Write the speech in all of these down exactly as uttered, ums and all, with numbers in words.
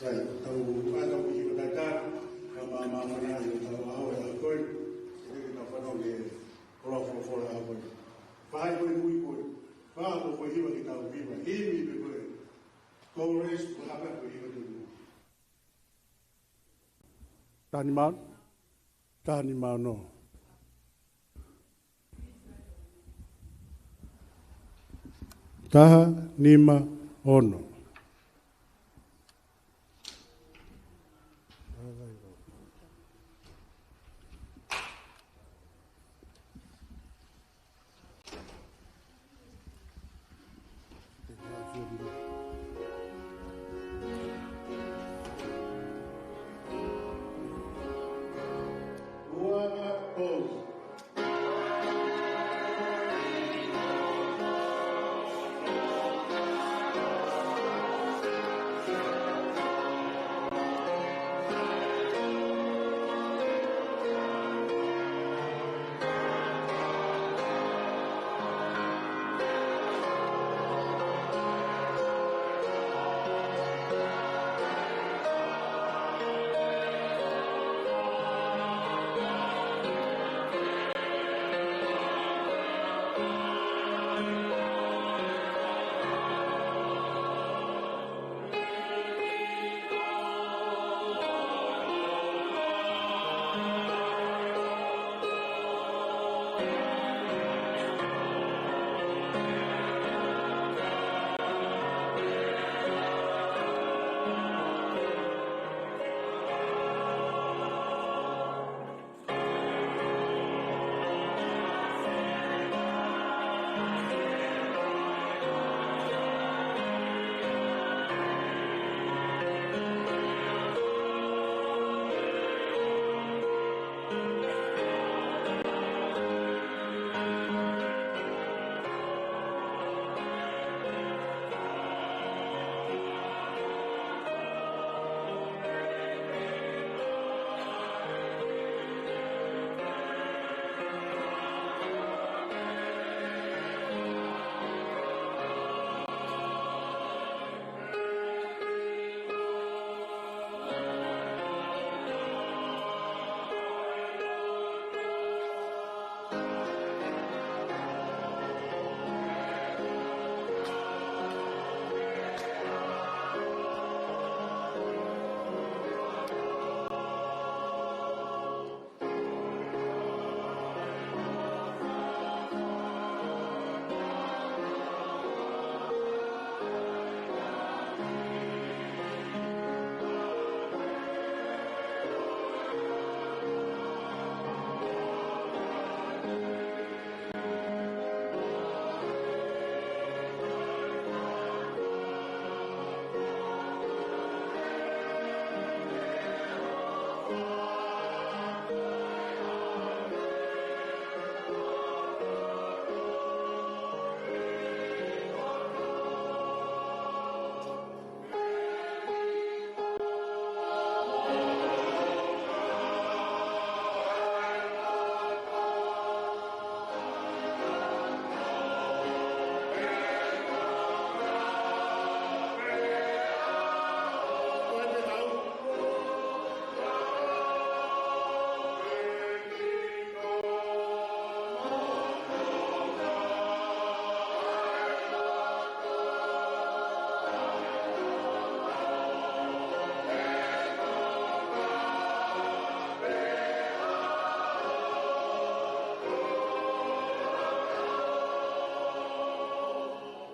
Sai, tau ʻai tau kiʻi hiva tatau, ka ma ma mana i tau ʻaho e ʻaho ko ē, ʻe ke tau fanongo ki he koloa folofola ʻaho ko ē. Fai ko ē kui ko ē, fai ko ē hiva ke tau hiva, himi pē ko ē. Chorus, ko hapa ko e hiva te mo. Taha nima, taha nima ono. Taha nima ono.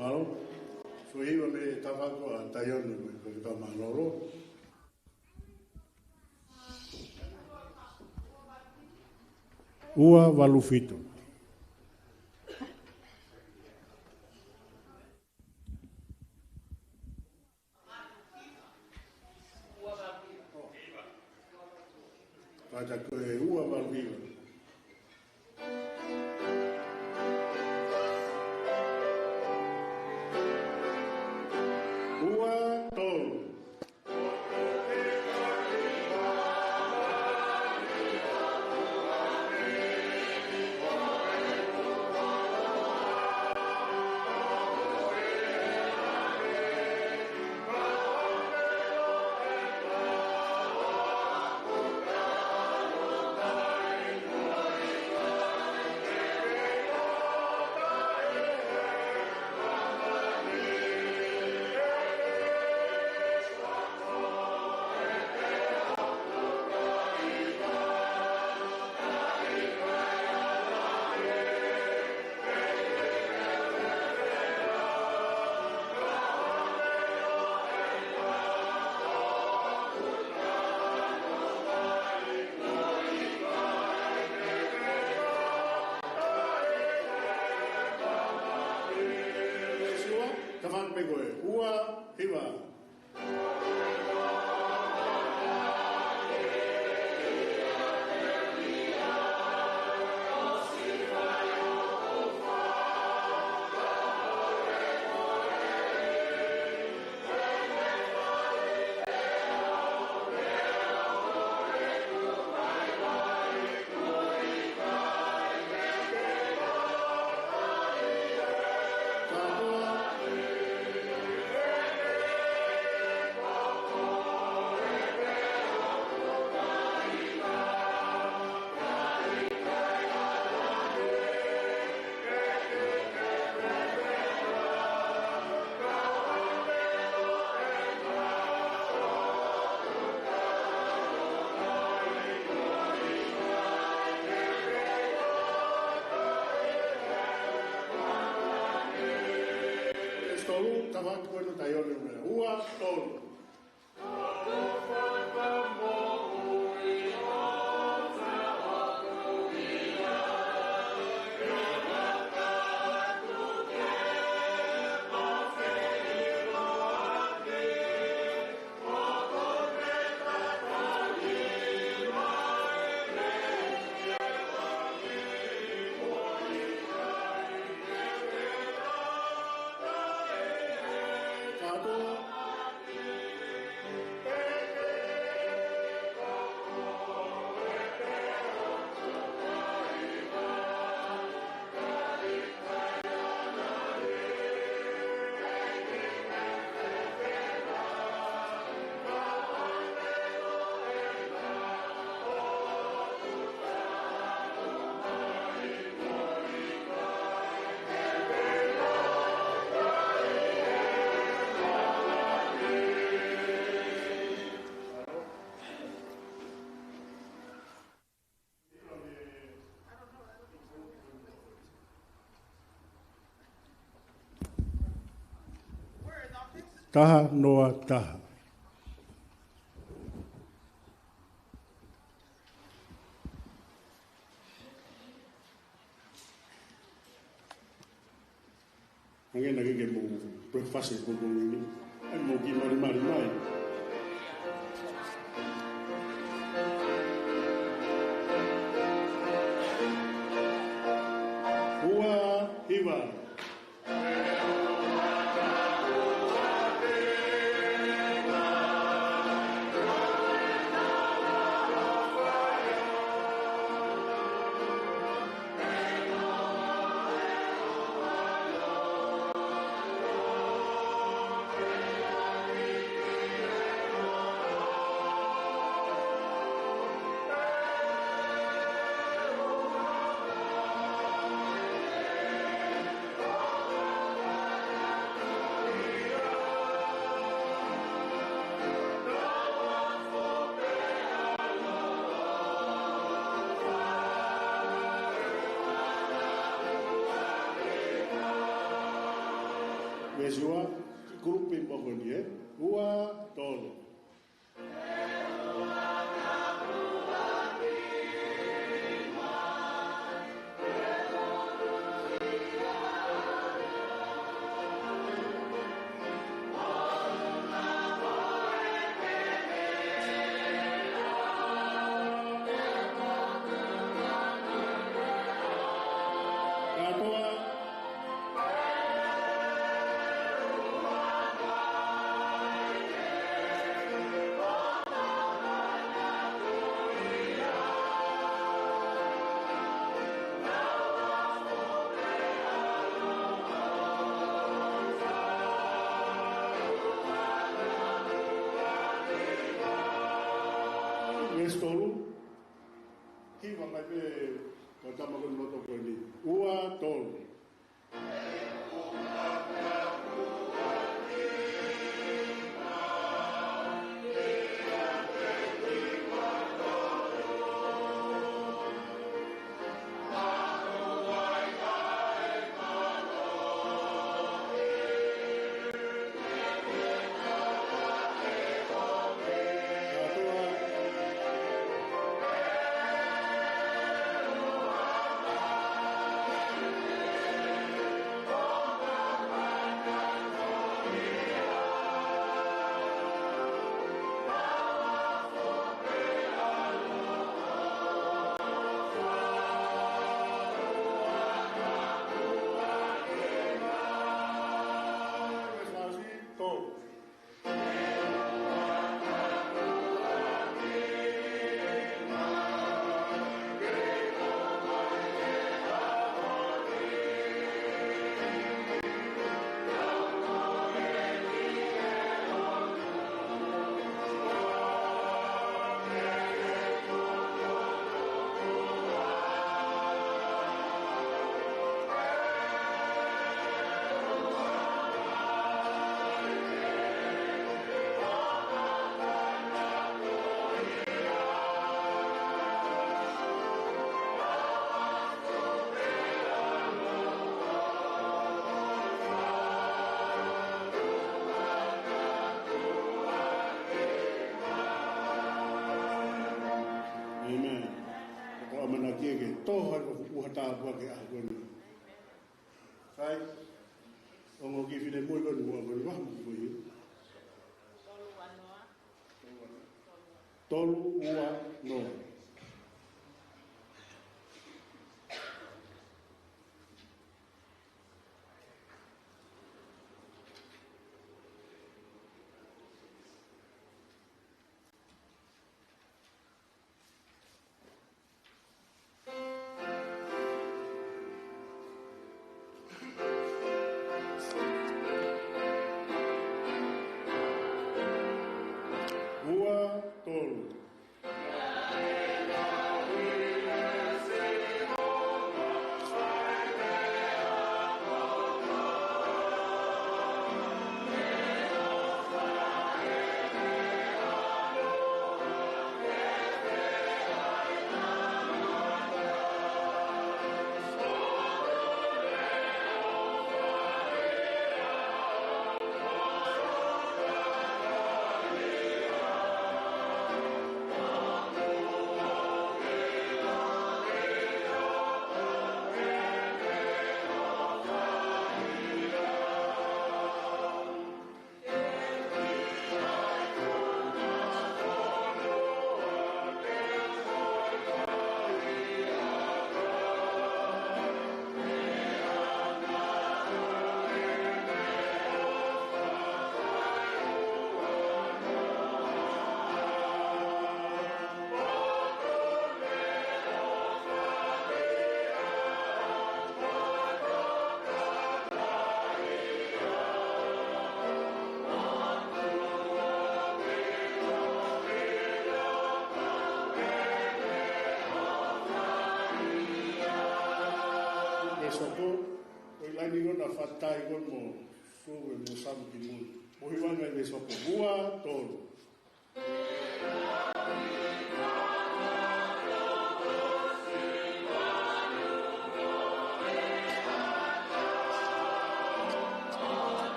Mālō. Foʻi hiva mei he tafaʻaki ʻa Taione mo e Koleka Mālōlō. Ua valu fitu. Pata ko e ua valu hiva. Ua tolu. Ua, hiva. Veesi tolu, tafaki ko eni ʻo Taione, ua, tolu. Taha noa taha. Hangē naʻa ke ke mo breakfast e pongipongi ni. ʻAi mo kiʻi malimali mai. Ua, hiva. Veesi ua, kiʻi kulupu pē ʻi muʻa ko eni, ē? Ua, tolu. Veesi tolu. Hiva mai pē, ko e tama ko eni loto ko eni. Ua, tolu. Ke toho ai ko e ʻuha tāpuaki ʻa ko eni. Sai, ongo kiʻi finemui ko eni ua ko eni, ʻuha mo ko eni. Tolu ua noa. Ua tolu. Veesi ua tolu, ko e laini ko ena fakatātā ko ē mo Sue mo Samu ki mui. Mo hiva mai veesi ua tolu. Ua tolu.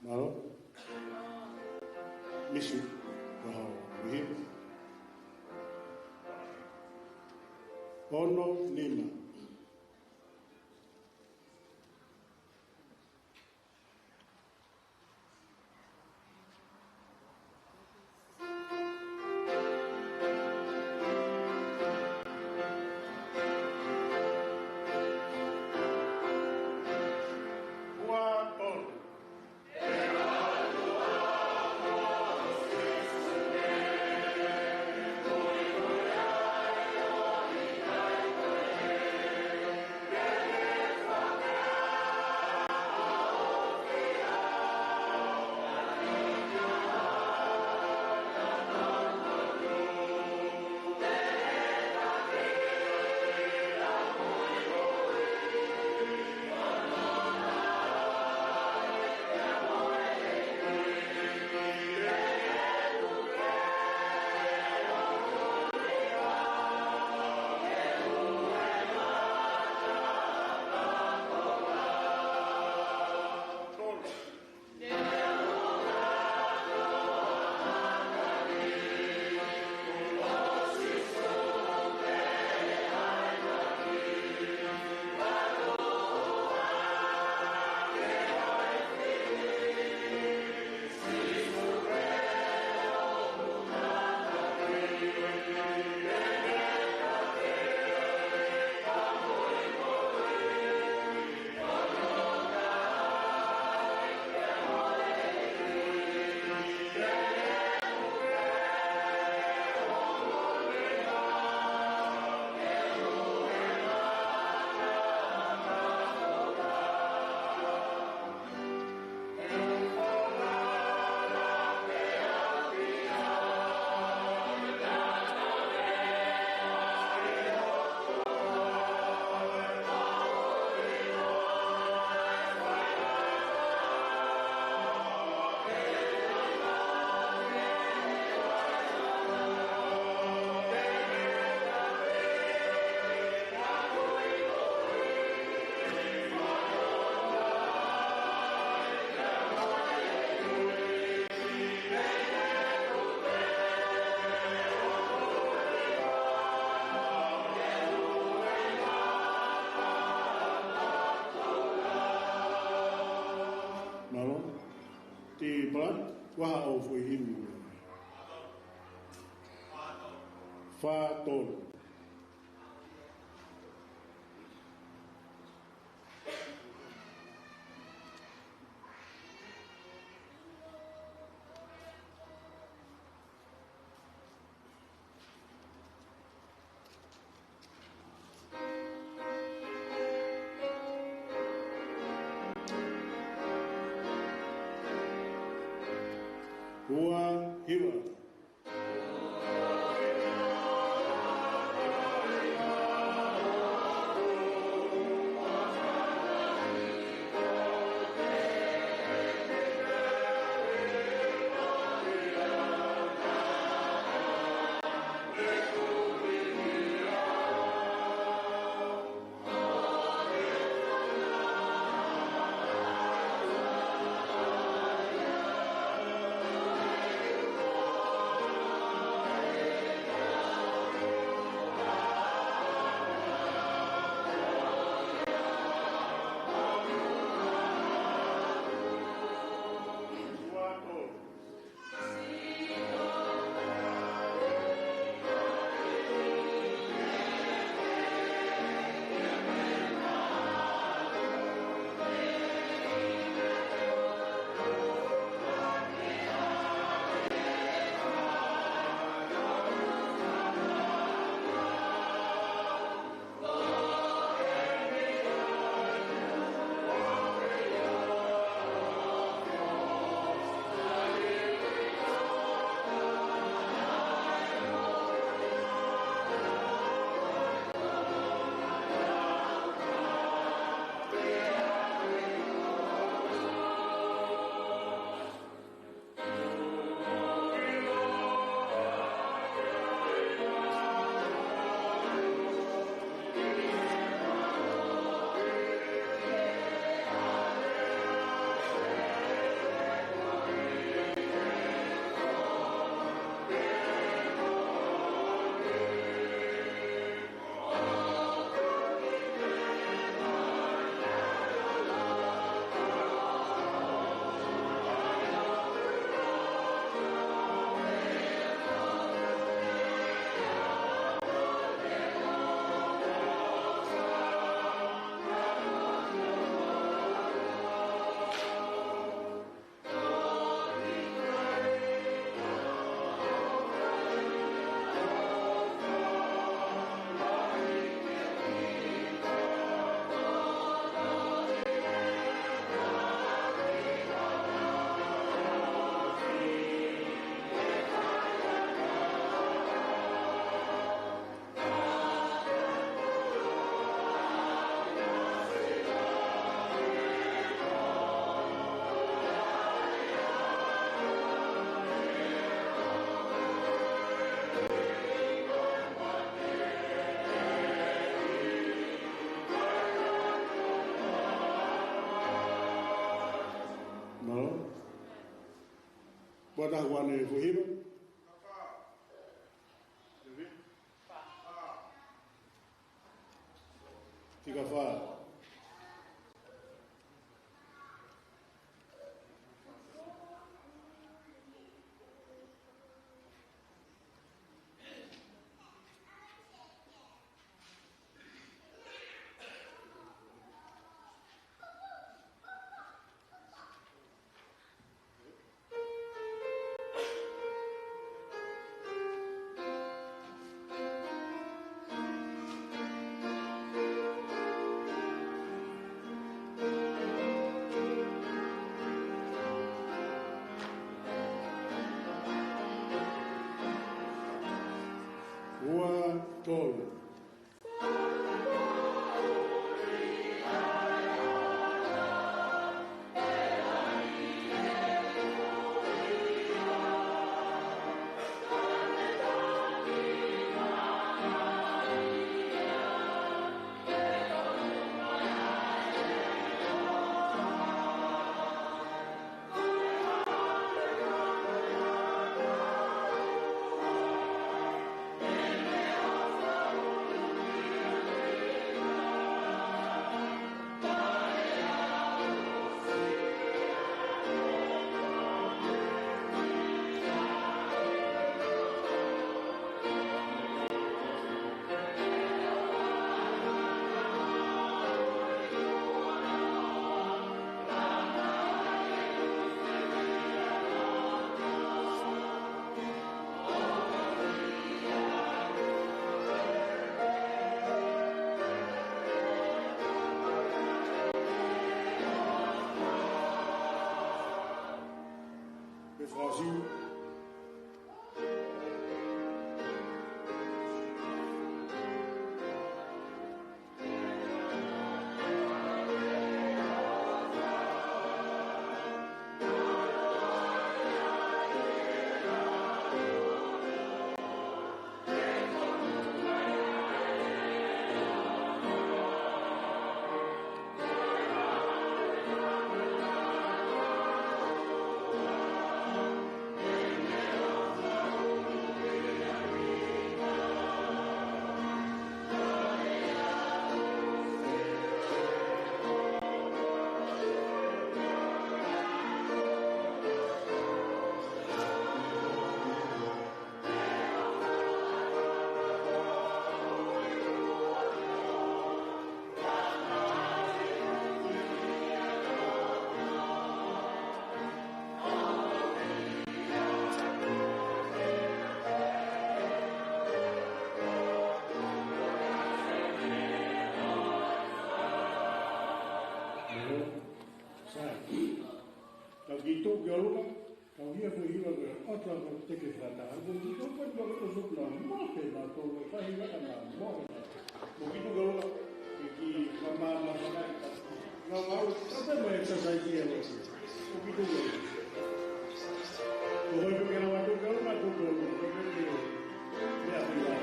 Mālō. Misi. Vahao. Mihi. Ono nima. Ua tolu. Himala, ʻoku ʻi ai haʻo foʻi himi. Fā tolu. Ua, hiva. Mālō. Pea taha ʻoku ʻi ai e foʻi himi. Fika fā. Ua, tolu. Wasi. Sai. Tau kiʻi tuʻu ki ʻolunga, tau hia ko e hiva ko e ʻOtua ko e teke fakataha. Ko e kiʻi tuʻu ko e tuʻu ko e tuʻu na, mo ke na tau ko e fahiva ka na mo ke na. Mo kiʻi tuʻu ki ʻolunga, ke kiʻi kamata. Ngā mau, tau pē mo e exercise ia mo kiʻi. Mo kiʻi tuʻu ki ʻolunga. Ko e hoi ko ke na watu ki ʻolunga, tuʻu ki ʻolunga. Ko e hoi ko ke. Mea ki ʻolunga.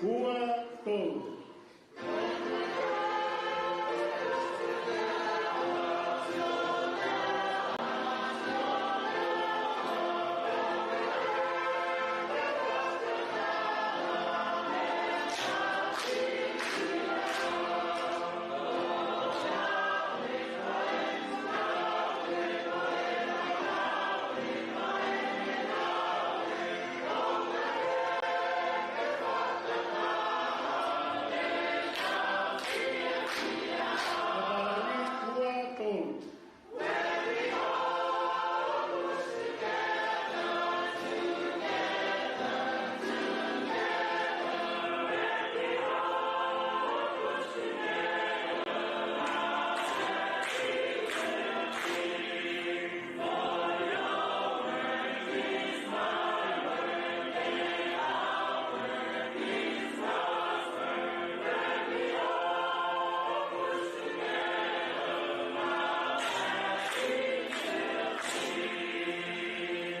Ua, tolu.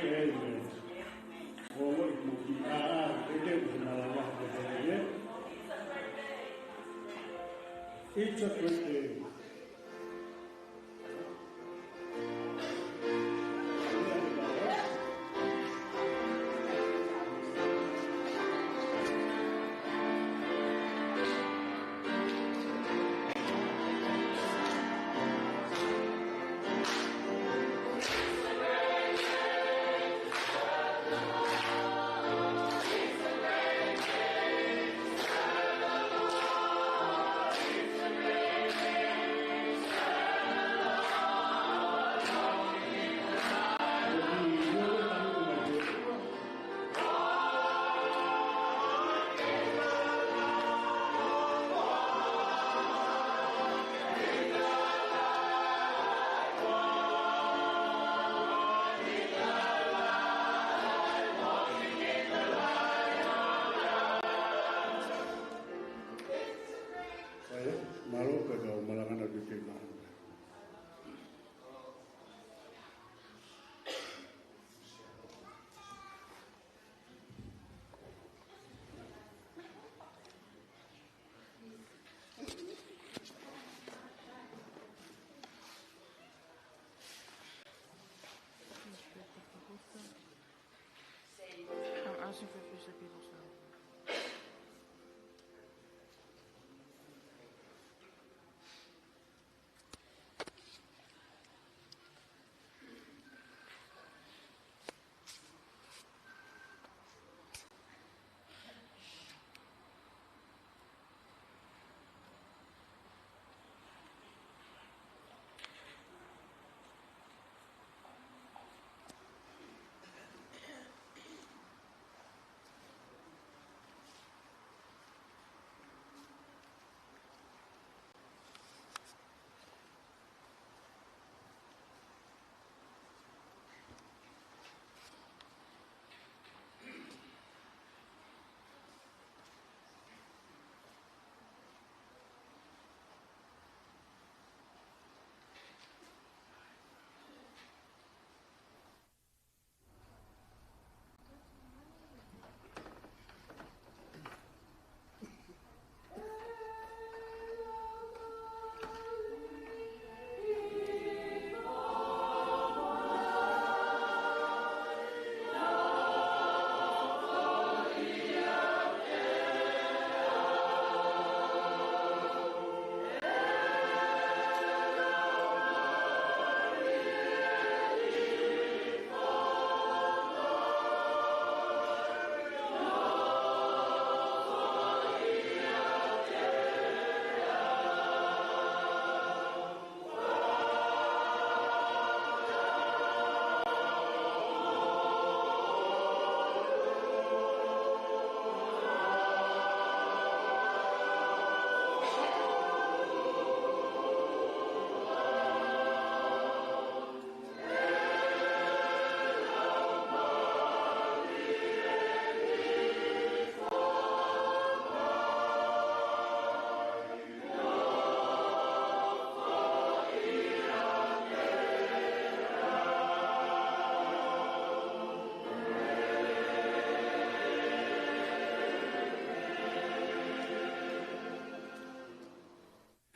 Amen. Ko e moʻui mo e ʻā, ʻa e te u na la la ko e te. It's a great day.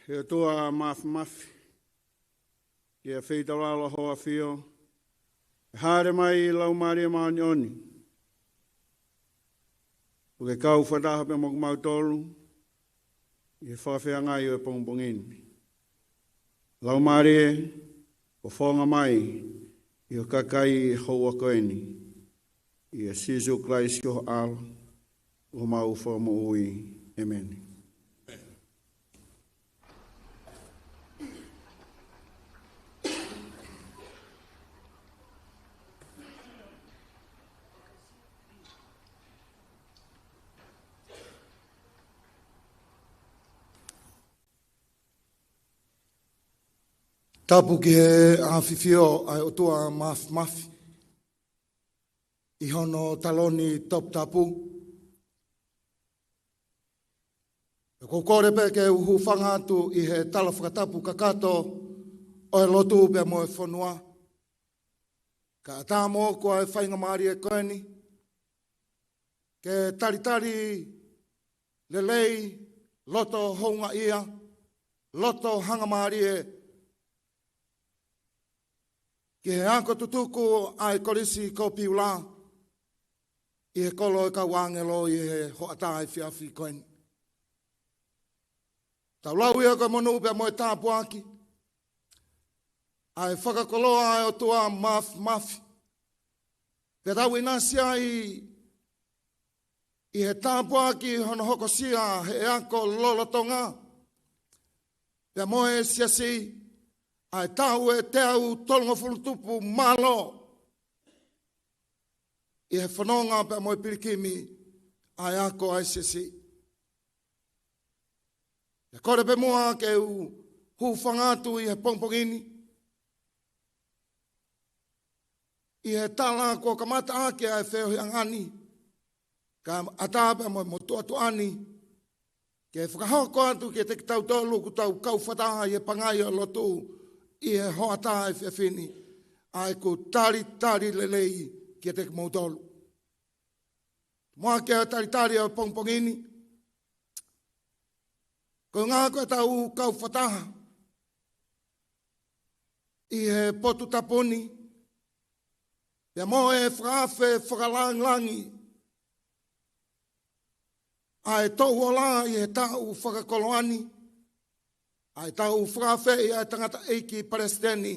He ʻOtua Māfimafi, ʻi he feitaulalo ho ʻAfio, ʻe hāʻele mai Laumālie Māʻoniʻoni, ʻo ke kau fakataha pea mo kimautolu ʻi he fakafeangai ʻo e pongipongi ni. Laumālie, ʻofa mai ʻi ho kakai ʻi he houa ko eni. ʻIa Sīsū Kalaisi ko ho ʻAlo, ko homau Fakamoʻui. ʻĒmeni. Tapu ki he ʻafifio ʻa e ʻOtua Māfimafi ʻi hono taloni toputapu. ʻOku ou kole pē ke u hūfanga atu ʻi he tala fakatapu kakato ʻo e lotu pea mo e fonua. Kae ʻatā moʻoku ʻa e faingamālie ko eni ke talitali lelei, loto houngaʻia, loto hangamālie ki he ako tutuku ʻa e Kolisi ko Piula ʻi he kolo ʻo e kau ʻāngelo ʻi he hoʻatā efiafi ko eni. Tau lau ia ko e monū pea mo e tāpuaki ʻa e fakakoloa ʻa e ʻOtua Māfimafi. Pea tau ʻinasi ai ʻi he tāpuaki hono hokosia ʻe he ako lolotonga pea mo e Siasi ʻa e taʻu ʻe teau tolungofulu tupu mālō ʻi he fononga pea mo e pilikimi ʻa e ako ʻa e Siasi. ʻE kole pē muʻa ke u hūfanga atu ʻi he pongipongi ni ʻi he tala kuo kamata ʻaki ʻa e feohiʻanga ni, kae ʻatā pē mo e motuʻa tuʻa ni ke fakahoko atu kiate kitautolu ʻoku tau kau fakataha ʻi he pangai ʻo e lotu ʻi he hoʻatā efiafi ni, ʻa ʻeku talitali lelei kiate kimoutolu. Muʻa ke talitali ʻa e pongipongi ni, ko e ʻuhinga ko ʻetau kau fakataha ʻi he potu tapu ni pea mo e fakaafe fakalāngilangi ʻa e Touʻola ʻi he taʻu fakakoloa ni, ʻa e taʻu fakaafeʻi ʻa e tangataʻeiki palesiteni,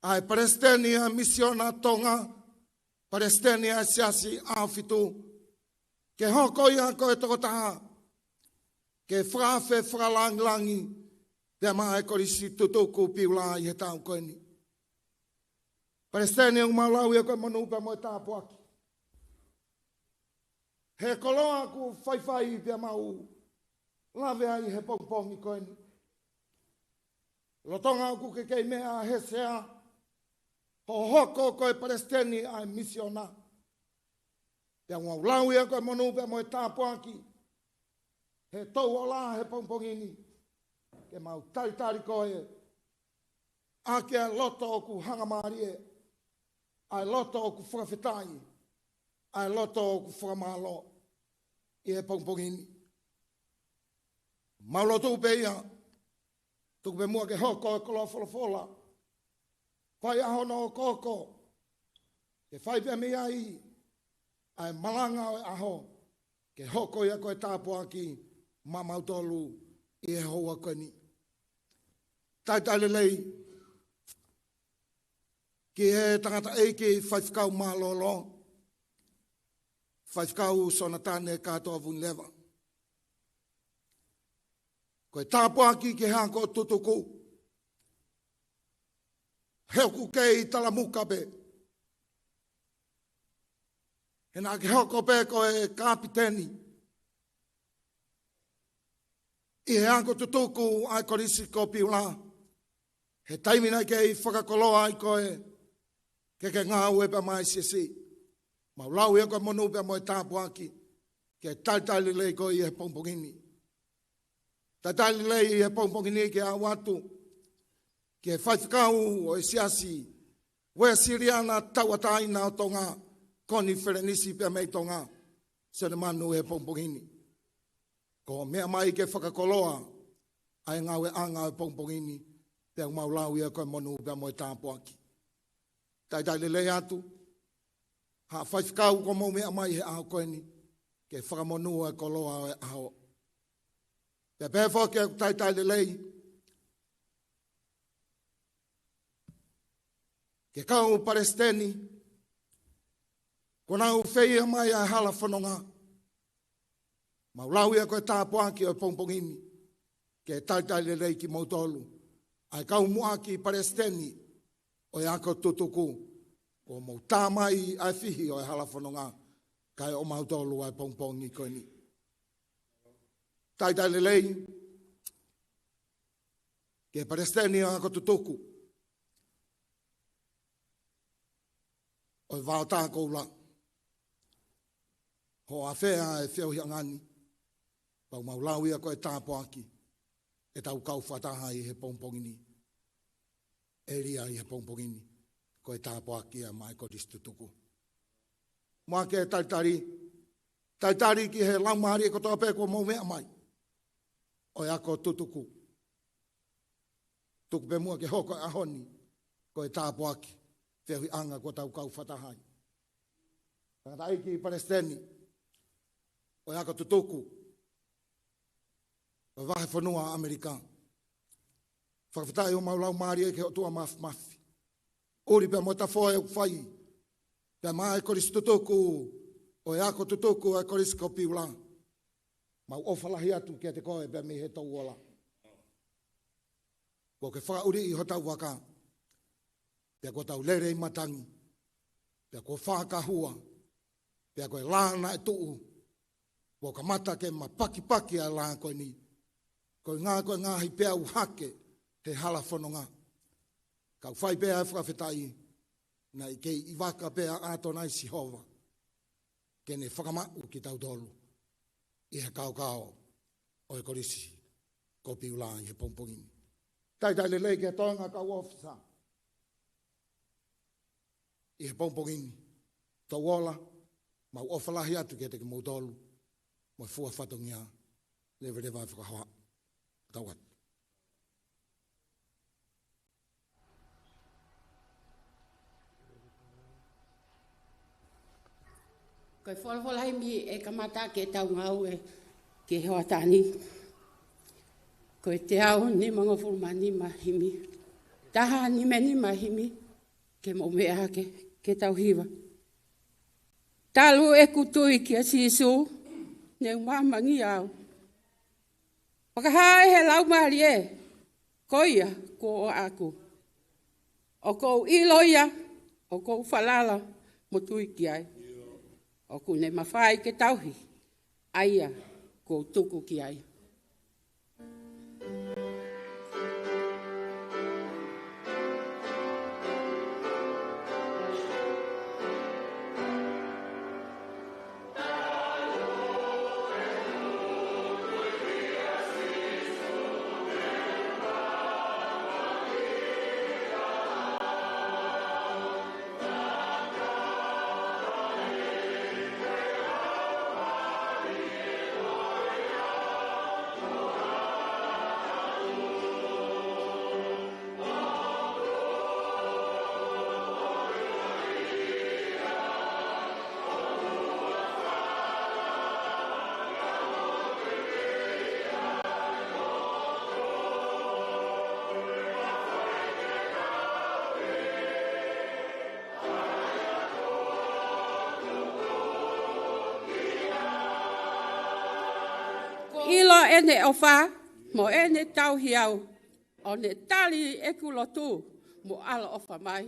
ʻa e palesiteni ʻa e Misiona Tonga, palesiteni ʻa e Siasi ʻAhofitu, ke hoko ia ko e tokotaha ke fakaafe fakalāngilangi pea maʻa e Kolisi Tutuku Piula ʻi he taʻu ko eni. Palesiteni, ʻoku mau lau ia ko e monū pea mo e tāpuaki. He koloa ʻoku faifai pea mau lave ai he pongipongi ko eni. Lolotonga ʻoku ke kei meʻa he sea hoʻo hoko ko e palesiteni ʻa e misiona. Pea mau lau ia ko e monū pea mo e tāpuaki he Touʻola he pongipongi ni, ke mau talitali koe ʻaki ʻa e loto ʻoku hangamālie, ʻa e loto ʻoku fakafetaʻi, ʻa e loto ʻoku fakamālō ʻi he pongipongi ni. Mau lotu pē ia, tuku pē muʻa ke hoko e koloa folofola, fai ʻa hono okooko, ke fai pē mei ai ʻa e malanga ʻo e ʻaho, ke hoko ia ko e tāpuaki maʻamautolu ʻi he houa ko eni. Talitali lelei ki he tangataʻeiki faifekau mālōlō, Faifekau Sonatane Kātoa Vunileva. Ko e tāpuaki ki he ako tutuku, he ʻoku kei talamuka pē. He naʻa ke hoko pē ko e kapiteni ʻi he ako tutuku ʻa e Kolisi ko Piula, he taimi naʻe kei fakakoloa ai koe ke ke ngāue pea maʻa e Siasi. Mau lau ia ko e monū pea mo e tāpuaki, ke talitali lelei koe ʻi he pongipongi ni. Talitali lelei ʻi he pongipongi ni ke aʻu atu ki he faifekau ʻo e Siasi Uēsiliana Tauʻatāina ʻo Tonga, Konifelenisi pea mei Tonga, Sione Manu, he pongipongi ni. Ko hoʻo meʻa mai ke fakakoloa ʻa e ngāueʻanga ʻo e pongipongi ni, pea ʻoku mau lau ia ko e monū pea mo e tāpuaki. Talitali lelei atu, haʻa faifekau kuo mou meʻa mai he ʻaho ko eni, ke fakamonū e koloa ʻo e ʻaho. Pea pehē foki ʻeku talitali lelei, ki he kau palesiteni, kuo nau feia mai ʻa e hala fononga. Mau lau ia ko e tāpuaki ʻo e pongipongi ni, ke talitali lelei kimoutolu. ʻA e kau muʻaki palesiteni ʻo e ako tutuku, kuo mou tā mai ʻa e fihi ʻo e hala fononga, kae ʻo mautolu ʻa e pongipongi ko eni. Talitali lelei, ki he palesiteni ʻo e ako tutuku, ʻo e Vaotā Koula. Hoʻo afea e feohiʻanga ni, pea mau lau ia ko e tāpuaki, ʻetau kau fakataha ʻi he pongipongi ni. ʻElia ʻi he pongipongi ni, ko e tāpuaki ia maʻa e kolisi tutuku. Muʻa ke talitali, talitali ki he laumālie kotoa pē kuo mou meʻa mai, ʻo e ako tutuku. Tuku pē muʻa ke hoko e ʻaho ni ko e tāpuaki, feohiʻanga kuo tau kau fakataha ai. Tangataʻeiki palesiteni ʻo e ako tutuku ʻo e vahefonua ʻAmelika. Fakafetaʻi ʻo mau laumālie ki he ʻOtua Mafimafi. ʻUli pea mo e tafoe ʻoku fai pea maʻa e kolisi tutuku ʻo e ako tutuku ʻa e Kolisi ko Piula. Mau ʻofa lahi atu kiate koe pea mei he Touola. Kuo ke fakaʻuliʻi hotau vaka, pea kuo tau lele ʻi matangi, pea kuo fakahua, pea ko e lā naʻe tuʻu, kuo kamata ke mapakipaki ʻa e lā ko eni. Ko e ngā, ko e ngaahi peau hake he hala fononga. Kau fai pē ʻa e fakafetaʻi, naʻe kei ʻi vaka pē ʻa ʻAtonai Sihova, ke ne fakamaʻu kitautolu ʻi he kaokao ʻo e kolisi ko Piula ʻi he pongipongi ni. Talitali lelei ki he toenga kau ʻōfisa ʻi he pongipongi ni. Touola, mau ʻofa lahi atu kiate kimoutolu, mo e fua fatongia, leveleva e fakahoha. Tau atu. Ko e folofola himi ʻe kamata ke tau ngāue ki he hoʻatā ni. Ko e teau nimangofulu mā nima himi. Taha nima nima himi, ke mou meʻa hake, ke tau hiva. Talu ʻeku tui kia Sīsū, ne u māmangia au. Fakahā ʻe he Laumālie, ko ia kuo ʻoʻoku. ʻOku ou ʻilo ia, ʻoku ou falala mo tui ki ai. ʻOku ne mafai ke tauhi ʻa ia kuo u tuku ki ai. ʻIlo ʻene ʻofa mo ʻene tauhi au, ʻo ne tali ʻeku lotu mo ʻaloʻofa mai.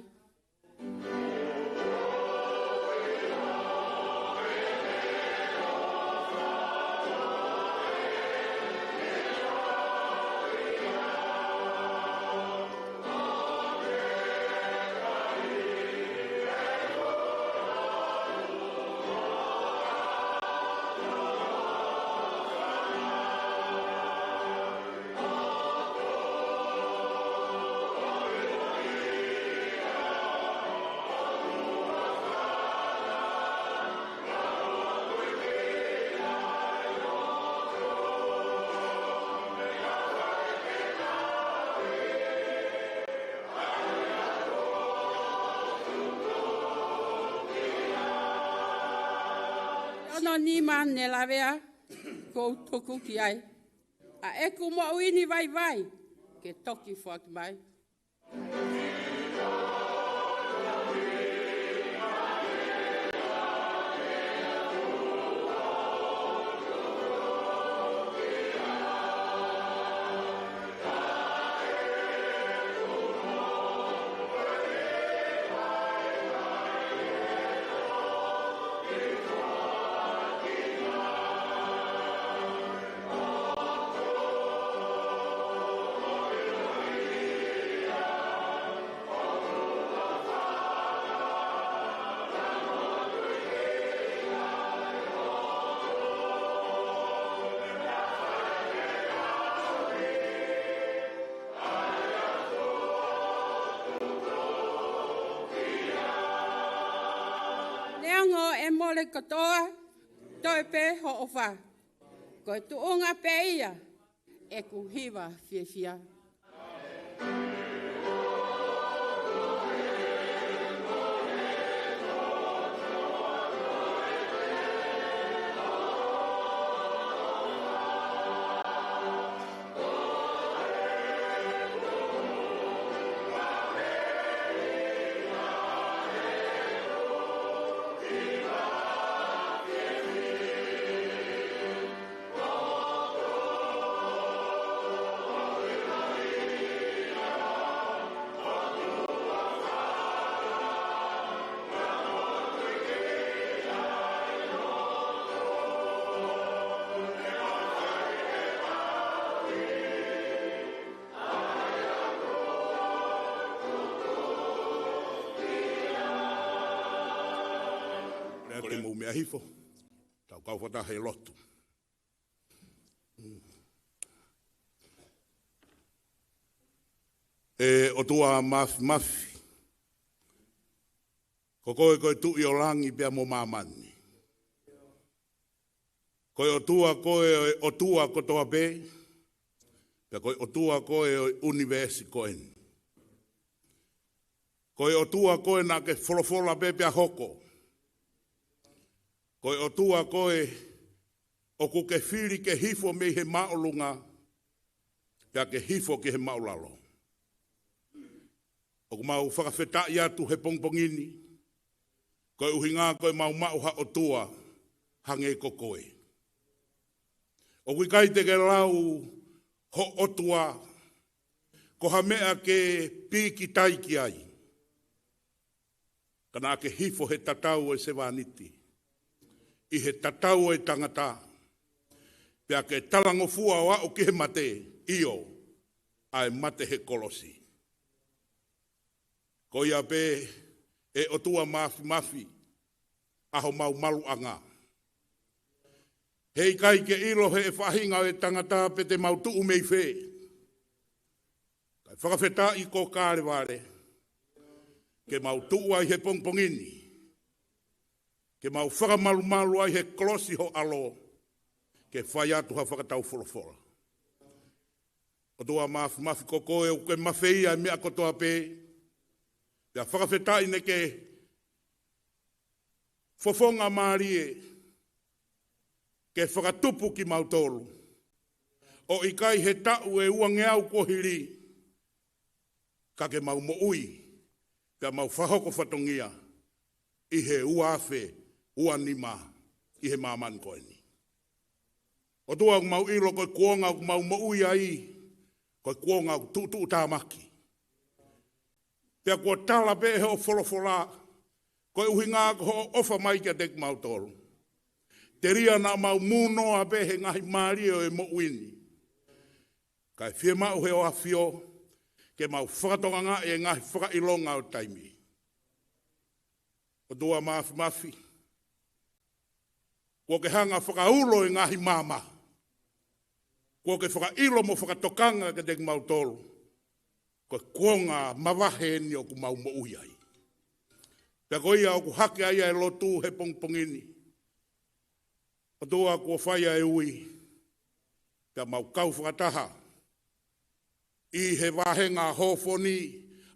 Hono nima ne lavea, kuo u tuku ki ai ʻa ʻeku moʻui ni vaivai, ke toki foaki mai. Neongo ʻe mole kotoa, toe pē hoʻo ʻofa. Ko e tuʻunga pē ia ʻeku hiva fiefia. Lea ke mou meʻa hifo, tau kau fakataha he lotu. ʻE ʻOtua Mafimafi, ko koe ko e Tuʻi ʻo langi pea mo māmani. Ko e ʻOtua koe ʻo e ʻotua kotoa pē, pea ko e ʻOtua koe ʻo e ʻunivēsi ko eni. Ko e ʻOtua koe naʻa ke folofola pē pea hoko. Ko e ʻOtua koe ʻoku ke fili ke hifo mei he māʻolunga, pea ke hifo ki he māʻulalo. ʻOku mau fakafetaʻi atu he pongipongi ni, ko e ʻuhinga ko e mau maʻu ha ʻOtua hangē ko koe. ʻOku ʻikai te ke lau ho ʻOtua ko ha meʻa ke pīkitai ki ai. Ka naʻa ke hifo he tatau ʻo e sevāniti, ʻi he tatau ʻo e tangata, pea ke talangofua ʻo aʻu ki he mate, ʻio, ʻa e mate he kolosi. Ko ia pē, ʻe ʻOtua Mafimafi, ʻa homau maluʻanga. Heʻikai ke ʻilo ʻe he faʻahinga ʻo e tangata pe te mau tuʻu mei fē. Kae fakafetaʻi ko Kalevale, ke mau tuʻu ai he pongipongi ni, ke mau fakamalumalu ai he kolosi ho ʻAlo, ke fai atu ha fakataufolofola. ʻOtua Mafimafi, ko koe ʻoku ke mafeia e meʻa kotoa pē, pea fakafetaʻi naʻa ke fofonga mālie ke fakatupu kimautolu, ʻo ʻikai he taʻu ʻe uangeau kuo hili, ka ke mau moʻui, pea mau fakahoko fatongia ʻi he ua afe ua nima ʻi he māmani ko eni. ʻOtua, ʻoku mau ʻilo ko e kuonga ʻoku mau moʻui ai, ko e kuonga ʻoku tuʻutuʻutāmaki. Pea kuo tala pē ʻe hoʻo folofola, ko e ʻuhinga ko hoʻo ʻofa mai kiate kimautolu. Telia naʻa mau mūnoa pē he ngaahi mālie ʻo e moʻui ni, kae fiemaʻu ʻe hoʻo ʻAfio ke mau fakatokangaʻi e ngaahi fakaʻilonga ʻo e taimi. ʻOtua Mafimafi, kuo ke hanga fakaulo e ngaahi maama. Kuo ke fakaʻilo mo fakatokanga kiate kimautolu ko e kuonga mavahe eni ʻoku mau moʻui ai. Pea ko ia ʻoku hake ai ʻa e lotu he pongipongi ni. ʻOtua, kuo fai ʻa e ui, pea mau kau fakataha ʻi he vāhenga hofo ni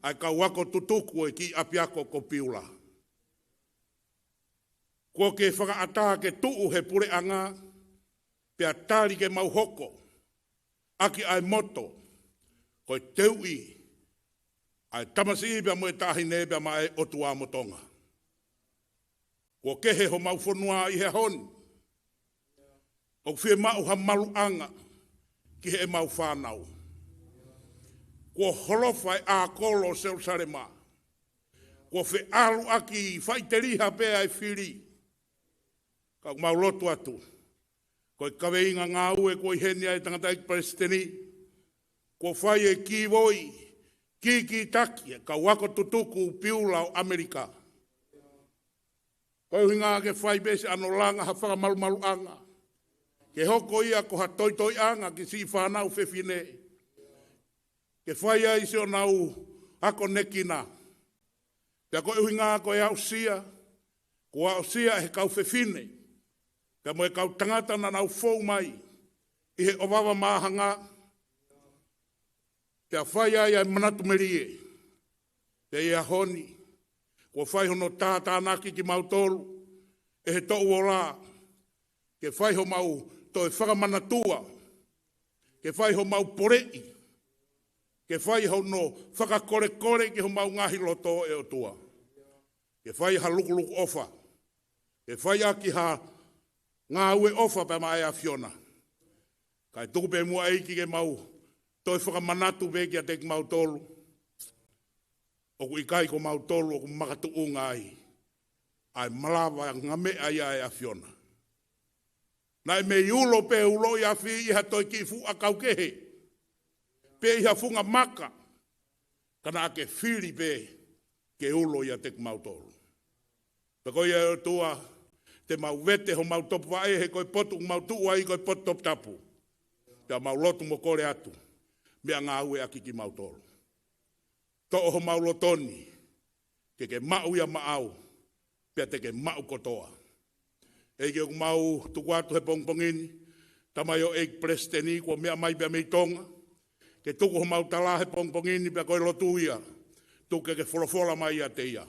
ʻa e kau ako tutuku ʻo e kiʻi ʻapiako ko Piula. Kuo ke fakaʻatā ke tuʻu he puleʻanga, pea tali ke mau hoko ʻaki ʻa e moto, ko e teuʻi ʻa e tamasiʻi pea mo e taʻahine pea maʻa e ʻOtua mo Tonga. Kuo kehe homau fonua ʻi he ʻaho ni. ʻOku fiemaʻu ha maluʻanga ki heʻemau fānau. Kuo holofa e ʻākolo ʻo Selusalema. Kuo feʻaluʻaki faʻiteliha pē ʻa e fili. Ka ʻoku mau lotu atu, ko e kaveinga ngāue kuo ʻi heni ʻa e tangataʻeiki palesiteni, kuo fai e kīvoi, kīkītaki e kau ako tutuku piula ʻo ʻAmelika. Ko e ʻuhinga ke fai pē siʻano langa ha fakamalumaluʻanga, ke hoko ia ko ha toitoiʻanga ki siʻi fānau fefine, ke fai ai siʻonau akonekina. Pea ko e ʻuhinga ko e aʻusia, kuo aʻusia ʻe he kau fefine pea mo e kau tangata naʻa nau fou mai ʻi he ʻovava māhanga, pea fai ai ʻa e manatu melie. Pea ʻi he ʻaho ni, kuo fai hono tātānaki kimautolu ʻe he Toʻu Ola, ke fai homau toe fakamanatua, ke fai homau poleʻi, ke fai hono fakakolekole ki homau ngaahi loto, ʻe ʻOtua. Ke fai ha lukuluku ʻofa, ke fai ʻaki ha ngāue ʻofa pea maʻa e ʻAfiona. Kae tuku pē muʻa ʻEiki ke mau toe fakamanatu pē kiate kimautolu, ʻoku ʻikai ko mautolu ʻoku makatuʻunga ai ʻa e malava angameʻa ia ʻa e ʻAfiona. Naʻe mei ulo pē uloʻi afi ʻi ha toe kiʻi fuʻu ʻakau kehe, pe ʻi ha funga maka, ka naʻa ke fili pē ke ulo ʻiate kimautolu. Pea ko ia, ʻe ʻOtua, te mau vete homau topuvaʻe, he ko e potu ʻoku mau tuʻu ai ko e potu toputapu. Pea mau lotu mo kole atu, meʻangāueʻaki kimautolu. Toʻo homau loto ni, ke ke maʻu ia maʻau, pea te ke maʻu kotoa. ʻEiki, ʻoku mau tuku atu he pongipongi ni, tamaioʻeiki palesiteni kuo meʻa mai pea mei Tonga, ke tuku homau tala he pongipongi ni, pea ko e lotu ia, tuku ke ke folofola mai ʻiate ia.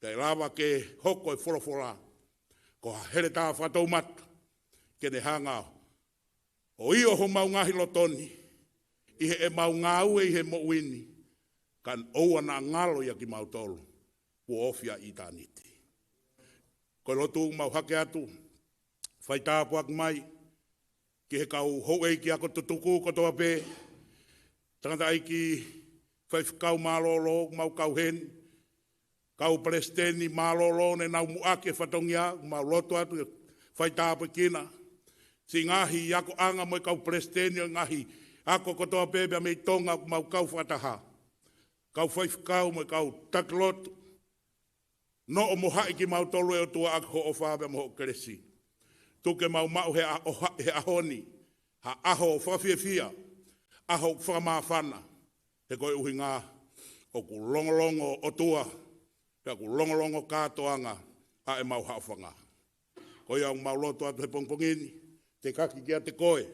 Kae lava ke hoko e folofola ko ha heletā fakatoumata, ke ne hanga ʻo ʻio homau ngaahi loto ni ʻi heʻemau ngāue ʻi he moʻui ni, kae ʻoua naʻa ngalo ʻia kimautolu kuo ofi ʻa ʻitāniti. Ko e lotu ʻoku mau hake atu, fai tāpuaki mai ki he kau houʻeiki ako tutuku kotoa pē, tangataʻeiki faifekau mālōlō ʻoku mau kau heni, kau palesiteni mālōlō ne nau muʻaki e fatongia, ʻoku mau lotu atu ke fai tāpuekina. Siʻi ngaahi akoʻanga mo e kau palesiteni ʻo e ngaahi ako kotoa pē pea mei Tonga ʻoku mau kau fakataha, kau faifekau mo e kau taki lotu. Noʻo mo haʻi kimautolu, ʻe ʻOtua, ʻaki hoʻo ʻofa pea mo hoʻo kelesi. Tuku ke mau maʻu he ʻa-, ʻo ha-, he ʻaho ni ha ʻaho fakafiefia, ʻaho fakamāfana, he ko e ʻuhinga ʻoku longolongo ʻOtua, pea ʻoku longolongo kātoanga ʻa ʻemau haʻofanga. Ko ia ʻoku mau lotu atu he pongipongi ni, tekaki kiate koe,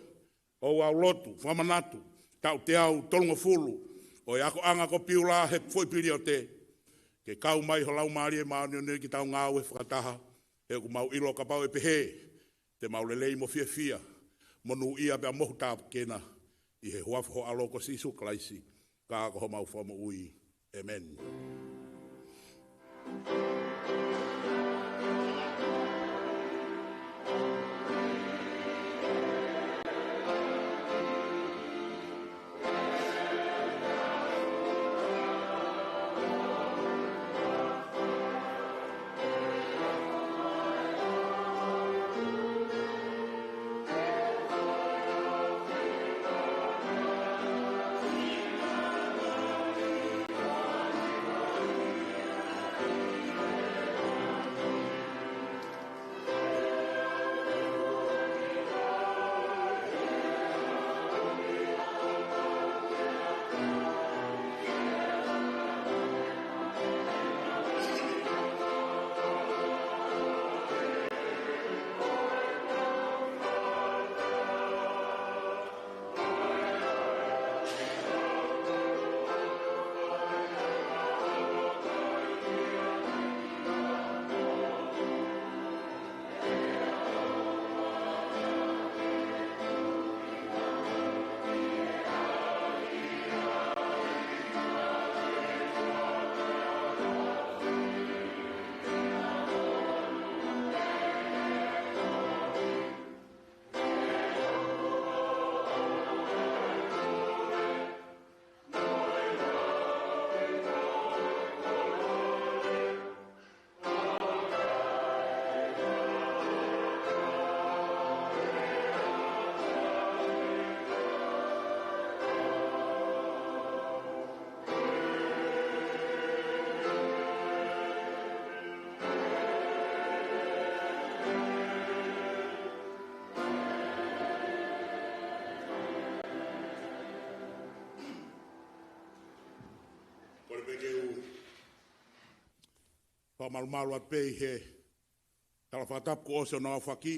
ʻo ʻau lotu fakamanatu, taʻu teau tolungofulu ʻo e akoʻanga ko Piula he foʻi piliote, ke kau mai ho Laumālie Māʻoniʻoni ke tau ngāue fakataha, he ʻoku mau ʻilo kapau ʻe pehē, te mau lelei mo fiefia, monūʻia pea mohu tāpuekina, ʻi he huafa ho ʻAlo ko Sīsū Kalaisi, ka ko homau Fakamoʻui. ʻĒmeni. Ke u fakamalumalu atu pē ʻi he tala fakatapu kuo ʻosi hono aofaki.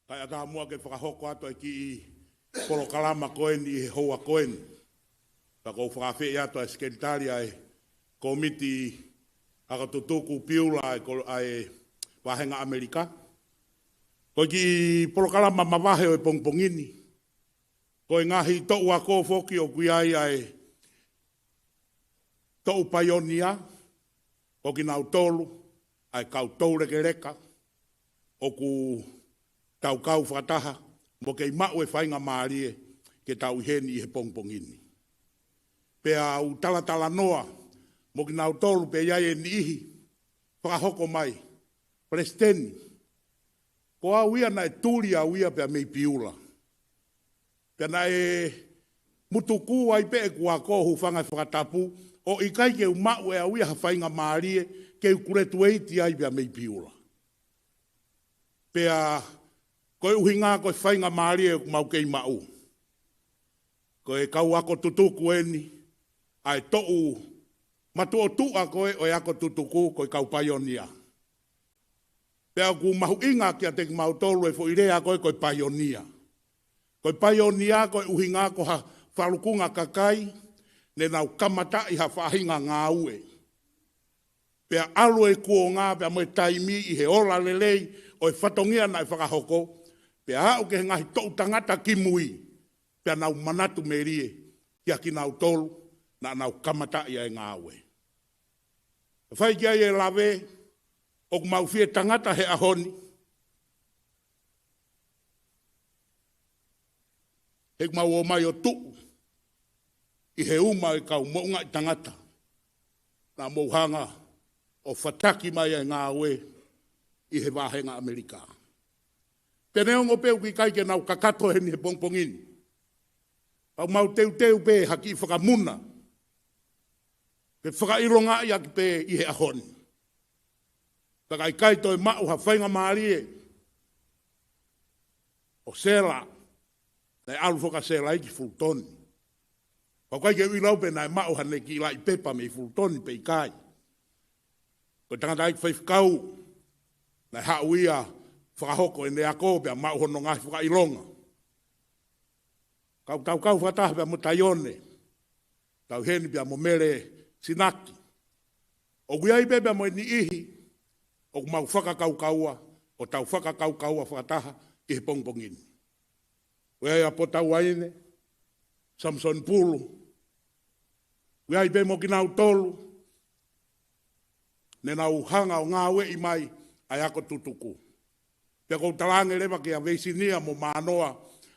Kae ʻatā muʻa ke fakahoko atu e kiʻi polokalama ko eni ʻi he houa ko eni. Pea ʻoku ou fakaafeʻi atu ʻa e Sekelitali ʻa e Kōmiti Ako Tutuku Piula ʻa e ko-, ʻa e Vahenga ʻAmelika. Ko e kiʻi polokalama mavahe ʻo e pongipongi ni. Ko e ngaahi toʻu ako foki ʻoku ʻi ai ʻa e toʻu paionia, ko kinautolu ʻa e kau toulekeleka ʻoku tau kau fakataha mo kei maʻu e faingamālie ke tau ʻi heni ʻi he pongipongi ni. Pea u talatalanoa mo kinautolu pea ʻi ai e niʻihi fakahoko mai, Palesiteni, ko au ia naʻe tuli au ia pea mei Piula. Pea naʻe mutuku ai pē ʻeku ako, hūfanga he fakatapu, ʻo ʻikai ke u maʻu ʻe au ia ha faingamālie ke u kuletueiti ai pea mei Piula. Pea ko e ʻuhinga ko e faingamālie ʻoku mau kei maʻu. Ko e kau ako tutuku eni, ʻa e toʻu matuʻotuʻa ko ē ʻo e ako tutuku, ko e kau paionia. Pea ʻoku mahuʻinga kiate kimautolu e foʻi lea ko ē ko e paionia. Ko e paionia ko e ʻuhinga ko ha falukunga kakai ne nau kamataʻi ha faʻahinga ngāue. Pea ʻalu e kuonga pea mo e taimi ʻi he ola lelei ʻo e fatongia naʻe fakahoko, pea aʻu ki he ngaahi toʻu tangata kimui, pea nau manatu melie kia kinautolu naʻa nau kamataʻi ʻa e ngāue. Fai ki ai e lave, ʻoku mau fie tangata he ʻaho ni, he ʻoku mau ō mai ʻo tuʻu ʻi he uma e kau moʻungaʻi tangata naʻa mou hanga ʻo fataki mai ʻa e ngāue ʻi he Vahenga ʻAmelika. Pea neongo pē ʻoku ʻikai ke nau kakato heni he pongipongi ni, ʻoku mau teuteu pē ha kiʻi fakamuna ke fakaʻilongaʻi ʻaki pē ʻi he ʻaho ni. Ka ʻoku ʻikai toe maʻu ha faingamālie ʻo Sela, naʻe ʻalu foki ʻa Sela ia ki Fulutoni. Pea ʻoku ʻikai ke u ʻilo pe naʻe maʻu haʻane kiʻi laʻi pepa mei Fulutoni pe ʻikai. Ko e tangataʻeiki faifekau naʻe haʻu ia fakahoko ʻene ako pea maʻu hono ngaahi fakaʻilonga. Kau tau kau fakataha pea mo Taione, tau ʻi heni pea mo Mele Sinaki. ʻOku ʻi ai pē pea mo e niʻihi ʻoku mau fakakaukaua, ʻo tau fakakaukaua fakataha ʻi he pongipongi ni. ʻOku ʻi ai ʻa Potauaine, Samisoni Pulu, ʻoku ʻi ai pē mo kinautolu ne nau hanga ʻo ngāueʻi mai ʻa e ako tutuku. Pea ʻoku ou talaange leva kia Veisinia mo Mānoa,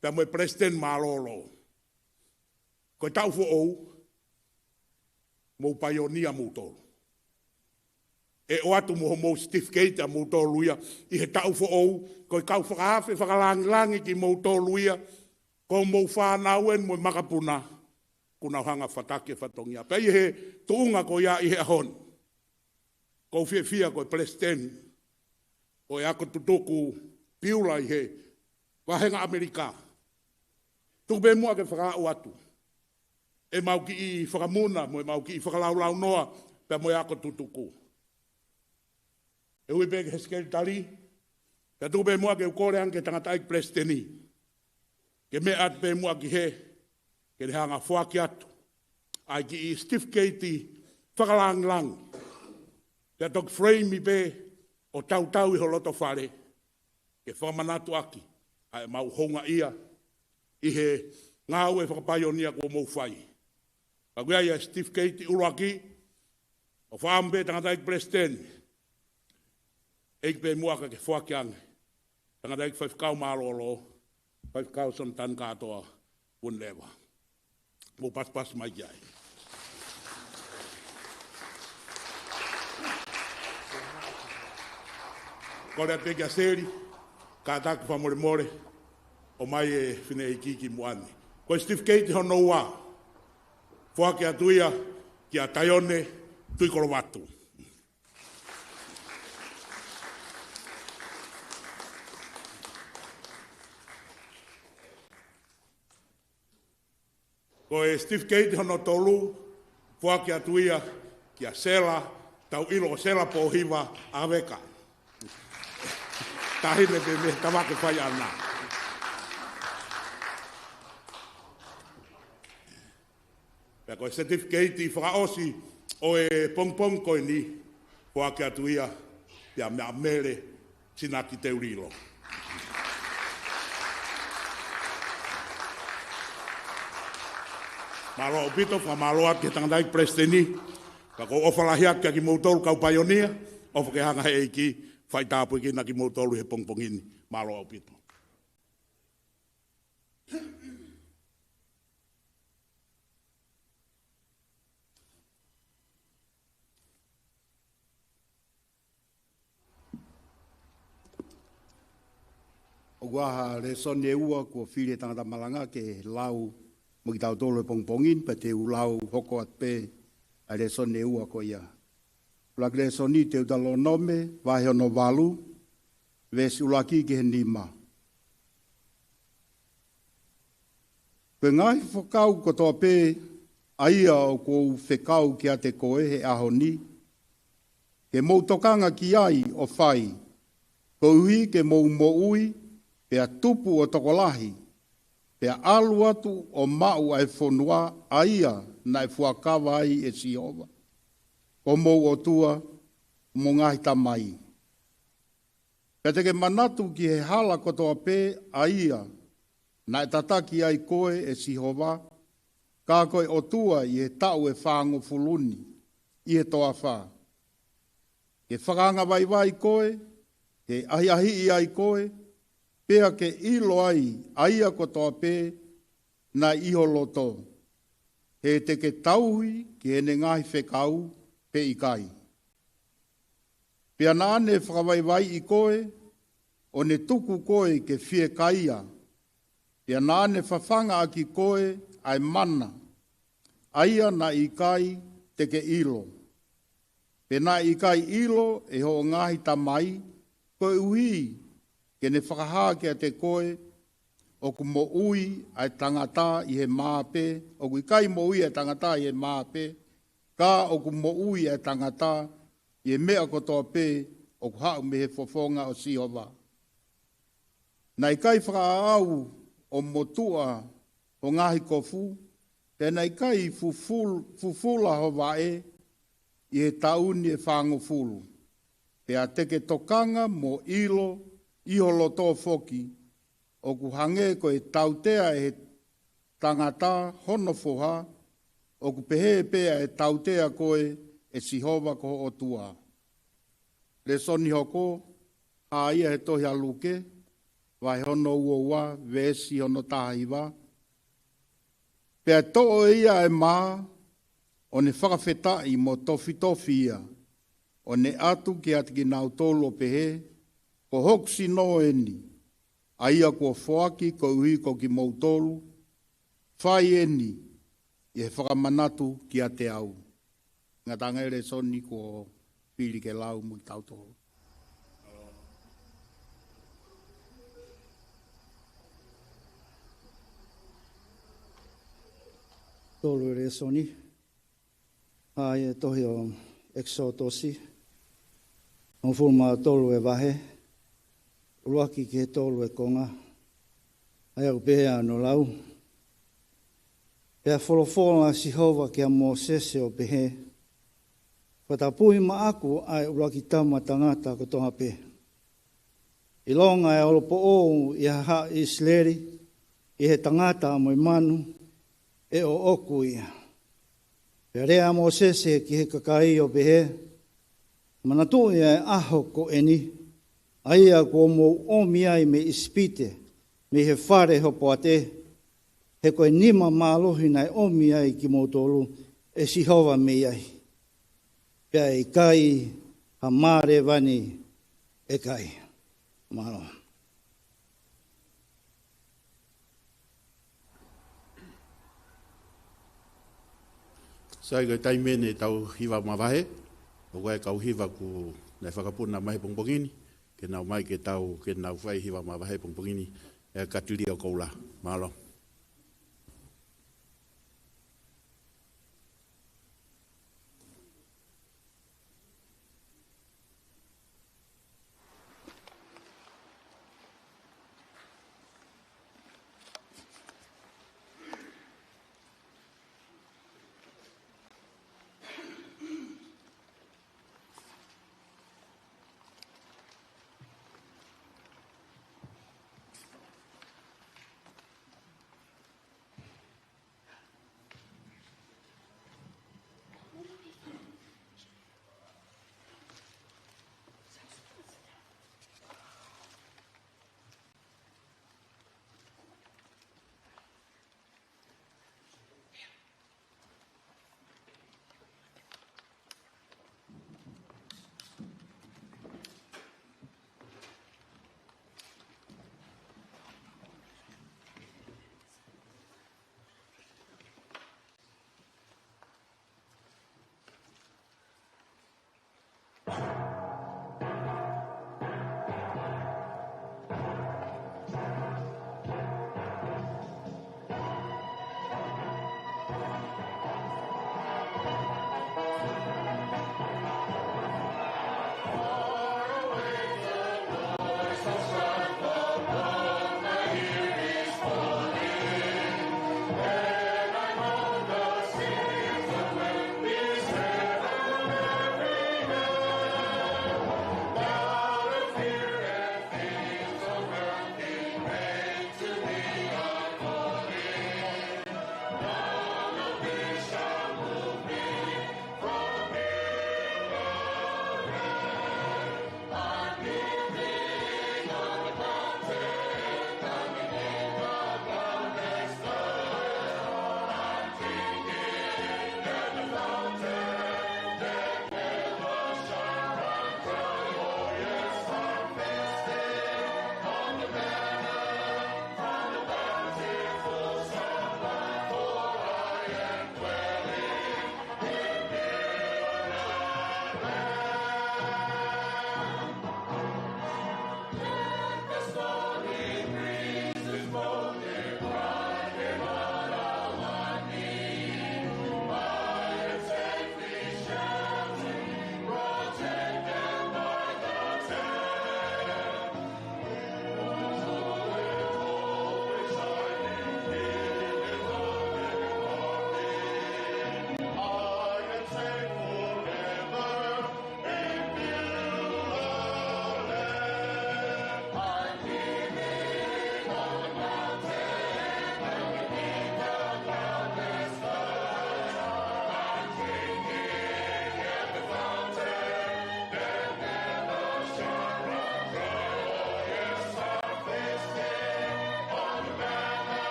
pea mo e Palesiteni Mālōlō. Ko e taʻu foʻou, mou paionia moutolu. ʻE ʻoatu mo hoʻomou certificate ʻamoutolu ia ʻi he taʻu foʻou, ko e kau fakaafe fakalāngilangi kimoutolu ia, ko hoʻomou fānau eni mo e makapuna, kuo nau hanga ʻo fataki e fatongia. Pea ʻi he tuʻunga ko ia ʻi he ʻaho ni, ʻoku ou fiefia ko e Palesiteni ʻo e Ako Tutuku Piula ʻi he Vahenga ʻAmelika. Tuku pē muʻa ke fakaaʻu atu ʻemau kiʻi fakamuna mo ʻemau kiʻi fakalaulaunoa pea mo e ako tutuku. ʻE ui pē ki he Sekelitali, pea tuku pē muʻa ke u kole ange ki he tangataʻeiki Palesiteni ke meʻa atu pē muʻa ki hē, ke ne hanga ʻo foaki atu ʻa e kiʻi certificate fakalāngilangi. Pea toki frame pē ʻo tautau ʻi ho loto fale, ke fakamanatu ʻaki ʻa ʻemau houngaʻia ʻi he ngāue fakapaionia kuo mou fai. Pea ʻoku ʻi ai ʻa e certificate ʻuluaki, ʻoku ou fakaʻamu pē tangataʻeiki Palesiteni, ʻEiki pē muʻa ka ke foaki ange, tangataʻeiki faifekau mālōlō, Faifekau Sonatani Kātoa Vunileva. Mou pasipasi mai ki ai. Kole atu pē kia Seli, kātaki fakamolemole, ʻomai e fineʻeiki ki muʻa ni. Ko e certificate hono ua, foaki atu ia kia Taione Tuʻikolovatu. Ko e certificate hono tolu, Foaki atu ia kia Sela, tau ʻilo ʻo Sela Pōhiva ʻa Veka. Taʻahine pē mei Tavake Faiʻana. Pea ko e certificate fakaʻosi ʻo e pongipongi ko eni, foaki atu ia kia Meʻa Mele Sinaki Teulilo. Mālō ʻaupito, fakamālō atu ki he tangataʻeiki Palesiteni, ka ʻoku ou ʻofa lahi atu kia kimoutolu kau paionia, ʻofa ke hanga he ʻEiki faitāpuekina kimoutolu he pongipongi ni. Mālō ʻaupito. ʻOku ʻi ai ha lēsoni ʻe ua kuo fili ʻe he tangata malanga ke lau mo kitautolu he pongipongi ni, pea te u lau hoko atu pē ʻa e lēsoni ʻe ua ko ia. ʻUluaki lēsoni, Teutalōnome vahe hono valu, veesi ʻuluaki ki he nima. Ko e ngaahi fekau kotoa pē ʻa ia ʻoku ou fekau kiate koe he ʻaho ni, ke mou tokanga ki ai ʻo fai, koeʻuhi ke mou moʻui, pea tupu ʻo tokolahi, pea ʻalu atu ʻo maʻu ʻa e fonua ʻa ia naʻe fuakava ai ʻe Sihova ko homou ʻOtua homou ngaahi tamai. Pea te ke manatu ki he hala kotoa pē ʻa ia naʻe tataki ai koe ʻe Sihova, ka ko e ʻOtua, ʻi he taʻu ʻe fāngofulu ni ʻi he toafa, ke fakaangavaivai koe, ke ʻahiʻahiʻi ai koe, pea ke ʻilo ai ʻa ia kotoa pē naʻe ʻi ho loto, he te ke tauhi ki heʻene ngaahi fekau pe ʻikai. Pea naʻa ne fakavaivaiʻi koe, ʻo ne tuku koe ke fiekaia, pea naʻa ne fafangaʻaki koe ʻa e mana, ʻa ia naʻe ʻikai te ke ʻilo, pe naʻe ʻikai ʻilo ʻe hoʻo ngaahi tamai, koeʻuhi ke ne fakahā kiate koe ʻoku moʻui ʻa e tangata ʻi he mā pē, ʻoku ʻikai moʻui ʻa e tangata ʻi he mā pē, ka ʻoku moʻui ʻa e tangata ʻi he meʻa kotoa pē ʻoku haʻu mei he fofonga ʻo Sihova. Naʻe ʻikai fakaʻaʻau ʻo motuʻa ho ngaahi kofu, pea naʻe ʻikai fuful-, fufula ho vaʻe ʻi he taʻu ni ʻe fāngofulu. Pea te ke tokanga mo ʻilo ʻi ho loto foki, ʻoku hangē ko e tautea ʻe he tangata hono foha, ʻoku pehē pē ʻa e tautea koe ʻe Sihova ko ho ʻOtua. Lēsoni hoko, hā ia he tohi ʻa Luke, vahe hono uaua, veesi hono taha hiva. Pea toʻo ʻe ia ʻa e mā, ʻo ne fakafetaʻi mo tofitofi ia, ʻo ne ʻatu kiate kinautolu ʻo pehē, Ko hoku sino eni, ʻa ia kuo foaki koeʻuhi ko kimoutolu, fai eni ʻi he fakamanatu kiate au. Ngataʻanga e lēsoni kuo fili ke lau mo kitautolu. Tolu e lēsoni. ʻA ia tohi ʻo ʻEkisotosi, hongofulu mā tolu e vahe, ʻuluaki ki he tolu e konga, ʻa ia ʻoku pehē hono lau. Pea folofola ʻa Sihova kia Mōsese ʻo pehē, Fakatapui maʻaku ʻa e ʻuluaki tama tangata kotoa pē. ʻIlonga ʻe olopoʻou ʻi he haʻa ʻIsileli, ʻi he tangata mo e manu, ʻe ʻoʻoku ia. Pea lea ʻa Mōsese ki he kakai ʻo pehē, Manatuʻi ʻa e ʻaho ko eni, ʻa ia kuo mou ʻomi ai mei ʻIsipite, mei he fale hopoate, he ko e nima mālohi naʻe ʻomi ai kimoutolu ʻe Sihova mei ai. Pea ʻe ʻikai ha mā lēvani ʻe kai. Mālō. Sai, ko e taimi eni ʻetau hiva mavahe, ʻoku ʻi ai e kau hiva kuo nau fakapuna mai he pongipongi ni, ke nau mai ke tau, ke nau fai hiva mavahe he pongipongi ni, ʻe Katilia ʻo Koula. Mālō.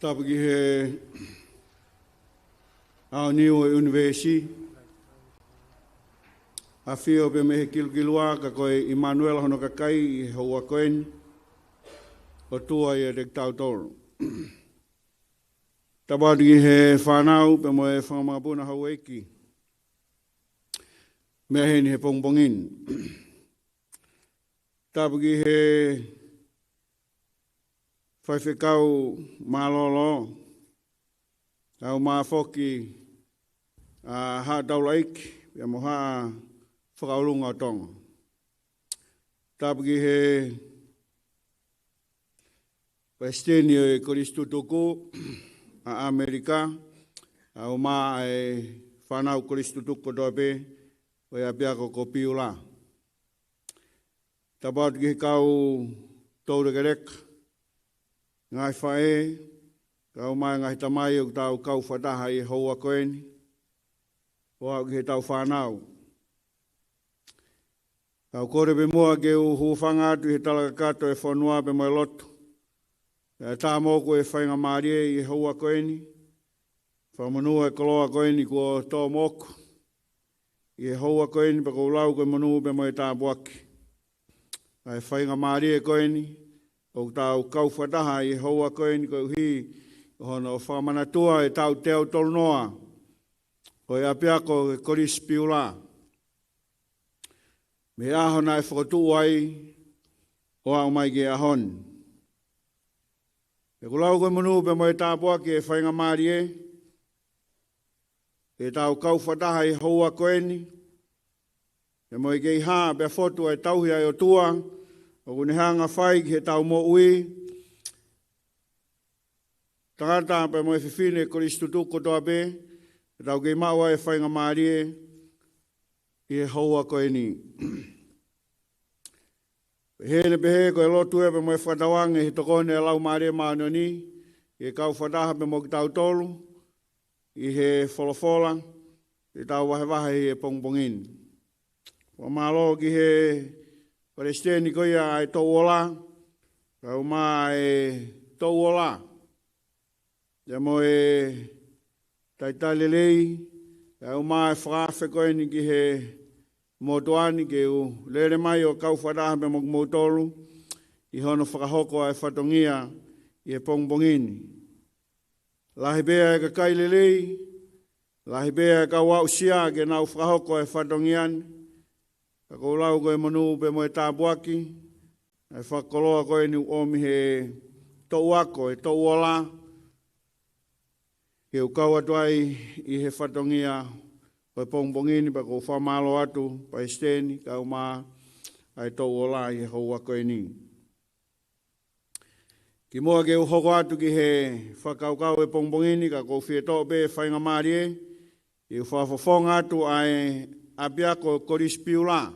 Tapu ki he ʻAoniu ʻo e ʻUnivēsi. ʻAfio pē mei he kilukilua, ka ko e ʻImanuela hono kakai ʻi he houa ko eni. ʻOtua ʻiate kitautolu. Tapu atu ki he fānau pea mo e fanga makapuna houʻeiki meʻa heni he pongipongi ni. Tapu ki he faifekau mālōlō, ʻa e ʻumaʻā foki ʻa Haʻa Taulaʻeiki pea mo Haʻa Fakaʻolunga ʻo Tonga. Tapu ki he Palesiteni ʻo e Kolisi Tutuku ʻa ʻAmelika, ʻa e ʻumaʻā e fānau Kolisi Tutuku kotoa pē ʻo e ʻapiako ko Piula. Tapu atu ki he kau toulekeleka, ngaahi faʻē, kae ʻumaʻā e ngaahi tamai ʻoku tau kau fakataha ʻi he houa ko eni, ʻo aʻu ki heʻetau fānau. Kau kole pē muʻa ke u hūfanga atu ʻi he talakakato ʻo e fonua pea mo e lotu. ʻE tā moʻoku e faingamālie ʻi he houa ko eni. Fakamonū e koloa ko eni kuo tō moʻoku ʻi he houa ko eni, pea ʻoku ou lau ko e monū pea mo e tāpuaki ʻa e faingamālie ko eni ʻoku tau kau fakataha ʻi he houa ko eni koeʻuhi ko hono fakamanatua ʻetau teau tolunoa ʻo e ʻapiako ʻo e Kolisi Piula, mei he ʻaho naʻe fokotuʻu ai ʻo aʻu mai ki he ʻaho ni. ʻOku ou lau ko e monū pea mo e tāpuaki e faingamālie ʻetau kau fakataha ʻi he houa ko eni, pea mo e kei hā pea fotu ʻa e tauhi ʻa e ʻOtua ʻoku ne hanga ʻo fai ki heʻetau moʻui, tangata pea mo e fefine Kolisi Tutuku kotoa pē, ʻetau kei maʻu ʻa e faingamālie ʻi he houa ko eni. Pehē ni pehē ko e lotu ē pea mo e fakatauange ʻe he tokoni ʻa e Laumālie Māʻoniʻoni ke kau fakataha pea mo kitautolu ʻi he folofola te tau vahevahe he pongipongi ni. Fakamālō ki he Palesiteni ko ia ʻa e Toʻu Ola, kae ʻumaʻā e Toʻu Ola, pea mo e talitali lelei, kae ʻumaʻā e fakaafe ko eni ki he motuʻa ni ke u lele mai ʻo kau fakataha pea mo kimoutolu ʻi hono fakahoko ʻa e fatongia ʻi he pongipongi ni. Lahi pē ʻa e kakai lelei, lahi pē ʻa e kau aʻusia ke nau fakahoko e fatongia ni. Ka ʻoku ou lau ko e monū pea mo e tāpuaki ʻa e fakakoloa ko eni ʻoku ʻomi ʻe he Toʻu Ako, ʻe he Toʻu Ola, ke u kau atu ai ʻi he fatongia ʻo e pongipongi ni, pea ʻoku ou fakamālō atu Palesiteni kae ʻumaʻā ʻa e Toʻu Ola ʻi he houa ko eni. Kimuʻa ke u hoko atu ki he fakakaukau e pongipongi ni, ka ʻoku ou fie toʻo pē faingamālie ke u fakafofonga atu ʻa e ʻapiako Kolisi Piula,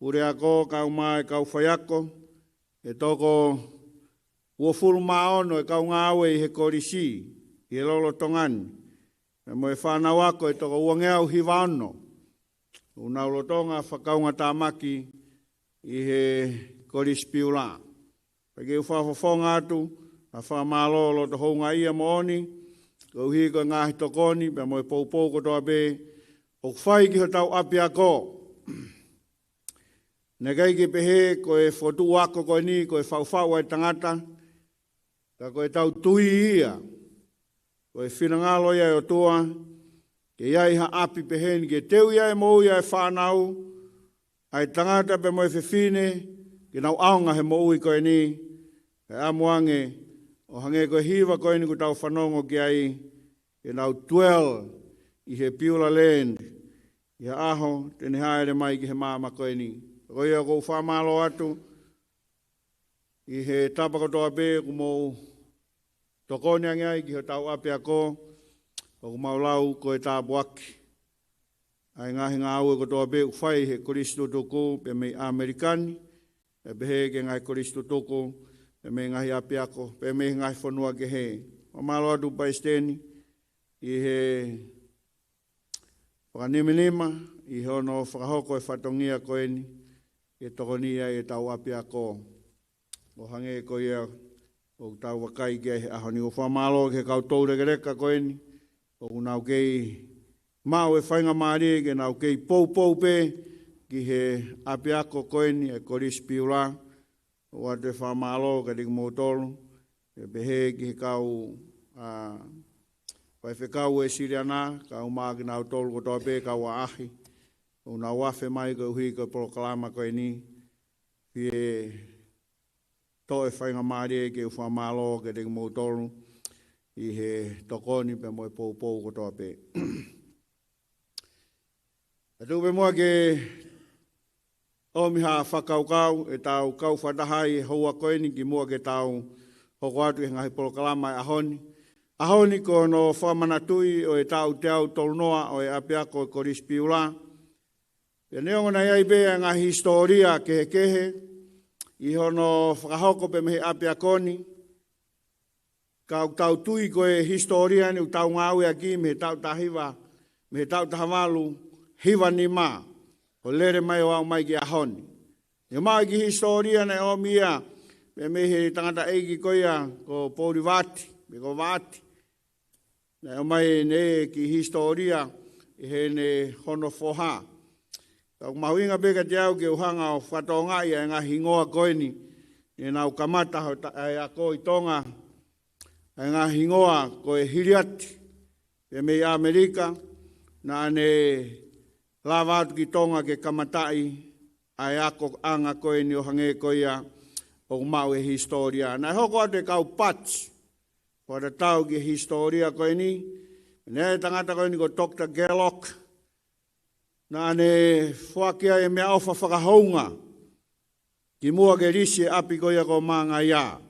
puleako kae ʻumaʻā e kau faiako, ʻe toko uofulu mā ono e kau ngāue ʻi he kolisi ʻi he lolotonga ni, pea mo e fānau ako ʻe toko uangeau hiva ono ʻoku nau lolotonga fakaungatāmaki ʻi he Kolisi Piula. Pea ke u fakafofonga atu ʻa e fakamālō loto houngaʻia moʻoni koeʻuhi ko e ngaahi tokoni pea mo e poupou kotoa pē ʻoku fai ki hotau ʻapiako. Naʻe ʻikai ke pehē ko e fokotuʻu ako ko eni ko e faʻufaʻu ʻa e tangata, ka ko ʻetau tui ia, ko e finangalo ia ʻo e ʻOtua ke ʻi ai ha ʻapi pehē ni ke teu ai e moʻui ʻa e fānau, ʻa e tangata pea mo e fefine, ke nau ʻaonga he moʻui ko eni, kae ʻamu ange ʻo hangē ko e hiva ko eni ʻoku tau fanongo ki ai, ke nau dwell ʻi he Beulah land ʻi he ʻaho te ne hāʻele mai ki he māmani ko eni. Ko ia ʻoku ou fakamālō atu ʻi he tapa kotoa pē ʻoku mou tokoni ange ai ki hotau ʻapiako, ʻoku mau lau ko e tāpuaki ʻa e ngaahi ngāue kotoa pē ʻoku fai ʻe he Kolisi Tutuku pea mei ʻAmelika ni, pea pehē ki he ngaahi Kolisi Tutuku pea mei he ngaahi ʻapiako pea mei he ngaahi fonua kehe. Fakamālō atu Palesiteni ʻi he fakanimanima ʻi hono fakahoko e fatongia ko eni ke tokoni ai ʻetau ʻapiako. ʻO hangē ko ia ʻoku tau vakai ki ai he ʻaho ni. ʻOku fakamālō ki he kau toulekeleka ko eni ʻoku nau kei maʻu e faingamālie ke nau kei poupou pē ki he ʻapiako ko eni e Kolisi Piula. ʻOatu e fakamālō kiate kimoutolu, pea pehē ki he kau, ā, faifekau Uēsiliana, kau mai kinautolu kotoa pē, kau ʻaʻahi ʻoku nau afe mai koeʻuhi ko e polokalama ko eni. Fie toe faingamālie ke u fakamālō kiate kimoutolu ʻi he tokoni pea mo e poupou kotoa pē. Ka tuku pē muʻa ke ʻomi ha fakakaukau ʻetau kau fakataha ʻi he houa ko eni kimuʻa ke tau hoko atu he ngaahi polokalama e ʻaho ni. ʻAho ni ko hono fakamanatuʻi ʻo e taʻu teau tolunoa ʻo e ʻapiako Kolisi Piula. Pea neongo naʻe ʻi ai pē ʻa e ngaahi hisitōlia kehekehe ʻi hono fakahoko pē mei he ʻapiako ni, ka ʻoku tau tui ko e hisitōlia ni ʻoku tau ngāueʻaki mei he taʻu taha hiva, mei he taʻu taha valu hiva nima, ʻo lele mai ʻo aʻu mai ki he ʻaho ni. ʻE maʻu e kiʻi hisitōlia naʻe ʻomi ia mei, mei he tangataʻeiki ko ia ko Pouli Vaati, pe ko Vaati. Naʻe ʻomai ʻene kiʻi hisitōlia ʻi heʻene hono foha. Ka ʻoku mahuʻinga pē kiate au ke u hanga ʻo fakatokangaʻi ʻa e ngaahi hingoa ko eni, ʻenau kamata ho ta-, ʻa e ako ʻi Tonga, ʻa e ngaahi hingoa ko e Hiliati, pea mei ʻAmelika, naʻa ne lava atu ki Tonga ke kamataʻi ʻa e akoʻanga ko eni ʻo hangē ko ia ʻoku maʻu e hisitōlia. Naʻe hoko atu e kau pati fakatatau ki he hisitōlia ko eni, naʻe ʻi ai e tangata ko eni ko Doctor Gaylock, naʻa ne foaki ai e meʻaʻofa fakahounga kimuʻa ke lisi e ʻapi ko ia ko Mangaia.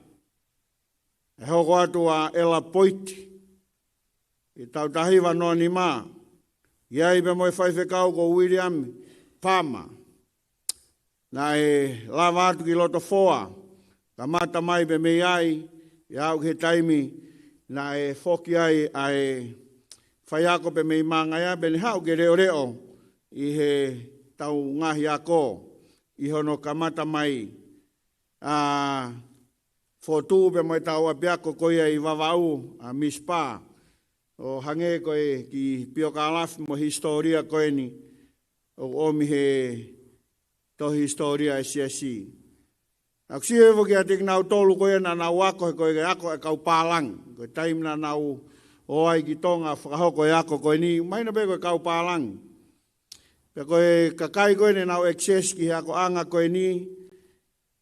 ʻE hoko atu ʻa ʻEla Poiti ʻi he taʻu taha hiva noa nima, ʻi ai pea mo e faifekau ko William Palmer. Naʻe lava atu ki Lotofoa, kamata mai pē mei ai, ʻo aʻu ki he taimi naʻe foki ai ʻa e faiako pē mei Mangaia, pea ne haʻu ke leʻoleʻo ʻi heʻetau ngaahi ako ʻi hono kamata mai ʻa fokotuʻu pea mo ʻetau ʻapiako ko ia ʻi Vavaʻu, ʻa Misipa, ʻo hangē ko e kiʻi piokalafi mo e hisitōlia ko eni ʻoku ʻomi he tohi hisitōlia ʻa e Siasi. ʻOku ou sio hifo kiate kinautolu ko ia naʻa nau ako, he ko e ako e kau pālangi. Ko e taimi naʻa nau ō ai ki Tonga fakahoko e ako ko eni, mahino pē ko e kau pālangi. Pea ko e kakai ko ē naʻa nau access ki he akoʻanga ko eni,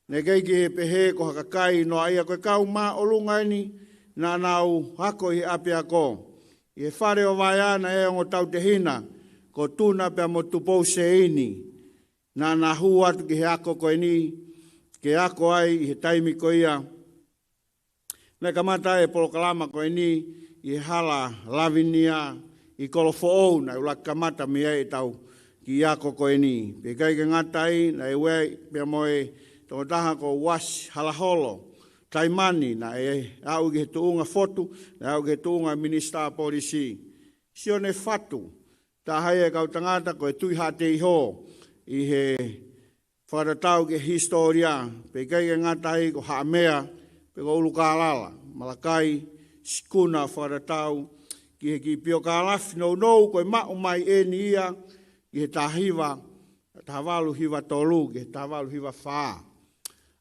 naʻe ʻikai ke pehē ko ha kakai noaʻia, ko e kau māʻolunga eni naʻa nau ako ʻi he ʻapiako. ʻI he fale ʻo Vaea naʻe ongo tautehina ko Tuna pea mo Tupou Seini naʻa na hū atu ki he ako ko eni, ke ako ai ʻi he taimi ko ia naʻe kamata e polokalama ko eni ʻi he hala Lavinia ʻi Kolofoʻou, naʻe ʻuluaki kamata mei ai ʻetau kiʻi ako ko eni. Pea ʻikai ke ngata ai, naʻe ʻi ai pea mo e tokotaha ko Uasi Halaholo Taimani, naʻe aʻu ki he tuʻunga fotu, naʻe aʻu ki he tuʻunga minisitā polisi. Sione Fatu, taha ia e kau tangata ko e Tuʻi Haʻateiho ʻi he fakatatau ki he hisitōlia, pea ʻikai ke ngata ai ko Haʻamea, pe ko ʻUlukālala, Malakai Sikuna, fakatatau ki he kiʻi piokalafi nounou ko e maʻu mai eni ia ʻi he taha hiva, taha valu hiva tolu ki he taha valu hiva fā.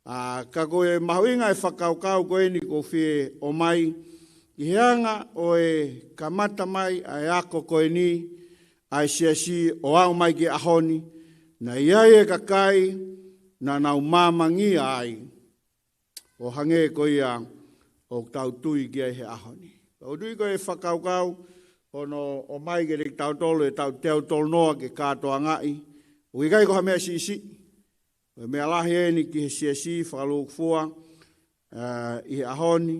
ʻA, ka ko e mahuʻinga e fakakaukau ko eni ʻoku ou fie ʻomai, ki he anga ʻo e kamata mai ʻa e ako ko eni ʻa e Siasi ʻo aʻu mai ki he ʻaho ni, naʻe ʻi ai e kakai naʻa nau māmangia ai, ʻo hangē ko ia ʻoku tau tui ki ai he ʻaho ni. ʻOku ou tui ko e fakakaukau hono ʻomai kiate kitautolu e taʻu teau tolunoa ke kātoangaʻi, ʻoku ʻikai ko ha meʻa siʻisiʻi. Ko e meʻa lahi eni ki he Siasi fakalūkufua, ā, ʻi he ʻaho ni.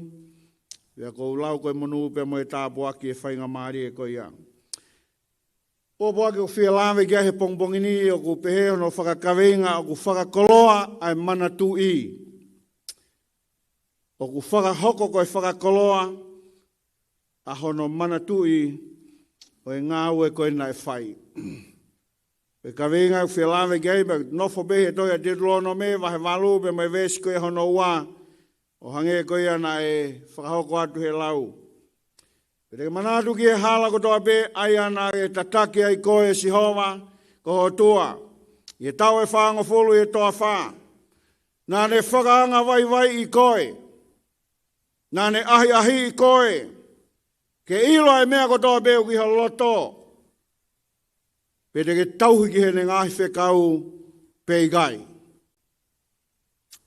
Pea ʻoku ou lau ko e monū pea mo e tāpuaki e faingamālie ko ia. Pōpoaki ʻoku ou fie lave ki ai he pongipongi ni ʻoku pehē hono fakakaveinga ʻoku fakakoloa ʻa e manatuʻi. ʻOku fakahoko ko e fakakoloa ʻa hono manatuʻi ʻo e ngāue ko ē naʻe fai. Ko e kaveinga ʻoku ou fie lave ki ai, pea nofo pē he tohi ʻa Teutalōnome vahe valu pea mo e veesi ko ia hono ua. ʻo hangē ko ia naʻe fakahoko atu he lau. Pea te ke manatu ki he hala kotoa pē, ʻa ia naʻe tataki ai koe ʻe Sihova ko ho ʻOtua ʻi he taʻu ʻe fāngofulu ʻi he toafa. Naʻa ne fakaangavaivaiʻi koe, naʻa ne ʻahiʻahiʻi koe, ke ʻilo ʻa e meʻa kotoa pē ʻoku ʻi ho loto, pe te ke tauhi ki heʻene ngaahi fekau pe ʻikai.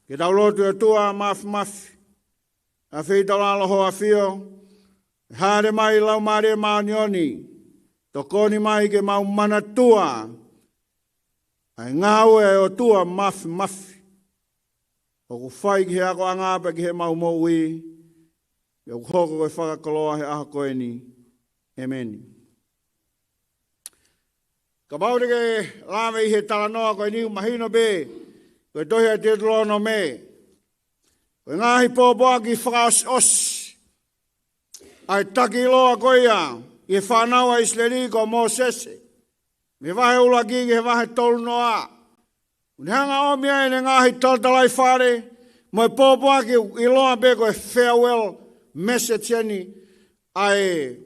Ke tau lotu. ʻE ʻOtua Mafimafi, ʻafeitaulalo ho ʻAfio, ʻe hāʻele mai Laumālie Māʻoniʻoni, tokoni mai ke mau manatua ʻa e ngāue ʻa e ʻOtua Mafimafi ʻoku fai ki he akoʻanga pea ki heʻemau moʻui, ʻoku hoko ko e fakakoloa he ʻaho ko eni. ʻEmeni. Kapau te ke lave ʻi he talanoa ko eni, ʻoku mahino pē ko e tohi ʻa Teutalōnome, ko e ngaahi pōpoaki fakaʻosiʻosi ʻa e takiloa ko ia ʻi he fānau ʻa ʻIsileli ko Mōsese, mei he vahe ʻuluaki ki he vahe tolunoa. ʻOku ne hanga ʻo ʻomi ai ʻene ngaahi talatalaifale mo e pōpoaki ʻoku ʻiloa pē ko e farewell message eni, ʻa e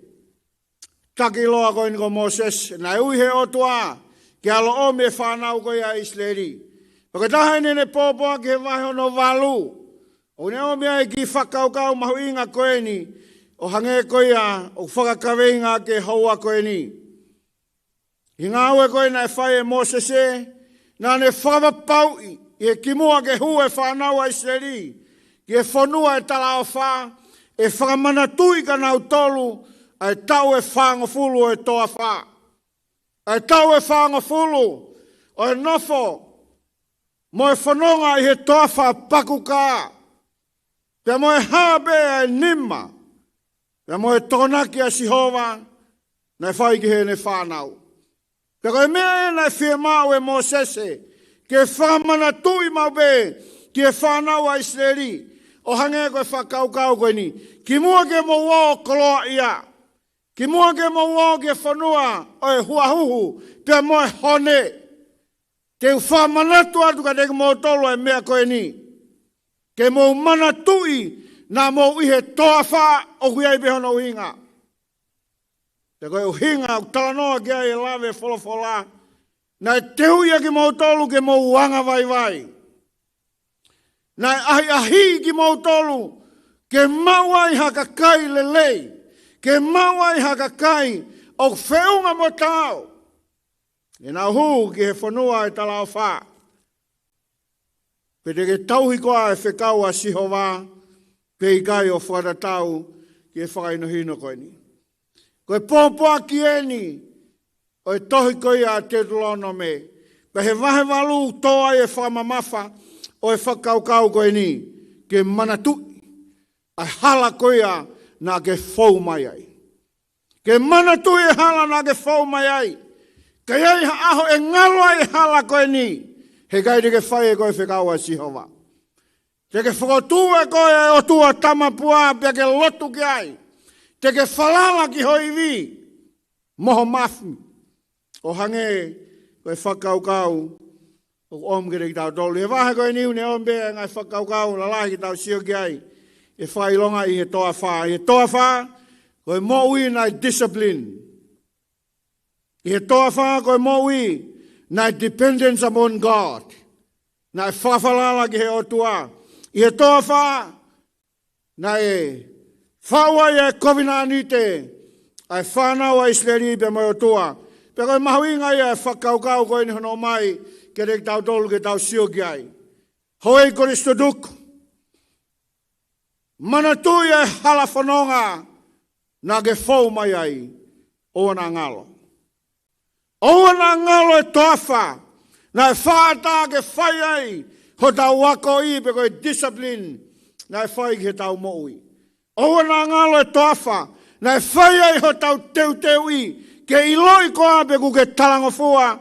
takiloa ko eni ko Mōsese, naʻe ui he ʻOtua ke ʻalu ʻo ʻomi e fānau ko ia ʻa ʻIsileli. Pea ko e taha eni ʻene pōpoaki he vahe hono valu, ʻoku ne ʻomi ai e kiʻi fakakaukau mahuʻinga ko eni, ʻo hangē ko ia ʻoku fakakaveinga ki he houa ko eni. ʻI he ngāue ko ē naʻe fai ʻe Mōsese, naʻa ne fakapapauʻi ʻi he kimuʻa ke hū e fānau ʻa ʻIsileli ki he fonua ʻo e talaʻofa, ʻe fakamanatuʻi kia nautolu ʻa e taʻu ʻe fāngofulu ʻo e toafa, ʻa e taʻu ʻe fāngofulu ʻo e nofo mo e fononga ʻi he toafa pakukā, pea mo e hā pē ʻa e nima, pea mo e tokonaki ʻa Sihova naʻe fai ki heʻene fānau. Pea ko e meʻa ia naʻe fiemaʻu ʻe Mōsese ke fakamanatuʻi maʻu pē ki he fānau ʻa ʻIsileli, ʻo hangē ko e fakakaukau ko eni: kimuʻa ke mou ō ʻo koloaʻia, kimuʻa ke mou ō ki he fonua ʻo e huahuhu pea mo e hone, te u fakamanatu atu kiate kimoutolu ʻa e meʻa ko eni, ke mou manatuʻi naʻa mou ʻi he toafa. ʻOku ʻi ai pē hono ʻuhinga. Pea ko e ʻuhinga ʻoku talanoa ki ai e lave folofola, naʻe teuʻi ʻa kimoutolu ke mou angavaivai. Naʻe ʻahiʻahiʻi kimoutolu ke maʻu ai ha kakai lelei, ke maʻu ai ha kakai ʻoku feʻunga mo taau, ke nau hū ki he fonua ʻo e talaʻofa. Pe te ke tauhi koā e fekau ʻa Sihova pe ʻikai, ʻo fakatatau ki he fakahinohino ko eni? Ko e pōpoaki eni ʻo e tohi ko ia ʻa Teutalōnome. Pea he vahe valu ʻoku tō ai e fakamamafa ʻo e fakakaukau ko eni, ke manatuʻi ʻa e hala ko ia naʻa ke fou mai ai. Ke manatuʻi e hala naʻa ke fou mai ai. Ka ʻi ai ha ʻaho ʻe ngalo ai e hala ko eni, heʻikai te ke fai ʻe koe e fekau ʻa Sihova. Te ke fokotuʻu ʻe koe e ʻotua tamapua pea ke lotu ki ai. Te ke falala ki ho ivi mo ho mafi, ʻo hangē ko e fakakaukau ʻoku ʻomi kiate kitautolu. He vahe ko eni ʻoku ne ʻomi pē ngaahi fakakaukau lalahi ke tau sio ki ai, ʻi he fakaʻilonga ʻi he toafa. ʻI he toafa, ko e moʻui naʻe discipline. ʻI he toafa, ko e moʻui naʻe dependence upon God. Naʻe fakafalala ki he ʻOtua. ʻI he toafa, naʻe faʻu ai e kovinānite ʻa e fānau ʻa ʻIsileli pea mo e ʻOtua. Pea ko e mahuʻinga ia e fakakaukau ko eni hono ʻomai kiate kitautolu ke tau sio ki ai. Houʻeiki Kolisi Tutuku, manatuʻi e hala fononga naʻa ke fou mai ai. ʻOua naʻa ngalo. ʻOua naʻa ngalo e toafa naʻe fakaʻatā ke fai ai hotau akoʻi pe ko e discipline naʻe fai ki heʻetau moʻui. ʻOua naʻa ngalo e toafa naʻe fai ai hotau teuteuʻi ke ʻiloʻi koā pe ʻoku ke talangofua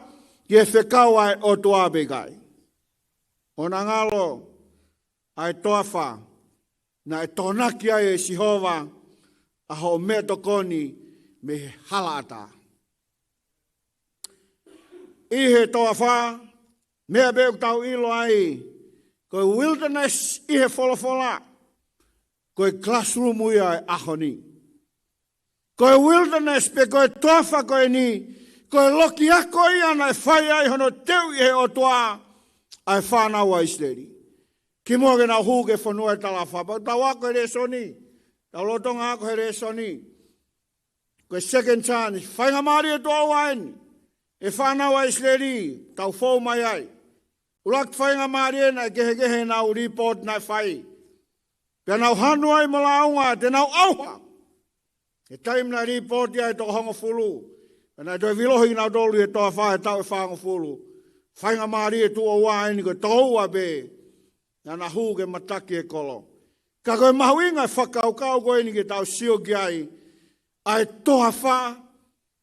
ki he fekau ʻa e ʻOtua pe ʻikai. ʻOua naʻa ngalo ʻa e toafa naʻe tokonaki ai ʻe Sihova ʻa hoʻo meʻatokoni mei he halaʻatā. ʻI he toafa, meʻa pē ʻoku tau ʻilo ai, ko e wilderness ʻi he folofola, Ko e classroom ia ʻo e ʻaho ni. Ko e wilderness pe ko e toafa ko eni, ko e loki ako ia naʻe fai ai hono teuʻi ʻe he ʻOtua ʻa e fānau ʻa ʻIsileli. Kimuʻa ke nau hū ki he fonua ʻo e talaʻofa, pea tau ako he lēsoni, tau lolotonga ako he lēsoni. Ko e second chance, faingamālie tuʻo ua eni ʻa e fānau ʻa ʻIsileli, tau fou mai ai. ʻUluaki faingamālie naʻe kehekehe ʻenau report naʻe fai. Pea nau hanu ai mo lāunga te nau ʻauha. He taimi naʻe report ai ʻe toko hongofulu, pea naʻe toe vilohi kinautolu ʻi he toafa he taʻu ʻe fāngofulu. Faingamālie tuʻo ua eni ko e toko ua pē naʻa na hū ki he mataki ʻo e kolo. Ka ko e mahuʻinga e fakakaukau ko eni ke tau sio ki ai, ʻa e toafa,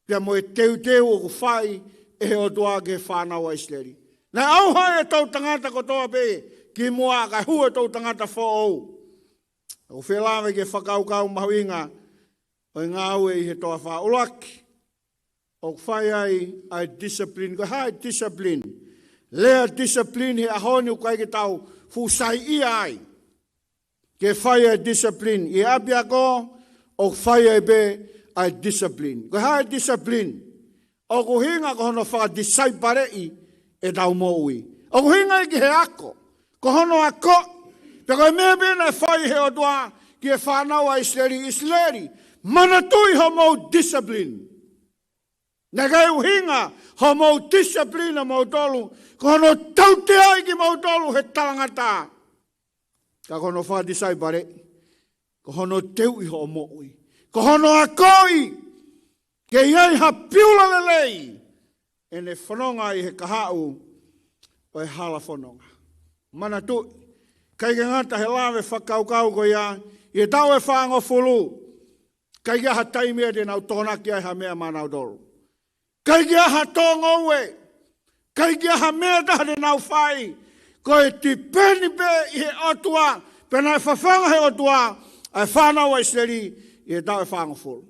pea mo e teuteu ʻoku fai ʻe he ʻOtua ki he fānau ʻa ʻIsileli. Naʻe ʻauha e toʻutangata kotoa pē kimuʻa, kae hū e toʻutangata foʻou. ʻOku ou fie lave ki he fakakaukau mahuʻinga ʻo e ngāue ʻi he toafa. ʻUluaki, ʻoku fai ai ʻa e discipline. Ko e hā e discipline? Lea discipline he ʻaho ni ʻoku ʻikai ke tau fuʻu saiʻia ai ke fai ʻa e discipline. ʻI he ʻapiako ʻoku fai ai pē ʻa e discipline. Ko e hā e discipline? ʻOku ʻuhinga ko hono fakatisaipaleʻi ʻetau moʻui. ʻOku ʻuhinga ia ki he ako. Ko hono ako. Pea ko e meʻa pē naʻe fai ʻe he ʻOtua ki he fānau ʻa ʻIsileli, ʻIsileli, manatuʻi hoʻomou discipline. Naʻe ʻikai ʻuhinga hoʻomou discipline ʻamoutolu ko hono tauteaʻi kimoutolu he talangata. Ka ko hono fakatisaipaleʻi, ko hono teuʻi hoʻo moʻui, ko hono akoʻi ke ʻi ai ha piula lelei ʻene fononga ʻi he kahaʻu ʻo e hala fononga. Manatuʻi, ʻikai ke ngata he lave fakakaukau ko ia, ʻi he taʻu ʻe fāngofulu, ʻikai ke ʻi ai ha taimi ia te nau tokonaki ai ha meʻa maʻanautolu. ʻIkai ke ʻi ai ha tōngoue, ʻikai ke ʻi ai ha meʻa ʻe taha te nau fai. Ko e tipeni pē ʻi he ʻOtua, pea naʻe fafanga ʻe he ʻOtua ʻa e fānau ʻa ʻIsileli ʻi he taʻu ʻe fāngofulu.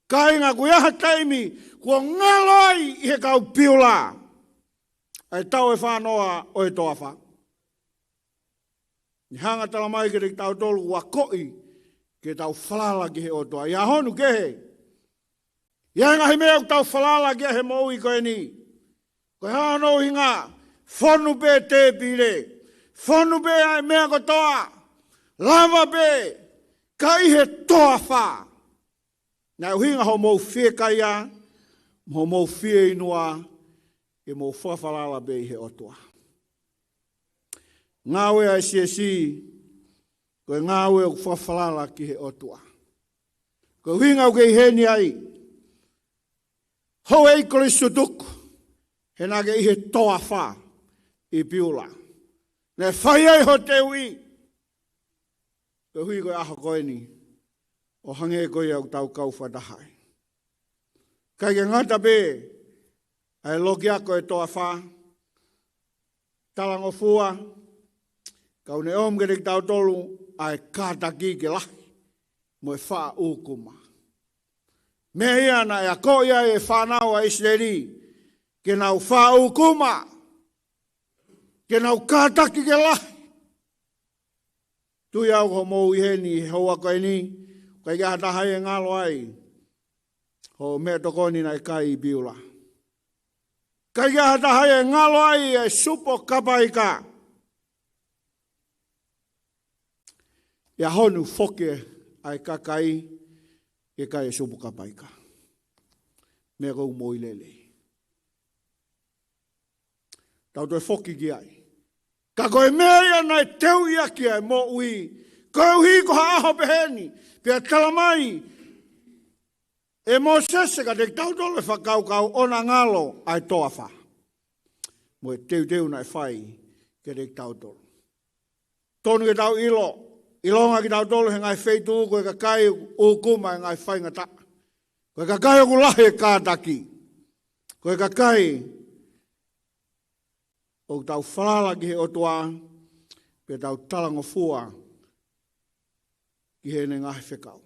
Kāinga, ʻoku ʻi ai ha taimi kuo ngalo ai ʻi he kau piula ʻa e taʻu ʻe fāngofulu ʻo e toafa. Ne hanga ʻo tala mai kiate kitautolu ʻoku akoʻi ke tau falala ki he ʻOtua ʻi he ʻaho ni, kehe ʻi he ngaahi meʻa ʻoku tau falala ki ai he moʻui ko eni. Ko e hā hono ʻuhinga? Fonu pē tēpile, fonu pē ʻa e meʻa kotoa, lava pē, ka ʻi he toafa, naʻe ʻuhinga hoʻomou fiekaia mo hoʻomou fieinua ke mou fakafalala pē ʻi he ʻOtua. Ngāue ʻa e siasi, ko e ngāue ʻoku fakafalala ki he ʻOtua. Ko e ʻuhinga ʻoku ke ʻi heni ai, houʻeiki Kolisi Tutuku, he naʻa ke ʻi he toafa ʻi Piula. Naʻe fai ai hoʻo teuʻi. Koeʻuhi ko e ʻaho ko eni, ʻo hangē ko ia ʻoku tau kau fakataha ai. ʻIkai ke ngata pē ʻa e loki ako ʻo e toafa, talangofua, ka ʻoku ne ʻomi kiate kitautolu ʻa e kātaki ke lahi mo e faʻa ʻūkuma. Meʻa ia naʻe akoʻi ai e fānau ʻa ʻIsileli ke nau faʻa ʻūkuma, ke nau kātaki ke lahi. Tui au ko hoʻomou ʻi heni he houa ko eni, ʻikai ke ʻi ai ha taha ia ʻe ngalo ai hoʻo meʻa tokoni naʻe kai ʻi Piula. ʻIkai ke ʻi ai ha taha ia ʻe ngalo ai e supo kapaika. ʻI he ʻaho ni ʻoku foki ʻa e kakai ke kai e supo kapaika. Meʻa ko ē ʻoku mou ʻi lelei. Tau toe foki ki ai. Ka ko e meʻa ia naʻe teuʻi ʻaki ʻa e moʻui, koeʻuhi ko ha ʻaho pehē ni, pea tala mai ʻe Mōsese kiate kitautolu e fakakaukau ʻo na ngalo ʻa e toafa mo e teuteu naʻe fai kiate kitautolu. Tonu ke tau ʻilo, ʻilonga kitautolu he ngaahi feituʻu ko e kakai ʻūkuma e ngaahi faingataʻa. Ko e kakai ʻoku lahi e kātaki. Ko e kakai ʻoku tau falala ki he ʻOtua, pea tau talangofua ki heʻene ngaahi fekau.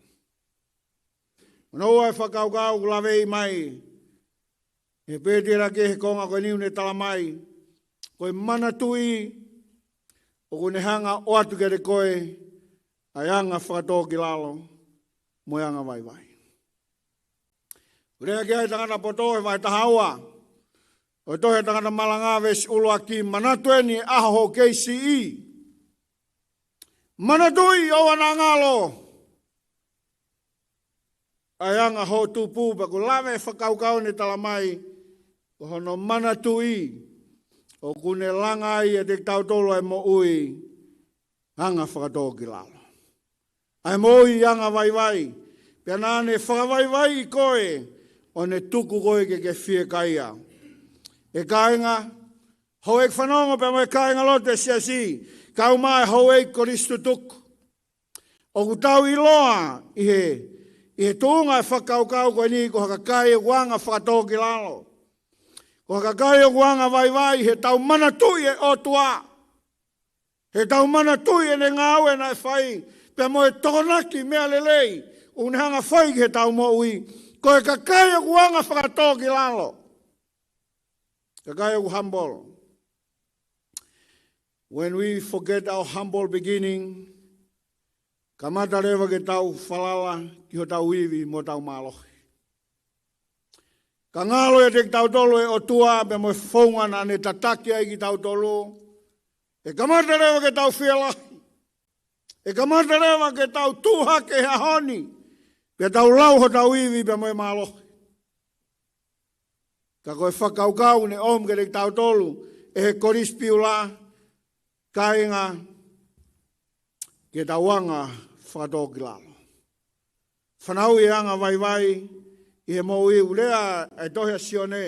Hono ua e fakakaukau ʻoku laveʻi mai ʻe Pētela ki he konga ko eni ʻoku ne tala mai, ko e manatuʻi ʻoku ne hanga ʻo ʻoatu kiate koe ʻa e anga fakatōkilalo mo e anga vaivai. Lea ki ai e tangata poto he vahe taha ua ʻo e tohi ʻa e Tangata Malanga, veesi ʻuluaki: Manatu eni ʻa hoʻo kei siʻi. Manatuʻi ʻoua naʻa ngalo ʻa e anga hoʻo tupu. Pea ʻoku lave e fakakaukau ni, talamai ko hono manatuʻi ʻoku ne langa ai ʻiate kitautolu ʻa e moʻui anga fakatōkilalo, ʻa e moʻui anga vaivai. Pea naʻa ne fakavaivaiʻi koe ʻo ne tuku koe ke ke fiekaia. ʻE kāinga, houʻeiki fanongo pea mo e kāingalotu ʻo e siasi, kae ʻumaʻā e houʻeiki Kolisi tutuku, ʻoku tau ʻiloa ʻi he, ʻi he tuʻunga e fakakaukau ko eni, ko ha kakai ʻoku anga fakatōkilalo, ko ha kakai ʻoku anga vaivai heʻetau manatuʻi e ʻOtua, heʻetau manatuʻi ʻene ngāue naʻe fai, pea mo e tokonaki meʻa lelei ʻoku ne hanga fai ki heʻetau moʻui. Ko e kakai ʻoku anga fakatōkilalo, kakai ʻoku humble. When we forget our humble beginning, kamata leva ke tau falala ki hotau ivi mo hotau mālohi. Ka ngalo ʻiate kitautolu e ʻOtua pea mo e founga naʻa ne tataki ai kitautolu, ʻe kamata leva ke tau fielahi. ʻE kamata leva ke tau tuʻu hake he ʻaho ni pea tau lau hotau ivi pea mo e mālohi. Ka ko e fakakaukau ne ʻomi kiate kitautolu ʻe he Kolisi Piula, kāinga, ke tau anga fakatōkilalo, fanauʻi e anga vaivai ʻi he moʻui. ʻOku lea ʻa e tohi ʻa Sione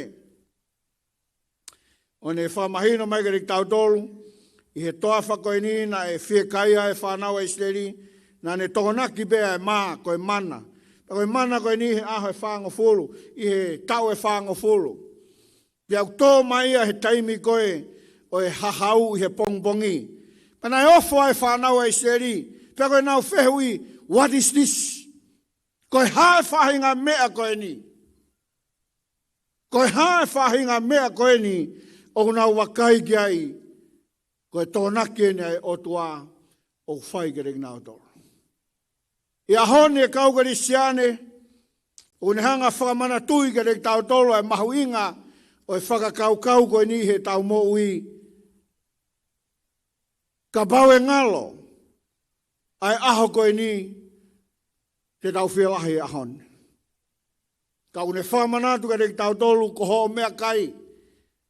ʻo ne fakamahino mai kiate kitautolu ʻi he toafa ko eni naʻe fiekaia e fānau ʻa ʻIsileli, naʻa ne tokonaki pē ʻa e mā, ko e mana. Pea ko e mana ko eni he ʻaho ʻe fāngofulu, ʻi he taʻu ʻe fāngofulu. Pea ʻoku tō mai ia he taimi ko ē ʻo e hahau ʻi he pongipongi. Pea naʻe ofo ai e fānau ʻa ʻIsileli, pea ko ʻenau fehuʻi, "What is this?" Ko e hā e faʻahinga meʻa ko eni? Ko e hā e faʻahinga meʻa ko eni ʻoku nau vakai ki ai? Ko e tokonaki eni ʻa e ʻOtua ʻoku fai kiate kinautolu. ʻI he ʻaho ni, e kau Kalisiane, ʻoku ne hanga fakamanatuʻi kiate kitautolu ʻa e mahuʻinga ʻo e fakakaukau ko eni heʻetau moʻui. Kapau ʻe ngalo ʻa e ʻaho ko eni, te tau fielahi he ʻaho ni. Ka ʻoku ne fakamanatu kiate kitautolu ko hoʻo meʻakai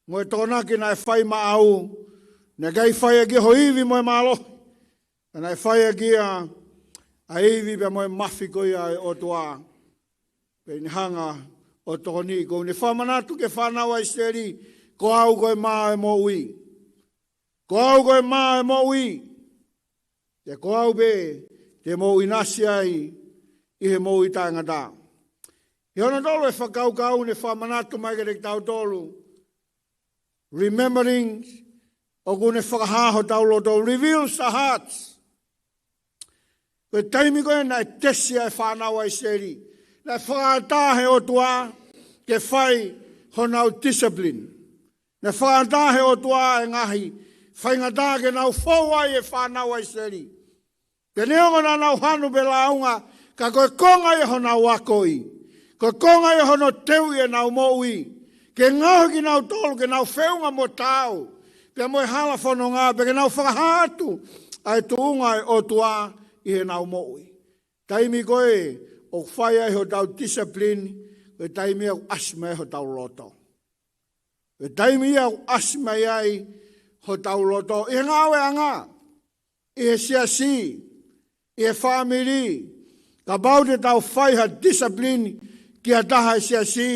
mo e tokonaki naʻe fai maʻau, naʻe ʻikai fai ʻaki ia ho ivi mo e mālohi, ka naʻe fai ʻaki ia ʻa e ivi pea mo e mafi ko ia ʻa e ʻOtua. Pea ne hanga ʻo tokoniʻi koe. Ne fakamanatu ki he fānau ʻa ʻIsileli, "Ko au ko e mā ʻo e moʻui. Ko au ko e mā ʻo e moʻui. Pea ko au pē te mou ʻinasi ai ʻi he moʻui taʻengata." ʻI hono tolu e fakakaukau ne fakamanatu mai kiate kitautolu, remembering, ʻoku ne fakahā hotau loto, reveals the hearts. Ko e taimi ko ē naʻe tesi ai e fānau ʻa ʻIsileli, naʻe fakaʻatā he ʻOtua ke fai honau discipline. Naʻe fakaʻatā he ʻOtua e ngaahi faingataʻa ke nau fou ai e fānau ʻa ʻIsileli. Pea neongo naʻa nau hanu pē lāunga, ka ko e konga ia honau akoʻi. Ko e konga ia hono teuʻi ʻenau moʻui ke ngaohi kinautolu ke nau feʻunga mo taau pea mo e hala fononga, pea ke nau fakahā atu ʻa e tuʻunga ʻo e ʻOtua ʻi heʻenau moʻui. Taimi ko ē ʻoku fai ai hotau discipline, ko e taimi ia ʻoku ʻasi mai ai hotau loto. Ko e taimi ia ʻoku ʻasi mai ai hotau loto ʻi he ngāueʻanga, ʻi he siasi, ʻi he fāmili. Kapau te tau fai ha discipline ki ha taha he siasi,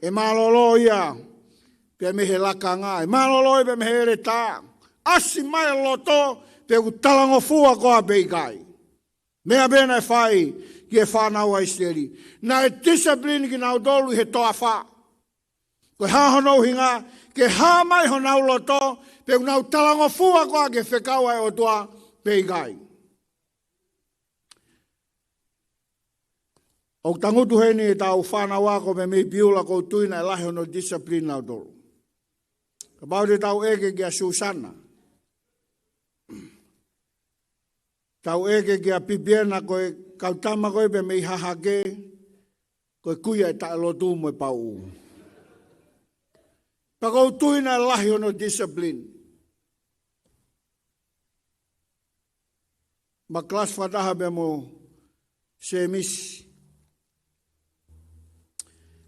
ʻe mālōlō ia pea mei he lakanga, ʻe mālōlō ia pea mei he ʻeletā. ʻAsi mai e loto, pe ʻoku talangofua koā pe ʻikai. Meʻa pē naʻe fai ki he fānau ʻa ʻIsileli. Naʻe discipline kinautolu ʻi he toafa. Ko e hā hono ʻuhinga? Ke hā mai honau loto, pe ʻoku nau talangofua koā ki he fekau ʻa e ʻOtua pe ʻikai. ʻOku tangutu heni ʻetau fānau ako mei Piula, ʻoku ou tui naʻe lahi hono discipline nautolu. Kapau te tau ʻeke kia Susana, Tau ʻeke kia Pipiena ko e kau tama ko ē pē mei Hahake, ko e kui ʻa e taʻelotu mo e pauʻu. Pea ʻoku ou tui naʻe lahi hono discipline. Ma kalasi fakataha pē mo Semisi.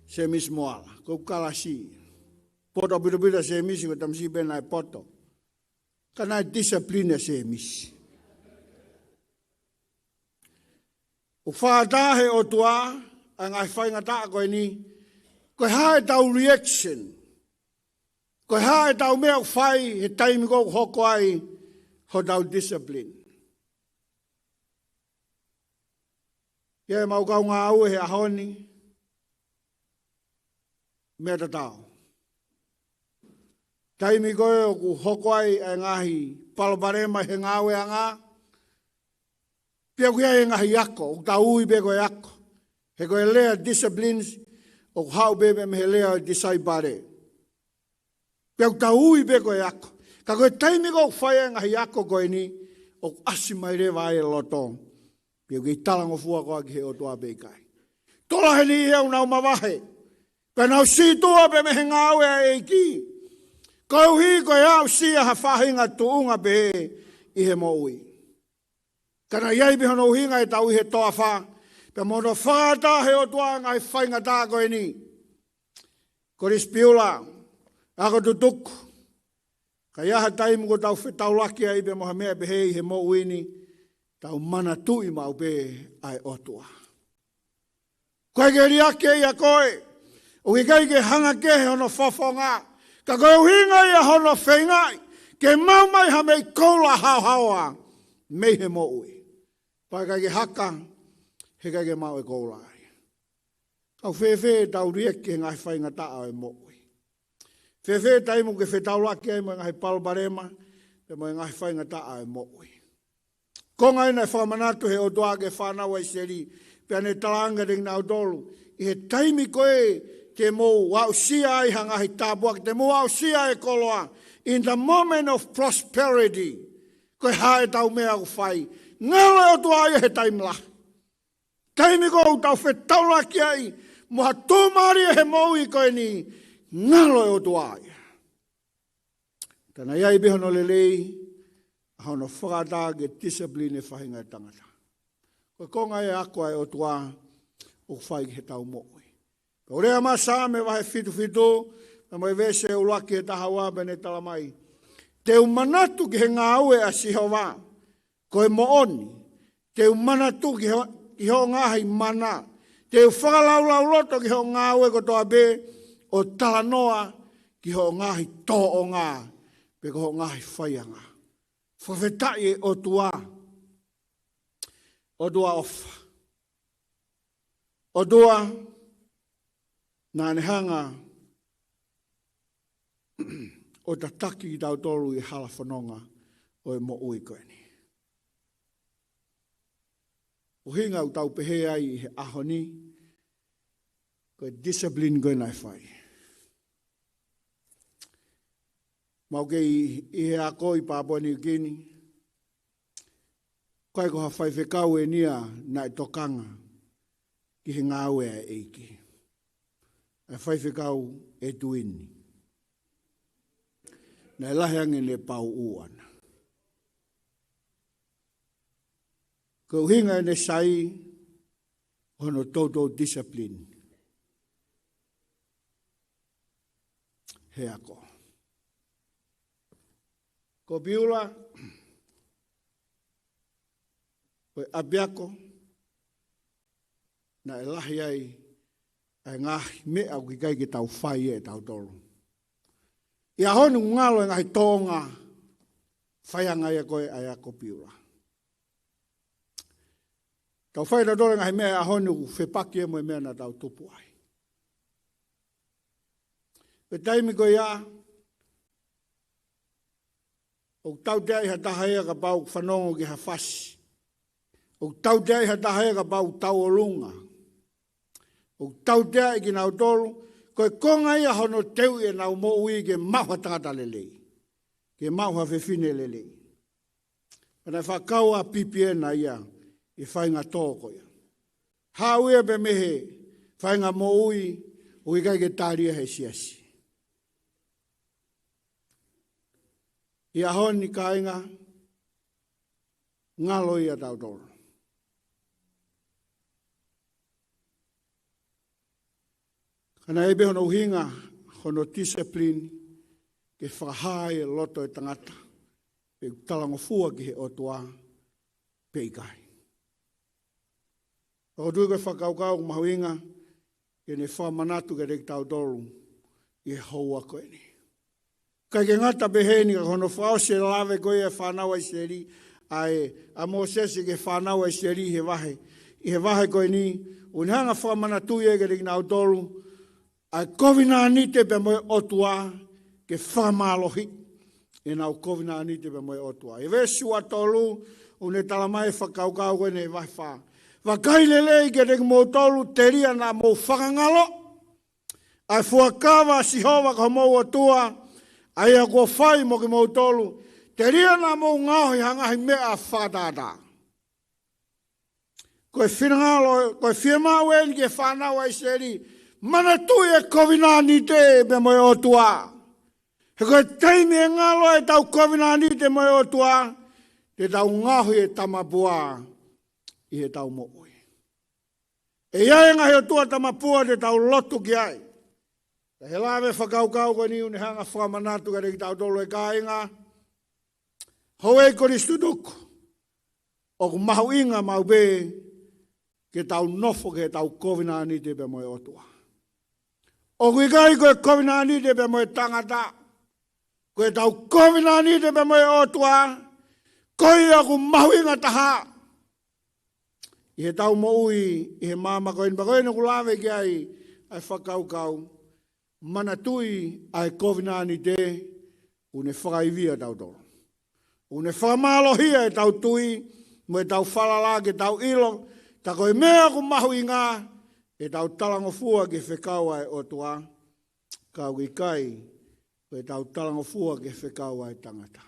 Semisi Moala. Ko e kalasi. Poto ʻaupito ʻa Semisi, ko e tamasiʻi pē naʻe poto. Ka naʻe discipline ʻa Semisi. ʻOku fakaʻatā he ʻOtua ʻa e ngaahi faingataʻa ko eni, ko e hā ʻetau reaction, ko e hā ʻetau meʻa ʻoku fai he taimi ko ē ʻoku hoko ai hotau discipline. Ia ʻemau kau ngāue he ʻaho ni, meʻa tatau. Taimi ko ē ʻoku hoko ai ʻa e ngaahi palopalema he ngāueʻanga, pea ʻoku ʻi ai e ngaahi ako, ʻoku tau ui pē ko e ako. He ko e lea disciplines, ʻoku haʻu pē mei he lea ʻo e disciple. Pea ʻoku tau ui pē ko e ako. Ka ko e taimi ko ē ʻoku fai ai e ngaahi ako ko eni, ʻoku ʻasi mai leva ai e loto. Pea ʻoku kei talangofua koā ki he ʻOtua pe ʻikai. Tola heni he ʻoku nau mavahe. Pea nau sītuʻa pē mei he ngāue ʻa e ʻEiki. Koeʻuhi ko e aʻusia ha faʻahinga tuʻunga pē ʻi he moʻui. Ka naʻe ʻi ai pē hono ʻuhinga ʻetau ʻi he toafa. Pea mo hono fakaʻatā he ʻOtua ʻa e ngaahi faingataʻa ko eni. Kolisi Piula, ako tutuku. Ka ʻi ai ha taimi ʻoku tau fetaulaki ai pē mo ha meʻa pehē ʻi he moʻui ni, tau manatuʻi maʻu pē ʻa e ʻOtua. Ko e keliake ia ko ē, ʻoku ʻikai ke hanga kehe hono fofonga, ka ko e ʻuhinga ia hono feingaʻi ke maʻu mai ha meʻi koula haohaoa mei he moʻui. Pea ʻikai ke haka, he ʻikai ke maʻu e koula ai. Ka ʻoku fēfē ʻetau react ki he ngaahi faingataʻa ʻo e moʻui? Fēfē taimi ʻoku ke fetaulaki ai mo e ngaahi palopalema, pea mo e ngaahi faingataʻa ʻo e moʻui? Konga ʻeni naʻe fakamanatu he ʻOtua ki he fānau ʻa ʻIsileli, pea ne talaange kiate kinautolu, ʻi he taimi ko ē te mou aʻusia ai ha ngaahi tāpuaki, te mou aʻusia e koloa, in the moment of prosperity, ko e hā ʻetau meʻa ʻoku fai? Ngalo e ʻOtua ia he taimi lahi. Taimi ko ē ʻoku tau fetaulaki ai mo ha tuʻumālie he moʻui ko eni, ngalo e ʻOtua ia. Ka naʻe ʻi ai pē hono lelei, ʻa hono fakaʻatā ke discipline e faʻahinga ʻo e tangata. Ko e konga ia e ako ʻa e ʻOtua ʻoku fai ki heʻetau moʻui. Pea ʻoku lea mai Saame vahe fitu fitu, pea mo e veesi ʻuluaki ki he taha ua, pea ne talamai: Te u manatu ki he ngāue ʻa Sihova, ko e moʻoni, te u manatu ki ho-, ki hoʻo ngaahi mana, te u fakalaulauloto ki hoʻo ngāue kotoa pē, ʻo talanoa ki hoʻo ngaahi tōʻonga, pe ko hoʻo ngaahi faianga. Fakafetaʻi e ʻOtua. ʻOtua ʻofa. ʻOtua naʻa ne hanga ʻo tataki kitautolu ʻi he hala fononga ʻo e moʻui ko eni. ʻUhinga ʻoku tau pehē ai ʻi he ʻaho ni, ko e discipline ko ē naʻe fai. Mau kei ʻi he ako ʻi Papua New Guinea, ʻikai ko ha faifekau ʻeni ia naʻe tokanga ki he ngāue ʻa e ʻEiki. ʻA e faifekau Edwin. Naʻe lahi ange ʻene pauʻu ʻana. Ko e ʻuhinga ʻene sai, hono toutou discipline he ako. Ko Piula, ko e ʻapiako naʻe lahi ai ʻa e ngaahi meʻa ʻoku ʻikai ke tau fai ʻe tautolu. ʻI he ʻaho ni ʻoku ngalo e ngaahi tōʻonga faianga ia ko ē ʻa e ako Piula. Tau fai tautolu e ngaahi meʻa he ʻaho ni ʻoku fepaki ia mo e meʻa naʻa tau tupu ai. Ko e taimi ko ia, ʻoku tautea ai ha taha ia kapau ʻoku fanongo ki ha fasi. ʻOku tautea ai ha taha ia kapau ʻoku tauʻolunga. ʻOku tautea ai kinautolu, ko e konga ia hono teuʻi ʻenau moʻui ke maʻu ha tangata lelei. Ke maʻu ha fefine lelei. Pea naʻe fakakau ʻa Pipi ʻena ia ʻi he faʻahinga tō ko ia. Haʻu ia pē mei he faʻahinga moʻui ʻoku ʻikai ke tali ia ʻe he siasi. ʻI he ʻaho ni kāinga, ngalo ia ʻatautolu. Ka naʻe ʻi ai pē hono ʻuhinga, hono discipline, ke fakahā e loto ʻo e tangata pe ʻoku talangofua ki he ʻOtua pe ʻikai. ʻOku ou tui ko e fakakaukau ʻoku mahuʻinga ke ne fakamanatu kiate kitautolu ʻi he houa ko eni. ʻIkai ke ngata pē heni, ka ko hono fakaʻosi e lave ko ia ʻa e fānau ʻa ʻIsileli, ʻa e, ʻa Mōsese ki he fānau ʻa ʻIsileli ʻi he vahe, ʻi he vahe ko eni, ʻoku ne hanga ʻo fakamanatu ia kiate kinautolu ʻa e kovinānite pea mo e ʻOtua, ke fakamālohiʻi ʻenau kovinānite pea mo e ʻOtua. ʻI he veesi ua tolu, ʻoku ne talamai e fakakaukau ko eni ʻi he vahe fā: Vakai lelei kiate kimoutolu, telia naʻa mou fakangalo ʻa e fuakava ʻa Sihova ko homou ʻOtua, ʻa ia kuo fai mo kimoutolu. Telia naʻa mou ngaohi ha ngaahi meʻa fakatātā. Ko e finangalo, ko e fiemaʻu eni ki he fānau ʻa ʻIsileli, manatuʻi e kovinānite pea mo e ʻOtua. He ko e taimi ʻe ngalo ai ʻetau kovinānite mo e ʻOtua, te tau ngaohi e tamapua ʻi heʻetau moʻui. ʻE ʻi ai e ngaahi ʻotua tamapua te tau lotu ki ai. Ka ʻi he lave fakakaukau ko eni ʻoku ne hanga ʻo fakamanatu kiate kitautolu, ʻe kāinga, houʻeiki Kolisi tutuku, ʻoku mahuʻinga maʻu pē ke tau nofo ki heʻetau kovinānite pea mo e ʻOtua. ʻOku ʻikai ko e kovinānite pea mo e tangata, ko ʻetau kovinānite pea mo e ʻOtua, ko ia ʻoku mahuʻinga taha ʻi heʻetau moʻui ʻi he māmani ko eni. Pea ko eni ʻoku lave ki ai ʻa e fakakaukau, manatuʻi ʻa e kovinānite, ʻoku ne fakaivia kitautolu. ʻOku ne fakamālohia ʻetau tui mo ʻetau falala ke tau ʻilo, tā ko e meʻa ʻoku mahuʻinga ʻetau talangofua ki he fekau ʻa e ʻOtua, ka ʻoku ʻikai ko ʻetau talangofua ki he fekau ʻa e tangata.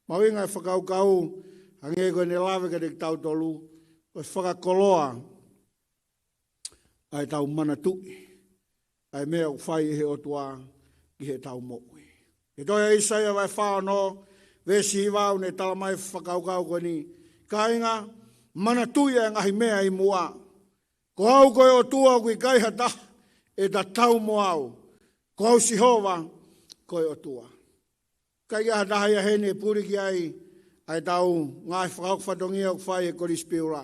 Mahuʻinga e fakakaukau, hangē ko ʻene lave kiate kitautolu, ko e fakakoloa ʻa ʻetau manatuʻi ʻa e meʻa ʻoku fai ʻe he ʻOtua ki heʻetau moʻui. ʻI he tohi ʻa ʻĪsaia vahe fā ono, veesi hiva, ʻoku ne talamai e fakakaukau ko eni: Kāinga, manatuʻi ʻa e ngaahi meʻa ʻi muʻa. Ko au ko e ʻOtua, ʻoku ʻikai ha taha ʻe tatau mo au. Ko au Sihova ko e ʻOtua. ʻIkai ke ʻi ai ha taha ia heni ʻe puli ki ai ʻa ʻetau ngaahi fakahoko fatongia ʻoku fai ʻe he Kolisi Piula.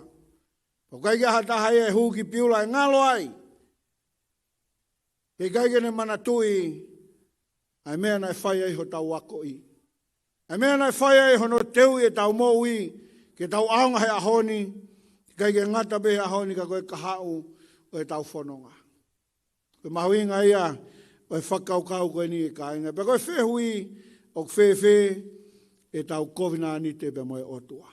ʻOku ʻikai ke ʻi ai ha taha ia ʻe hū ki Piula ʻe ngalo ai, pea ʻikai ke ne manatuʻi ʻa e meʻa naʻe fai ai hotau akoʻi, ʻa e meʻa naʻe fai ai hono teuʻi ʻetau moʻui ke tau ʻaonga he ʻaho ni, ʻikai ke ngata pē he ʻaho ni, ka ko e kahaʻu ʻo ʻetau fononga. Ko e mahuʻinga ia ʻo e fakakaukau ko eni, ʻe kāinga. Pea ko e fehuʻi, ʻoku fēfē ʻetau kovinānite pea mo e ʻOtua?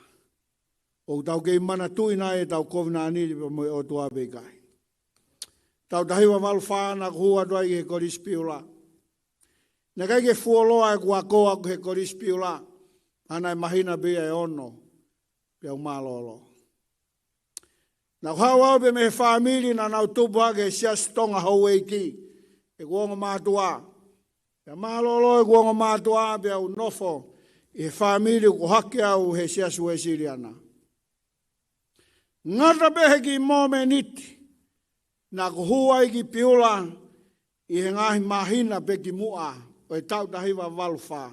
ʻOku tau kei manatuʻi nai ʻetau kovinānite pea mo e ʻOtua pe ʻikai? Taʻu taha hiva valu fā naʻa ku hū atu ai ki he Kolisi Piula. Naʻe ʻikai ke fuoloa ʻeku ako ʻaʻaku he Kolisi Piula, ʻa ia naʻe māhina pē ia ʻe ono, peá u mālōlō. Naʻa ku haʻu au pē mei he fāmili naʻa nau tupu hake he Siasi Tonga houʻeiki, ʻeku ongo mātuʻa. Pea mālōlō ʻeku ongo mātuʻa, peá u nofo ʻi he fāmili ʻoku ʻohake au he Siasi Uēsiliana. Ngata pē he kiʻi momeniti naʻa ku hū ai ki Piula ʻi he ngaahi māhina pē kimuʻa ʻo e taʻu taha hiva valu fā,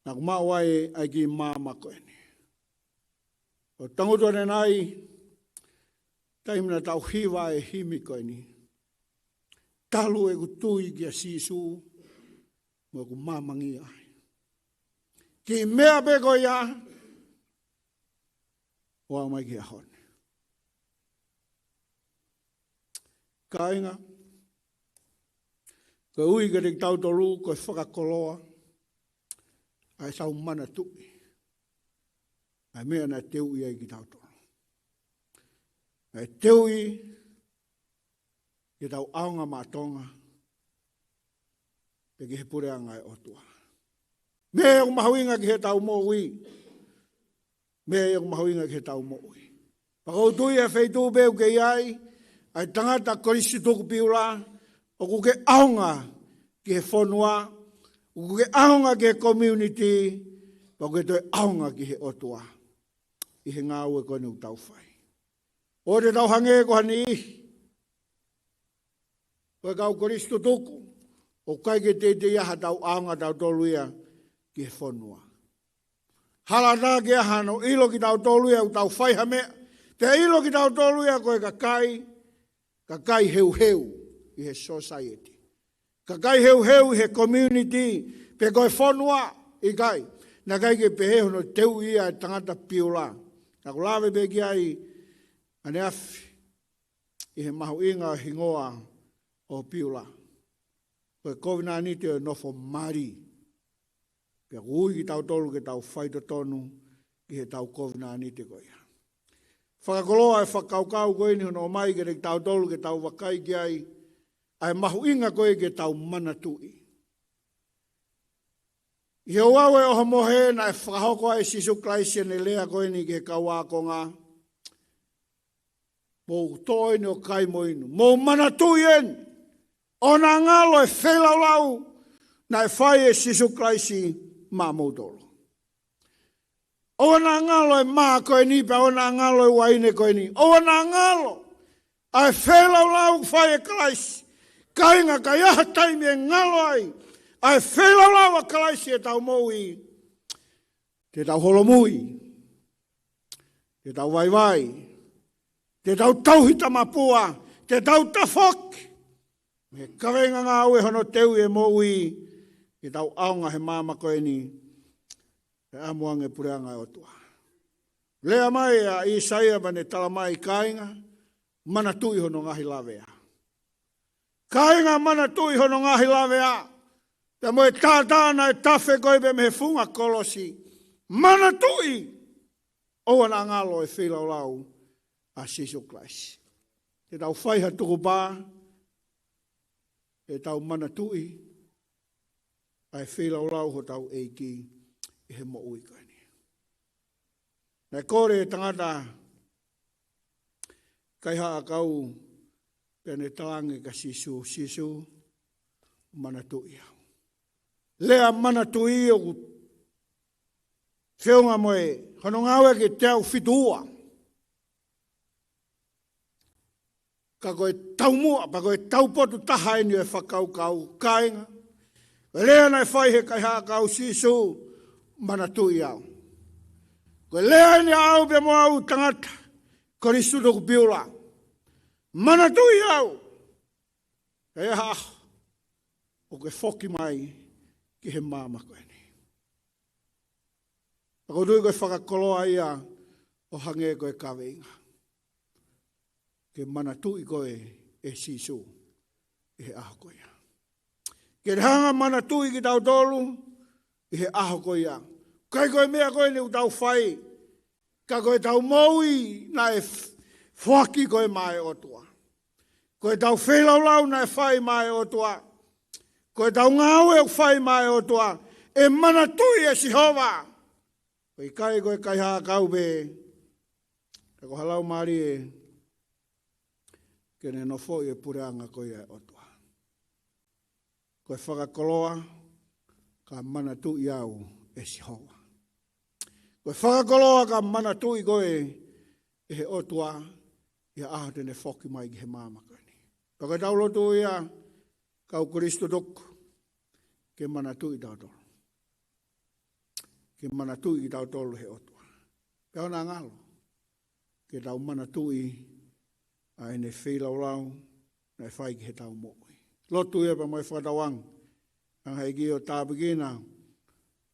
naʻa ku maʻu ai ʻa e kiʻi maama ko eni. ʻOku tangutu ʻanenai, taimi naʻa tau hiva e himi ko eni: Talu ʻeku tui kia Sīsū mo ʻeku maamangia ai. Kiʻi meʻa pē ko ia ʻo aʻu mai ki he ʻaho ni. Kāinga, ko e ui kiate kitautolu ko e fakakoloa ʻa ʻetau manatuʻi ʻa e meʻa naʻe teuʻi ai kitautolu. Naʻe teuʻi ke tau ʻaonga maʻa Tonga, pe ki he puleʻanga ʻo e ʻOtua. Meʻa ia ʻoku mahuʻinga ki heʻetau moʻui. Meʻa ia ʻoku mahuʻinga ki heʻetau moʻui. Pea ʻoku ou tui ʻa e feituʻu pē ʻoku ke ʻi ai, ʻa e tangata Kolisi tuku piula, ʻoku ke ʻaonga ki he fonua, ʻoku ke ʻaonga ki he community, pea ʻoku ke toe ʻaonga ki he ʻOtua. ʻI he ngāue ko eni ʻoku tau fai. ʻOua te tau hangē ko ha niʻihi. Ko e kau Kolisi tutuku, ʻoku ʻikai ke teitei ʻi ai haʻatau ʻaonga tautolu ia ki he fonua. Hala ʻatā ke ʻi ai hano ʻilo kitautolu ia ʻoku tau fai ha meʻa, pea ʻilo kitautolu ia ko e kakai, kakai heuheu ʻi he society. Kakai heuheu ʻi he community, pe ko e fonua, ʻikai. Naʻe ʻikai ke pehē hono teuʻi ia ʻe he tangata piula. Naʻa ku lave pē ki ai ʻaneafi, ʻi he mahuʻinga ʻo e hingoa ʻo piula. Ko e kovinānite ʻo e nofo mali. Pea ʻoku ui kitautolu ke tau faitotonu ki heʻetau kovinānite ko ia. Fakakoloa e fakakaukau ko eni hono ʻomai kiate kitautolu ke tau vakai ki ai, ʻa e mahuʻinga ko ē ke tau manatuʻi. ʻI he ouau ʻo e ʻohomohe naʻe fakahoko ai ʻe Sīsū Kalaisi ʻene lea ko eni ki he kau ākonga. Mou toʻo eni ʻo kai mo inu. Mou manatuʻi eni. ʻOua naʻa ngalo e feilaulau naʻe fai ʻe Sīsū Kalaisi maʻamoutolu. ʻOua naʻa ngalo e mā ko eni pea ʻoua naʻa ngalo e uaine ko eni. ʻOua naʻa ngalo ʻa e feilaulau ʻoku fai ʻe Kalaisi. Kāinga, ka ʻi ai ha taimi ʻe ngalo ai ʻa e feilaulau ʻa Kalaisi ʻi heʻetau moʻui, te tau holomui, te tau vaivai, te tau tauhi tamapua, te tau tafoki mei he kaveinga ngāue hono teuʻi e moʻui, ke tau ʻaonga he māmani ko eni, ʻe ʻamu ange puleʻanga ʻo e ʻOtua. Lea mai ʻa ʻĪsaia pea ne tala mai, kāinga, manatuʻi hono ngaahi lavea. Kāinga, manatuʻi hono ngaahi lavea. Pea mo e taʻataʻa naʻe tafe ko ē pē mei he funga kolosi. Manatuʻi, ʻoua naʻa ngalo e feilaulau ʻa Sīsū Kalaisi. Te tau fai ha tukupā, te tau manatuʻi ʻa e feilaulau hotau ʻEiki ʻi he moʻui ko eni. Naʻe kole e tangata kaihaʻakau pea ne talaange kia Sīsū, Sīsū, manatuʻi au. Lea manatuʻi ʻoku feʻunga mo e hono ngāue ki he teau fitu ua. Ka ko e taumuʻa, pea ko e taupotu taha eni ʻo e fakakaukau, kāinga. Ko e lea naʻe fai he kaihaʻakau, Sīsū, manatuʻi au. Ko e lea eni ʻaʻau pea mo au, tangata Kolisi tuku piula. Manatuʻi au. Ka ʻi ai ha ʻaho ʻoku ke foki mai ki he māmani ko eni. Pea ʻoku ou tui ko e fakakoloa ia ʻo hangē ko e kaveinga. Ke manatuʻi koe ʻe Sīsū ʻi he ʻaho ko ia. Ke ne hanga manatuʻi kitautolu ʻi he ʻaho ko ia. ʻIkai ko e meʻa ko eni ʻoku tau fai, ka ko ʻetau moʻui naʻe f-, foaki ko ē maʻa e ʻOtua. Ko ʻetau feilaulau naʻe fai maʻa e ʻOtua. Ko ʻetau ngāue ʻoku fai maʻa e ʻOtua. ʻE manatuʻi ʻe Sihova. Ko e ʻikai ko e kaihaʻakau pē, ka ko ha laumālie ke ne nofoʻi e puleʻanga ko ia ʻo e ʻOtua. Ko e fakakoloa ka manatuʻi au ʻe Sihova. Ko e fakakoloa ka manatuʻi koe ʻe he ʻOtua ʻi he ʻaho te ne foki mai ki he māmani ko eni. Pea ko ʻetau lotu ia, kau Kolisi tuku, ke manatuʻi tautolu. Ke manatuʻi kitautolu ʻe he ʻOtua. Pea ʻoua naʻa ngalo ke tau manatuʻi ʻa ʻene feilaulau naʻe fai ki heʻetau moʻui. Lotu ia pea mo e fakatauange. Hanga ʻe he ʻEiki ʻo tāpuekina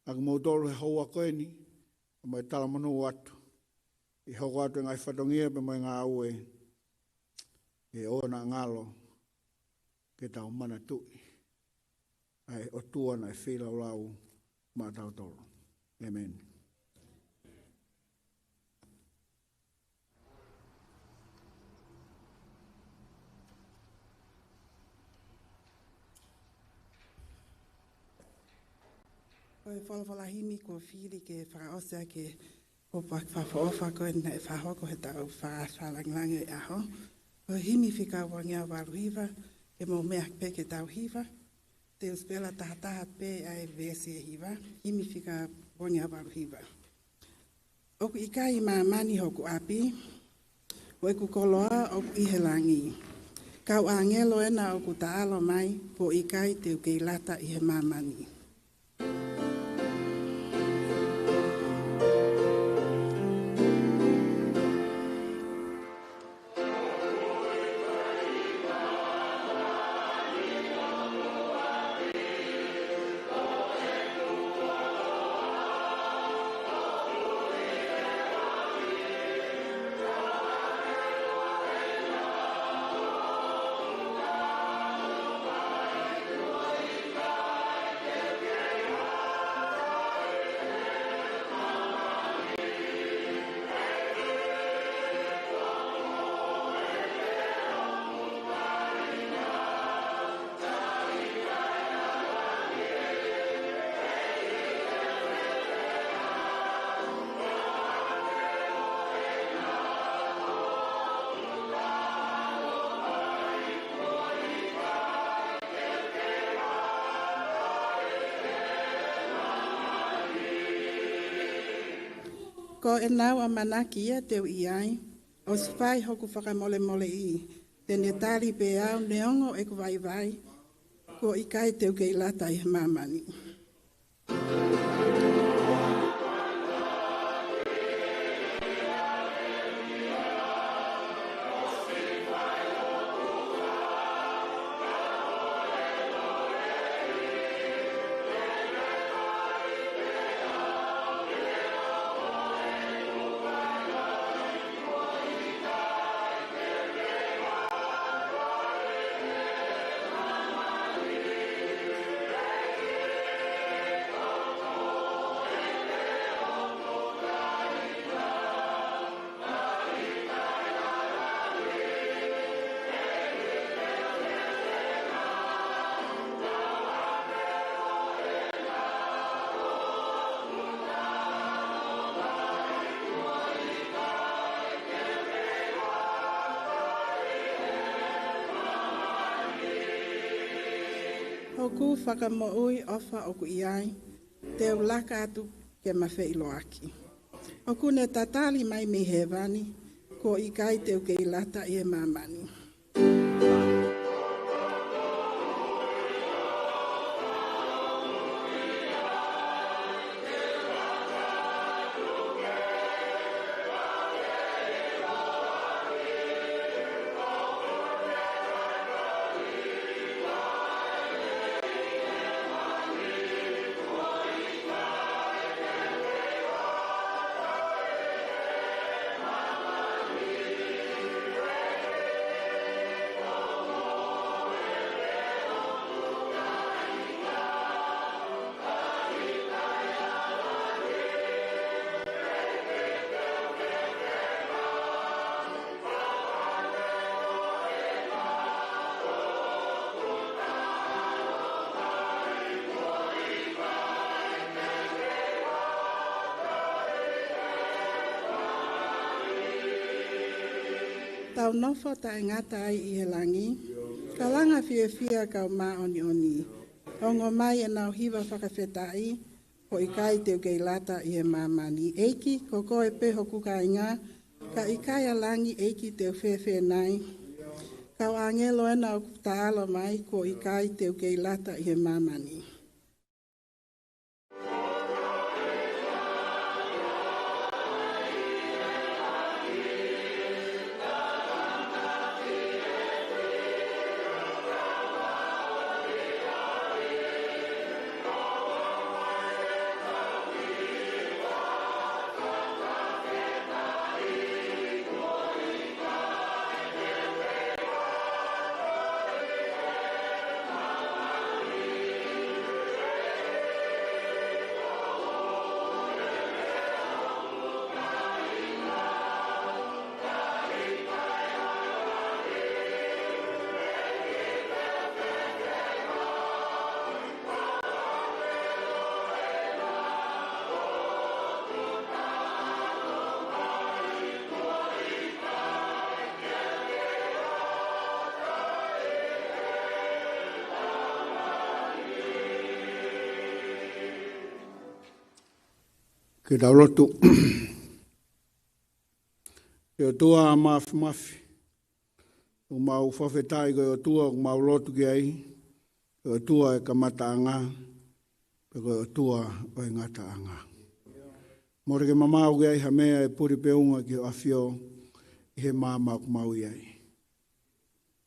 ʻa kimoutolu he houa ko eni, pea mo e talamonū atu ʻi he hoko atu e ngaahi fatongia pea mo e ngāue, ʻe ʻoua naʻa ngalo ke tau manatuʻi ʻa e ʻOtua naʻe feilaulau maʻatautolu. ʻĒmeni. Ko e folofola himi kuo fili ke fakaʻosi ʻaki e ʻofa fakaʻofa ko ē naʻe fakahoko heʻetau fakafalangilangilanga ʻo e ʻaho, ko e himi fika uangeau valu hiva. Ke mou meʻa pē ke tau hiva. Te u sipela tahataha pē ʻa e veesi ʻe hiva, himi fika uangeau valu hiva. ʻOku ʻikai māmani hoku ʻapi, ko ʻeku koloa ʻoku ʻi he langi. Kau ʻāngelo ena ʻoku taʻalo mai, kuo ʻikai te u kei lata ʻi he māmani. Ko ʻenau ʻamanaki ia te u ʻi ai, ʻosi fai hoku fakamolemoleʻi, te ne tali pē au neongo ʻeku vaivai, kuo ʻikai te u kei lata ʻi he māmani. Hoku fakamoʻui ʻofa ʻoku ʻi ai, te u laka atu ke ma feʻiloaki. ʻOku ne tatali mai mei hēvani, kuo ʻikai te u kei lata ʻi he māmani. Tau nofo taʻengata ai ʻi he langi, kalanga fiefia kau māʻoniʻoni. Ongo mai ʻenau hiva fakafetaʻi, kuo ʻikai te u kei lata ʻi he māmani. ʻEiki, ko koe pē hoku kāinga, ka ʻikai ʻa langi ʻEiki te u fēfē nai. Kau ʻāngelo ena ʻoku taʻalo mai, kuo ʻikai te u kei lata ʻi he māmani. Ke tau lotu. ʻE ʻOtua Māfimafi, ʻoku mau fakafetaʻi ko e ʻOtua ʻoku mau lotu ki ai, ko e ʻOtua ʻo e kamataʻanga, pea ko e ʻOtua ʻo e ngataʻanga. Mole ke mamaʻo ki ai ha meʻa ʻe puli pe unga ki hoʻo ʻAfio ʻi he maama ʻoku mau ʻi ai.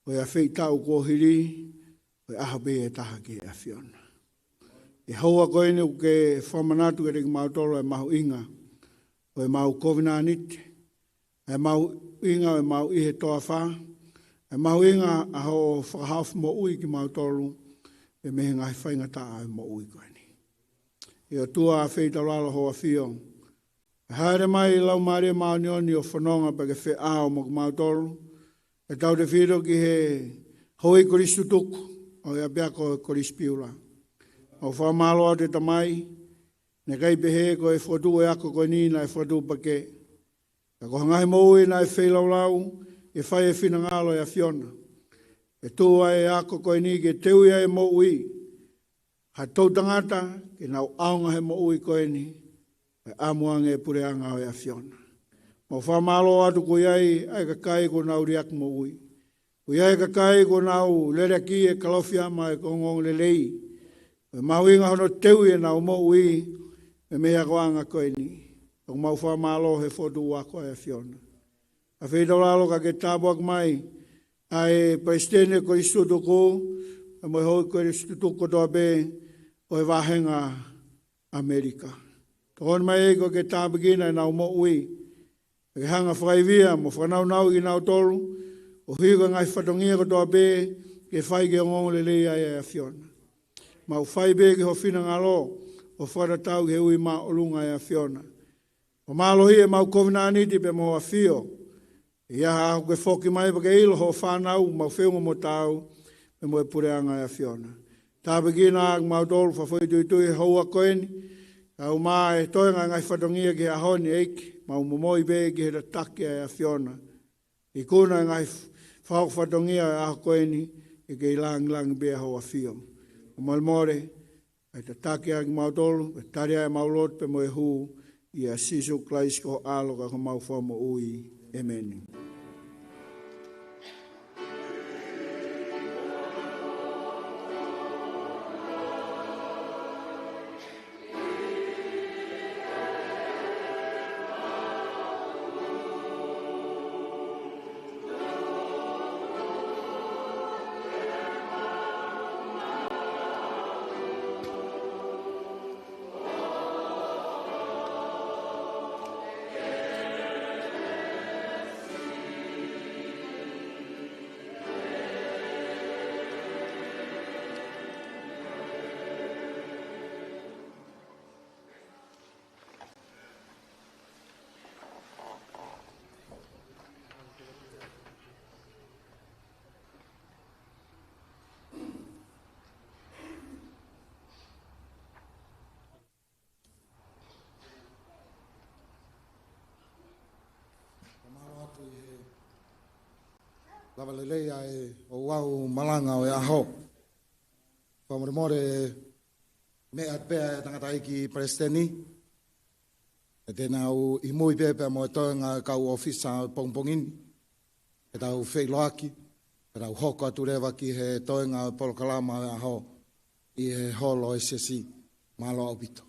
Ko e feituʻu kuo hili, ko e ʻaho pē ʻe taha ki he ʻAfiona. ʻI he houa ko eni ʻoku ke fakamanatu kiate kimautolu ʻa e mahuʻinga ʻo ʻemau kovinānite, ʻa e mahuʻinga ʻo ʻemau ʻi he toafa, ʻa e mahuʻinga ʻa hoʻo fakahaofi moʻui kimautolu mei he ngaahi faingataʻa ʻo e moʻui ko eni. ʻE ʻOtua, feitaulalo hoʻo ʻAfio, ʻe hāʻele mai Laumālie Māʻoniʻoni ʻo fononga pea ke feʻao mo kimautolu, ʻe tautefito ki he houʻeiki kolisi tutuku ʻo e ʻapiako Kolisi Piula. ʻOku fakamālō atu ʻe Tamai, naʻe ʻikai pehē ko e fokotuʻu ʻo e ako ko eni naʻe fokotuʻu pē ke, ka ko e ngaahi moʻui naʻe feilaulau ke fai e finangalo ʻo e ʻAfiona. ʻE tuʻu ʻa e ako ko eni ke teuʻi ʻa e moʻui ha toʻutangata ke nau ʻaonga he moʻui ko eni, ʻe ʻamu ange e puleʻanga ʻo e ʻAfiona. Mau fakamālō atu ʻoku ʻi ai ʻa e kakai kuo nau liʻaki moʻui. ʻOku ʻi ai e kakai kuo nau leleki e Kalofiama ʻo e ongoongolelei, ʻoku mahuʻinga hono teuʻi ʻenau moʻui mei he akoʻanga ko eni. ʻOku mau fakamālō he fokotuʻu ako ʻa e ʻAfiona. ʻE feitaulalo ka ke tāpuaki mai ʻa e palesiteni ʻo e kolisi tutuku, pea mo e houʻeiki kolisi tutuku kotoa pē ʻo e vāhenga ʻAmelika. Tokoni mai ʻEiki ke tāpuekina ʻenau moʻui, ke hanga fakaivia mo fakanaunauʻi kinautolu, ʻo hiko e ngaahi fatongia kotoa pē ke fai ki he ongoongolelei ʻa e ʻAfiona. Mau fai pē ki ho finangalo, ʻo fakatatau ki he ui māʻolunga ʻa e ʻAfiona. Fakamālohi ʻemau kovinānite pea mo ho ʻAfio. ʻI he ʻaho ke foki mai pea ke ʻilo hoʻo fānau, mau feʻunga mo taau, pea mo e puleʻanga ʻo e ʻAfiona. Tāpuekina ʻa kimautolu fakafoʻituitui he houa ko eni, kae ʻumaʻā e toenga e ngaahi fatongia ki he ʻaho ni ʻEiki, mau momoi pē ki he tataki ʻa e ʻAfiona. Ikuna e ngaahi fakahoko fatongia ʻo e ʻaho ko eni, ke kei langilangiʻia pē ho ʻAfio. ʻOku molemole, ʻe tataki ʻa kimautolu, ʻe tali ʻa ʻemau lotu pea mo e hū, ʻia Sīsū Kalaisi ko ho ʻAlo ka ko homau Fakamoʻui. ʻEmeni. Fakamālō atu ʻi he lava lelei ʻa e ouau malanga ʻo e ʻaho. Fakamolemole, meʻa pē ʻa e tangataʻeiki palesiteni, ʻe te nau ʻi mui pē pea mo e toenga kau ʻōfisa ʻo e pongipongi ni, ke tau feʻiloaki, ke tau hoko atu leva ki he toenga ʻo e polokalama ʻo e ʻaho ʻi he holo ʻo e siasi. Mālō ʻaupito.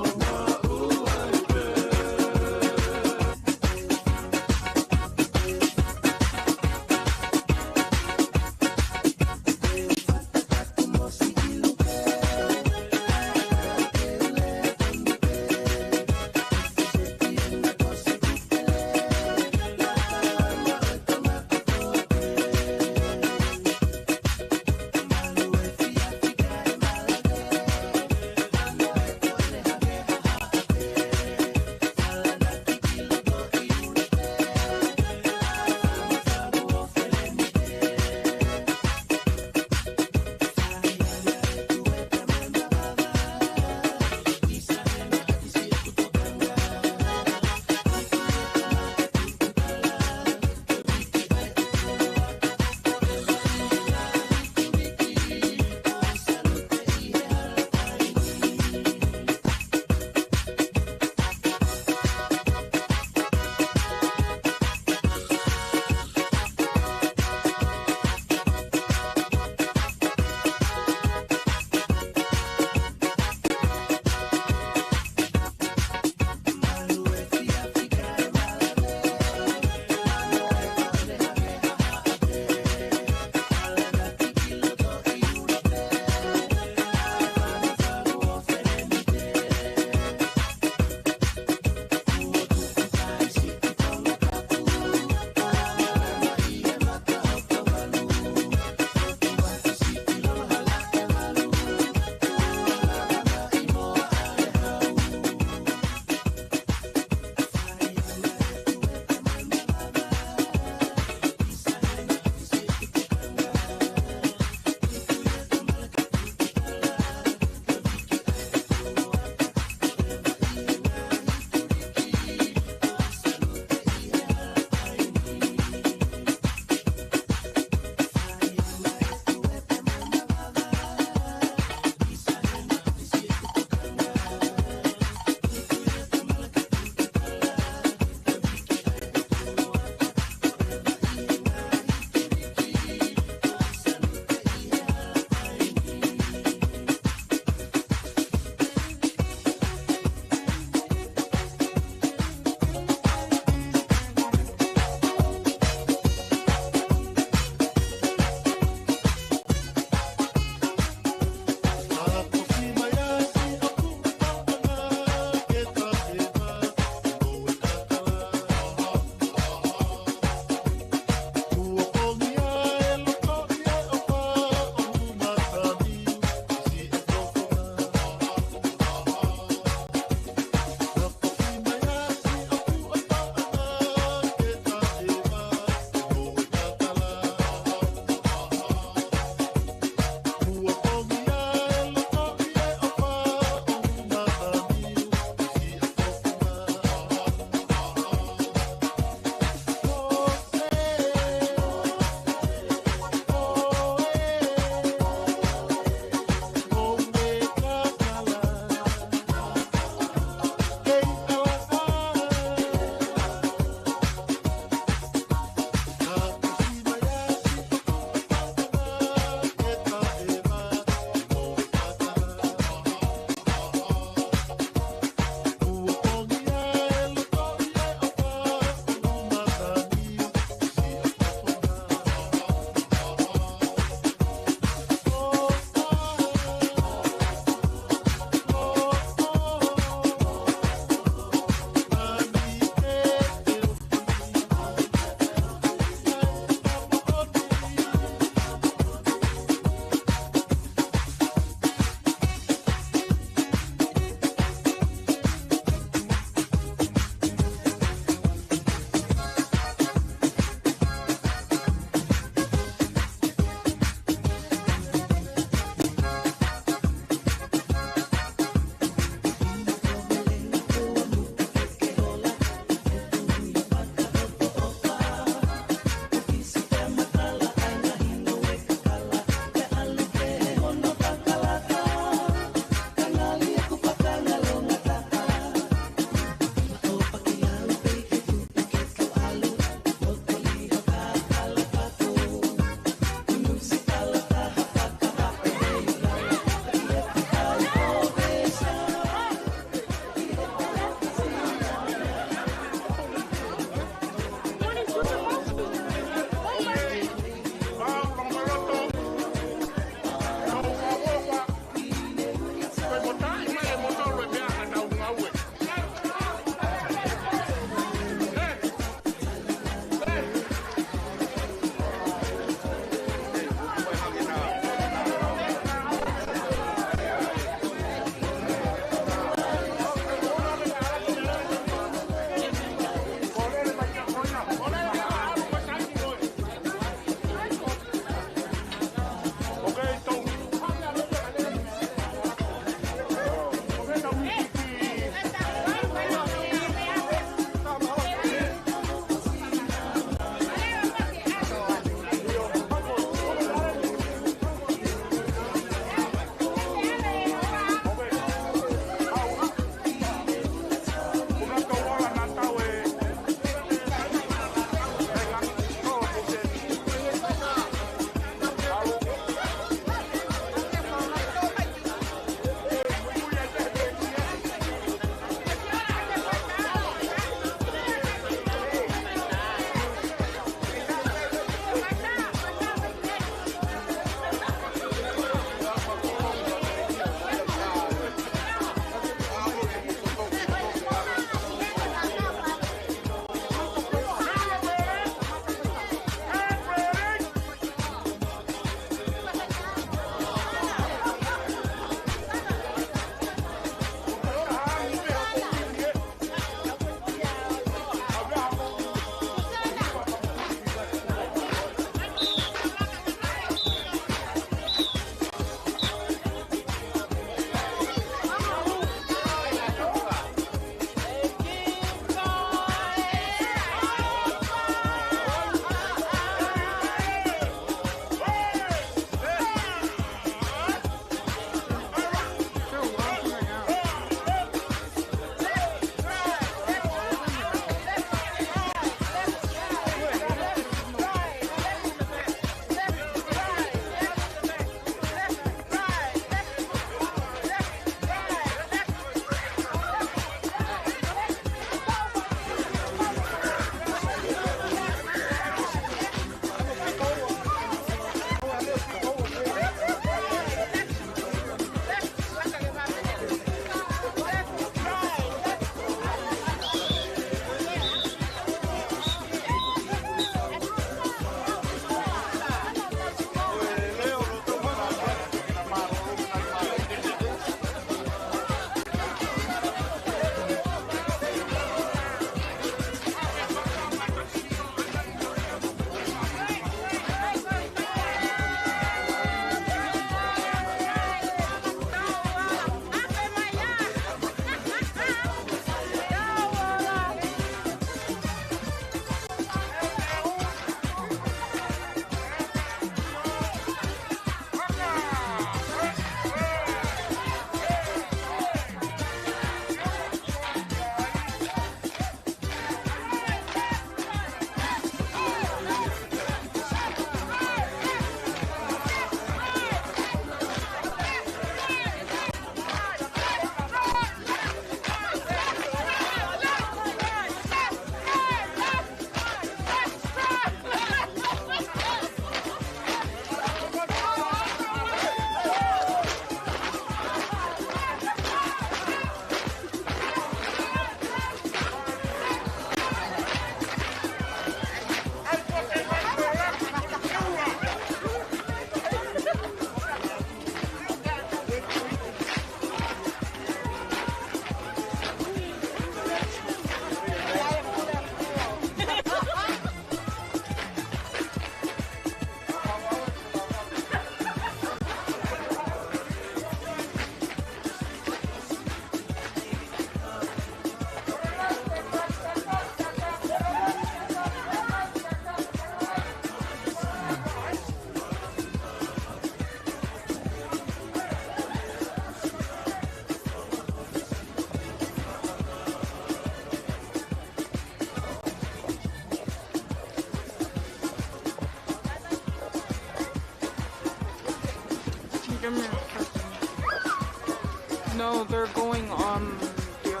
They're going, um, here.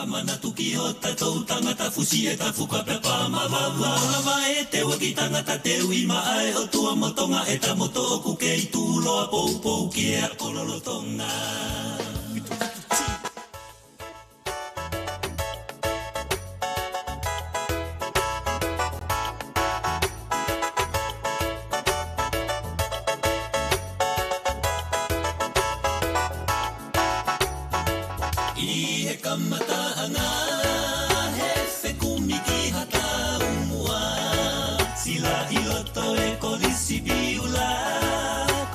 Manatu ki hoʻo tatou tangata fusi ʻeta fuka pepa mavava. Lava e teu ki tangata teu ʻi maʻa e ʻOtua mo Tonga ʻeta moto ʻoku kei tuʻuloa poupou ki he ako lolotonga. ʻI he kamataʻanga, he fekumi ki ha taumuʻa. Sila ʻi loto e Kolisi Piula,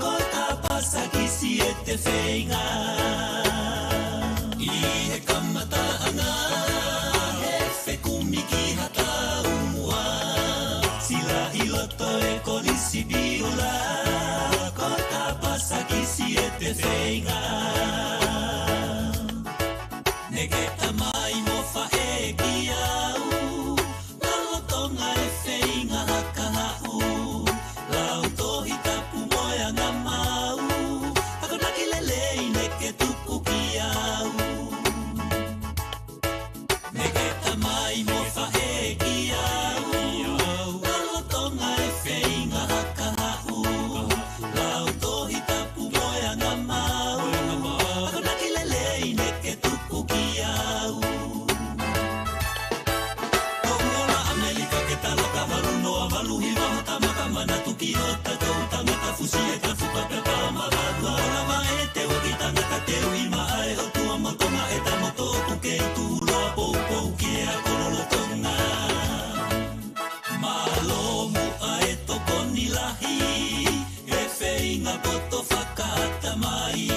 ko e kapasa ki siete feinga. ʻI he kamataʻanga, he fekumi ki ha taumuʻa. Sila ʻi loto e Kolisi Piula, ko e kapasa ki siete feinga. Neke tamai mo faʻē ki au, lolotonga e feinga hakahaʻu. Lau Tohi Tapu mo e anga maʻu, akonaki lelei neke tuku ki au. Neke tamai mo faʻē ki au, lolotonga e feinga hakahaʻu. Lau Tohi Tapu mo e anga maʻu, akonaki lelei neke tuku ki au. Toʻu ola ʻAmelika ke talo ka valu noa valu hiva, hota maka manatu ki hoʻo tatou tangata fusi ʻeta fuka pepa mavava. Lava e teu ki tangata teu ʻi maʻa e ʻOtua mo Tonga ʻeta moto ʻoku kei tuʻuloa poupou ki he ako lolotonga. Mālō muʻa e tokoni lahi, he feinga poto fakaʻatamai.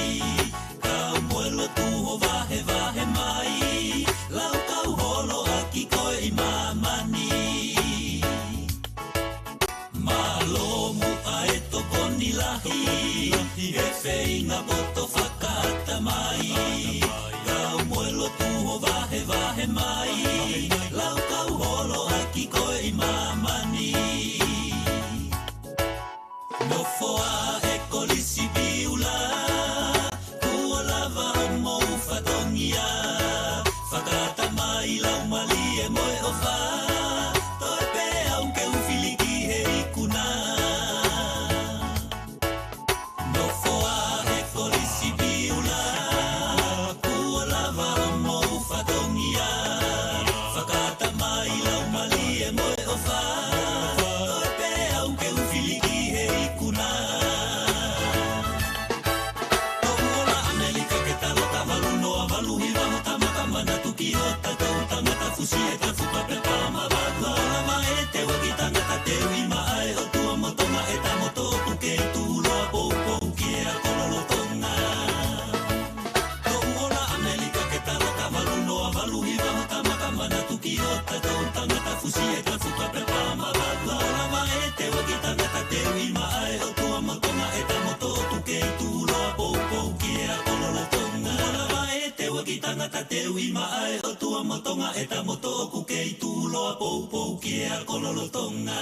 Kau mo e lotu hoʻo vahevahe mai, lau kau holo ʻaki koe ʻi māmani. Mālō muʻa e tokoni lahi, he feinga poto fakaʻatamai. Kau mo e lotu hoʻo vahevahe mai, lau kau holo ʻaki koe ʻi māmani. Nofoʻa e Kolisi Piula, kuo lava homou fatongia. Fakaʻatamai, laumālie mo e ʻofa, toe pē au ke u fili ki he ikuna. Nofoʻa e Kolisi Piula, kuo lava homou fatongia. Fakaʻatamai, laumālie mo e ʻofa, toe pē au ke u fili ki he ikuna. Toʻu ola ʻAmelika ke talo ka valu noa valu hiva, hota maka manatu ki hoʻo tatou tangata fusi ʻeta fuka pepa mavava. Lava e teu ki tangata teu ʻi maʻa e ʻOtua mo Tonga ʻeta moto ʻoku kei tuʻuloa poupou ki he ako lolotonga. Toʻu ola ʻAmelika ke talo ka valu noa valu hiva, hota maka manatu ki hoʻo tatou tangata fusi ʻeta fuka pepa mavava. Lava e teu ki tangata teu ʻi maʻa e ʻOtua mo Tonga ʻeta moto ʻoku kei tuʻuloa poupou ki he ako lolotonga. Lava e teu ki tangata teu ʻi maʻa e ʻOtua mo Tonga ʻeta moto ʻoku kei tuʻuloa poupou ki he ako lolotonga.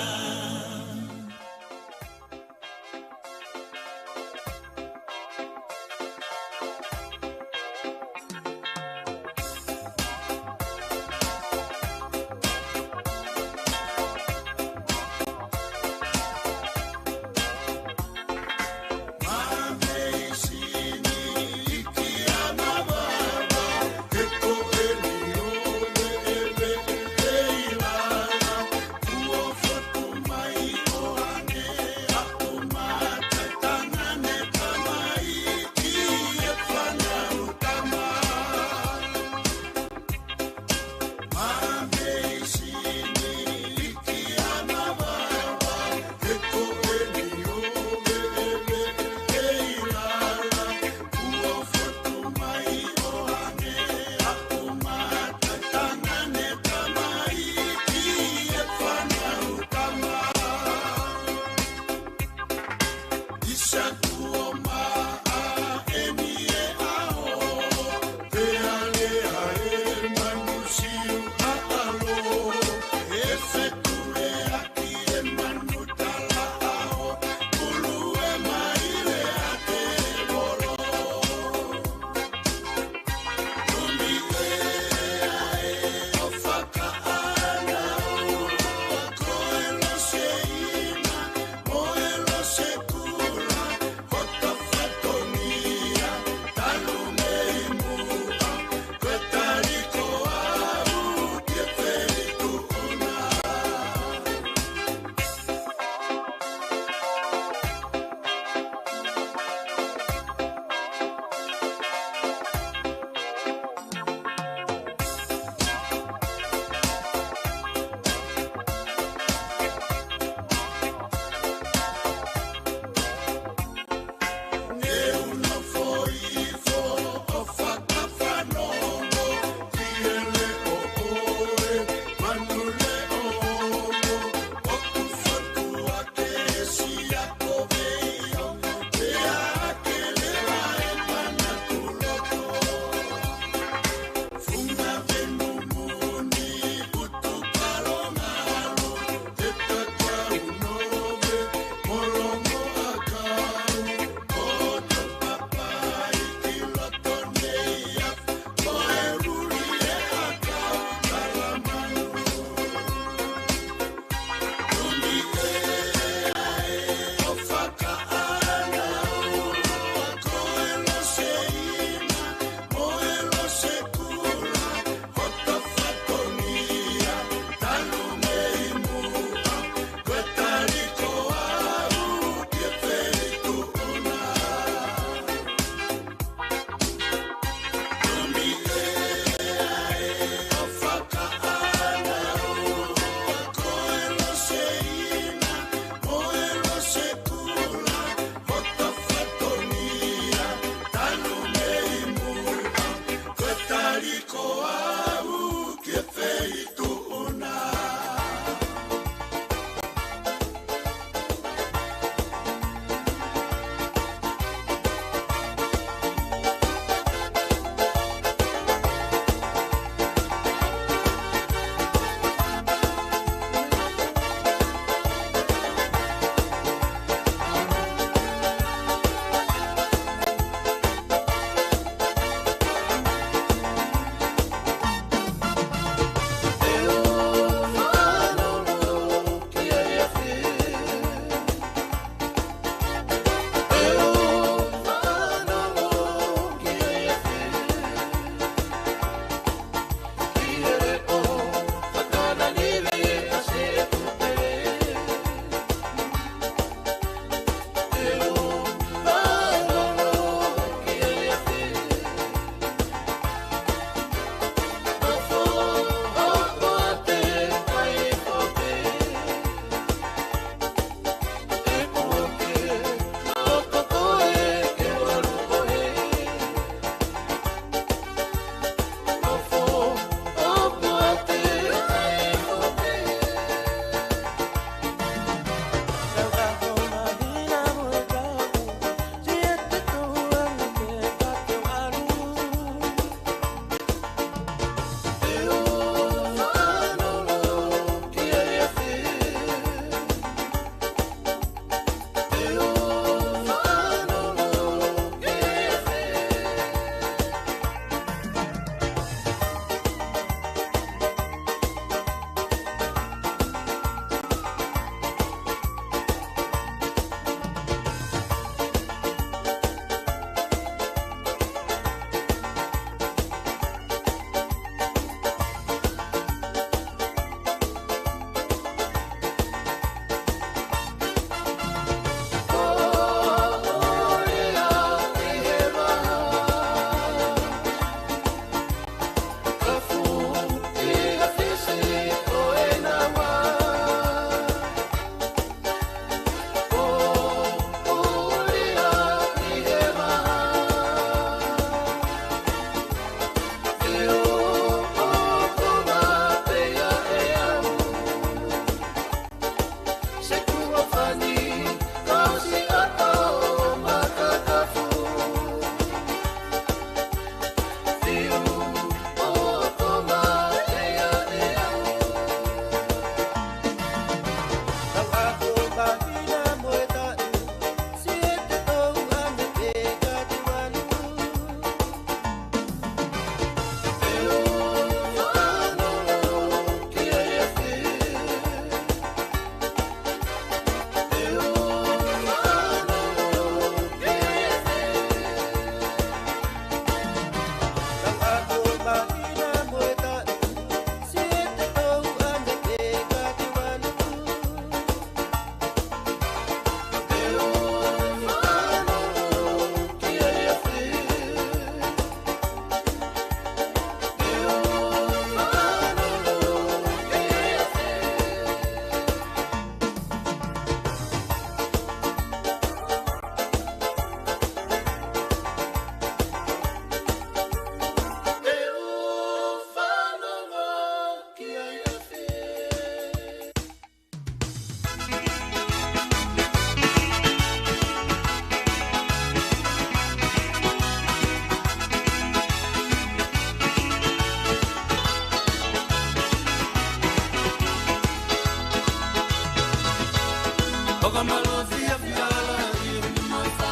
ʻOka malua fiafia ala i uni mai fa.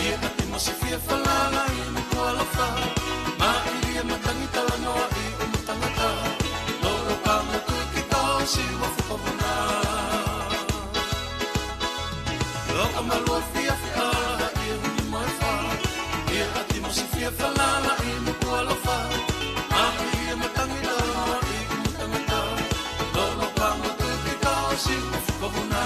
Ia ati mo si fia falala i uni kualofa. Maʻili e matangi talanoa i uni tangata. Lolo panga tui ki tau si mo fuko muna. ʻOka malua fiafia ala i uni mai fa. Ia ati mo si fia falala i uni kualofa. Maʻili e matangi talanoa i uni tangata. Lolo panga tui ki tau si mo fuko muna.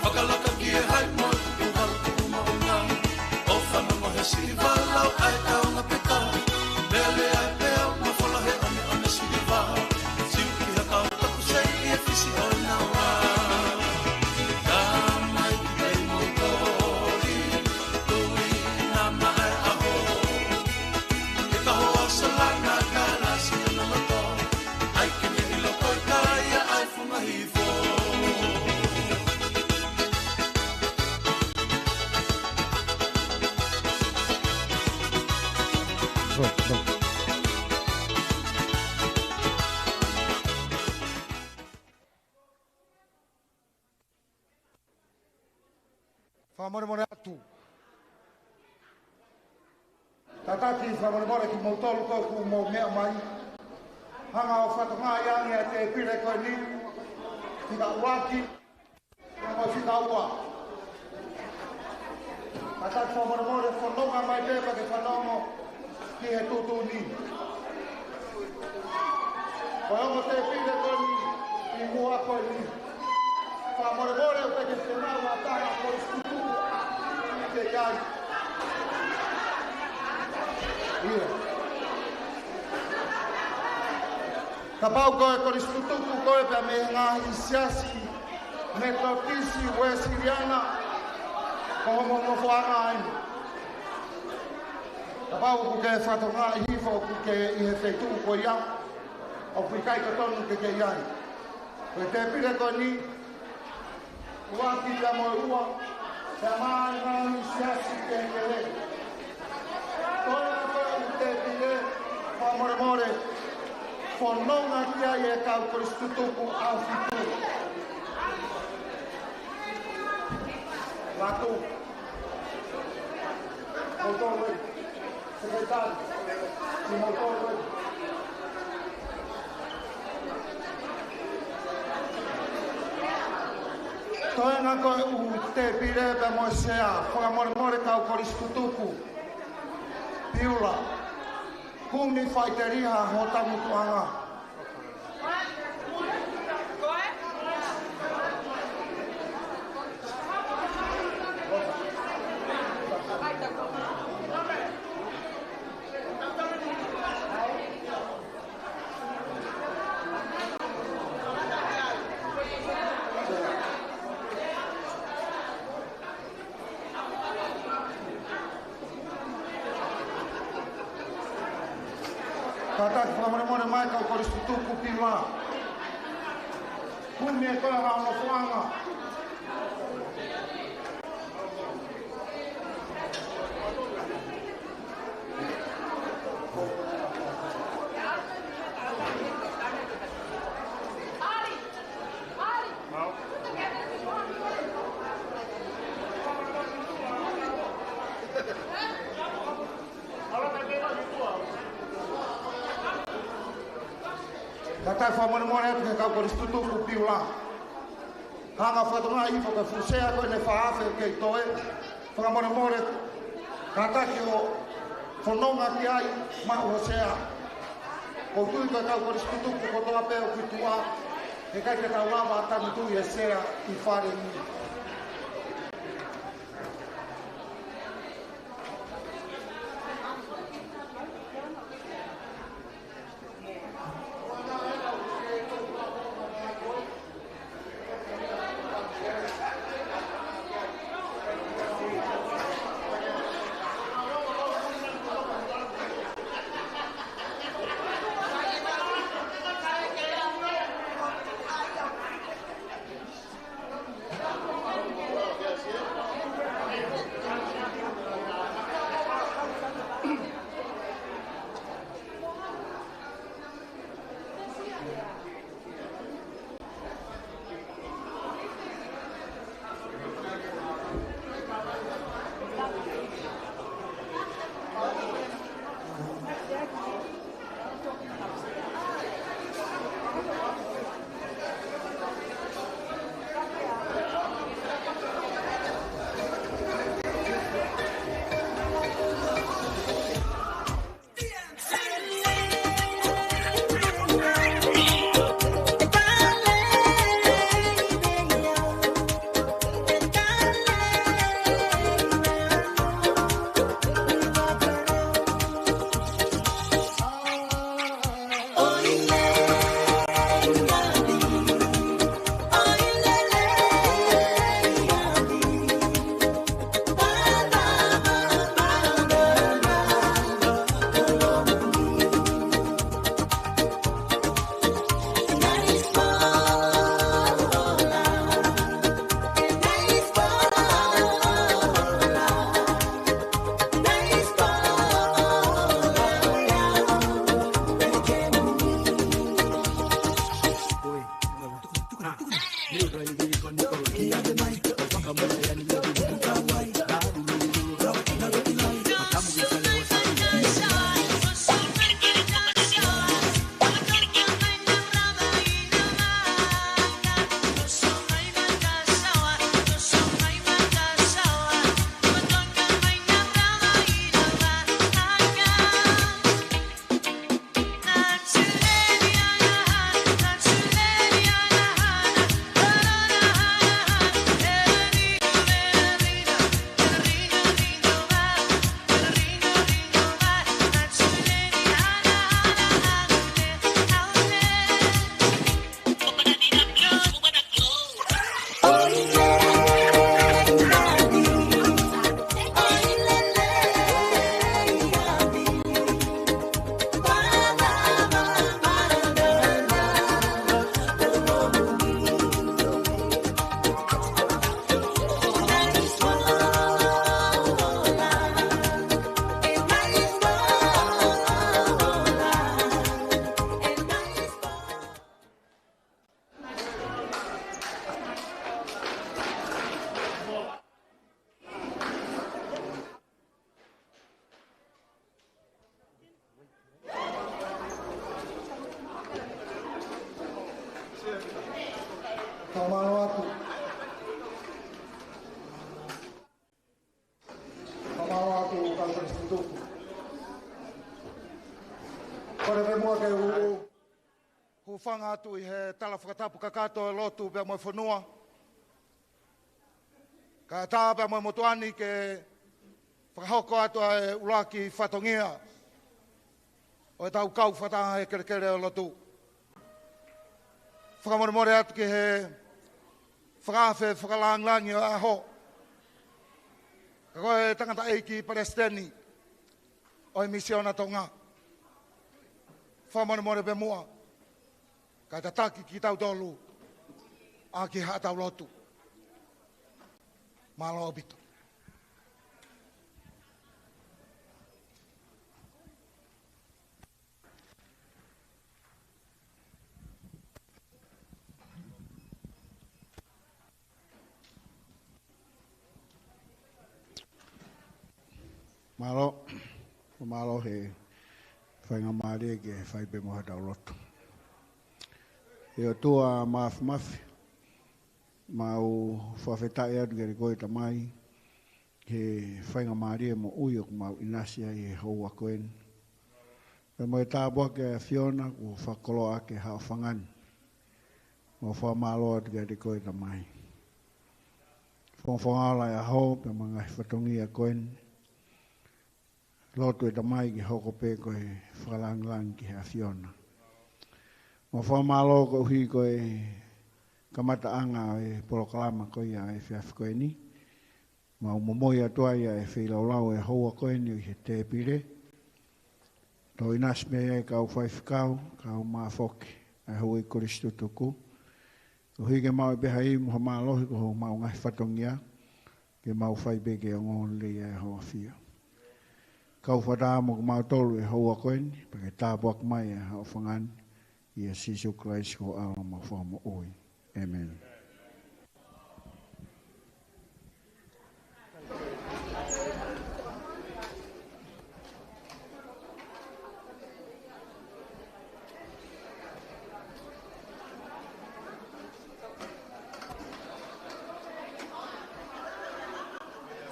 Fakalaka ki he hai mo e kupu halu kupu maʻunga. ʻO fanongo he siliva lau ʻa e kaunga peka. Mele ai pea ma fola he ʻaneʻane siliva. Siu ki ha kau taku sei ʻi he fisi ʻo e naua. Ka mai ki tei mo toli. Tui na ma e aho. Ke ka hoa salana ka lasi ana loto. ʻAi ke ne ʻilo ko e kai ia ʻai funga hifo. Fakamolemole atu. Tataki fakamolemole kimoutolu ko ē kuo mou meʻa mai. Hanga ʻo fakatokangaʻi ange ʻa e tēpile ko eni. Fika ʻuluaki. Mo e fika ua. Tataki fakamolemole fononga mai pē pea ke fanongo ki he tuʻutuʻuni. Ko e ongo tēpile ko eni ʻi muʻa ko eni. Fakamolemole ʻoku ʻikai ke fenau ha taha ko e sikutuku ke ʻi ai. ʻIo. Kapau ko e kolisi tutuku ko ē pea mei he ngaahi siasi Metotisi, Uēsiliana, ko homo nofoʻanga eni. Kapau ʻoku ke fakatokangaʻi hifo ʻoku ke ʻi he feituʻu ko ia, ʻoku ʻikai totonu ke ke ʻi ai. Ko e tēpile ko eni, ʻuluaki pea mo e ua, pea mo e ngaahi siasi kehekehe. Ko e ʻuluaki tēpile, fakamolemole, fononga ki ai e kau kolisi tutuku ʻaho fitu. Latu. Moutolu ē. Sekelitali, kimoutolu ē. Toenga ko e ʻū tēpile pea mo e sea, fakamolemole kau kolisi tutuku. Piula, kumi faʻiteliha ho taumutuʻanga. Kātaki fakamolemole mai kau kolisi tutuku Piula. Kumi e kau ʻa e nofoʻanga. Kātaki fakamolemole atu ki he kau kolisi tutuku Piula. Hanga fakatokangaʻi hifo ko e fuʻu sea ko eni ʻe fā afe ʻoku kei toe. Fakamolemole, kātaki ʻo fononga ki ai maʻu ho sea. ʻOku ou tui ko e kau kolisi tutuku kotoa pē ʻoku ʻi tuʻa, heʻikai ke tau lava ʻo tangutu ʻi he sea ʻi fale ni. Fakamālō atu. Fakamālō atu kau kolisi tutuku. Kole pē muʻa ke u hūfanga atu ʻi he tala fakatapu kakato ʻo e lotu pea mo e fonua. Kae ʻatā pea mo e motuʻa ni ke fakahoko atu ʻa e ʻuluaki fatongia ʻo ʻetau kau fakataha he kelekele ʻo e lotu. Fakamolemole atu ki he fakaafe fakalāngilangi ʻo e ʻaho. Ka ko e tangataʻeiki palesiteni ʻo e Misiona Tonga. Fakamolemole pē muʻa, kae tataki kitautolu ʻaki haʻatau lotu. Mālō ʻaupito. Mālō, mālō he faingamālie ke fai pē mo haʻatau lotu. ʻE ʻOtua Māfimafi, mau fakafetaʻi atu kiate koe Tamai, he faingamālie moʻui ʻoku mau ʻinasi ai he houa ko eni. Pea mo e tāpuaki ʻa e ʻAfiona kuo fakakoloa ʻaki ʻe haʻo fanga ni. Mau fakamālō atu kiate koe Tamai. Fongofonga ola e ʻaho, pea mo e ngaahi fatongia ko eni. Lotu ʻe Tamai ke hoko pē ko e fakalāngilangi ki he ʻAfiona. Mau fakamālō koeʻuhi ko e kamataʻanga ʻo e polokalama ko ia ʻo e efiafi ko eni. Mau momoi atu ai ʻa e feilaulau ʻo e houa ko eni ʻi he tēpile. Tau ʻinasi mei ai kau faifekau, kau mafoki, ʻa e houʻeiki kolisi tutuku. Koeʻuhi ke maʻu pē ha ivi mo ha mālohi ko homau ngaahi fatongia, ke mau fai pē ke ongoongolelei ʻa e ʻAfiona. Kau fakataha mo kimautolu he houa ko eni, pea ke tāpuaki mai ʻa haʻo fanga ni, ʻia Sīsū Kalaisi ko e ʻAlo mo e Fakamoʻui. ʻĒmeni.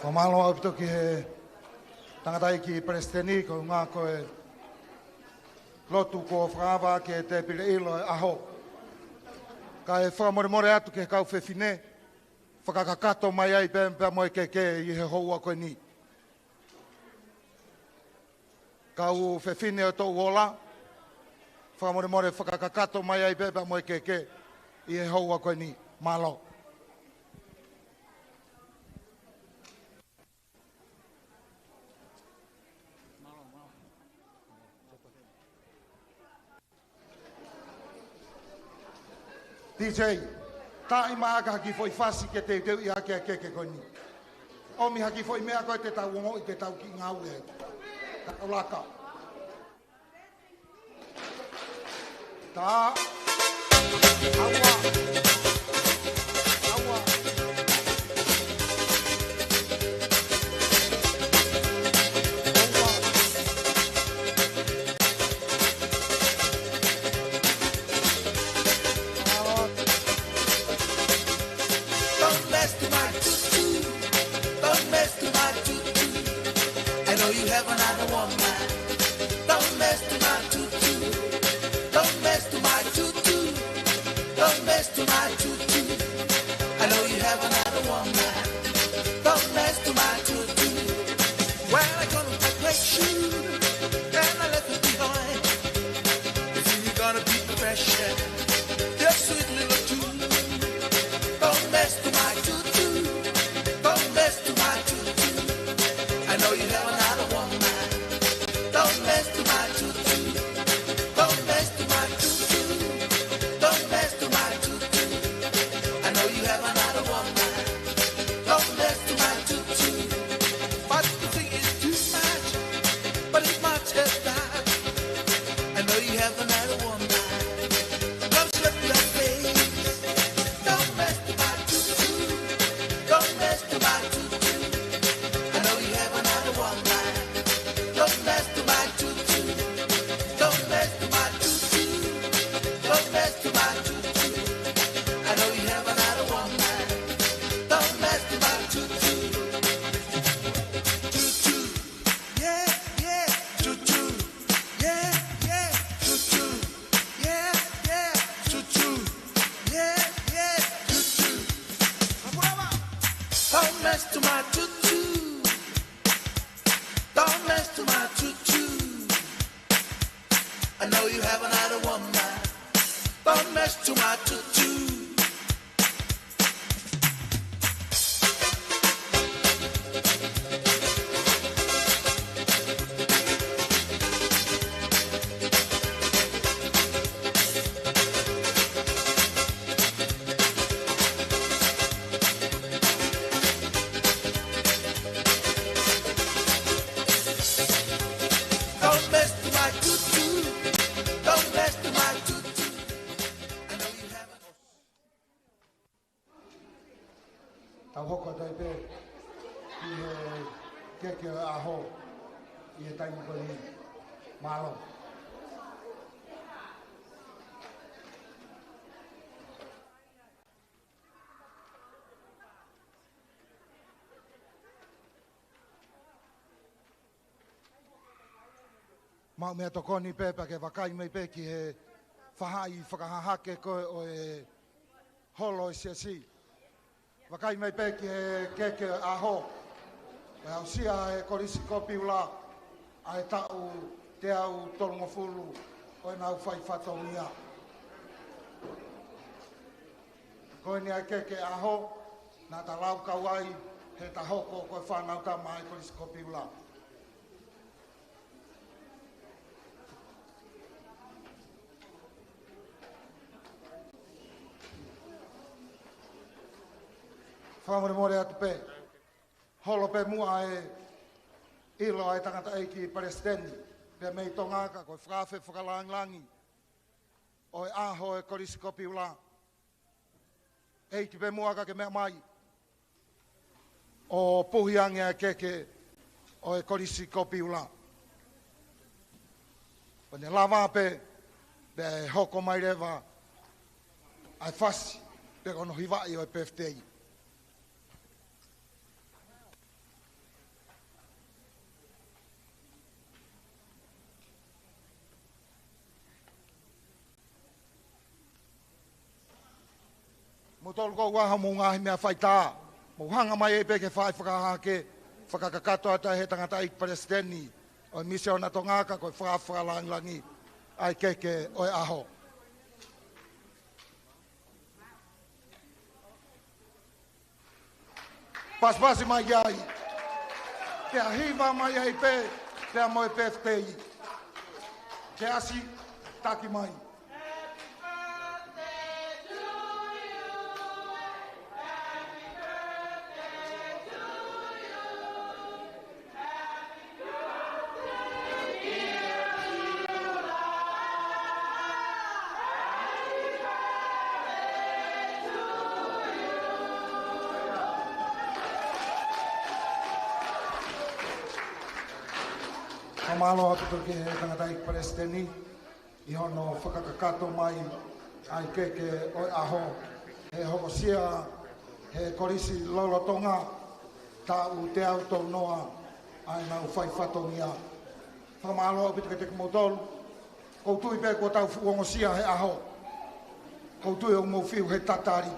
Fakamālō ʻaupito ki he tangataʻeiki palesiteni, koeʻuhi ko e lotu kuo fakaava ki he tēpile ʻilo ʻo e ʻaho. Kae fakamolemole atu ki he kau fefine, fakakakato mai ai pē pea mo e keke ʻi he houa ko eni. Kau fefine ʻo Toʻuola, fakamolemole fakakakato mai ai pē pea mo e keke ʻi he houa ko eni. Mālō. D J, taaʻi mai ha kiʻi foʻi fasi ke teuteuʻi hake ʻa e keke ko eni. ʻOmi ha kiʻi foʻi meʻa ko ē te tau ongoʻi, te tau kiʻi ngāue ai. Ka ʻolaka. Tā. ʻAua. ʻAua. ʻAua. Don't mess with my tutu. Don't mess with my tutu. I know you have another woman. Don't mess with my tutu. Don't mess with my tutu. Don't mess with my tutu. I know you have another woman. Don't mess with my tutu. Well, I gonna take my shoe and I left it behind. You see, you gonna be precious. Your sweet little tune. Don't mess with my tutu. Don't mess with my tutu. I know you have another woman. Don't mess with my tutu. Don't mess with my tutu. Don't mess with my tutu. I know you have another woman. Don't mess with my tutu. What you think is too much, but it's much as that. I know you have another woman. Come slap your face. Don't mess with my tutu. Don't mess with my tutu. I know you have another woman. Don't mess with my tutu. Don't mess with my tutu. Don't mess with my tutu. I know you have another woman. Don't mess with my tutu. Tutu. Yeah, yeah, tutu. Yeah, yeah, tutu. Yeah, yeah, tutu. Yeah, yeah, tutu. Don't mess with my tutu. Don't mess with my tutu. I know you have another woman. Don't mess with my tutu. Hoko atu ai pē ki he keke ʻo e ʻaho ʻi he taimi ko eni. Mālō. Maʻu meʻatokoni pē pea ke vakai mai pē ki he faʻahi fakahahake ko ē ʻo e holo ʻo e siasi. Vakai mai pē ki he keke ʻaho. ʻE aʻusia ʻe he Kolisi Kopiula ʻa e taʻu teau tolungofulu ʻo ʻenau fai fatongia. Ko eni ʻa e keke ʻaho, naʻa ta laukau ai heʻeta hoko ko e fānau tama ʻa e Kolisi Kopiula. Fakamolemole atu pē. Holo pē muʻa e ʻilo ʻa e tangataʻeiki palesiteni pea mei Tonga ka ko e fakaafe fakalāngilangi ʻo e ʻaho ʻo e Kolisi Kopiula. ʻEiki pē muʻa ka ke meʻa mai ʻo puhi ange ʻa e keke ʻo e Kolisi Kopiula. Pea ne lava pē, pea ʻe hoko mai leva ʻa e fasi pe ko hono hivaʻi ʻo e pefitei. Mou tolu ko ua ha mou ngaahi meʻa faitā. Mou hanga mai ai pē ke fai fakahahake, fakakakato atu ʻe he tangataʻeiki palesiteni ʻo e Misiona Tonga ka ko e fakaafe fakalāngilangi ʻa e keke ʻo e ʻaho. Pasipasi mai ai. Pea hiva mai ai pē, pea mo e pefitei. Ke ʻasi, taki mai. Fakamālō atu ki he tangataʻeiki palesiteni ʻi hono fakakakato mai ʻa e keke ʻo e ʻaho, he hokosia ʻe he Kolisi Lolotonga taʻu teau tolunoa ʻa ʻenau fai fatongia. Fakamālō ʻaupito kiate kimoutolu. ʻOku ou tui pē kuo tau fuʻu ongosia he ʻaho. ʻOku ou tui ʻoku mou fiu he tatali.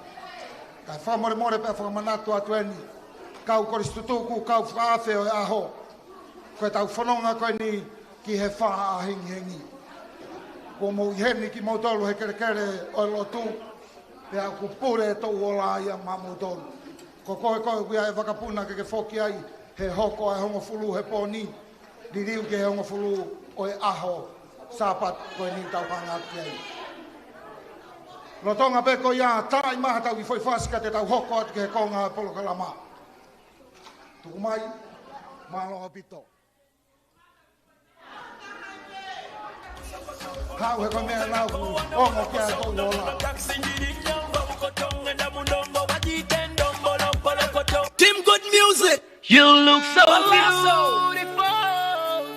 Kae fakamolemole pea fakamanatu atu eni, kau kolisi tutuku, kau fakaafe ʻo e ʻaho, ko ʻetau fononga ko eni ki he fā ʻaho hengihengi. Kuo mou ʻi heni kimoutolu he kelekele ʻo e lotu, pea ʻoku pule e toʻu ola ia maʻamoutolu. Ko koe ko ē ʻoku ʻi ai e vakapuna ke ke foki ai he hoko ʻa e hongofulu he pō ni, liliu ki he hongofulu ʻo e ʻaho Sāpate ko eni ʻoku tau hanga atu ki ai. Lolotonga pē ko ia, taaʻi mai haʻatau kiʻi foʻi fasi ka te tau hoko atu ki he konga ʻo e polokalama. Tuku mai, mālō ʻaupito. Haʻu he ko e meʻa naʻa ku ongo ki ai ko ʻeku ola. Team Good Music. You look so beautiful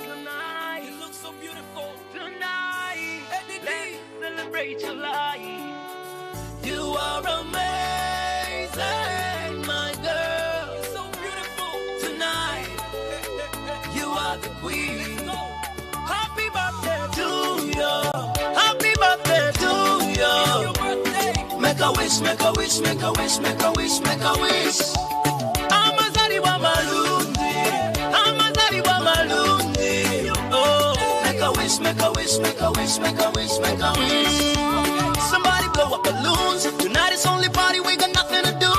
tonight. You look so beautiful tonight. Let's celebrate your life. You are amazing, my girl. You're so beautiful tonight. You are the queen. Happy birthday to you. Happy birthday to you. It's your birthday. Make a wish, make a wish, make a wish, make a wish, make a wish. Amazaliwa malungi, amazaliwa malungi. Oh, make a wish, make a wish, make a wish, make a wish, make a wish. Somebody blow up balloons. Tonight it's only party, we got nothing to do.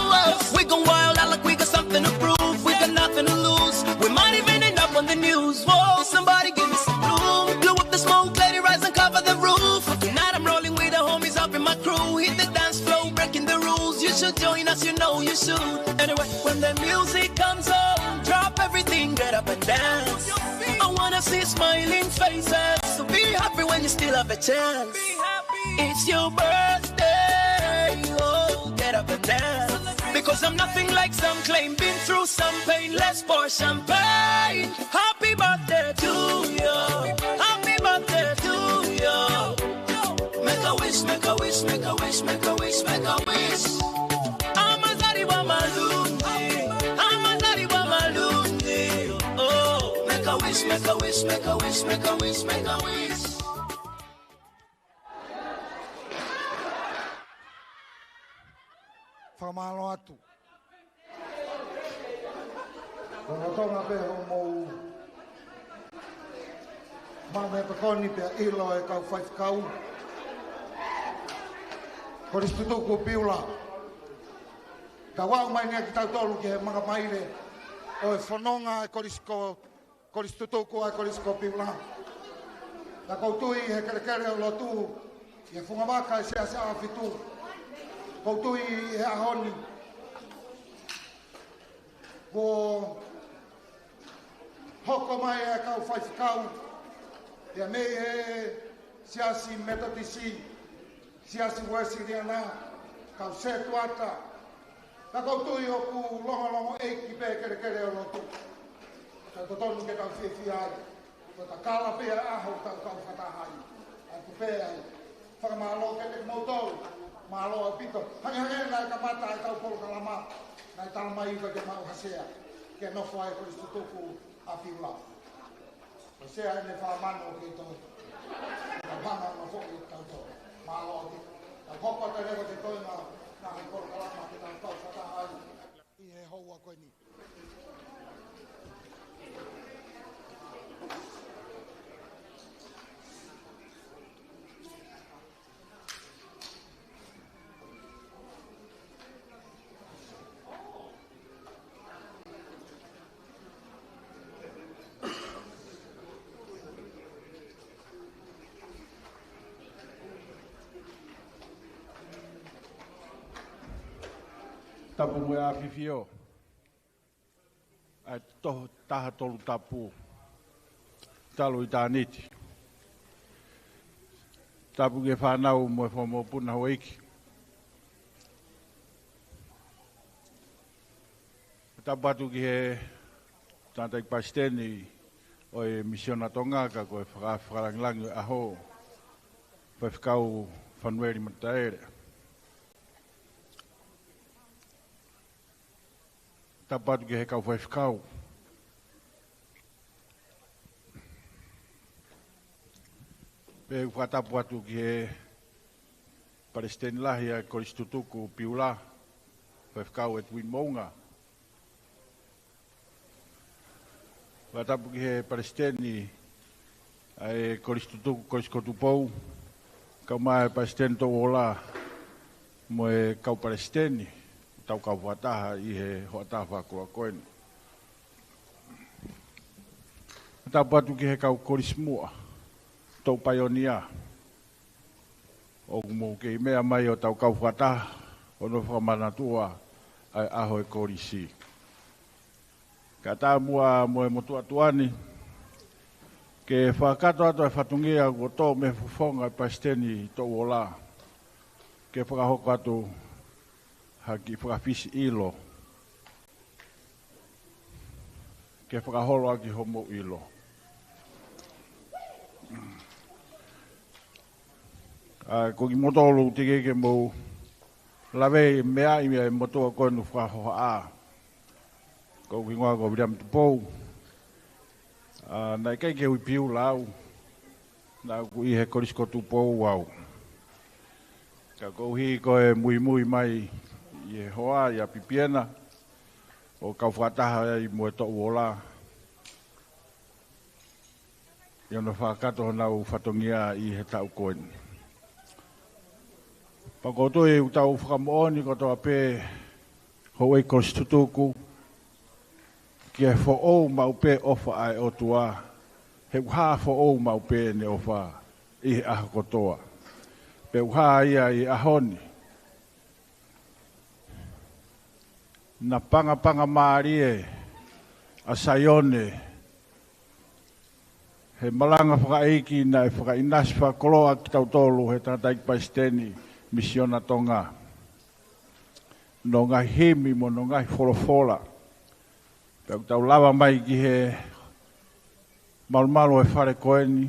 We gon' wild out like we got something to prove. We got nothing to lose. We might even end up on the news. Whoa, somebody give me some room. Blow up the smoke, let it rise and cover the roof. Tonight I'm rolling with the homies up in my crew. Hit the dance floor, breaking the rules. You should join us, you know you should. Anyway, when the music comes on, drop everything, get up and dance. I wanna see smiling faces. So be happy when you still have a chance. Be happy. It's your birthday, oh, get up and dance. Because I'm nothing like some claim, been through some pain, let's pour champagne. Happy birthday to you, happy birthday to you. Make a wish, make a wish, make a wish, make a wish, make a wish. Amazaliwa malungi, amazaliwa malungi. Oh, make a wish, make a wish, make a wish, make a wish, make a wish. Fakamālō atu. Lolotonga pē hoʻomou maʻu mei he tokoni pea ʻilo e kau faifekau Kolisi Tutuku Piula. Tau aʻu mai ni ʻa kitautolu ki he makamaile ʻo e fononga e Kolisi ko Kolisi Tutuku ʻa e Kolisi ko Piula. Naʻa ʻoku ou tui he kelekele ʻo lotu ʻi he fungavaka e Siasi ʻAhofitu. ʻOku ou tui he ʻaho ni kuo hoko mai e kau faifekau ia mei he Siasi Metotisi, Siasi Uēsiliana, kau setuata. Naʻa ʻoku ou tui ʻoku longolongo ʻeiki pē kelekele ʻo lotu. Ka ʻoku totonu ke tau fiefia ai. Ko e takala pē ʻa e ʻaho ʻoku tau kau fakataha ai. ʻOku pē ai. Fakamālō kiate kimoutolu. Mālō ʻaupito. Hangehangē naʻe kamata ʻetau polokalama, naʻe talamai ʻoku ʻikai ke maʻu ha sea ke nofo ai e Kolisi Tutuku ʻa Piula. Ko e sea ʻeni ʻe fā mano ke tau. Ka mana no foʻi ʻe tau tō. Mālō ʻaupito. Tau hoko atu leva ki he toenga, ngaahi polokalama ke tau kau fakataha ai ʻi he houa ko eni. Tapu mo e ʻAfifio. ʻA e toho taha tolu tapu talu ʻitāniti. Tapu ki he fānau mo e fanga mokopuna houʻeiki. Tapu atu ki he tangataʻeiki palesiteni ʻo e Misiona Tonga, ka ko e faka-, fakalāngilangi ʻo e ʻaho, Faifekau Fanueli Matutaele. Tapu atu ki he kau faifekau. Pea ʻoku ou fakatapu atu ki he palesiteni lahi ʻa e Kolisi Tutuku Piula, Faifekau Edwin Moʻunga. Fakatapu ki he palesiteni ʻa e Kolisi Tutuku Kolisi ko Tupou, kae ʻumaʻā e palesiteni Toʻuola mo e kau palesiteni, tau kau fakataha ʻi he hoʻatā fakakoloa ko eni. Tapu atu ki he kau kolisi muʻa, toʻu paionia, ʻoku mou kei meʻa mai ʻo tau kau fakataha ʻo nofo fakamanatua ʻa e ʻaho e kolisi. Kae ʻatā muʻa mo e motuʻa tuʻa ni ke fakakakato atu e fatongia kuo toʻo mei he fofonga e palesiteni Toʻuola, ke fakahoko atu ha kiʻi fakafisi ʻilo ke fakaholo ʻaki homou ʻilo. ʻA, ko kimoutolu teʻeki ke mou lave meaʻi mei he motuʻa ko eni fakahohaʻa. Ko hoku hingoa ko Viliami Tupou. ʻA, naʻe ʻikai ke u ʻi Piula au. Naʻa ku ʻi he Kolisi ko Tupou au. Ka koeʻuhi ko e muimui mai ʻi he hoa ʻi ʻapi Piena, ʻo kau fakataha ai mo e Toʻuola ʻi hono fakakakato honau fatongia ʻi he taʻu ko eni. Pea ʻoku ou tui ʻoku tau fakamoʻoni kotoa pē houʻeiki Kolisi Tutuku, ki he foʻou maʻu pē ʻofa ʻa e ʻOtua, he ʻoku hā foʻou maʻu pē ʻene ʻofa ʻi he ʻaho kotoa. Pea ʻoku hā ia ʻi he ʻaho ni. Naʻe pangapanga mālie ʻa Saione, he malanga fakaʻeiki naʻe fakaʻinasi fakakoloa kitautolu he tangataʻeiki palesiteni Misiona Tonga. hono ngaahi himi mo hono ngaahi folofola. Pea ʻoku tau lava mai ki he malumalu ʻo e fale ko eni,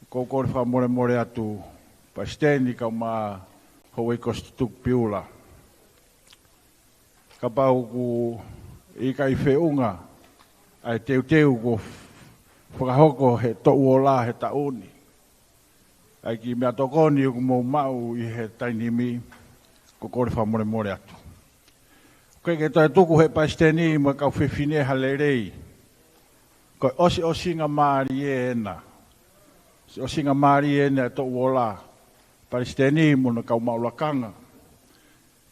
ʻoku ou kole fakamolemole atu, Palesiteni kae ʻumaʻā Houʻeiki Kositutuku Piula. Kapau ʻoku ʻikai feʻunga ʻa e teuteu kuo fakahoko he Toʻu Ola he taʻu ni, ʻa e kiʻi meʻatokoni ʻoku mou maʻu ʻi he taimi ni, ʻoku ou kole fakamolemole atu. ʻOku ʻikai ke toe tuku ʻe he Palesiteni mo e kau fefine ha lelei. Ko e ʻosiʻosingamālie ena. ʻOsiʻosingamālie ena e Toʻu Ola, Palesiteni mo hono kau maʻu lakanga.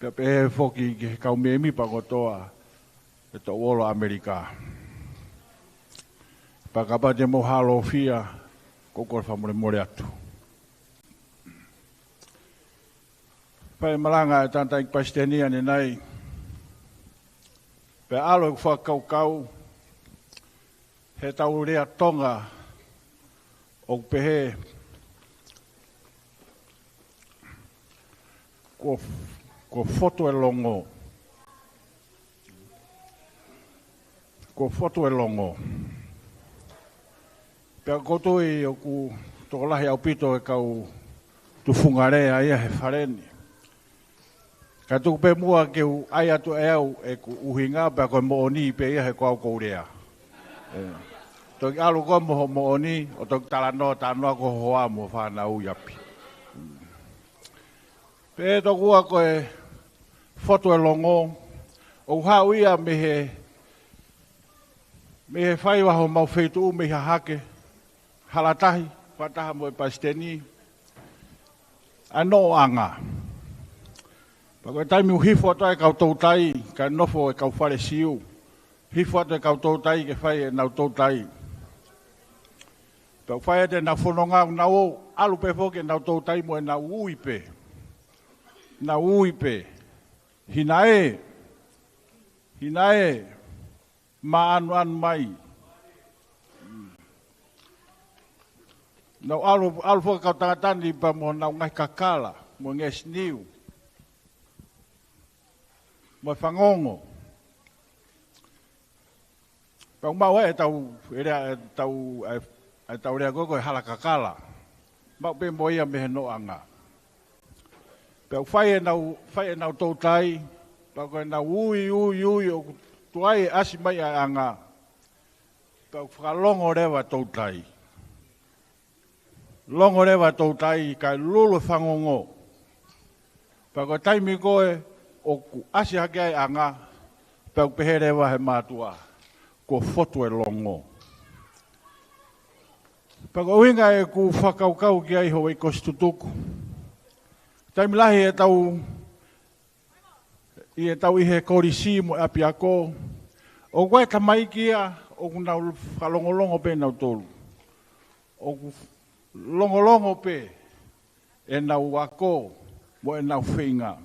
Pea pehē foki ki he kau mēmipa kotoa ʻo e Toʻu Ola ʻAmelika. Pea kapau te mou hālofia, ʻoku ou kole fakamolemole atu. Fai e malanga ʻe he tangataʻeiki Palesiteni ʻanenai. Pea ʻalu ʻeku fakakaukau, heʻetau lea Tonga ʻoku pehē, kuo, kuo fotu e longo. Kuo fotu e longo. Pea ʻoku ou tui ʻoku tokolahi ʻaupito e kau tufunga lea ia he fale ni. Ka tuku pē muʻa ke u ʻai atu ʻe au ʻeku ʻuhinga, pea ko e moʻoni pē ia he ko au ʻoku ou lea. ʻE. Toki ʻalu koe mo hoʻo moʻoni, ʻo toki talanoa, talanoa ki ho hoa mo e fānau ʻi ʻapi. Pea tokua ko e fotu e longo, ʻoku haʻu ia mei he, mei he fai ʻa homau feituʻu mei Hahake, Halatahi, fakataha mo e Palesiteni, ʻa e noʻoʻanga. Pea ko e taimi ʻoku hifo atu ai e kau toutai, kae nofo e kau fale Siu. Hifo atu e kau toutai ke fai ʻenau toutai. Pea ʻoku fai atu ʻenau fononga, ʻoku nau ō, ʻalu pē foki ʻenau toutai mo ʻenau ui pē. Nau ui pē. Hina ē. Hina ē. Māʻanuʻanu mai. Nau ʻalu, ʻalu foki e kau tangata ni pea mo ʻenau ngaahi kakala, mo e ngeʻesi niu, mo e fangongo. Pea ʻoku maʻu ai ʻetau, ʻe lea, ʻetau, ʻe, ʻetau lea ko ē ko e hala kakala. Maʻu pē mo ia mei he noʻoʻanga. Pea ʻoku fai ʻenau, fai ʻenau toutai, pea ko ʻenau ui, ui, ui, ʻoku tuai e ʻasi mai ʻa e ʻanga. Pea ʻoku fakalongo leva e toutai. Longo leva e toutai, kae lulu e fangongo. Pea ko e taimi ko ē ʻoku ʻasi hake ai e ʻanga, pea ʻoku pehē leva ʻe he mātuʻa, kuo fotu e longo. Pea ko e ʻuhinga ʻeku fakakaukau ki ai, Houʻeiki Kositutuku. Taimi lahi ʻetau, ʻi heʻetau ʻi he kolisi mo e ʻapiako, ʻoku ʻi ai e tamaiki ia ʻoku nau fakalongolongo pē nautolu. ʻOku longolongo pē ʻenau ako mo ʻenau feinga.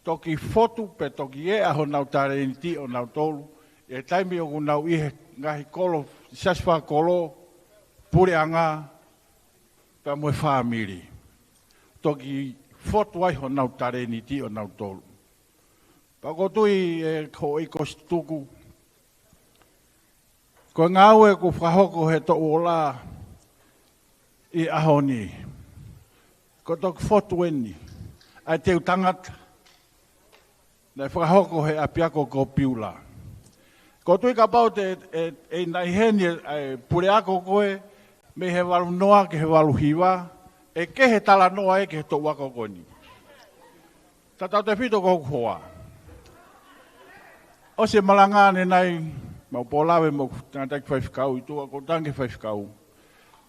Toki fotu pe toki eʻa honau talēniti ʻonautolu, ʻi he taimi ʻoku nau ʻi he ngaahi kolo, siasi fakakolo, puleʻanga, pea mo e fāmili. Toki fotu ai honau talēniti ʻonautolu. Pea ʻoku ou tui, ʻe Houʻeiki Kositutuku, ko e ngāue kuo fakahoko he Toʻu Ola ʻi he ʻaho ni, ko e toki fotu eni ʻa e teu tangata naʻe fakahoko he ʻapiako ko Piula. ʻOku ou tui kapau te, ʻe, ʻe ʻi ai heni e, e puleako ko ē mei he valu noa ki he valu hiva, ʻe kehe e talanoa ē ki he toʻu ako ko eni. Tautautefito ki hoku hoa. ʻOsi e malanga ʻanenai, mau pōlave mo e tangataʻeiki faifekau ʻi tuʻa, ʻoku ou tangi faifekau.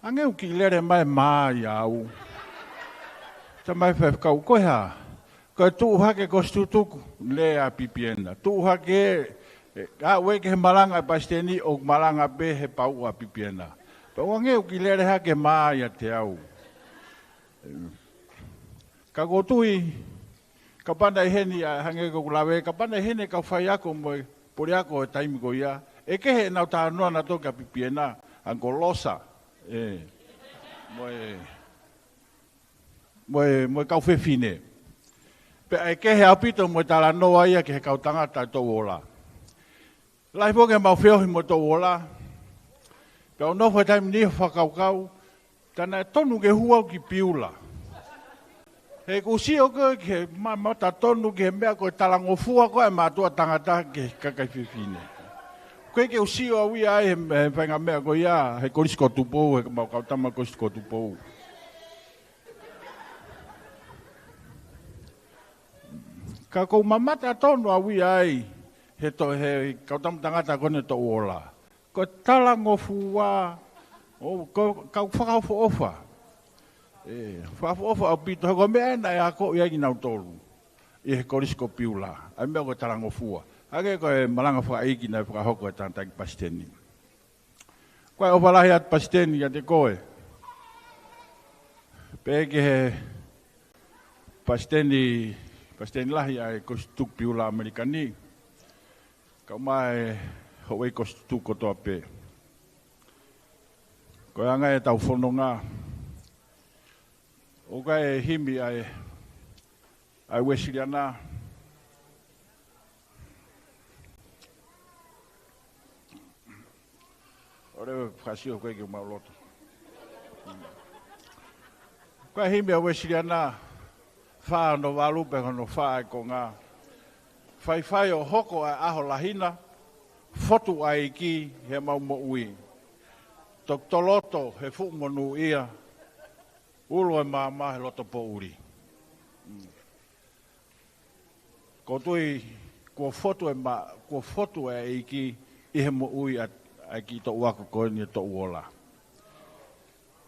Hangē ʻoku kiʻi lele mai e mā ia au. Tamai faifekau, ko e hā? Ko e tuʻu hake Kositutuku, lea ʻa Pipiena. Tuʻu hake, ʻe, aʻu ē ki he malanga ʻa e Palesiteni, ʻoku malanga pē he pauʻu ʻa Pipiena. Pea ʻoku hangē ʻoku kiʻi lele hake e mā ia ʻiate au. Ka ʻoku ou tui, kapau naʻe ʻi heni, ʻa, hangē ko ʻeku lave, kapau naʻe ʻi heni e kau faiako mo e puleako he taimi ko ia, ʻe kehe ʻenau talanoa nautolu kia Pipiena, ʻa Kolosa, ē, mo e, mo e, mo e kau fefine. Pea ʻe kehe ʻaupito mo e talanoa ia ki he kau tangata ʻo e Toʻu Ola. Lahi foki ʻemau feohi mo e Toʻu Ola. Pea u nofo he taimi ni ʻo fakakaukau, tā naʻe tonu ke hū au ki Piula. He ʻoku ou sio ko ē ki he ma-, mamata tonu ki he meʻa ko e talangofua ko ē ʻa e mātuʻa tangata ki he kakai fefine. Ko e ke u sio au ia ai he, he faʻahinga meʻa ko ia, he Kolisi ko Tupou, he mau kau tama Kolisi ko Tupou. Ka ʻoku ou mamata tonu au ia ai, he to-, he kau tama tangata ko eni ʻo e Toʻu Ola. Ko e talangofua, ʻo, ko, kau fakaʻofoʻofa. ʻE, fakaʻofoʻofa ʻaupito, he ko e meʻa ena ʻe akoʻi ai kinautolu. ʻI he Kolisi ko Piula, ʻa e meʻa ko e talangofua. Hangē ko e malanga fakaʻeiki naʻe fakahoko ʻe he tangataʻeiki palesiteni. Ko e ʻofa lahi atu palesiteni kiate koe. Pehē ki he palesiteni, palesiteni lahi ʻa e Kolisi Tutuku Piula ʻAmelika ni. Kae ʻumaʻā e houʻeiki Kolisi Tutuku kotoa pē. Ko e anga ʻetau fononga. ʻOku ʻi ai e himi ʻa e, ʻa e Uēsiliana. ʻOku ou fakasio ko ē ki homau loto. Ko e himi ʻa e Uēsiliana, fā ono valu pea ko hono fā ʻa e konga. Faifai ʻo hoko ʻa e ʻaho lahi na, fotu ʻa e ʻEiki heʻemau moʻui. Toki toloto he fuʻu monūʻia, ulo e maama he loto poʻuli. Mm. ʻOku ou tui, kuo fotu e ma-, kuo fotu e ʻEiki ʻi he moʻui ʻa, ʻa e kiʻi toʻu ako ko eni ʻo e Toʻu Ola.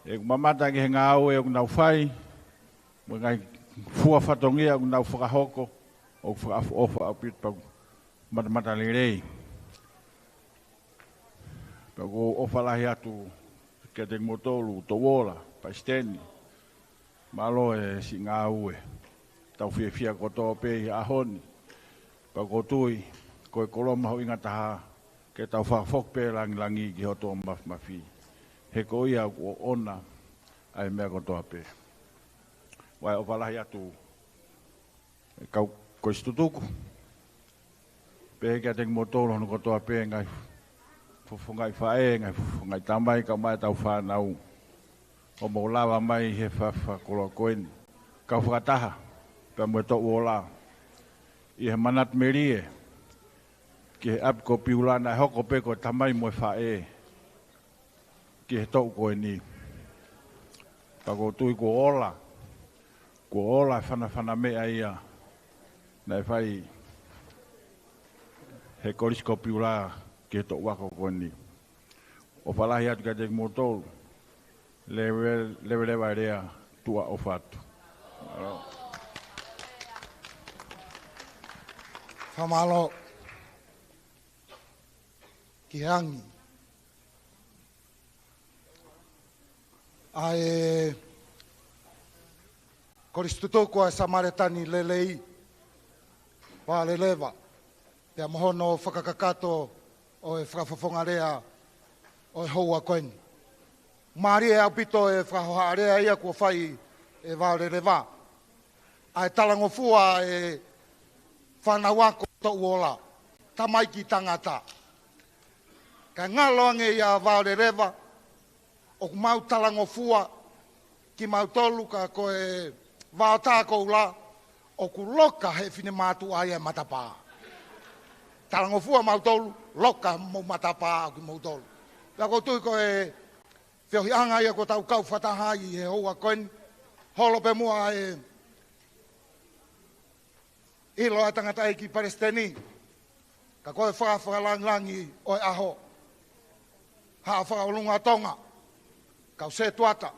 ʻOku ou mamata ki he ngāue ʻoku nau fai, mo e ngaahi fua fatongia ʻoku nau fakahoko, ʻoku fakaʻofoʻofa ʻaupito pea ʻoku matamatalelei. Pea ʻoku ou ʻofa lahi atu kiate kimoutolu, Toʻu Ola, palesiteni, mālō e siʻi ngāue. Tau fiefia kotoa pē ʻi he ʻaho ni. Pea ʻoku ou tui, ko e koloa mahuʻinga taha, ke tau fakafoki pē langilangi ki he ʻOtua Māfimafi. He ko ia ʻoku ʻoʻona ʻa e meʻa kotoa pē. ʻOku ou ʻofa lahi atu e kau Kolisi Tutuku. Pehē kiate kimoutolu hono kotoa pē ngaahi fofongaʻi faʻē, ngaahi fofongaʻi tamai, kae ʻumaʻā ʻetau fānau. ʻOku mou lava mai he fa-, fakakoloa ko eni. Kau fakataha, pea mo e Toʻu Ola. ʻI he manatu melie, ki he ʻapi ko Piula naʻe hoko pē ko e tamai mo e faʻē. Ki he toʻu ko eni. Pea ʻoku ou tui kuo ola. Kuo ola e fanafana meʻa ia. Naʻe fai he Kolisi ko Piula ki he toʻu ako ko eni. ʻOfa lahi atu kiate kimoutolu. Leveleva e lea, tuʻa ʻofa atu. Mālō. Fakamālō. Ki he angi. ʻA e Kolisi Tutuku ʻa e Samaletani Lelei, Valeleva, pea mo hono fakakakato ʻo e fakafofonga lea ʻo e houa ko eni. Mālie ʻaupito e fakahohaʻa lea ia kuo fai ʻe Valeleva. ʻA e talangofua e fānau ako Toʻu Ola, tamaiki tangata. Ka ngalo ange ia Valeleva, ʻoku mau talangofua kimautolu ka ko e Vaotā Koula, ʻoku loka he finemātuʻa ia e matapā. Talangofua mautolu, loka mo matapā ʻo kimoutolu. Pea ʻoku ou tui ko e feohiʻanga ia kuo tau kau fakataha ai he houa ko eni, holo pē muʻa e ʻilo ʻa e tangataʻeiki palesiteni, ka ko e fakalangilangi ʻo e ʻaho. Haʻa Fakaʻolunga ʻo Tonga, kau setuata,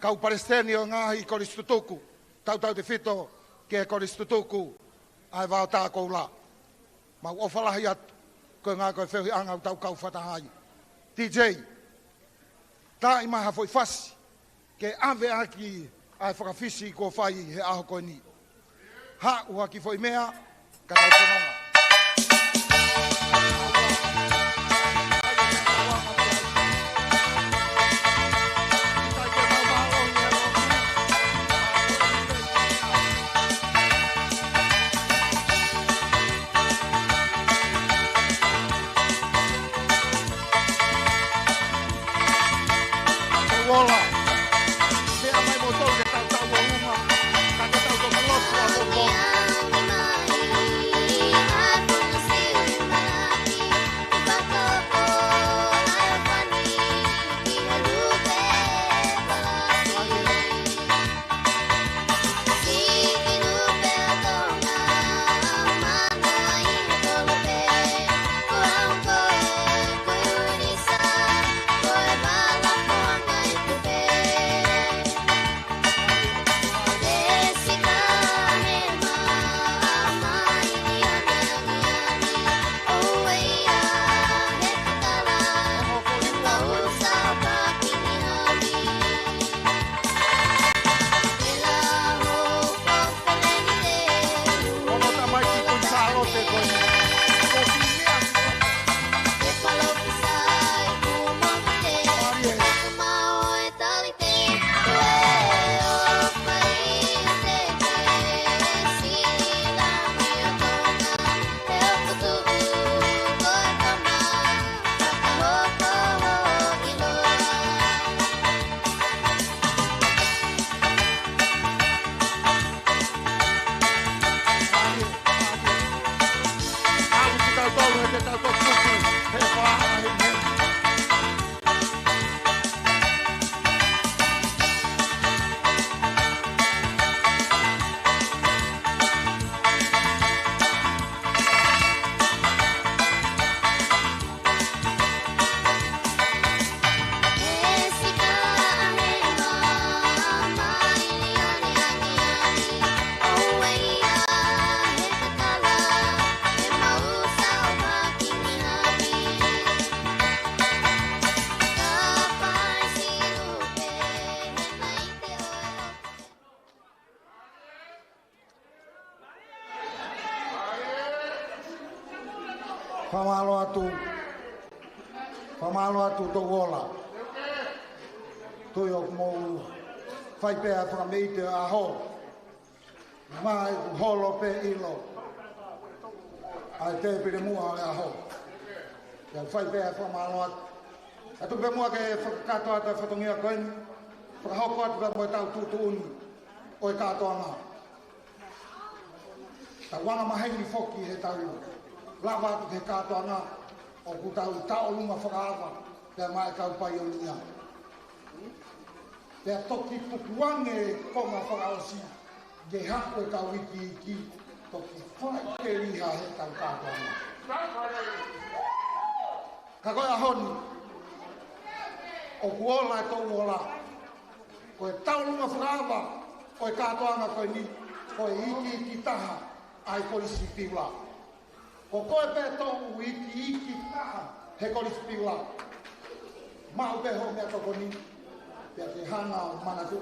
kau palesiteni ʻo e ngaahi Kolisi Tutuku, tautautefito ki he Kolisi Tutuku ʻa e Vaotā Koula. Mau ʻofa lahi atu, ko e ʻuhinga ko e feohiʻanga ʻoku tau kau fakataha ai. T J, tā mai ha foʻi fasi, ke ʻave ʻaki ʻa e fakafisi kuo fai he ʻaho ko eni. Haʻu ha kiʻi foʻi meʻa, ka tau fononga. Ola. Meʻa mai mo tau ke tau tau ʻo uma. Ka ke tau tau lotu ʻa popo. Fakamālō atu. Fakamālō atu Touola. Tui ʻoku mou fai pē ʻa e fakameʻite ʻo e ʻaho. Mai ʻoku holo pē ʻilo ʻa e tēpile muʻa ʻo e ʻaho. Pea fai pē ʻa e fakamālō atu. Ka tuku pē muʻa ke fakakakato atu ʻa e fatongia ko eni. Fakahoko atu pē mo ʻetau tuʻutuʻuni ʻo e kātoanga. Tau anga maheni foki he tau lava atu ki he kātoanga ʻoku tau tauʻolunga fakaava pea maʻa e kau paionia. Pea toki tukuange konga fakaʻosi ke haʻu e kau ikiiki toki fai peliha he tau kātoanga. Ka ko e ʻaho ni, ʻoku ola e Touola. Ko e tauʻolunga fakaava ʻo e kātoanga ko eni, ko e ikiiki taha ʻa e Kolisi Piula. Ko koe pē Touola, ikiiki taha he Kolisi Piula. Maʻu pē hoʻo meʻatokoni, pea ke hanga ʻo manatu,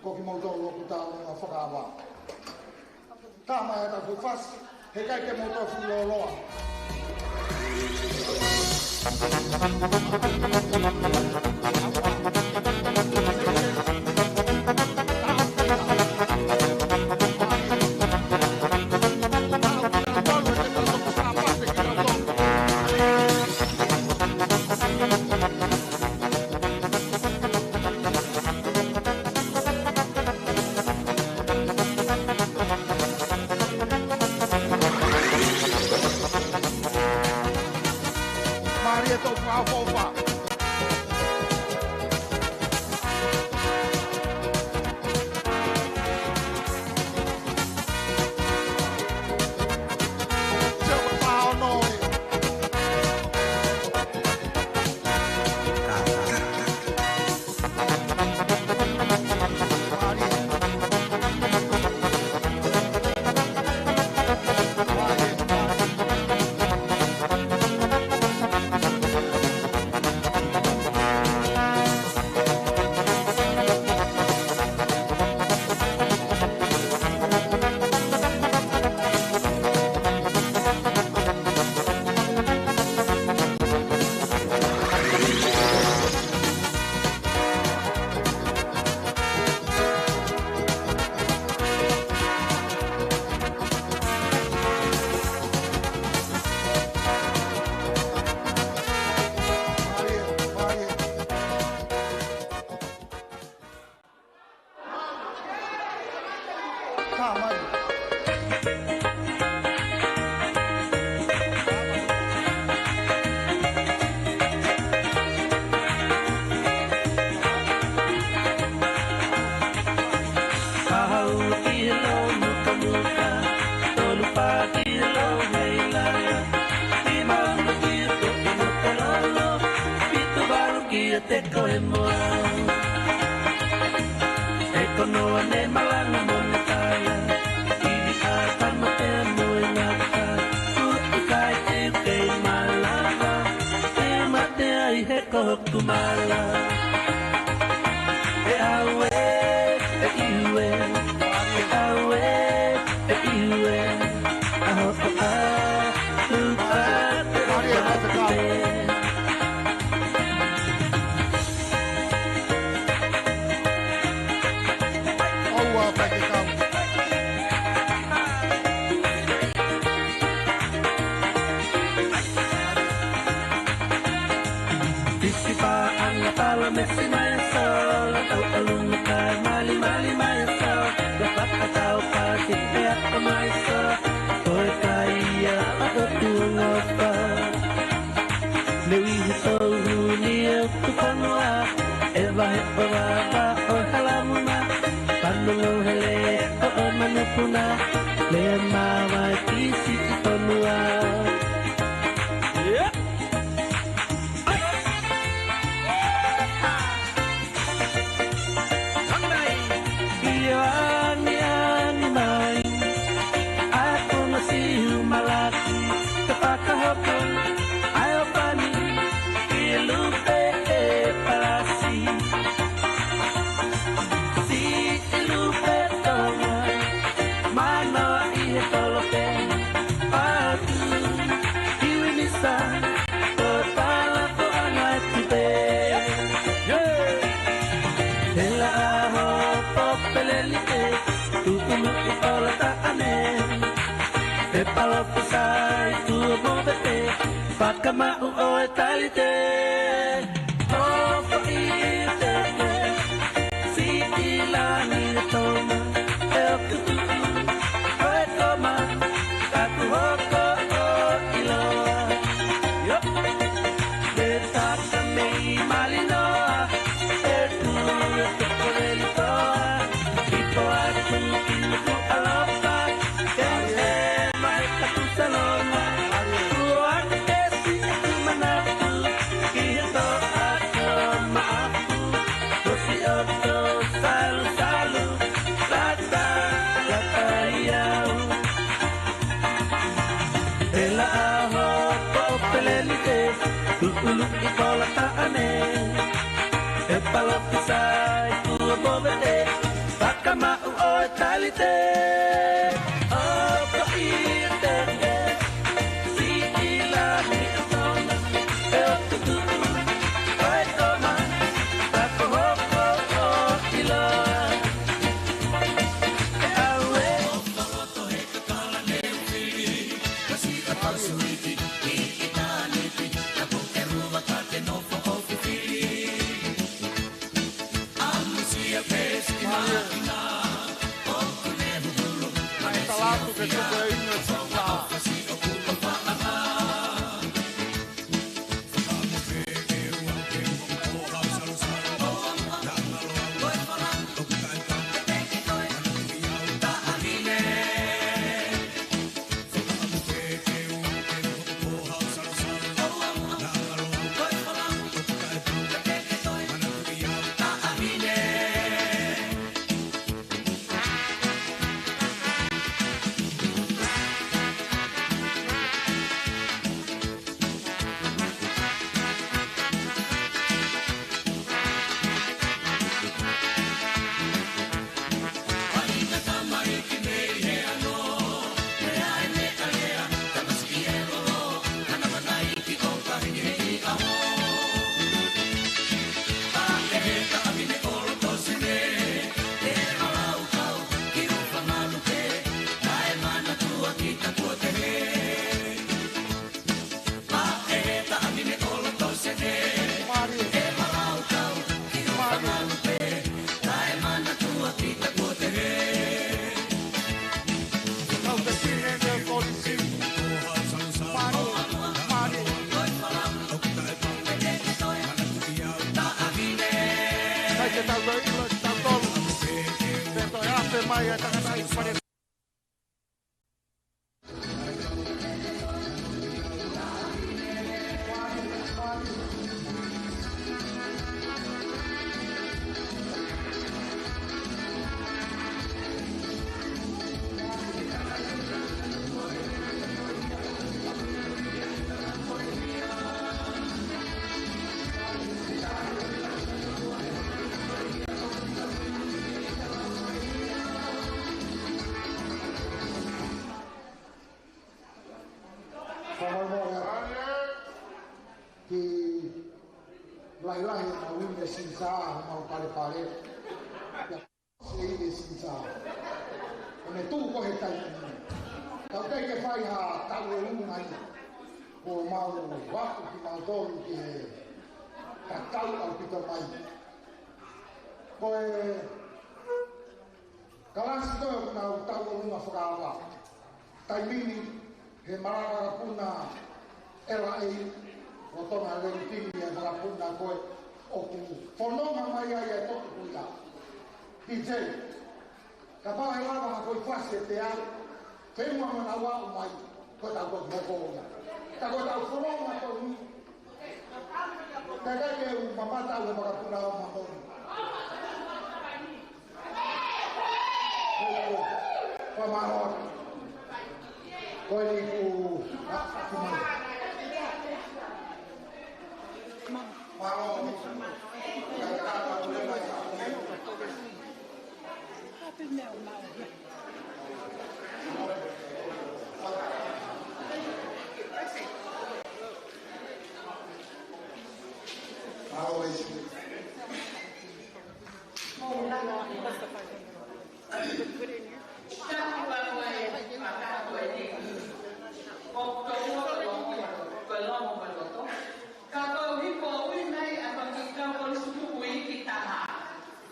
ko kimoutolu ʻoku tauʻolunga fakaava. Tama e tau fufasi, he ʻikai ke mou tofu loloa. Mālie tau fakaʻofoʻofa. Pahau ki he lau mukamuka, tolu pā ki he lau heilala, nima ua ki he tuʻi Nukalolo, fitu valu ki he teko e moa. E kono ane malanga mo ne kala, ivi a tama e moe ngata, kutu kai te te malanga, e mate ai he ko hoku mala. E aue, e iue, e aue, e iue, a hopo a, lupa te o pate. ʻOua, pai ke kau. Pisi pā anga pala mesi mai so, la tau alunga kai mali mali mai so, la paka tau pasi e aka mai so, ko e kai ia a o tuongopa. Leu ʻi he tau huni e utu fonua, e vahe ʻo vava ʻo Halamuna, panongo hele ʻo ʻo Manupuna, lea mavae ki Siʻi Tonua. ʻIo angiangi mai, ʻa e konga Siu Malaki, ka fakahoko, ʻa e ʻōpani, ʻi Lupe e Palasi. Siʻi Lupe Tonga, manoa ʻi he kolope, patu, iwi misa, ko tala ko anga e tupe. He laʻā hopo pelelike, tuʻuluʻi ʻo Lataʻane. He palopisa ʻi tuʻa mo pete, fakamaʻu ʻo e talite. Hopo ʻi te ke, Siʻi Langi e Tonga, e ʻoku tuʻu, ko e koma, kaku hoko ʻo ʻiloa. Iop. Te tata mei Malinoa, e kulu e toko lelitoa, ipo atu ki Nukuʻalofa, ke he mai kaku salonga, kuo ake si atu manatu, ki he toʻa ko Maʻapu, ko si oto salu salu, lata, lata i au. He laʻā hopo pelelike, tuʻuluʻi ʻo Lataʻane. He palopisa ʻi tuʻa mo pete, fakamaʻu ʻo e talite. Hopo ʻi te ke, Siʻi Langi e Tonga, e ʻoku tuʻu, ko e koma, kaku hoko ʻo ʻiloa. E aue. Ke tau toe ʻilo kitautolu. Pea toe afe mai ʻa e tangataʻeiki fale. Fakamolemole atu ki he lahilahi ʻo e mau ine sisa, ʻo e mau palepale. Seive Sisa. ʻO ne tuʻu ko ē he taimi ni. Tau teʻeki ke fai ha taʻu ʻe ua mai. Kuo mau vaku kimautolu ke kakau ʻaupito mai. Ko e kalasi ko ē ʻoku nau taʻu ʻe ua fakaava. Taimi ni, he malanga vakapuna L A ʻo Tonga Lelutini, e vakapuna ko ē ʻoku fononga mai ai e toʻutupu ia. P J, kapau ʻe lava ha foʻi fasi ʻe teau, feʻunga mo nau aʻu mai, ko ʻetau toki hoko ia. Ka ko ʻetau fononga ko eni, ka ʻikai ke u mamata au he vakapuna ʻo mamoni. Ko e mālō. Ko eni ku, a, ku mālō. Mālō. Mālō. Ka ko e hiko ui mai ʻa e kiʻi kau kolisi tutuku iiki taha.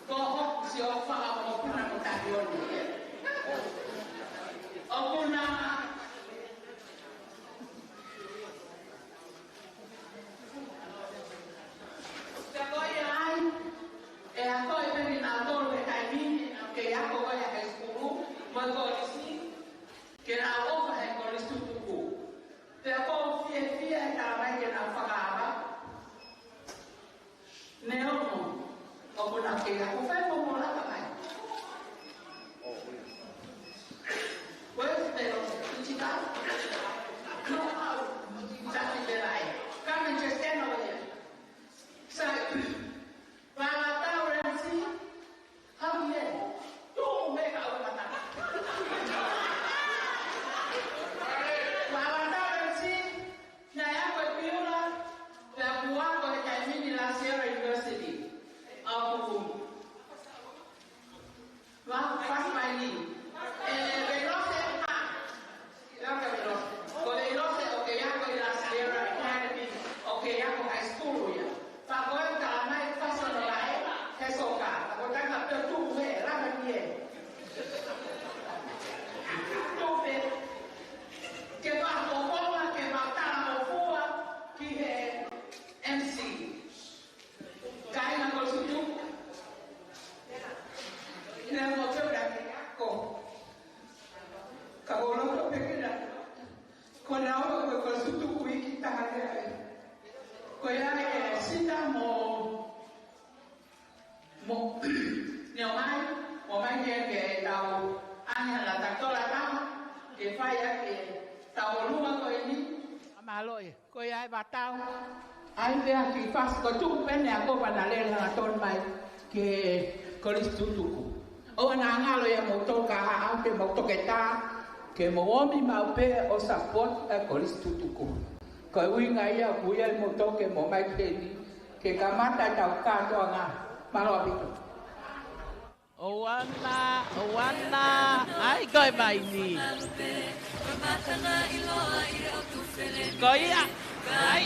Ko hoku sio fakamoʻoni mo takioni. ʻOku na Ka ko ia ai, ʻe akoʻi pē kinautolu he taimi ni, ke ako ko ia high school, mo e kolisi, ke nau ʻofa he kolisi tutuku. Pea ʻoku ou fiefia he talamai ke nau fakaava. Neongo, ʻoku nau kei ako, fai mo mo laka mai. Where's the Ichigo? No, no, Ichigo, come and just stand over here. So, Valatau Ramsey, how are you? Tuʻu mai ka ʻoua mata. Valatau Ramsey, naʻe ako ʻi Piula, pea kuo ako he taimi ni La Sierra University. ʻA ʻoku Wa, fasi mai ni. ʻE, Veilose, ha. Ia ka Veilose. Ko Veilose ʻoku kei ako ʻi La Sierra Academy, ʻoku kei ako high school ia. Pea ko e talamai fasi ʻo e laʻe, he soka. Ko e taimi pē tuʻu he, lava ni ē. Tuʻu pē. Ke fakafofonga, ke fakatalangofua, ki he M C. Kāinga kolisi tutuku. Naʻa mou teu ʻa e ako. Ka ʻoku ou loto pē ke na. Ko naua ko e kolisi tutuku iiki taha leva ē. Ko ia ē Sita mo, mo, ne o mai, mo mai ke, ke tau ʻange ʻa e takola taha, ke fai ʻaki e tau ʻolunga ko eni. Mālō ē. Ko ia ē Vatau. ʻAi pē ha kiʻi fasi ko e tuʻu pē ʻene ako pea na lele hangatonu mai ki he kolisi tutuku. ʻOua naʻa ngalo ia mo toka ha ʻau ke mo toketā, ke mo ʻomi maʻu pē ʻo support e kolisi tutuku. Ko e ʻuhinga ia ʻoku ʻi ai mo toke mo mai ki heni, ke kamata ʻetau kātoanga. Mālō ʻaupito. ʻOua naʻa, ʻoua naʻa, ʻai ko e vaini. Ko ia, ʻai.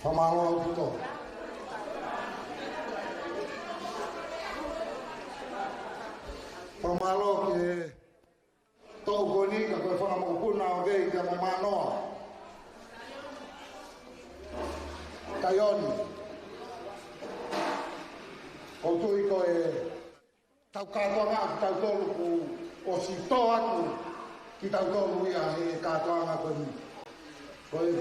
Fakamālō ʻaupito. Fakamālō ki he toʻu ko eni, ka ko e fanga mokopuna ʻoku kei ʻi ai mo Mānoa. Kaioni. ʻOku ou tui ko e tau kātoanga ʻa kitautolu kuo ʻosi tō atu kitautolu ia he kātoanga ko eni. Ko e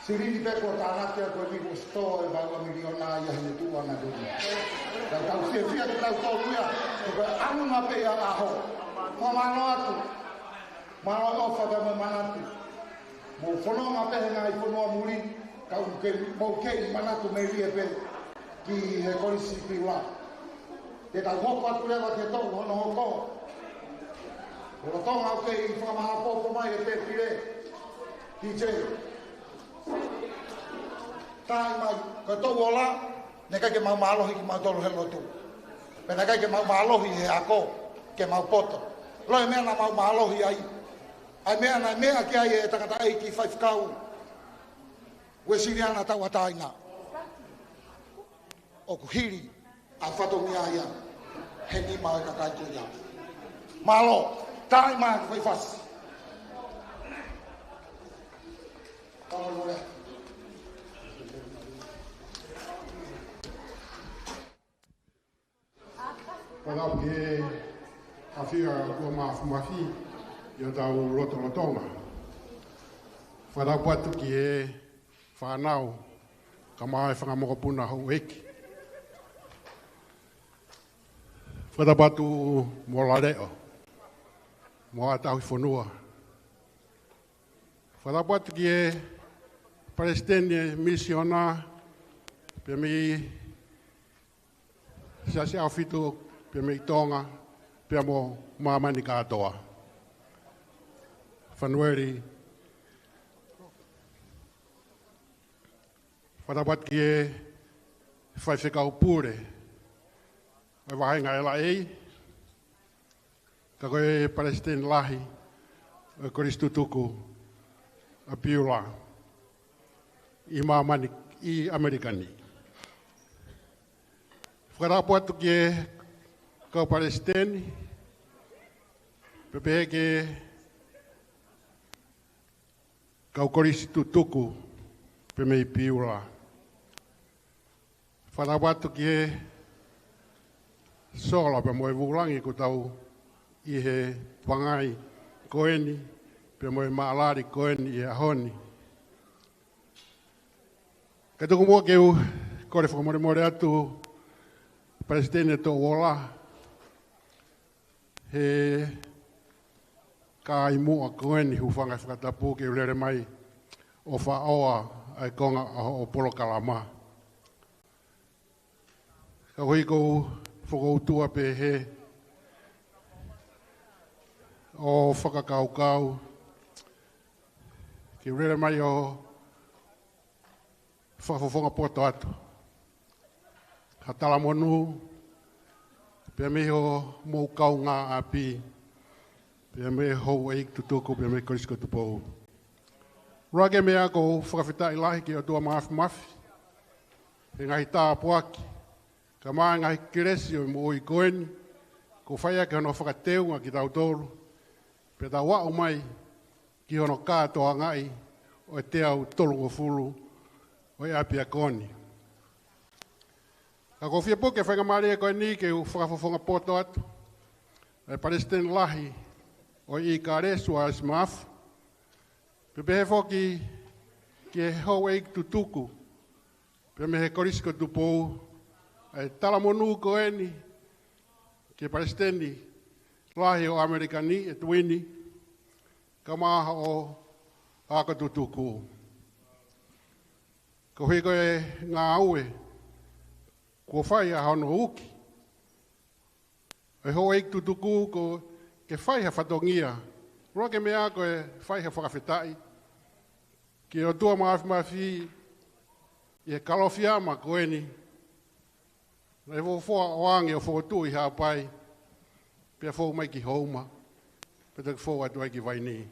silini pē kuo tānaki ʻa ko eni kuo ʻosi tō e valu miliona ia he tuʻu ʻana ko eni. Ka tau fiefia kitautolu ia, ko e ʻanunga pē ia ʻaho. Fakamālō atu. Mālō e ʻofa pea mo e manatu. Mou fononga pē he ngaahi fonua muli, ka ʻoku kei, mou kei manatu melie pē ki he Kolisi Piula. Te tau hoko atu leva ki he toʻu hono hoko. Lolotonga ʻoku kei fakamāʻopoʻopo mai e tēpile. Ki he taimi mai, ko e toʻu ola, naʻe ʻikai ke mau mālohi kimautolu he lotu. Pea naʻe ʻikai ke mau mālohi he ako, ke mau poto. Loi meʻa naʻa mau mālohi ai. ʻA e meʻa naʻe meʻa ki ai e tangataʻeiki faifekau Uēsiliana tauʻatāina. ʻOku hili ʻa e fatongia ia he nima ʻo e kakai ko ia. Mālō, taimi mai ki he fasi. Tau lore. Fakatapu ki he ʻafio ʻa e ʻOtua Māfimafi ʻi hotau lotolotonga. Fakatapu atu ki he fānau, kae ʻumaʻā e fanga mokopuna houʻeiki. Fakatapu atu mo Laleʻo, mo ʻa Tauhi Fonua. Fakatapu atu ki he Palesiteni Misiona, pea mei Siasi ʻAhofitu, pea mei Tonga, pea mo māmani kātoa. Fanueli, fakatapu atu ki he Faifekau Pule ʻo e Vāhenga ʻElaʻei, ka ko e Palesiteni Lahi ʻo e Kolisi Tutuku ʻa Piula ʻi māmani ʻi ʻAmelika ni. Fakatapu atu ki he kau palesiteni, pea pehē ki he kau Kolisi Tutuku pea mei Piula. Fakatapu atu ki he sola pea mo e vūlangi kuo tau ʻi he pangai ko eni, pea mo e maʻalali ko eni ʻi he ʻaho ni. Kae tuku muʻa ke u kole fakamolemole atu, Palesiteni Toʻuola, he ka ʻi muʻa ko eni hūfanga he fakatapu ke u lele mai ʻo faʻoa ʻa e konga ʻo hoʻo polokalama. Ka ko e ʻuhi ʻoku ou fokoutua pē he ʻo fakakaukau ke u lele mai ʻo fakafofonga poto atu ha talamonū, pea mei hoʻomou kaungāʻapi, pea mei he houʻeiki tutuku, pea mei he Kolisi ko Tupou. ʻUluaki meʻa, ʻoku ou fakafetaʻi lahi ki he ʻOtua Māfimafi he ngaahi tāpuaki, kae ʻumaʻā e ngaahi kelesi ʻo e moʻui ko eni, kuo fai ʻaki hono fakateunga kitautolu, pea tau aʻu mai ki hono kātoangaʻi ʻo e teau tolungofulu ʻo e ʻapiako ni. Ka ʻoku ou fie pō ke faingamālie ko eni ke u fakafofonga poto atu ʻa e Palesiteni Lahi ʻo e ʻIkale, Suaisi Mafu, pea pehē foki ki he houʻeiki tutuku pea mei he Kolisi ko Tupou, ʻa e talamonū ko eni ki he Palesiteni Lahi ʻo ʻAmelika ni, ʻEtuini, kae ʻumaʻā hoʻo ako tutuku. Koeʻuhi ko e ngāue kuo fai ʻa hono uki ʻo e houʻeiki tutuku, ko e ke fai ha fatongia. ʻUluaki meʻa ko e fai ha fakafetaʻi ki he ʻOtua Māfimafi ʻi he Kalofiama ko eni, naʻe fuofua ʻoange ʻo fokotuʻu ʻi Haʻapai, pea fou mai ki Houma, pea toki fou atu ai ki Vainī.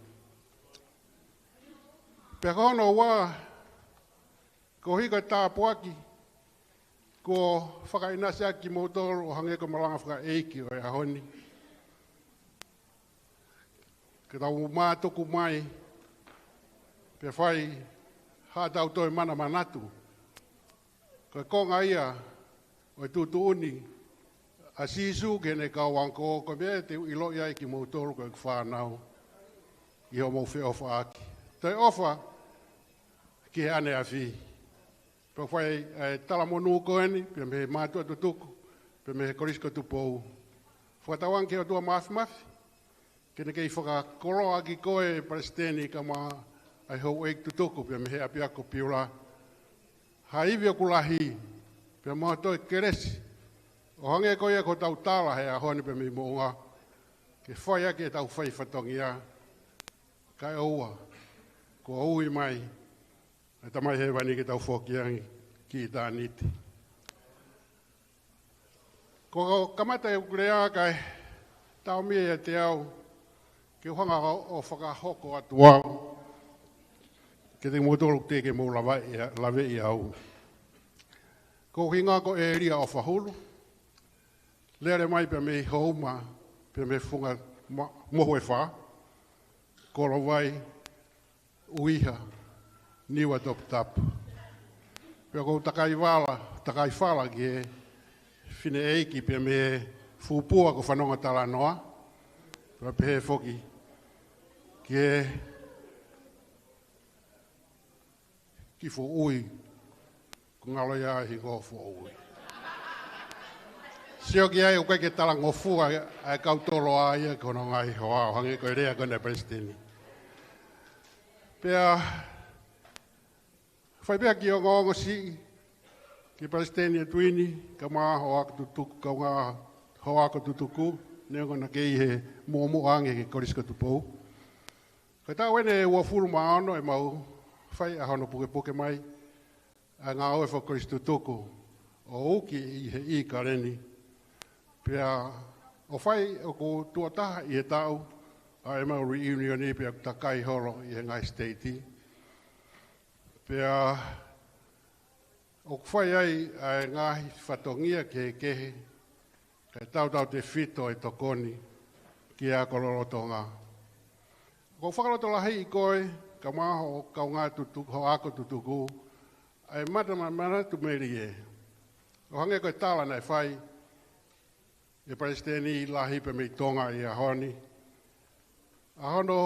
Pea ko hono ua, Koeʻuhi ko e tāpuaki kuo fakaʻinasi ʻaki kimoutolu ʻo hangē ko e malanga fakaʻeiki ʻo e ʻaho ni, ke tau mātuku mai pea fai haʻatau toe manamanatu. Ko e konga ia ʻo e tuʻutuʻuni ʻa Sīsū ki heʻene kau ako, ko e meʻa te u ʻiloʻi ai kimoutolu ko ʻeku fānau ʻi hoʻomou feʻofaʻaki. Toe ʻofa ki he ʻaneafi. Pea fai ʻa e talamonū ko eni, pea mei he mātuʻa tutuku, pea mei he Kolisi ko Tupou. Fakatauange ki he ʻOtua Māfimafi ke ne kei fakakoloaʻaki koe, Palesiteni, kae ʻumaʻā e houʻeiki tutuku pea mei he ʻapiako Piula, ha ivi ʻoku lahi, pea mo ha toe kelesi ʻo hangē ko ia kuo tau tala he ʻaho ni pea mei muʻa, ke fai ʻaki ʻetau fai fatongia, kae ʻoua kuo ui mai ʻa e Tamai Hēvani ke tau foki ange ki ʻitāniti. Ko e kamata ʻeku lea, kae taʻomia ʻiate au ke u hanga ʻo, ʻo fakahoko atu au kiate kimoutolu teʻeki ke mou lavaʻi, laveʻi au. Ko hoku hingoa ko ʻElia ʻOfahulu, lele mai pea mei Houma, pea mei he funga ma-, Mohu ʻe Fā, Kolovai, ʻUiha, Niua Toputapu. Pea ʻoku ou takai vala, takai fala ki he fineʻeiki pea mei he fuʻu pua ko Fanongo Talanoa, pea pehē foki ki he kiʻi foʻui, ko Ngaloia ʻa e hingoa foʻui. Sio ki ai, ʻoku ʻikai ke talangofua ʻa e kau toloa ia ki hono ngaahi hoa, ʻo hangē ko e lea ko ena ʻa e Palesiteni. Pea fai pē ha kiʻi ongoongo siʻi ki he Palesiteni ʻa e Tuini, kae ʻumaʻā hoʻo ako tutuku, kaungā hoʻo ako tutuku, neongo naʻa ke ʻi he muʻomuʻa ange ki he Kolisi ko Tupou. Ko e taʻu eni ʻe uofulu mā ono ʻemau fai ʻa hono pukepuke mai ʻa e ngāue fakakolisi tutuku ʻo uki ʻi he ʻīkaleni. Pea ʻoku fai, ʻoku tuʻo taha ʻi he taʻu ʻa ʻemau reunion pea ʻoku takai holo ʻi he ngaahi siteiti. Pea ʻoku fai ai ʻa e ngaahi fatongia kehekehe, kae tautautefito e tokoni ki he ako lolotonga. ʻOku ou fakalotolahiʻi koe, kae ʻumaʻā hoʻo kaungā tutuku, hoʻo ako tutuku, ʻa e mata ma-, manatu melie. ʻO hangē ko e tala naʻe fai ʻe he Palesiteni lahi pea mei Tonga ʻi he ʻaho ni, ʻa hono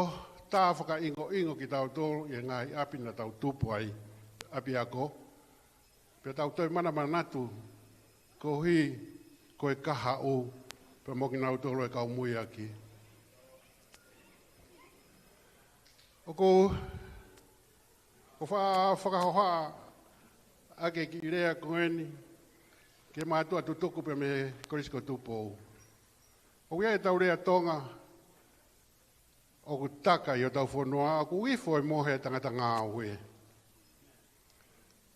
tā fakaʻingoʻingo kitautolu ʻi he ngaahi ʻapi naʻa tau tupu ai, ʻapiako, pea tau toe manamanatu koeʻuhi ko e kahaʻu pea mo kinautolu e kau muiaki. ʻOku ou fa-, fakahohaʻa ʻaki e kiʻi lea ko eni ki he mātuʻa tutuku pea mei he Kolisi ko Tupou. ʻOku ʻi ai ʻetau lea Tonga, ʻoku taka ʻi hotau fonua, ʻoku ifo e mohe ʻa e tangata ngāue.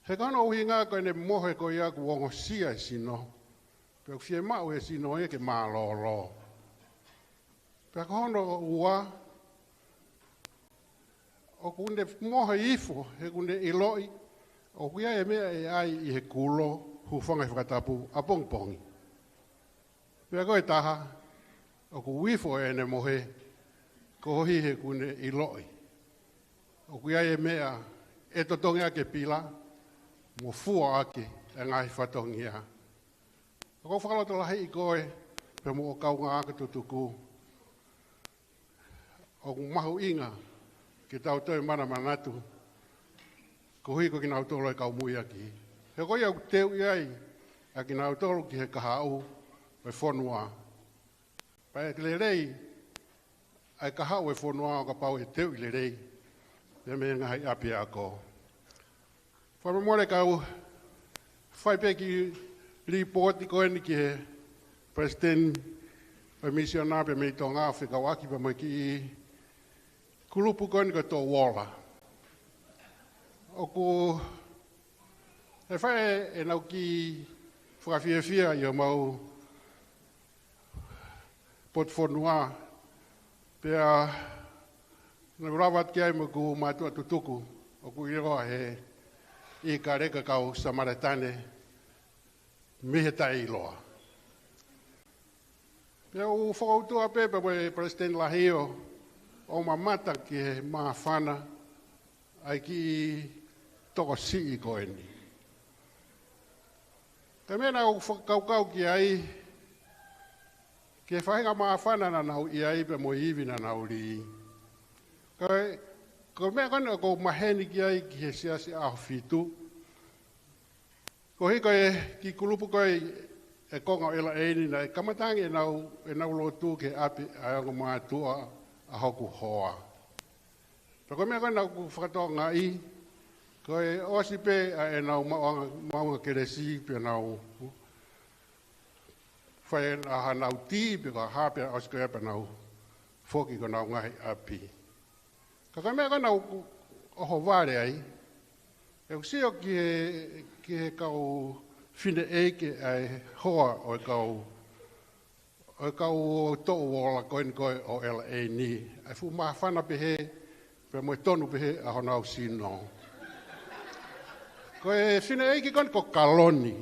He ko hono ʻuhinga ko ʻene mohe ko ia ʻoku ongosia e sino, pea ʻoku fiemaʻu e sino ia ke mālōlō. Pea ko hono ua, ʻoku ne mohe ifo he ʻoku ne ʻiloʻi ʻoku ʻi ai e meʻa ʻe ʻai ʻi he kulo, hūfanga he fakatapu, ʻapongipongi. Pea ko e taha, ʻoku ifo ʻene mohe koeʻuhi he ʻoku ne ʻiloʻi ʻoku ʻi ai e meʻa ʻe totongi ʻaki e pila mo fua ʻaki e ngaahi fatongia. ʻOku ou fakalotolahiʻi koe pea mo hoʻo kaungā ako tutuku. ʻOku mahuʻinga ke tau toe manamanatu koeʻuhi ko kinautolu e kau muiaki. He ko ia ʻoku teuʻi ai ʻa kinautolu ki he kahaʻu ʻo e fonua. Pea ʻe lelei ʻa e kahaʻu ʻo e fonua ʻo kapau ʻe teuʻi lelei pea mei he ngaahi ʻapiako. Fakamolemole, kau fai pē kiʻi lipooti ko eni ki he Palesiteni ʻo e Misiona pea mei Tonga, fekauʻaki pea mo e kiʻi kulupu ko eni ko e Touola. ʻOku ʻi ai ʻenau kiʻi fakafiefia ʻi homau potu fonua, pea naʻa ku lava atu ki ai mo ʻeku mātuʻa tutuku, ʻoku ʻiloa he ʻIkale ko e kau Samaletane mei he taʻeʻiloa. Pea u fakautua pē pea mo e Palesiteni Lahi ʻo, ʻo mamata ki he māfana ʻa e kiʻi tokosiʻi ko eni. Ka meʻa naʻa ku fakakaukau ki ai, ki he faʻahinga māfana naʻa nau ʻi ai pea mo e ivi naʻa nau lī. Ka, ko e meʻa ko eni ʻoku ou maheni ki ai ki he Siasi ʻAho Fitu. Koeʻuhi ko e kiʻi kulupu ko ē ʻa e konga ʻo ʻElaini naʻe kamata ange ʻenau, ʻenau lotu ki he ʻapi ʻa e ongo mātuʻa ʻa hoku hoa. Pea ko e meʻa ko ē naʻa ku fakatokangaʻi, ko e ʻosi pē ʻa ʻenau maʻuʻanga, maʻuʻanga kelesi pea nau fai ʻa hanau tī pea ko e hā pea ʻosi ko ia pea nau foki ki honau ngaahi ʻapi. Ka ko e meʻa ko ē naʻa ku ʻohovale ai, ʻeku sio ki he, ki he kau fineʻeiki ʻa e hoa ʻo e kau, ʻo e kau toʻu ola ko eni ko ē ʻo ʻElaini. ʻA e fuʻu māfana pehē, pea mo e tonu pehē ʻa honau sino. Ko e fineʻeiki ko eni ko Kaloni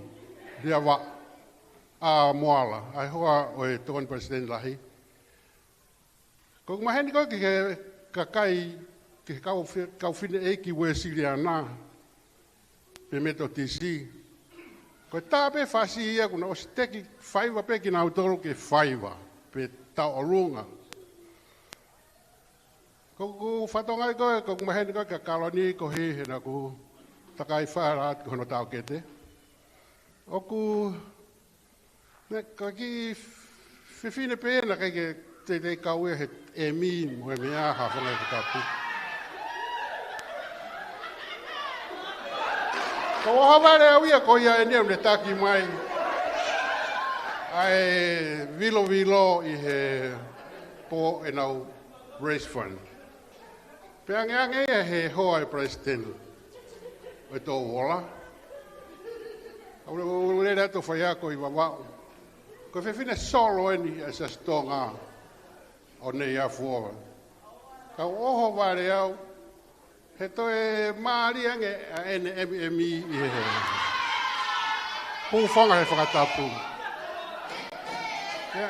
Liavaʻa Moala, ʻa e hoa ʻo e Tokoni Palesiteni Lahi. ʻOku ou maheni ko ē ki he kakai, ki he kau fi-, kau fineʻeiki Uēsiliana, pe Metotisi. Ko e tā pē fasi ia kuo nau ʻosi teki faiva pē kinautolu ke faiva, pe tauʻolunga. ʻOku ou fakatokangaʻi ko ē, ʻoku ou maheni ko ē kia Kaloni koeʻuhi he naʻa ku takai fala atu ki hono taʻokete. ʻOku Ne, ko e kiʻi fefine pē naʻe ʻikai ke teitei kau ia he ʻemi mo e meʻa ha fanga ʻi he tapu. Ko e ʻohovale au ia ko ia eni ʻoku ne taki mai ʻa e vilovilo ʻi he pō ʻenau raise fund. Pea angeange ia he hoa ʻo e Palesiteni ʻo e Toʻu Ola. ʻOku ou lele atu ʻo fai ako ʻi Vavaʻu. Ko e fefine solo eni ʻa e Siasi Tonga ʻo Neiafu. Ka ʻoku ʻohovale au he toe mālie ange ʻa ʻene ʻemiʻemi ʻi he hūfanga he fakatapu. Pea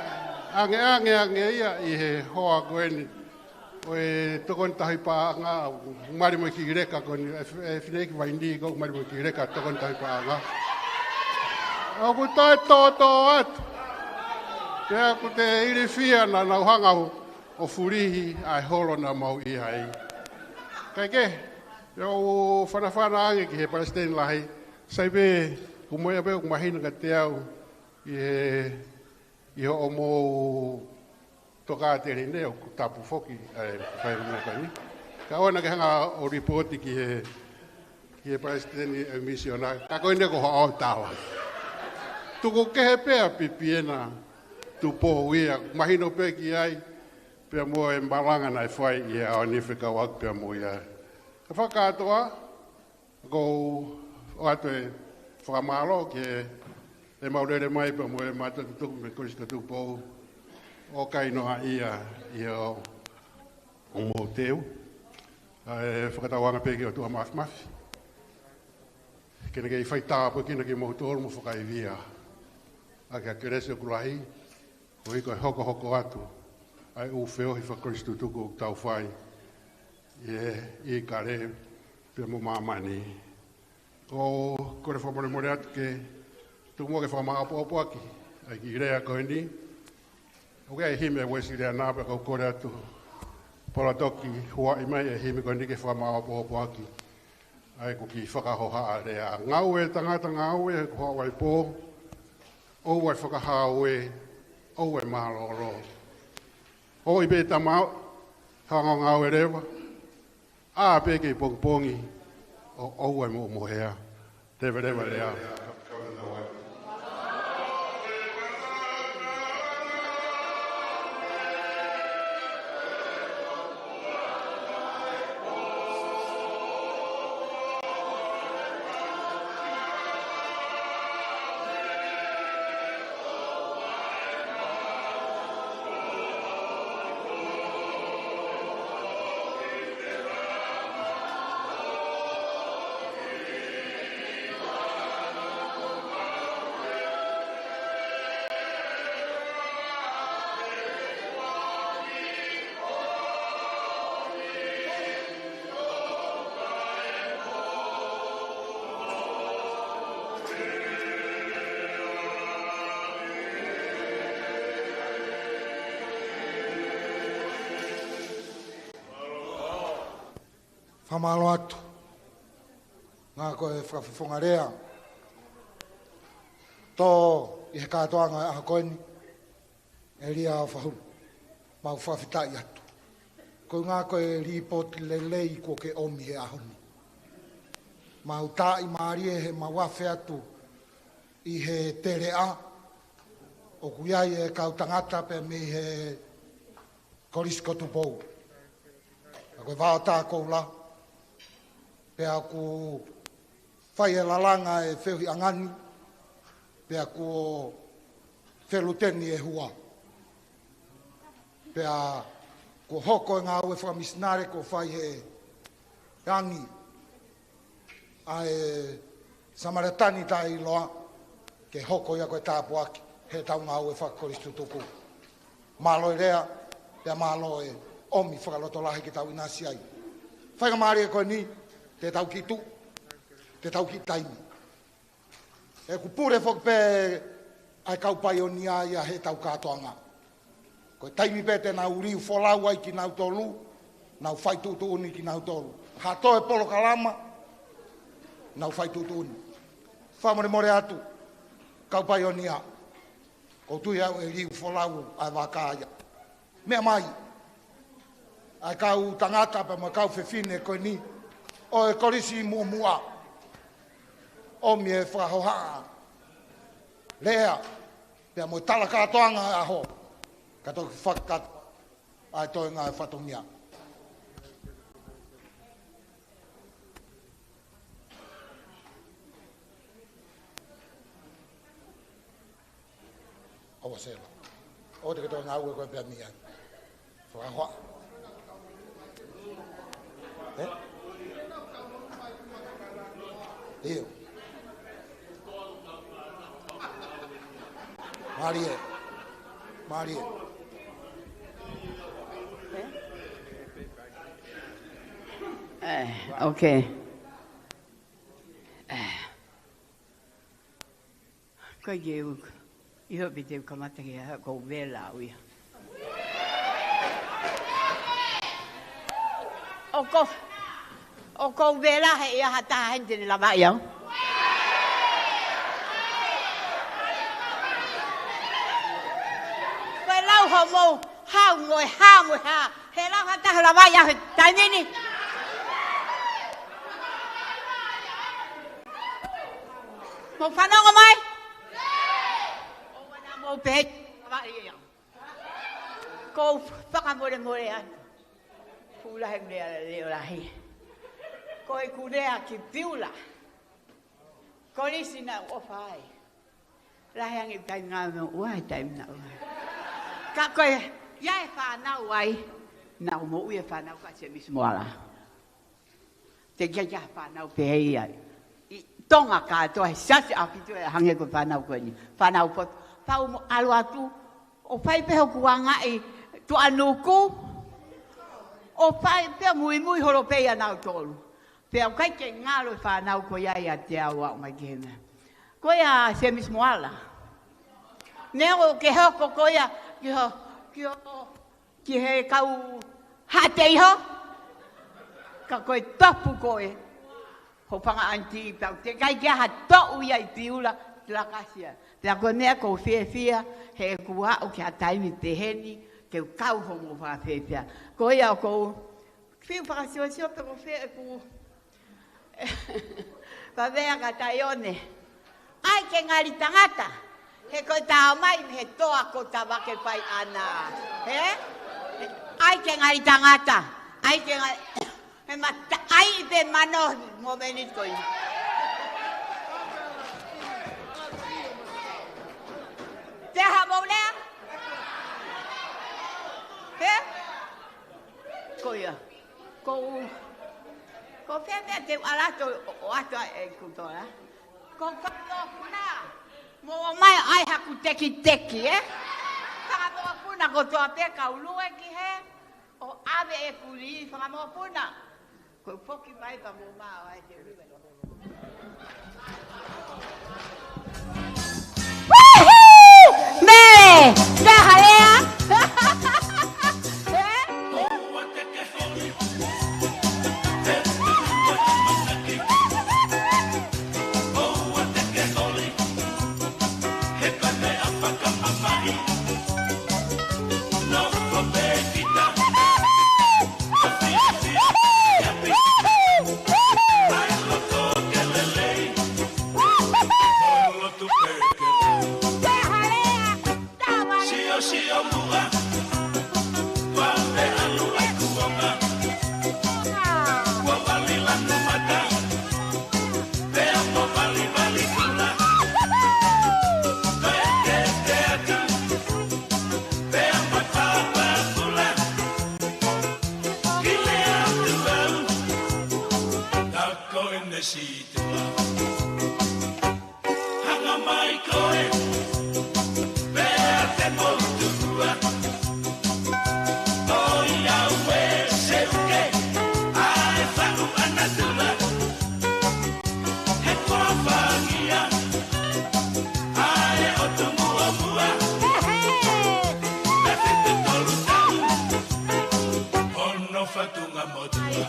angeange ange ia ʻi he hoa ko eni ʻo e Tokoni Tauhi Paʻanga, mali mo e kiʻi leka ko eni, ʻe, ʻe Fineʻeiki Vaini ko e mali mo e kiʻi leka Tokoni Tauhi Paʻanga. ʻOku toe tōtō atu. Pea ʻoku te ilifia naʻa nau hanga ʻo, ʻo fulihi ʻa e holo naʻa mau ʻi ai. Kae kehe, ʻoku ou fanafana ange ki he Palesiteni Lahi, sai pē, ʻoku mo ia pē ʻoku mahino kiate au, ʻi he ʻi hoʻomou tokāteline ʻoku tapu foki ʻa e fai meʻa ko eni. Ka ʻoua naʻa ke hanga ʻo lipooti ki he, ki he Palesiteni ʻo e Misiona, ka ko eni ko hoʻo tala. Tuku kehe pē ʻa Pipiena Tupou ia, mahino pē ki ai, pea mo e malanga naʻe fai ʻi he ʻaho ni fekauʻaki pea mo ia. Ka fakakātoa, ʻoku ou ʻoatu e fakamālō ki he, ʻemau lele mai pea mo e mātuʻa tutuku mei Kolisi ko Tupou ʻo kai noa ia ʻi he ʻo, ʻo mou teu. ʻA e fakatauange pē ki he ʻOtua Māfimafi ke ne kei faitāpuekina kimoutolu mo fakaivia ʻaki ʻa e kelesi ʻoku lahi, koeʻuhi ko e hokohoko atu ʻa e ʻū feohi fakakolisi tutuku ʻoku tau fai ʻi he ʻIkale pea mo māmani. ʻOku ou kole fakamolemole atu ke tuku muʻa ke fakamāʻopoʻopo ʻaki ʻa e kiʻi lea ko eni. ʻOku ʻi ai e himi ʻa e Uēsiliana pea ʻoku ou kole atu pea toki huaʻi mai e himi ko eni ke fakamāʻopoʻopo ʻaki ʻa ʻeku kiʻi fakahohaʻa lea. Ngāue tangata ngāue, ko e haʻu ʻa e pō, ʻoua ʻe fakahao ē, ʻoua ʻe mālōlō. ʻOi pē tama, hanga ʻo ngāue leva, ʻā pē ki he pongipongi, ʻo, ʻoua ʻe moʻumoʻua. Leveleva lea. Fakamālō atu. Ngā ko e fakafofonga lea. Tō ʻi he kātoanga ʻo e ʻaho ko eni, ʻElia ʻOfahulu. Mau fakafetaʻi atu. Ko e ngā ko e līpooti lelei kuo ke ʻomi he ʻaho ni. Mau taaʻi mālie he mau afe atu ʻi he teleʻa. ʻOku ʻi ai e kau tangata pē mei he Kolisi ko Tupou. ʻA ko e Vaotā Koula. Pea ʻoku fai e lalanga e feohiʻanga ni. Pea kuo feluteni e hua. Pea kuo hoko e ngāue fakamisinale kuo fai he angi ʻa e Samaritan taʻeʻiloa, ke hoko ia ko e tāpuaki heʻetau ngāue fakakolisi tutuku. Mālō e lea, pea mālō e ʻomi fakalotolahi ke tau ʻinasi ai. Faingamālie ko eni, te tau kiʻi tuʻu, te tau kiʻi taimi. ʻOku pule foki pē ʻa e kau paionia ia heʻetau kātoanga. Ko e taimi pē te nau liu folau ai kinautolu, nau fai tuʻutuʻuni kinautolu. Haʻu e polokalama, nau fai tuʻutuʻuni. Fakamolemole atu, kau paionia, ʻoku ou tui au ʻe liu folau ʻa e vaka ia. Meʻa mai ʻa e kau tangata pea mo e kau fefine ko eni ʻo e Kolisi Muʻomuʻa. ʻOmi e fakahohaʻa lea pea mo e tala kātoanga ʻo e ʻaho, ka toki fakakātoa ʻa e toenga e fatongia. ʻAua sela. ʻOua te ke toe ngāue koe pea mei ai. Fakahoa. ʻE? ʻIo. Mālie. Mālie. ʻE, okay. ʻE. Ko e ke u, ʻi hoʻo pite u kamata ki ha ko u vela au ia. ʻOku, ʻoku ou vela he ʻikai ha taha heni te ne lavaʻi au. Ko e lau hoʻomou hau mo e hā mo e hā. He lau ha taha lavaʻi au he taimi ni. Mou fanongo mai? ʻOua naʻa mou pehē lavaʻi au. Ko u fakamolemole atu. Fuʻu lahi e lea leʻo lahi. Ko ʻeku lea ki Piula. Kolisi naʻa ku ʻofa ai. Lahi ange taimi ngāue mo ua he taimi naʻa ku ʻi ai. Ka ko e, ʻi ai e fānau ai. Naʻa ku moʻui e fānau ka Semisi Moala. Teʻeki ai ke ʻi ai ha fānau pehē ia ʻi Tonga kātoa he Siasi ʻAhofitu ʻe hangē ko e fānau ko eni. Fānau poto. Pau mo ʻalu atu. ʻO fai pē hoku angaʻi tuʻanuku. ʻO fai pē muimui holo pē ia nautolu. Pea ʻoku ʻikai ke ngalo e fānau ko ia ʻiate au ʻo aʻu mai ki he meʻa. Ko ia Semisi Moala. Neongo ke hoko ko ia ki ho, ki ho, ki he kau Haʻateiho. Ka ko e tapu ko ē. Ho fanga ʻaniti pau. Teʻeki ai ke ʻi ai ha toʻu ia ʻi Piula, Lakasi ia. Pea ko e meʻa ʻoku ou fiefia, he ʻoku ou aʻu ki ha taimi pehē ni, ke u kau hoʻomou fakafiefia. Ko ia ʻoku ou fiu fakasiosio pe ko fē ʻeku Pavea ka Taione. ʻAi ke ngali tangata. He ko e tau mai mei he toa ko Tavake Faiʻana. He? ʻAi ke ngali tangata. ʻAi ke ngali, he mata ʻai pē mano mo meni ko i. Te ha mou lea? He? Ko ia. Ko u, ko fē meʻa te u ʻalu atu ʻo, ʻo ʻoatu ai ʻeku tola. Ko u fakamoʻoni. Mo ō mai ʻai haku tekiteki, ē? Fakamoʻoni kotoa pē ka u lue ki hē. ʻO ʻave ʻeku lī fakamoʻoni. Ko u foki mai pea mo ma ʻai te u lue. Woohoo! Mele! Ka halea! Ē? Hanga mai koe, pea te mou tuʻua. ʻOiauē, seuke, ʻa e faʻu ʻa natula. He kuo fangia ʻa e ʻotu muʻomuʻa. Pea fitu tolu taʻu, hono fatunga motuʻa.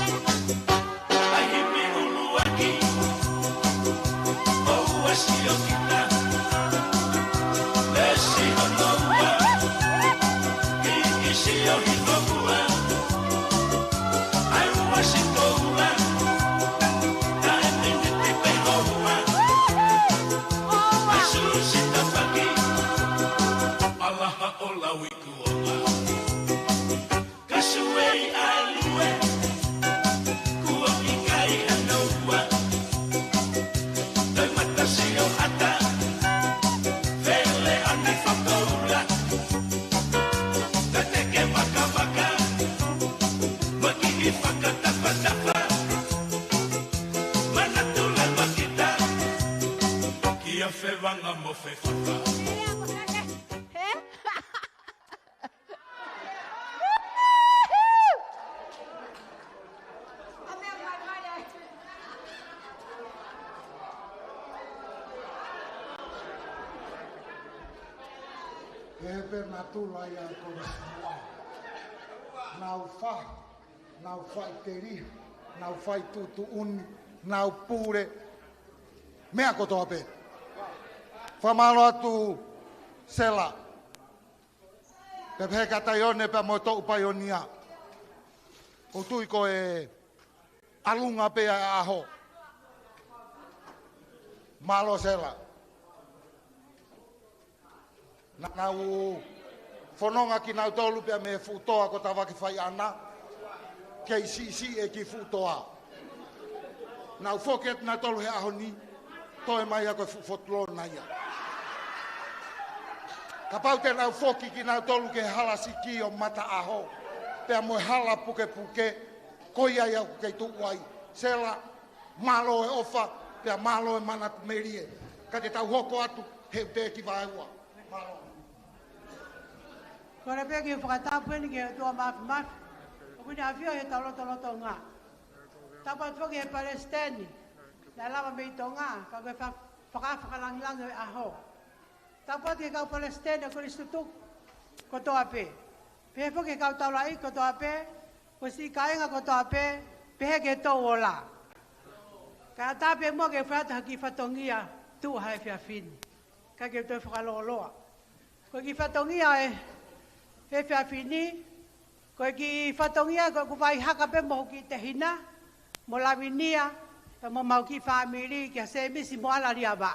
ʻAi himi ʻuluaki, ʻoua sio kita. Lesi hono ua, ʻikai sio hifo ua. ʻAi ua si koula, taʻe miniti pē houa. ʻAi susi tafaki, ʻalaha ʻo lauikuonga. Kasuei ʻa Lue, kuo ʻikai hano ua. Toe mata sio ʻata, fele ani fakaula. Tateke makavaka, makiʻi fakatafatafa. Manatu leva kita, kia Fevanga mo Fefafa. He pē natula ia ko e sua. Nau fahi, nau faʻiteliha, nau faituʻutuʻuni, nau pule. Meʻa kotoa pē. Fakamālō atu Sela. Pea pehē kia Taione pea mo e toʻu paionia. ʻOku ou tui ko e ʻalunga pē ʻa e ʻaho. Mālō Sela. Naʻa nau fononga kinautolu pea mei he fuʻu toa ko Tavaki Faiʻana. Kei siʻisiʻi e kiʻi fuʻu toa. Nau foki atu nautolu he ʻaho ni, toe mai ia ko e fuʻu fotulona ia. Kapau te nau foki kinautolu ki he hala siki ʻo Mataʻaho, pea mo e hala pukepuke, ko ia ia ʻoku kei tuʻu ai. Sela, mālō e ʻofa, pea mālō e manatu melie. Ka te tau hoko atu, he ʻoku teʻeki vaeua. Mālō. Kole pē ke fakatapu eni ki he ʻOtua Mafimafi. ʻOku ne ʻafio he tau lotolotonga. Tapu atu foki he palesiteni, naʻe lava mei Tonga, ka ko e fa-, faka-, fakalangilangi ʻo e ʻaho. Tapu atu ki he kau palesiteni ʻo e kolisi tutuku kotoa pē. Pehē foki ki he kau taulaʻeiki kotoa pē, ko e siʻi kāinga kotoa pē, pehē ki he Touola. Kae ʻatā pē muʻa ke fai atu ha kiʻi fatongia tuʻu he efiafi ni. Ka ke toe fakalōloa. Ko e kiʻi fatongia ʻo e, he efiafi ni, ko e kiʻi fatongia ko ʻeku vaihaka pē mo hoku kiʻi tehina, mo Lavinia, pea mo homau kiʻi fāmili kia Semisi mo Alaliava.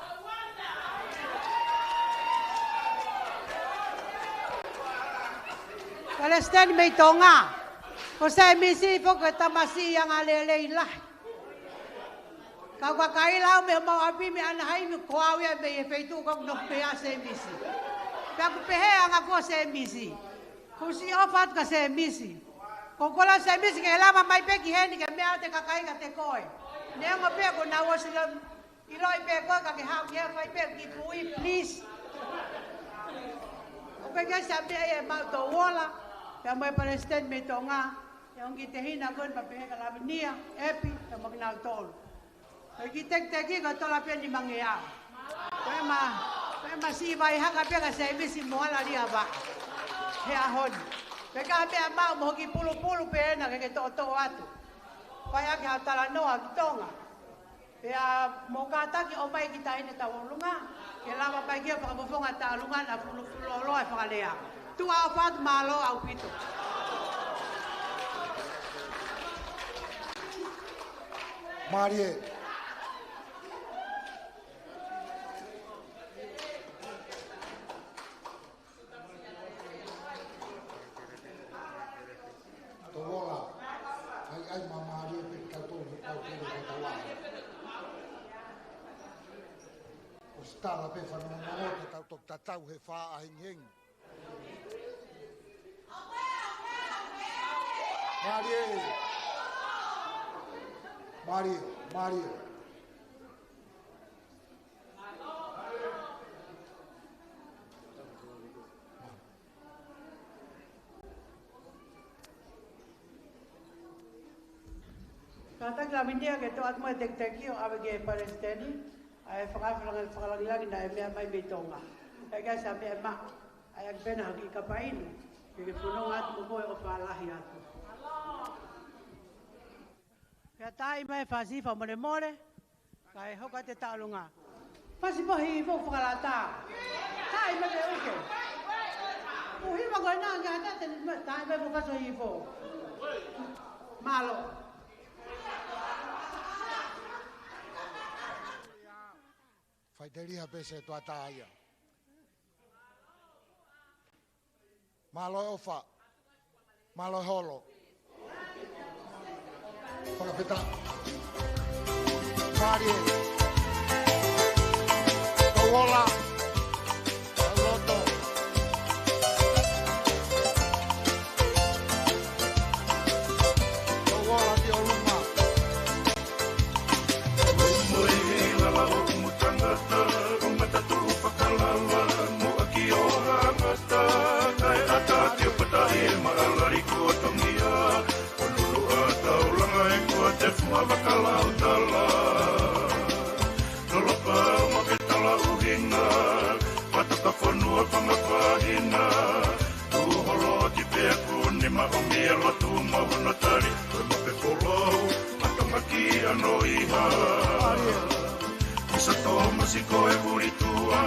Palesiteni mei Tonga, ko Semisi foki ko e tamasiʻi angalelei lahi. Ka ʻoku kaila au mei homau ʻapi mei ʻAnahaimi, ko au ia mei he feituʻu ko ʻeku nofo pē ʻa Semisi. Pea ʻoku pehē anga ko Semisi. Kuo u siʻi ʻofa atu kia Semisi. Ko e kole ʻa Semisi ke lava mai pē ki heni ke meʻa ʻa e kakai kiate koe. Neongo pē kuo nau ʻosi ʻilo, ʻiloʻi pē koe ka ke haʻu ki he fai pē ki pui, please. ʻOku ʻikai ke ʻi ai ha meʻa ia ʻe maʻu Touola, pea mo e palesiteni mei Tonga, ʻa e ongo kiʻi tehina ko eni pea pehē kia Lavinia, ʻEpi, pea mo kinautolu. Ko e kiʻi tekiteki ko e tola pē ni mangeau. Ko e ma, ko e ma siʻi vaihaka pē kia Semisi mo Alaliava. He ʻaho ni. Pea ka meʻa maʻu mo hoku kiʻi pulupulu pē ena ke ke toʻotoʻo atu. Fai ʻaki ha talanoa ki Tonga. Pea mou kātaki ʻo ʻomai kiʻi taʻahine tauʻolunga. Ke lava mai ke fakafofonga tauʻolunga naʻa fulufululoa e fakalea. Tuʻa ʻofa atu mālō ʻaupito. Mālie. Tala pē fanongonongo, te tau toki tatau he fā ʻahiʻahi. Mālie. Mālie, mālie. Kātaki Lavinia ke toʻo atu mai e tekiteki ʻo ʻave ki he palesiteni, ʻa e fakafakalanga-, fakalāngilangi naʻe meʻa mai mei Tonga. ʻIkai ke ʻi ai ha meʻa ʻe maʻu, ʻa ia ke pehē ha kiʻi kapa inu, ke ke fononga atu mo koe ʻo fālahi atu. Pea tā mai e fasi fakamolemole, kae hoko atu e tauʻolunga. Fasi pē hifo fakalata. Tā mai ke uke. Kuo hiva ko ena ngata te tā mai ko fasi hifo. Mālō. Faiteliha pē se tuʻa tā ia. Mālō e ʻofa. Mālō e holo. Fakafetaʻi. Mālie. Tau ola. Tau loto. Tau ola ki ʻolunga. Moʻui ʻi lalo ʻo ʻumu tangata, ʻo matatu fakalava, mo ʻaki ʻo hangata, kae ʻata ki ʻo pataʻi e maʻalali kuo tongia, ʻo nunu ʻa taulanga e kua te fua fakalautala. Lolopa mo ke tala ʻuhinga, patoka fonua fanga fahina, tū holo ʻaki pea kuni maʻomi e lotu mo hono tali, ko e mape folau, matonga ki ano iha. Misa Tomasi ko e vuli tuʻa,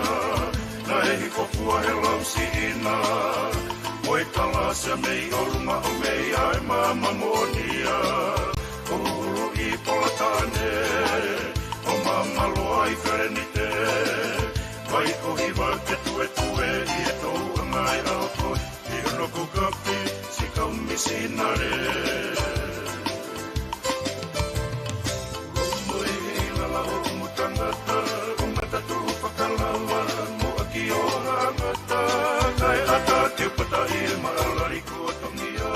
naʻe hifo fua he lau siʻina. Mo e kalasia mei ʻolunga ʻo mei ai mama moʻonia. ʻO hulu ʻi Polatane, ʻo mama loa ʻi Felenite. Vai ko hiva ke tuetue ʻi he touʻanga ʻi ʻaho ko ʻi hono koukapi si kau misinale. Lomo ʻi lalo ʻo ʻumu tangata, ʻo matatu fakalava, mo ʻaki ʻo hangata, kae ʻata ki ʻo pataʻi e maʻalali kuo tongia,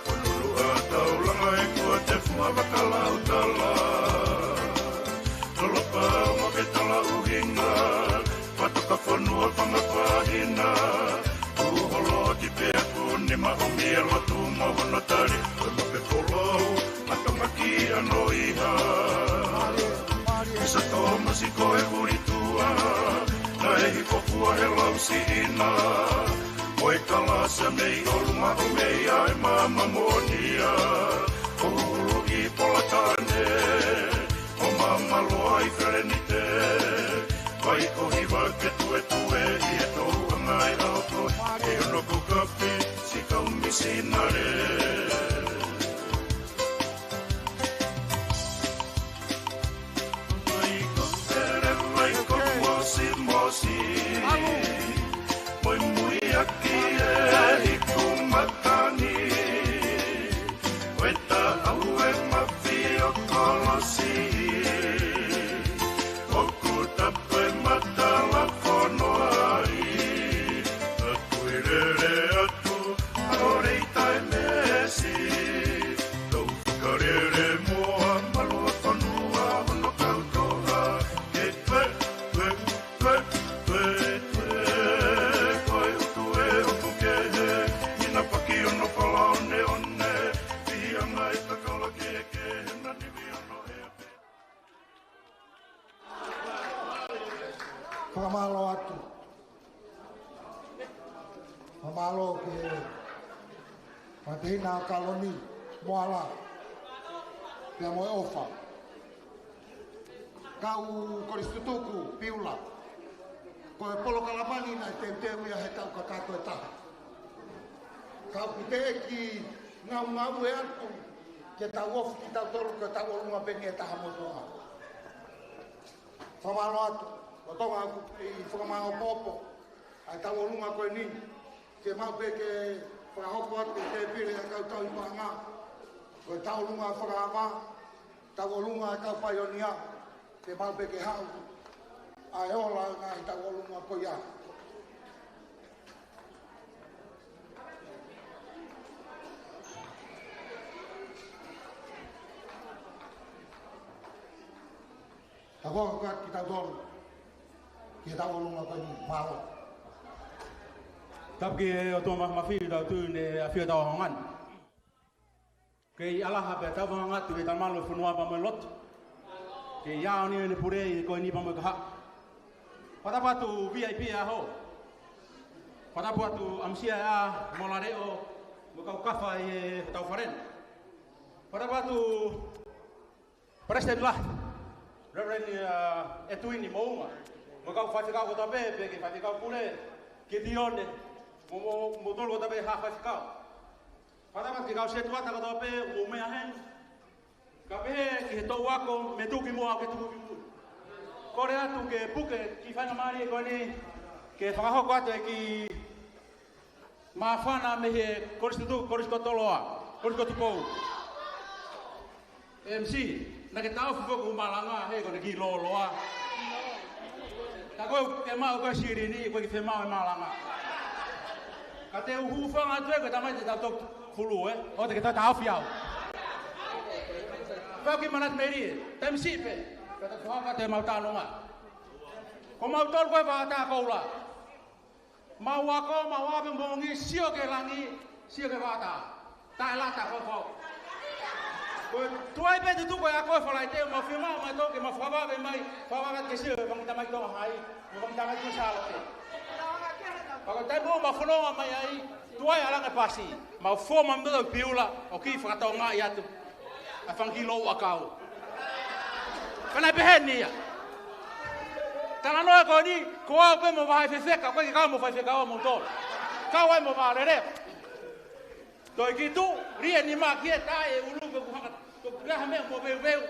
ʻo nunu ʻa taulanga e kua te fua fakalautala. Lolopa mo ke tala ʻuhinga, patoka fonua fanga fahina, tū holo ʻaki pea kuni maʻomi e lotu mo hono tali, ko e mape folau, matonga ki ano iha. Misa Tomasi ko e vuli tuʻa, naʻe hifo fua he lau siʻina. Mo e kalasia mei ʻolunga ʻo mei ai mama moʻonia. ʻO hulu ʻi Polatane, ʻo mama loa ʻi Felenite. Vai ko hiva ke tuetue ʻi he touʻanga ʻi ʻaho ko ʻi hono koukapi si kau misinale. Vai ko Pele, vai ko Mosimosi. Muimui ʻaki e hiku matangi. Ko e taʻau e mafi ʻo Kolosi. ʻOku tapu e matala fono ai. Ka kui lele atu, ʻaore i tae mesi. Tau fakalele moa, malua fonua, hono kau toʻa. Ke tue, tue, tue, tue, tue. Ko e utu e ʻoku kehe, ina paki ono falaoneone. Fihi anga e takala kehekehe, nani vi ono e ape. Fakamālō atu. Fakamālō ki he Fatehina ʻo Kaloni, Moala, pea mo e ʻofa. Kau Kolisi Tutuku, Piula. Ko e polokalama ni naʻe teuteu ia he taʻu kakato ʻe taha. Ka ʻoku teʻeki ngaungaue atu ke tau ofi kitautolu ko e tauʻolunga pē ʻe taha mo e Tonga. Fakamālō atu, ʻo Tonga ʻoku kei fakamāʻopoʻopo ʻa e tauʻolunga ko eni, ke maʻu pē ke fakahoko atu e tēpile ʻa e kau tauhi paʻanga, ko e tauʻolunga fakaava, tauʻolunga ʻa e kau paionia, ke maʻu pē ke haʻu. ʻa e ola ʻa e ngaahi tauʻolunga ko ia. Ka ko ka kitautolu ki he tauʻolunga ko eni, mālō. Tapu ki he ʻOtua Māfimafi, tau tui ne ʻafio ʻi hotau ʻaho ni. Kei ʻalaha pea tau fakangata ʻi he tamalu ʻo e fonua pea mo e lotu. Kei ʻaonga ʻene pule ʻi he ko eni pea mo e kahaʻu. Fakatapu atu V I P ʻo e ʻaho. Fakatapu atu ʻamusia ʻa e ʻā mo Laleʻo mo Kaukafa ʻi hotau fale ni. Fakatapu atu Palesiteni Lahi, Reverend, uh, Edwin Moʻunga, mo e kau faifekau kotoa pē, pea ki he faifekau pule, Kitione, mo, mo, mo moutolu kotoa pē haʻa faifekau. Fakatapu ki he kau setuata kotoa pē, mou meʻa heni. Kae pehē ki he toʻu ako, meʻa tuku ki muʻa, ke tuku ki mui. Kole atu ke puke e kiʻi faingamālie ko eni, ke fakahoko atu e kiʻi māfana mei he Kolisi Tutu, Kolisi ko Toloa, Kolisi ko Tupou. M C, naʻa ke taʻofi foki hoʻo malanga he ko ʻene kiʻi lōloa. Ka ko e ke maʻu ko e silini, ko e kiʻi fiemaʻu e malanga. Ka te u hūfanga atu ē, ko e taimi te tau toki fulu ē, ʻoua te ke toe taʻofi au. Pea u kiʻi manatu melie, taimi siʻi pē, ka te u fakahoko atu ʻemau talanoa. Ko mautolu ko e Vātā Koula. Mau ako, mau ʻave moʻungi, sio ki langi, sio ki vata. Taʻelata ko fau. Ko e tuai pē tutuku e ako e Falaite, mau fiemaʻu mautolu ke mau fakavave mai, fakavave ke sio, fanga kiʻi tamaiki Tonga Hai, mo e fanga kiʻi tamaiki Sālote. Pea ko e taimi ʻoku mau fononga mai ai, tuai ʻa e langa pasi, mau fō mai mo Piula, ʻo kiʻi fakatokangaʻi atu ʻa e fanga kiʻi louʻakau. Ka naʻe pehē ni ia. Talanoa ko eni, ko au pē mo Vahaʻi Fefeka, ko e kiʻi kau mo Faifekau mo tolo. Kau ai mo Vaalele. Toe kitu, lie ni ma kie tae ʻulu pe kuhaka, to kuraha me mo veuveu.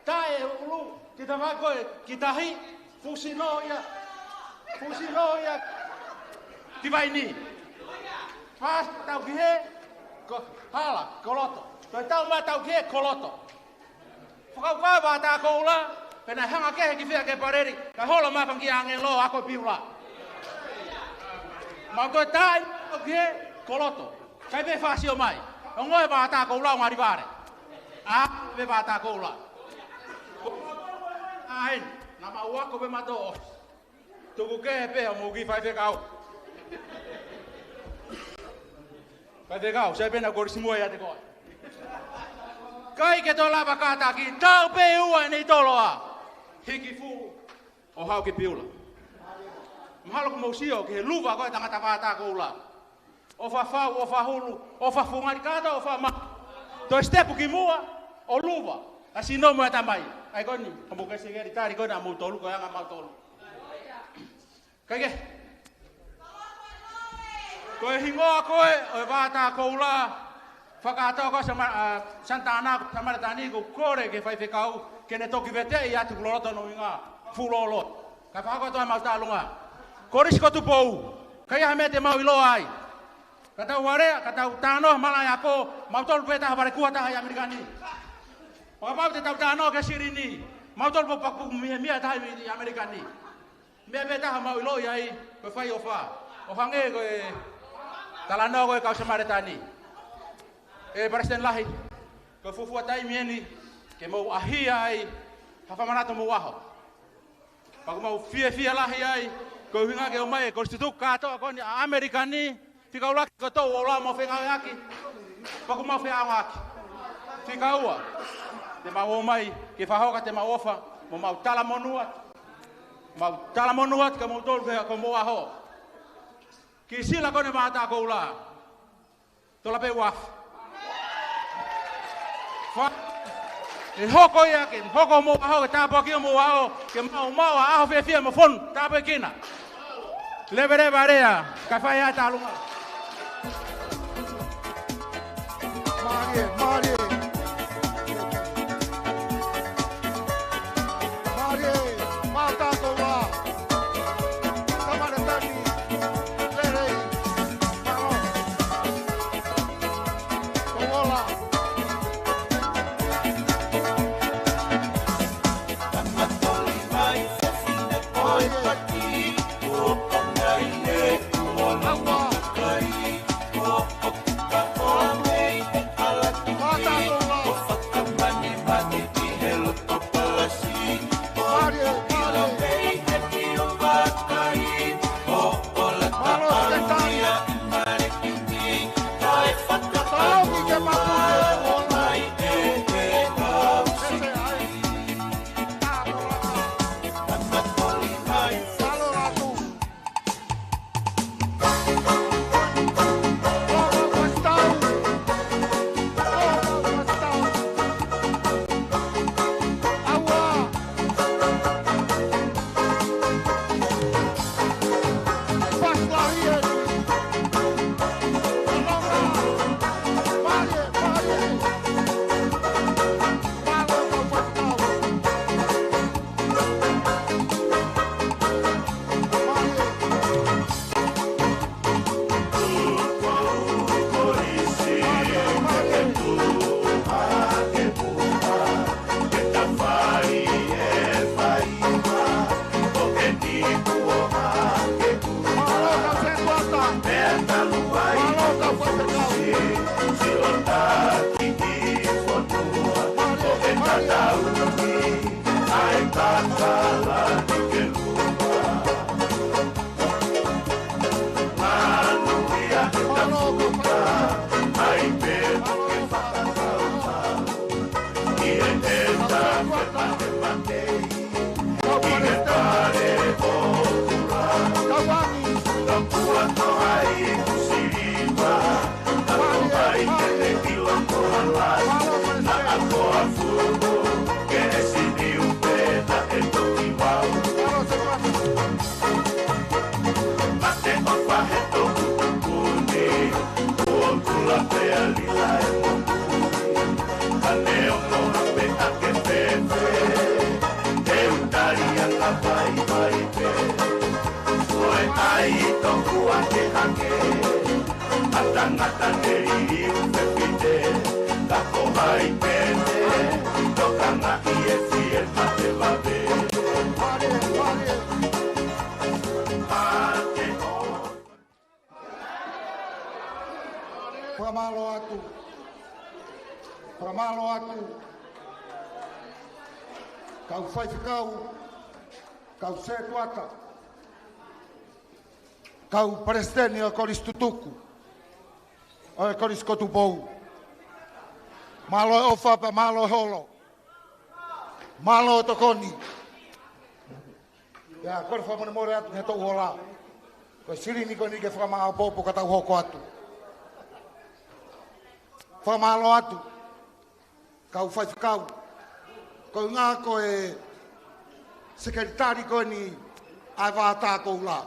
Tae ʻulu, ki tava ko e, ki tahi, fusino ia. Fusino ia. Ki vaini. Pas tau ki he, ko hala, koloto. Toe tau ma tau ki he, koloto. Fakauka Vātā Koula, pea naʻe hanga kehe ki fea ke paleli, ka holo ma fanga kiʻi ʻāngelo ako Piula. Ma ko e tae, ʻo ki he koloto. Kai pē fāsio mai. Ongoʻi Vātā Koula ʻo ngali vale. ʻA, pē Vātā Koula. ʻA eni, naʻa mau ako pē mautolu. Tuku kehe pē ʻa mou kiʻi faifekau. Faifekau, sai pē naʻa ku kolisi muʻa ʻiate koe. Kai ke toe lava kātaki, tau pē ua ʻene ʻi Toloa. Hiki fuʻu, ʻo haʻu ki Piula. Mahalo kuo mou sio ki he luva ko e tangata Vātā Koula. ʻOfa fau, ʻofa hulu, ʻofa fuʻu ngali kātoa, ʻofa ma. Toe sitepu ki muʻa, ʻo luva. ʻA sino mo e tamai. ʻAi ko eni, ka mou ke sengeli tali ko ena mou tolu, ko e anga mau tolu. Kai ke. Ko e hingoa ko ē, ʻo e Vātā Koula, fakatoka ko Sama-, ʻa, Santana, Samaletani, ko e kole ki he faifekau, ke ne toki veteʻi atu kuo loloto hono ʻuhinga, fuʻu lolo. Ka fakatoka ʻemau talanoa. Kolisi ko Tupou, kai ha meʻa te mau ʻiloa ai. Ka tau vale, ka tau talanoa malaʻe ako, mautolu pē taha vale kua taha ʻi ʻAmelika ni. Fakapapau te tau talanoa ki he silini, mautolu pē paku mihemia taha ʻi ʻAmelika ni. Meʻa pē taha mau ʻiloa ai, ko e fai ʻofa. ʻO hangē ko e talanoa ko ē kau Samaletani. ʻE Palesiteni Lahi, ko e fuofua taimi eni, ke mou ʻahia ai, ha fakamanatu homou ʻaho. Pea ʻoku mau fiefia lahi ai, ko e ʻuhinga ke ʻomai e kolisi tutuku kātoa ko eni ʻa ʻAmelika ni, fika ʻuluaki ko e toʻu ʻoku mau fengāueʻaki. Pea ʻoku mau feʻaongaʻaki. Fika ua. Te mau ō mai, ke fakahoko atu ʻemau ʻofa, mo mau talamonū atu. Mau talamonū atu kia moutolu ke ko homou ʻaho. Kiʻi sila ko eni Vātā Koula. Tola pē uafu. Fa-, ʻe hoko ia ke, hoko homou ʻaho, ke tāpuakiʻi homou ʻaho, ke mau maʻu ha ʻaho fiefia mo fonu, tāpuekina. Leveleva lea, kae fai ʻa e talanoa. Mālie, mālie. Mālie, Vātā Koula. Samaletani, lelei, mālō. Koula. Tama toli mai, fefine poi. Tōku ange hake, ʻa tangata te liliu pepite, ka ko hai pē te tokangaʻi e fie mate vave. Fakamālō atu. Fakamālō atu. Kau faifekau, kau setuata, kau palesiteni ʻo e Kolisi Tutuku, ʻo e Kolisi ko Tupou. Mālō e ʻofa pea mālō e holo. Mālō e tokoni. Pea kole fakamolemole atu he toʻu hola. Ko e silini ko eni ke fakamāʻopoʻopo ka tau hoko atu. Fakamālō atu. Kau faifekau, ko e ʻuhinga ko e sekelitali ko eni ʻa e Vātā Koula.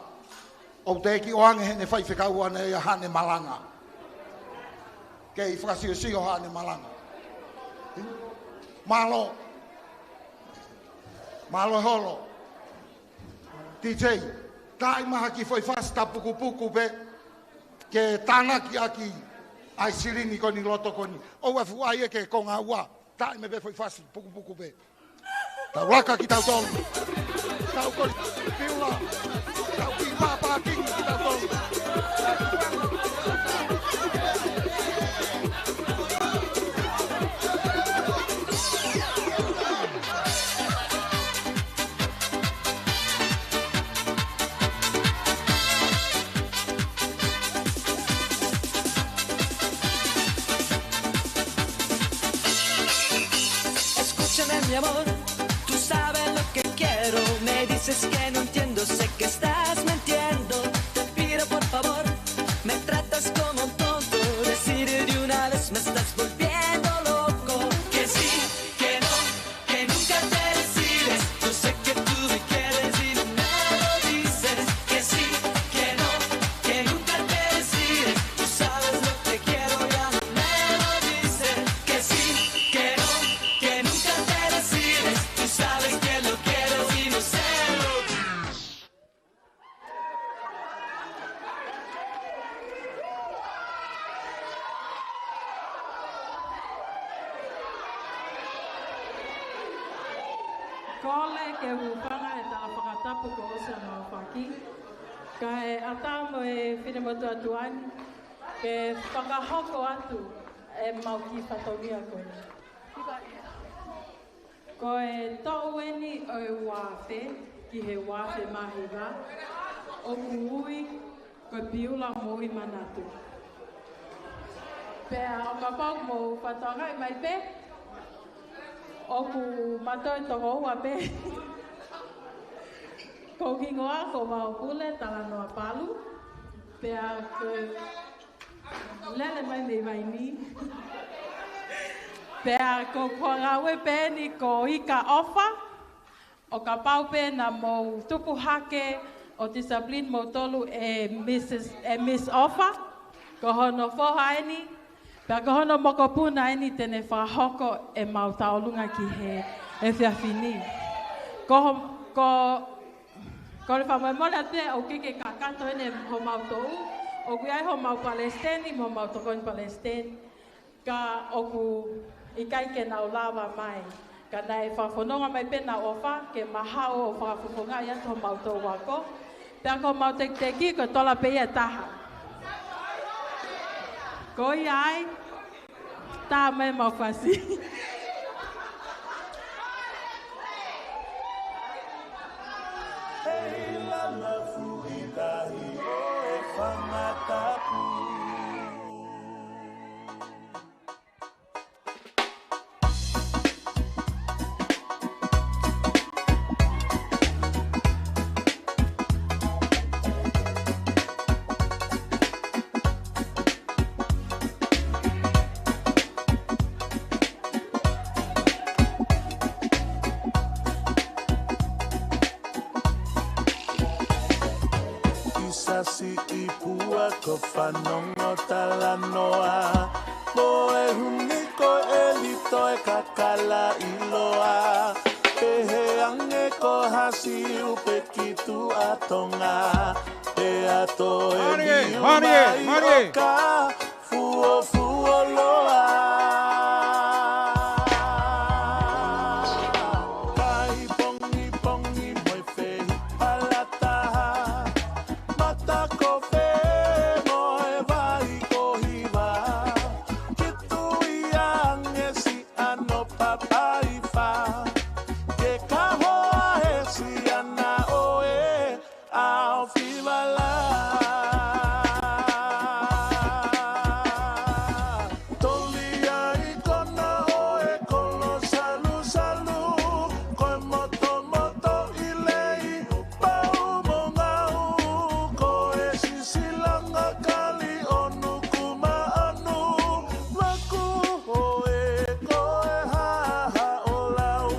ʻOku teʻeki ʻoange heʻene faifekau ʻana ia haʻane malanga. Kei fakasiosio haʻane malanga. Mālō. Mālō e holo. T J, taaʻi mai ha kiʻi foʻi fasi tapukupuku pē ke tānaki ʻaki ʻa e silini ko eni loto ko eni. ʻOua ʻe fuʻu ʻai ia ki he konga ua. Taaʻi mai pē foʻi fasi pukupuku pē. Tau laka kitautolu. Tau koli piula. Tau kiʻi pāpākingi kitautolu. Escúchame, mi amor, tú sabes lo que quiero. Me dices que no entiendo, sé que estás mintiendo. Te pido, por favor, me tratas como un tonto. Decide de una vez, me estás volviendo loco. Que sí, que no, que nunca te decides. Yo sé que tú me quieres y no me lo dices. Que sí, que no, que nunca te decides. Tú sabes lo que quiero, ya no me lo dices. Que sí, que no, que nunca te decides. Tú sabes que lo quiero y no se lo Kole ke u hūfanga he tala fakatapu kuo ʻosi hono aofaki. Kae ʻatā mo e finemotuʻa tuʻa ni ke fakahoko atu ʻemau kiʻi fatongia ko eni. Ko e toʻu eni ʻo e uaafe ki he uaafe mā hiva, ʻoku ui ko e Piula Moʻui Manatu. Pea ʻo kapau mou fakatokangaʻi mai pē, ʻoku ma toe toko ua pē. Ko hoku hingoa ko Vaopule Talanoa Palu. Pea ko e lele mai mei Vainī. Pea ko hoku ngāue pē eni ko ika ʻofa. ʻO kapau pē naʻa mou tupu hake ʻo tisipilini moutolu ʻe Mrs, ʻe Miss ʻOfa, ko hono foha eni, pea ko hono mokopuna eni te ne fakahoko ʻemau tauʻolunga ki he efiafi ni. Ko ho-, ko Kole fakamolemole atu ē, ʻoku ʻikai ke kakato eni homau toʻu, ʻoku ʻi ai homau palesiteni mo homau tokoni palesiteni, ka ʻoku ʻikai ke nau lava mai. Ka naʻe fakafononga mai pē ʻa ʻOfa ke ma haʻu ʻo fakafofongaʻi atu homau toʻu ako. Pea ko homau tekiteki ko e tola pē ia ʻe taha. Ko ia ai, tā mai ʻemau fasi. ʻEi lana fuʻu tahi ʻo e fanga tapu. ʻI Sasiʻi pua ko Fanongo Talanoa, ko e huni ko e lito e kakala ʻiloa, pehē ange ko Hasi ʻUpe ki Tuʻa Tonga, pea Mālie, mālie, mālie. Fuofuoloa. Kai pongipongi mo e fehi palataha. Mata ko fē mo e vai ko hiva. Kitui ange si ano papaifa. Ke kahoa he siana ʻo e ʻAo fivala. Toli ai kona ʻo e kolo salusalu, ko e motomotoʻi lei, pau mo ngau, ko e sisilanga kali ʻo nuku maʻanu, maku hoe ko e haha ʻo lau.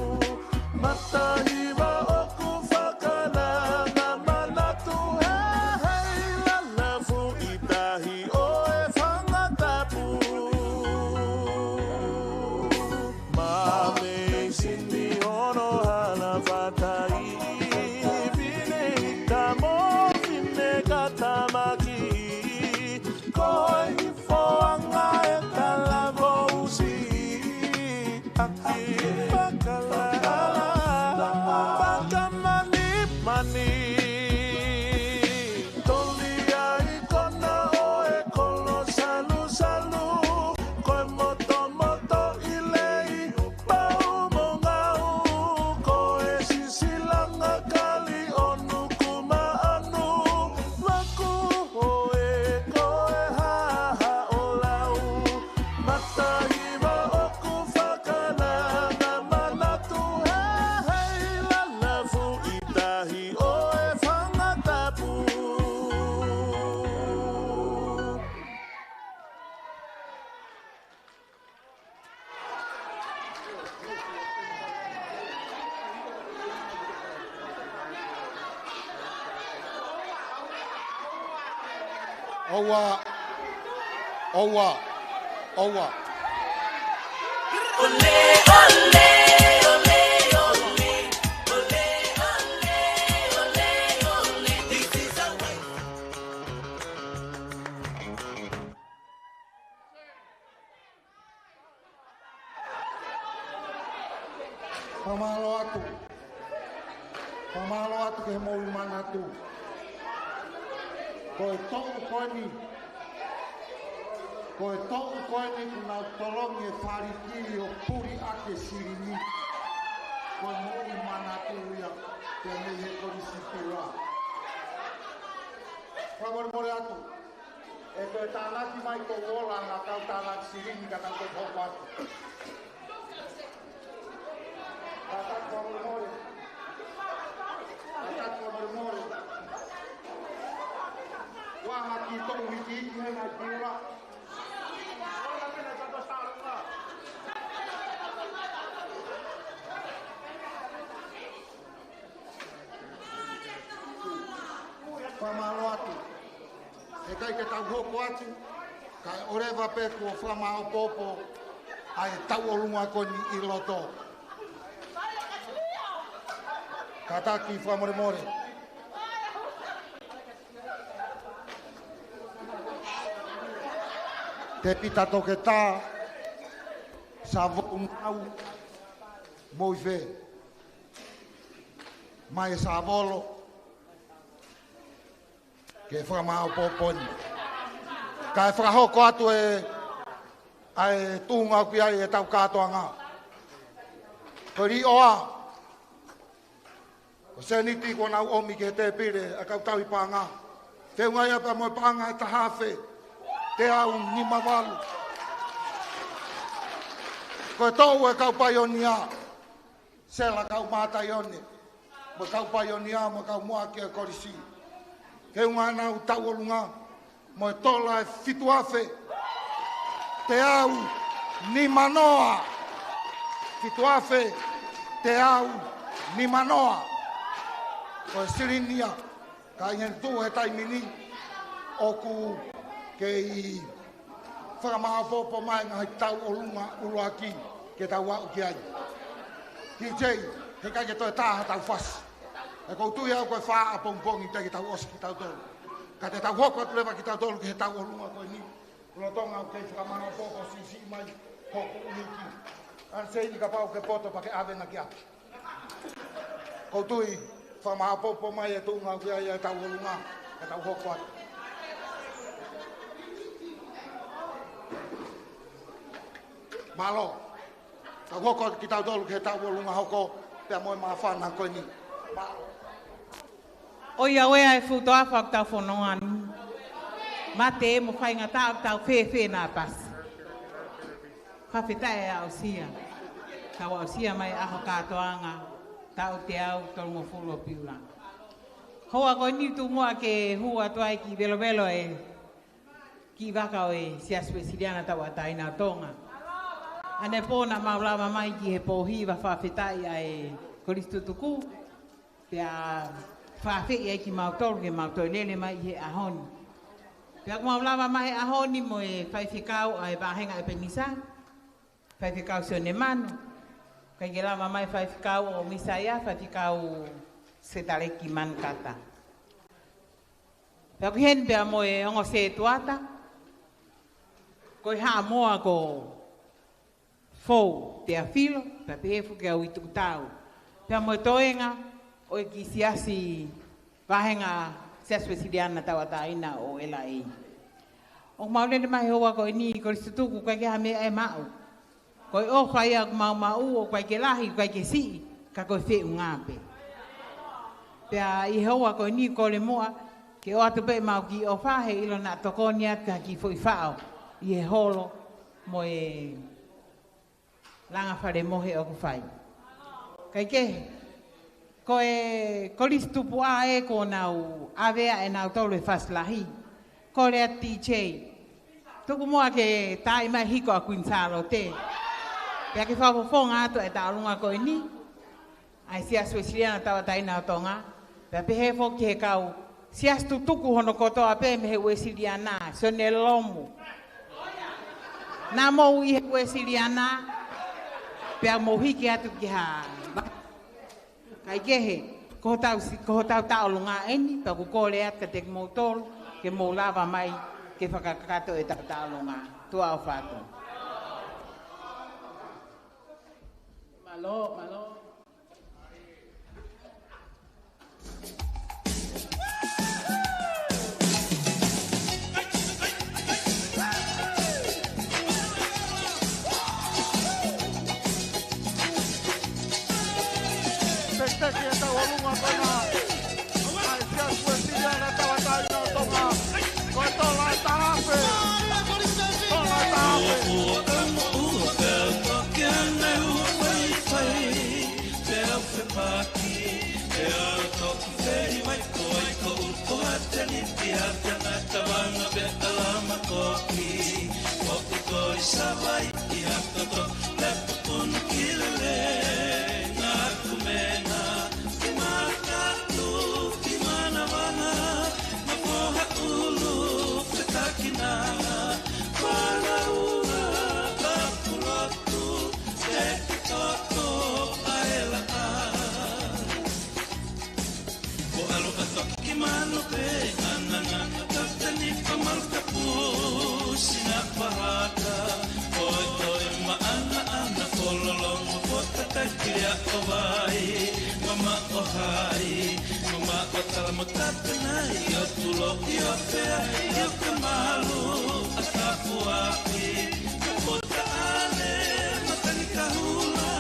Mata hiva ʻoku fakalanga manatu he hei lalafu ʻi tahi ʻo e fanga tapu. Mame sini hono hala fatai, fine ka mo fine ka tamaki. Ko e foʻanga e talavou siʻi. Aki fakala, fakamanimani. Toli ai kona ʻo e kolo salusalu, ko e motomotoʻi lei, pau mo ngau, ko e sisilanga kali ʻo nuku maʻanu, maku hoe ko e haha ʻo lau. Mata hiva ʻoku fakalanga manatu he hei lalafu ʻi tahi ʻo e fanga tapu. ʻOua, ʻoua, ʻoua. Fakamālō atu. Fakamālō atu ki he moʻui manatu. Ko e toʻu ko eni. Ko e toʻu ko eni kuo nau tolongi e faliki ʻo puli ʻaki e silini. Ko e moʻui manatu ia, pea mei he Kolisi Piula. Fakamolemole atu. ʻE toe tānaki mai ko e ola ʻa e kau tānaki silini ka tau toe hoko atu. Kātaki fakamolemole. Kātaki fakamolemole. Kuo hā ki toʻu hikiiki he ngaahi piula. Fakamālō atu. Heʻikai ke tau hoko atu, kae ʻoleva pē kuo fakamāʻopoʻopo ʻa e tauʻolunga ko eni ʻi loto. Kātaki fakamolemole. Tēpita Toketā, Sāvou Ngau, Moife, mai Sāvolo, ke fakamāʻopoʻopo ni. Kae fakahoko atu e, ʻa e tuʻunga ʻoku ʻi ai e tau kātoanga. Ko e liʻoa, ko e sēniti kuo nau ʻomi ki he tēpile ʻa e kau tauhi paʻanga. Feʻunga ia pea mo e paʻanga ʻe taha afe teau nima valu. Ko e toʻu e kau paionia. Sela Kaumātaione, mo e kau paionia, mo e kau muʻaki ʻo e kolisi. Feʻunga ʻenau tauʻolunga, mo e tola ʻe fitu afe teau nima noa. Fitu afe teau nima noa. Ko e silini ia. Ka ʻi he tuʻu he taimi ni, ʻoku kei fakamāʻopoʻopo mai ngaahi tauʻolunga ʻuluaki ke tau aʻu ki ai. DJ, heʻikai ke toe tā ha tau fasi. He ʻoku ou tui au ko e fā ʻapongipongi te ke tau ʻosi kitautolu. Ka te tau hoko atu leva kitautolu ki he tauʻolunga ko eni. Lolotonga ʻoku kei fakamāopoopo siʻisiʻi mai hoku ʻuniki. ʻAnse ni kapau ke poto pea ke ʻave na ki ʻapi. ʻOku ou tui, fakamāopoopo mai e tuʻunga ʻoku ʻi ai e tauʻolunga, ka tau hoko atu. Mālō. Tau hoko atu kitautolu ki he tauʻolunga hoko, pea mo e māfana ko eni. Mālō. ʻOiauē ʻa e fuʻu toafa ʻoku tau fononga ni. Mate mo faingataʻa ʻoku tau fēfē na pasi. Fakafetaʻi e aʻusia. Tau aʻusia mai ʻaho kātoanga, taʻu teau tolungofulu ʻo Piula. Houa ko eni tuʻu muʻa ke hū atu ai ki velovelo e kiʻi vaka ʻo e Siasi Uēsiliana Tauʻatāina ʻo Tonga. ʻAnepō naʻa mau lava mai ki he pō hiva fakafetaʻi ʻa e Kolisi Tutuku. Pea fakafeʻi ai kimautolu ke mau toe lele mai ʻi he ʻaho ni. Pea ʻoku mau lava mai he ʻaho ni mo e faifekau ʻa e vāhenga ʻEpenisa, faifekau Sione Manu. ʻIkai ke lava mai faifekau ʻo Misaia, faifekau Setaleki Manukata. Pea ʻoku ʻi heni pea mo e ongo sētuata, ko e Haʻamoa ko Fou Teafilo, pea pehē foki ʻa Uitukutau. Pea mo e toenga ʻo e kiʻi siasi vāhenga Siasi Uēsiliana Tauʻatāina ʻo L A. ʻOku mau lele mai he houa ko eni Kolisi Tutuku, ʻikai ke ha meʻa ʻe maʻu. Ko e ʻofa ia ʻoku mau maʻu, ʻoku ʻikai ke lahi, ʻoku ʻikai ke siʻi, ka ko e feʻunga pē. Pea ʻi he houa ko eni kole muʻa, ke ʻoatu pē ʻemau kiʻi ʻofa he ʻilo naʻa tokoni atu ki ha kiʻi foʻi faʻo ʻi he holo mo e langa fale mohe ʻoku fai. Kaikehe, ko e Kolisi Tupuʻa ē kuo nau ʻave ʻe nautolu e fasi lahi. Kole atu D J. Tuku muʻa ke taaʻi mai hiko ʻa Kuini Sālote. Pea ke fakafofonga atu e tauʻolunga ko eni. ʻA e Siasi Uēsiliana Tauʻatāina ʻo Tonga. Pea pehē foki ki he kau siasi tutuku hono kotoa pē mei he Uēsiliana, Sione Lomu. Naʻa mou ʻi he Uēsiliana, pea mou hiki atu ki ha. Kaikehe, ko hotau si-, ko hotau tauʻolunga eni, pea ʻoku kole atu kiate kimoutolu, ke mou lava mai, ke fakakakato e tauʻolunga. Tuʻa ʻofa atu. Mālō, mālō. Tekiteki e tauʻolunga ko ena. ʻA e Siasi Uēsiliana Tauʻatāina ʻo Tonga. Ko e tola e taha afe. Tola e taha afe. Ko ʻaloʻofa ki mano pē, ananga, tatani, famal kapu, sina pahata, ʻoe, ʻoe, maʻana, ʻana, kololongo, pota, takilia, ʻo vai, mamaʻo hai, mamaʻo tala mo tapenai, ʻo tulo, ʻio pea, ʻio ka malu, ʻa tapuaki, ka pota ale, matani kahula,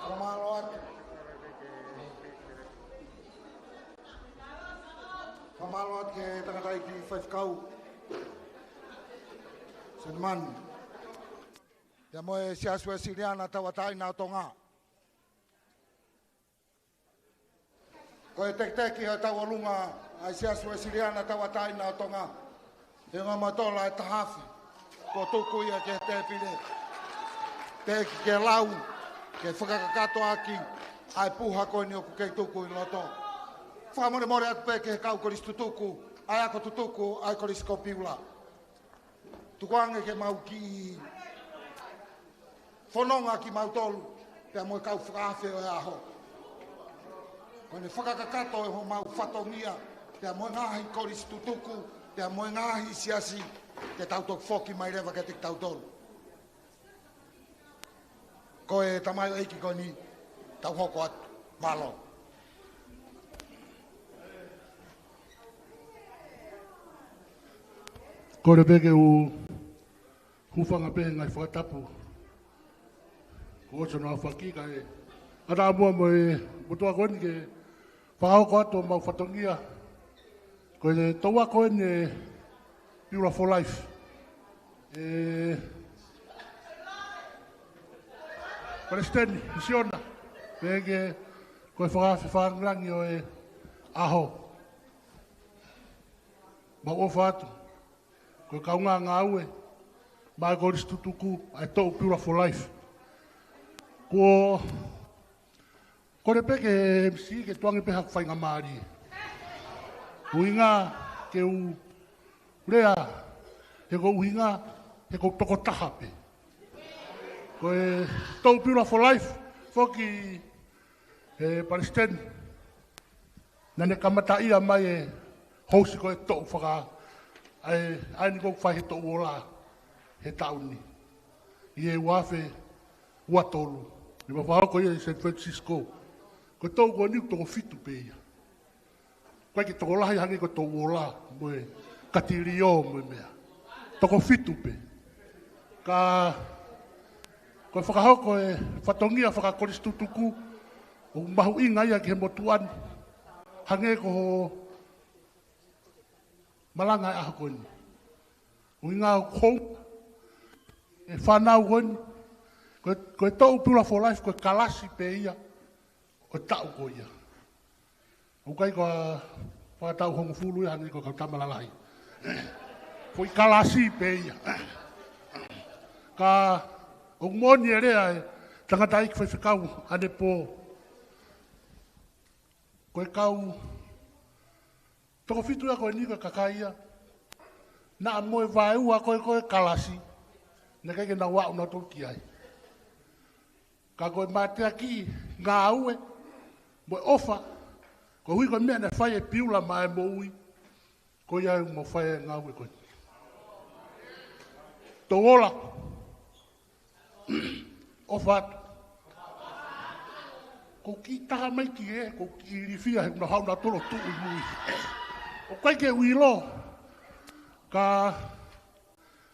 Fakamālō atu. Fakamālō atu ki he tangataʻeiki faifekau. Sēmani. Pea mo e Siasi Uēsiliana Tauʻatāina ʻo Tonga. Ko e tekiteki ʻo e tauʻolunga ʻa e Siasi Uēsiliana Tauʻatāina ʻo Tonga. He ngā matola e taha afe. Kuo tuku ia ki he tēpile. Teʻeki ke lau, ke fakakakato ʻaki ʻa e puha ko eni ʻoku kei tuku ʻi loto. Fakamolemole atu pē ki he kau kolisi tutuku, ʻa e ako tutuku, ʻa e Kolisi ko Piula. Tukuange ke mau kiʻi fononga kimautolu pea mo e kau fakaafe ʻo e ʻaho. Ko ʻene fakakakato ʻo homau fatongia pea mo e ngaahi kolisi tutuku pea mo e ngaahi siasi, te tau toki foki mai leva kiate kitautolu. Ko e tamaioʻeiki ko eni, tau hoko atu. Mālō. Kole pē ke u hūfanga pē he ngaahi fakatapu kuo ʻosi hono aofaki kae ʻatā muʻa mo e motuʻa ko eni ke fakahoko atu homau fatongia. Ko e toʻu ako eni ʻa e Piula for Life. ʻE Palesiteni, Misiona, pehē ki he kau fakaafe fakalangilangi ʻo e ʻaho. Mau ʻofa atu. Ko e kaungā ngāue maʻa e kolisi tutuku ʻa e toʻu Piula for Life. Kuo kole pē ke M C ke tukuange pē haku faingamālie. ʻUhinga ke u lea, he ko e ʻuhinga, he ko e tokotaha pē. Ko e toʻu Piula for Life, foki he Palesiteni. Naʻá ne kamataʻia mai e housi ko e toʻu faka-, ʻa e, ʻa eni ʻoku fai he toʻu ola he taʻu ni. ʻI he ua afe ua tolu. Ne mau fakahoko ia ʻi San Francisco. Ko e toʻu ko eni ʻoku toko fitu pē ia. ʻOku ʻikai ke tokolahi hangē ko e toʻu ola mo e katilio mo e meʻa. Toko fitu pē. Ka ko e fakahoko e fatongia fakakolisi tutuku, ʻoku mahuʻinga ia ki he motuʻa ni. Hangē ko hoʻo malanga he ʻaho ko eni. ʻUhinga ʻoku hou e fānau ko eni. Ko e, ko e toʻu Piula for Life, ko e kalasi pē ia ʻo e taʻu ko ia. ʻOku ʻikai ko ha fakataʻu hongofulu ia hangē ko e kau tama lalahi. Foʻi kalasi pē ia. Ka ʻoku moʻoni e lea ʻa e tangataʻeiki faifekau ʻanepō. Ko e kau toko fitu ia ko eni ko e kakai ia naʻa mo e vaeua ko ē ko e kalasi, naʻe ʻikai ke nau aʻu nautolu ki ai. Ka ko e mateaki, ngāue mo e ʻofa, koeʻuhi ko e meʻa naʻe fai ʻe Piula maʻa e moʻui, ko ia ʻoku mau fai ai e ngāue ko eni. Toʻu ola. ʻOfa atu. Ko e kiʻi taha mai ki he, ko e kiʻi ilifia he ʻoku nau haʻu nautolu ʻo tuʻu ʻi mui. ʻOku ʻikai ke u ʻilo. Ka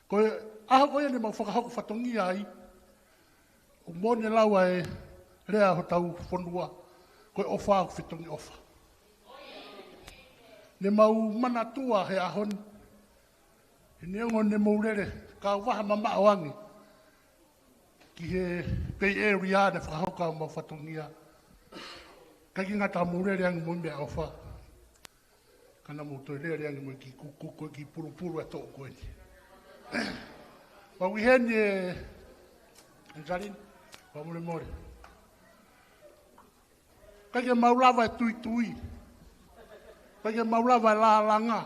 ko e ʻaho ko ia ne mau fakahoko fatongia ai, ʻoku moʻoni e lau ʻa e lea hotau fonua, ko e ʻofa ʻoku fetongi ʻofa. Ne mau manatua he ʻaho ni, he neongo ne mou lele, kau vaha mamaʻo ange ki he Bay Area ne fakahoko homau fatongia. ʻIkai ke ngata mou lele ange mo e meʻaʻofa, ka naʻa mou toe lele ange mo e kiʻi kuku, ko e kiʻi pulupulu ʻa e toʻu ko eni. Mau ʻi heni ē, Ansalini, fakamolemole. ʻIkai ke mau lava e tuitui. ʻIkai ke mau lava e lālanga.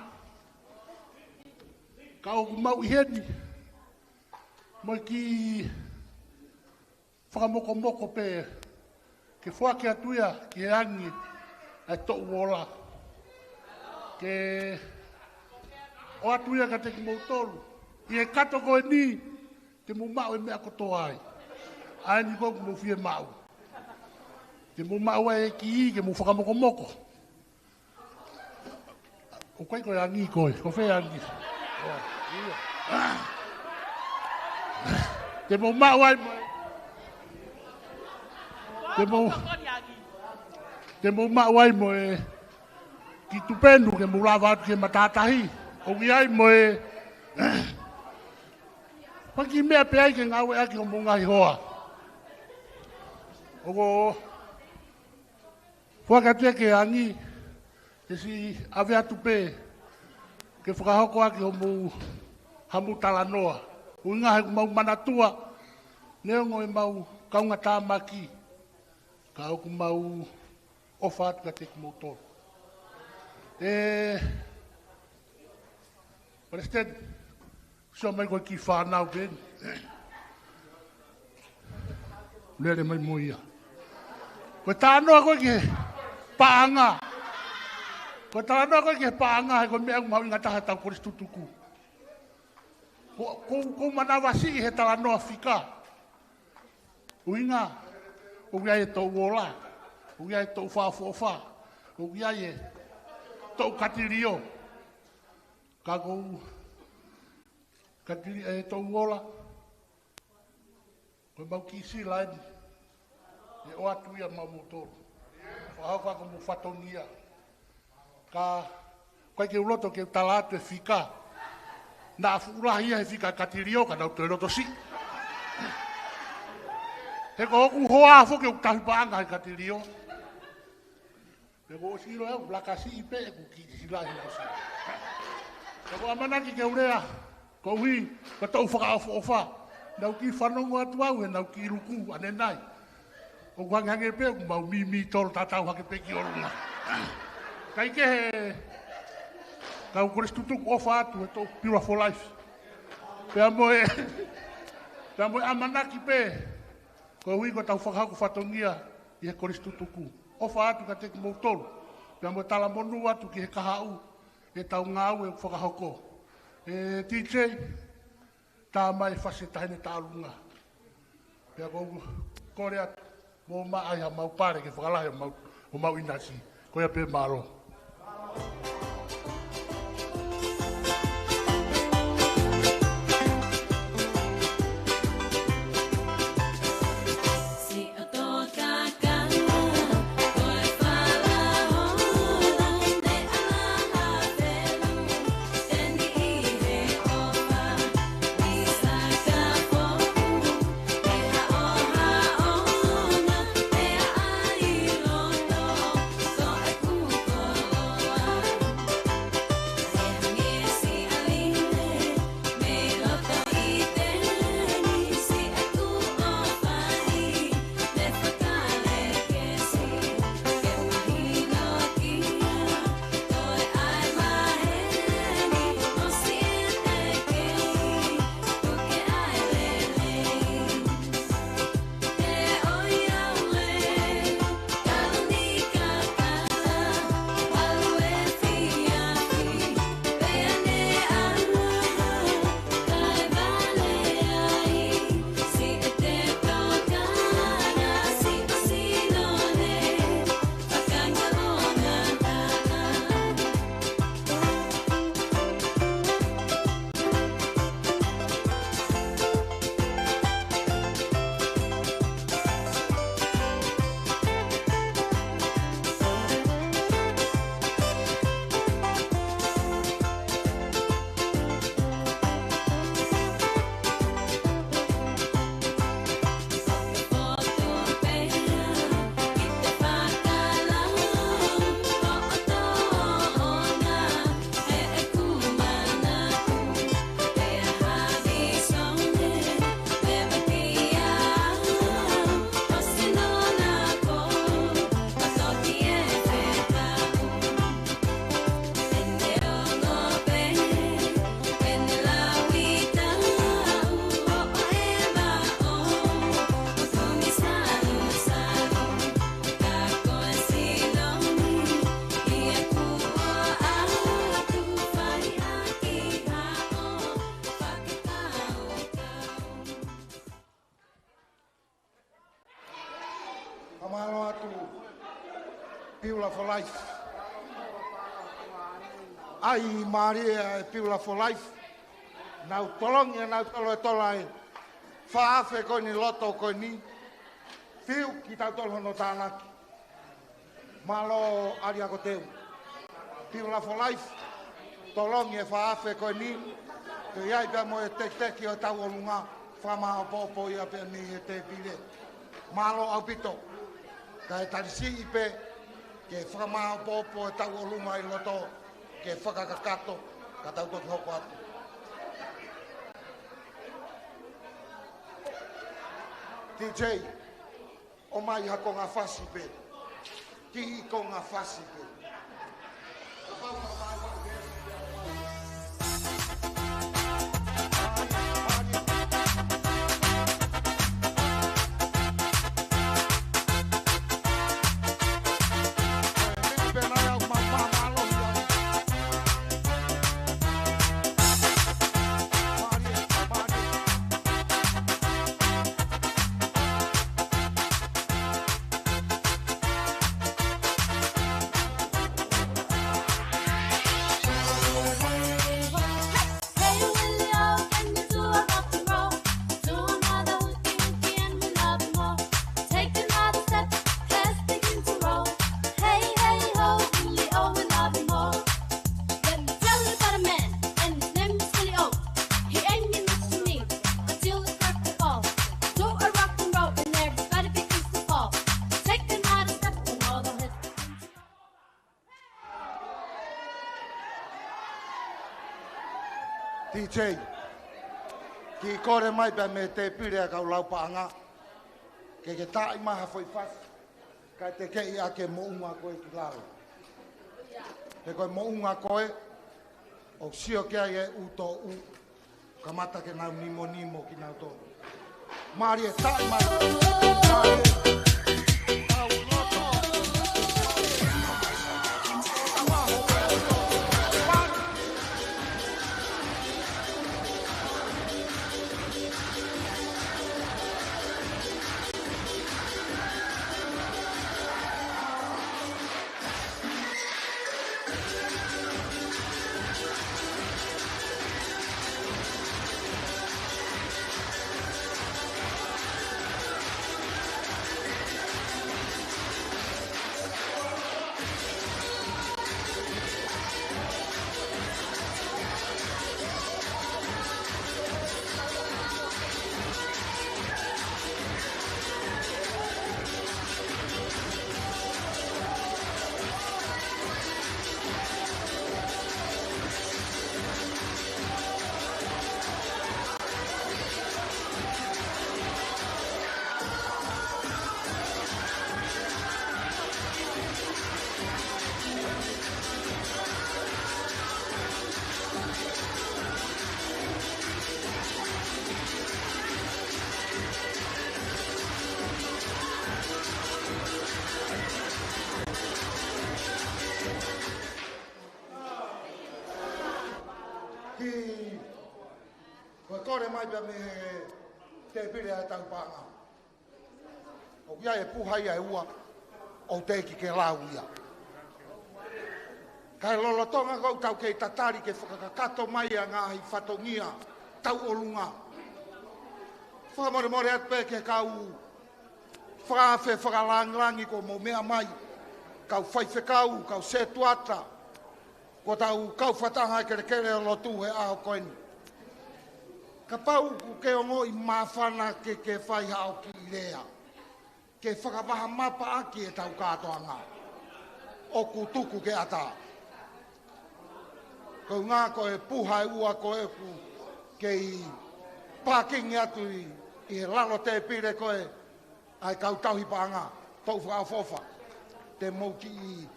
Ka ʻoku mau ʻi heni mo e kiʻi fakamokomoko pē ke foaki atu ia ki he angi ʻa e toʻu ola. Ke ʻoatu ia kiate kimoutolu. ʻI he kato ko eni, te mou maʻu e meʻa kotoa ai. ʻA eni ʻoku mou fiemaʻu. Te mou maʻu ai e kiʻi, ke mou fakamokomoko. ʻOku ʻikai ko e angi ko ē, ko fē angi? ʻOi, ia. Te mou maʻu ai mo e, te mou, te mou maʻu ai mo e kiʻi tupenu ke mou lava atu ki he matātahi. ʻOku ʻi ai mo e fanga kiʻi meʻa pē ai ke ngāueʻaki homou ngaahi hoa. ʻOku ou foaki atu ia ki he angi, ke siʻi ʻave atu pē ke fakahoko ʻaki homou, hamou talanoa. ʻUhinga he ʻoku mau manatua, neongo ʻemau kaungātāmaki, ka ʻoku mau ʻofa atu kiate kimoutolu. ʻE Palesiteni, Sio mai ko e kiʻi fānau pē eni. Lele mai mo ia. Ko e talanoa ko ē ki he paʻanga. Ko e talanoa ko ē ki he paʻanga, he ko e meʻa ʻoku mahuʻinga taha ʻetau kolisi tutuku. Ko, ko, ko u manavasiʻi he talanoa fika. ʻUhinga, ʻoku ʻi ai e toʻu ola, ʻoku ʻi ai e toʻu fakaʻofoʻofa, ʻoku ʻi ai e toʻu katilio. Ka ko u katili e toʻu ola, ko e mau kiʻi sila eni. ʻE ʻoatu ia maʻamoutolu. Fakahoko ʻaki homou fatongia. Ka, ʻoku ʻikai ke u loto ke u tala atu e fika. Naʻa fuʻu lahi ia he fika katilio ka nau toe loto siʻi. He ko hoku hoa foki ʻoku tauhi paʻanga he katilio. Pea ko u ʻosi ʻilo ʻe au, laka siʻi pē ʻeku kiʻi sila he nau siʻi. Pea ko u ʻamanaki ke u lea, koeʻuhi, ko e toʻu fakaʻofoʻofa. Naʻa ku kiʻi fanongo atu au he naʻa ku kiʻi luku ʻanenai. ʻOku hangehangē pē ʻoku mau mimi tolo tatau hake pē ki ʻolunga. Kae kehe, kau kolisi tutuku, ʻofa atu he toʻu Pure for Life. Pea mo e, pea mo e ʻamanaki pē, koeʻuhi ko ʻetau fakahoko fatongia ʻi he kolisi tutuku. ʻOfa atu kiate kimoutolu. Pea mo e talamonū atu ki he kahaʻu ʻetau ngāue ʻoku fakahoko. ʻE T J, tā mai e fasi ʻa e Taʻahine Taʻalunga. Pea ko u kole atu, mou maʻa ai hamau pale ke fakalahi homau, homau ʻinasi. Ko ia pē, mālō. Fakamālō atu, Pure for Life. ʻAi mālie e Pure for Life. Nau tolongi ʻenau tolo e tola e fā afe ko eni loto ko eni. Fiu kitautolu hono tānaki. Mālō ʻAliako Teu. Pure for Life, tolongi e fā afe ko eni, ke ʻi ai pea mo e tekiteki ʻo e tauʻolunga, fakamāʻopoʻopo ia pea mei he tēpile. Mālō ʻaupito. Kae tali siʻi pē, ke fakamāʻopoʻopo e tauʻolunga ʻi loto, ke fakakakato, ka tau toki hoko atu. T J, ʻomai ha konga fasi pē. Kiʻi konga fasi pē. DJ, kiʻi kole mai pē mei he tēpile ʻa e kau lau paʻanga ke ke taaʻi mai ha foʻi fasi kae tekeʻi ʻaki e moʻunga ko ē ki lalo. He ko e moʻunga ko ē ʻoku sio ki ai e ʻū toʻu, kamata ke nau nimonimo kinautolu. Mālie, taaʻi mai. Mālie. Kiʻi kole mai pē mei he tēpile ʻa e kau paʻanga. ʻOku ʻi ai e puha ia ʻe ua, ʻoku teʻeki ke lau ia. Kae lolotonga ko ʻetau kei tatali ke fakakakato mai ʻa e ngaahi fatongia tauʻolunga. Fakamolemole atu pē ki he kau fakaafe fakalāngilangi kuo mou meʻa mai, kau faifekau, kau setuata, ko ʻetau kau fakataha kelekele ʻo e lotu he ʻaho ko eni. Kapau ʻoku ke ongoʻi māfana ke ke fai haʻo kiʻi lea ke fakavahamapa ʻaki ʻetau kātoanga, ʻoku tuku ke ʻatā. Ko e ʻuhinga ko e puha ʻe ua ko ē ʻoku kei pākingi atu ʻi, ʻi he lalo tēpile ko ē ʻa e kau tauhi paʻanga, toʻu fakaʻofoʻofa, te mou kiʻi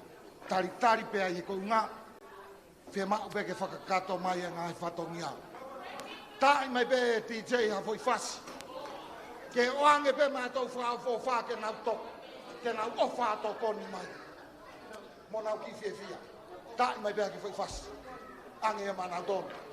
talitali pē ai he ko e ʻuhinga fiemaʻu pē ke fakakakato mai e ngaahi fatongia. Taaʻi mai pē DJ ha foʻi fasi ke ʻoange pē maʻa e toʻu fakaʻofoʻofa ke nau toko, ke nau ʻofa tokoni mai mo nau kiʻi fiefia. Taaʻi mai pē ha kiʻi foʻi fasi. ʻAnge ia maʻanautolu.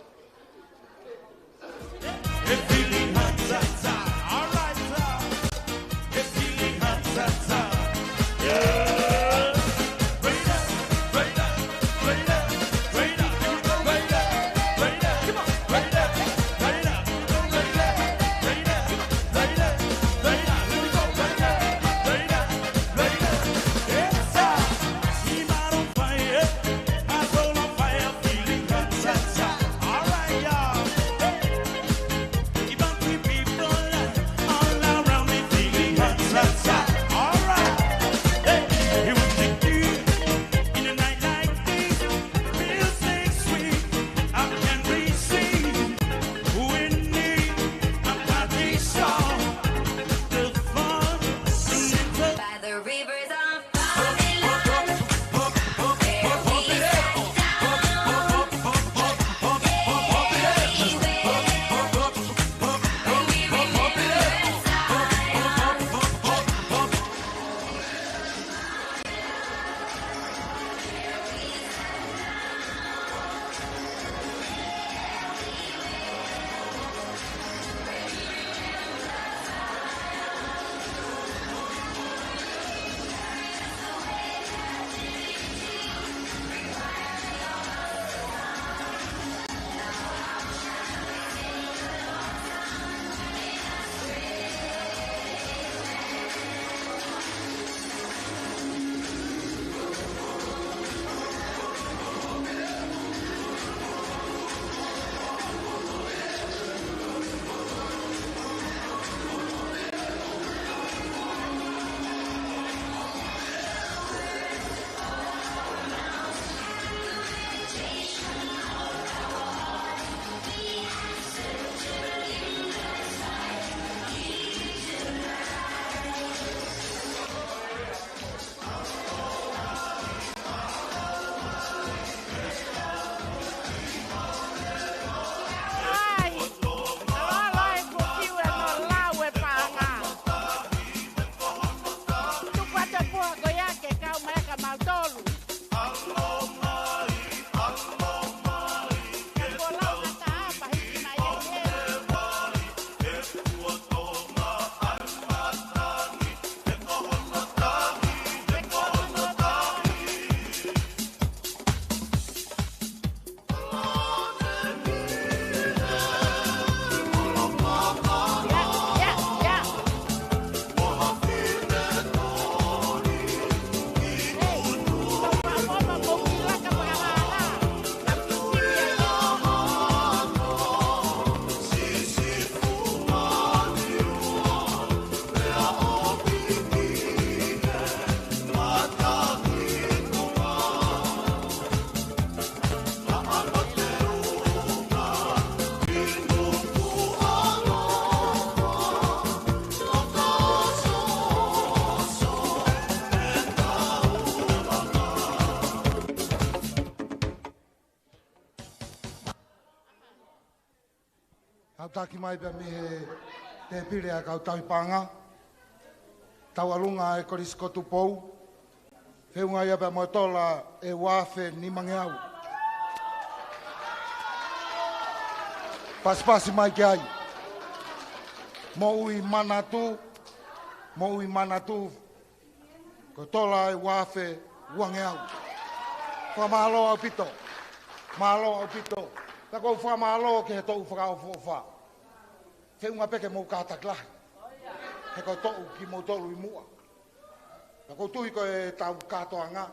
Taki mai pea mei he tēpile ʻa e kau tauhi paʻanga. Tauʻolunga ʻa e Kolisi ko Tupou. Feʻunga ia pea mo e tola ʻe ua afe nimangeau. Pasipasi mai ki ai. Moʻui manatu, moʻui manatu, ko e tola ʻe ua afe uangeau. Fakamālō ʻaupito. Mālō ʻaupito. Pea ʻoku ou fakamālō ki he toʻu fakaʻofoʻofa. Feʻunga pē ke mou kātaki lahi. He ko e toʻu kimoutolu ʻi muʻa. Pea ʻoku ou tui ko ʻetau kātoanga,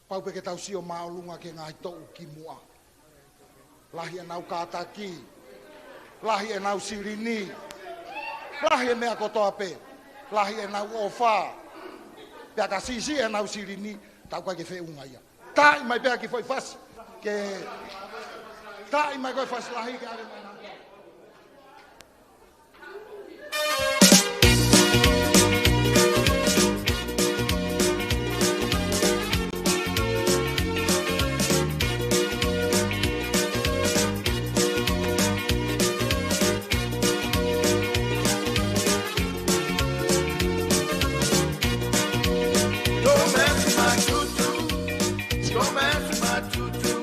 pau pē ke tau sio māʻolunga ki he ngaahi toʻu ki muʻa. Lahi ʻenau kātaki, lahi ʻenau silini, lahi e meʻa kotoa pē, lahi ʻenau ʻofa. Pea ka siʻisiʻi ʻenau silini, tau kai ke feʻunga ia. Taʻi mai pea ki foʻi fasi, ke taʻi mai ko e fasi lahi ke ʻave mai nau. Don't mess with my tutu. Don't mess with my tutu.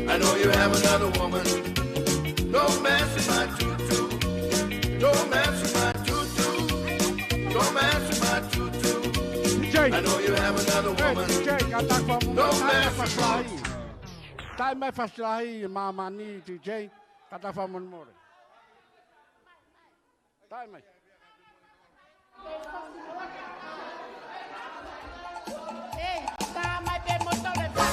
I know you have another woman. Don't mess with my tutu. Don't mess with my tutu. Don't mess with my tutu. D J. I know you have another woman. Hey, D J, ka ta fa mo, don't mess with my tutu. Taʻi mai fasi lahi, māmani, D J, ka ta fa mo mole. Taʻi mai. Ei, tā mai pē mo tole pā.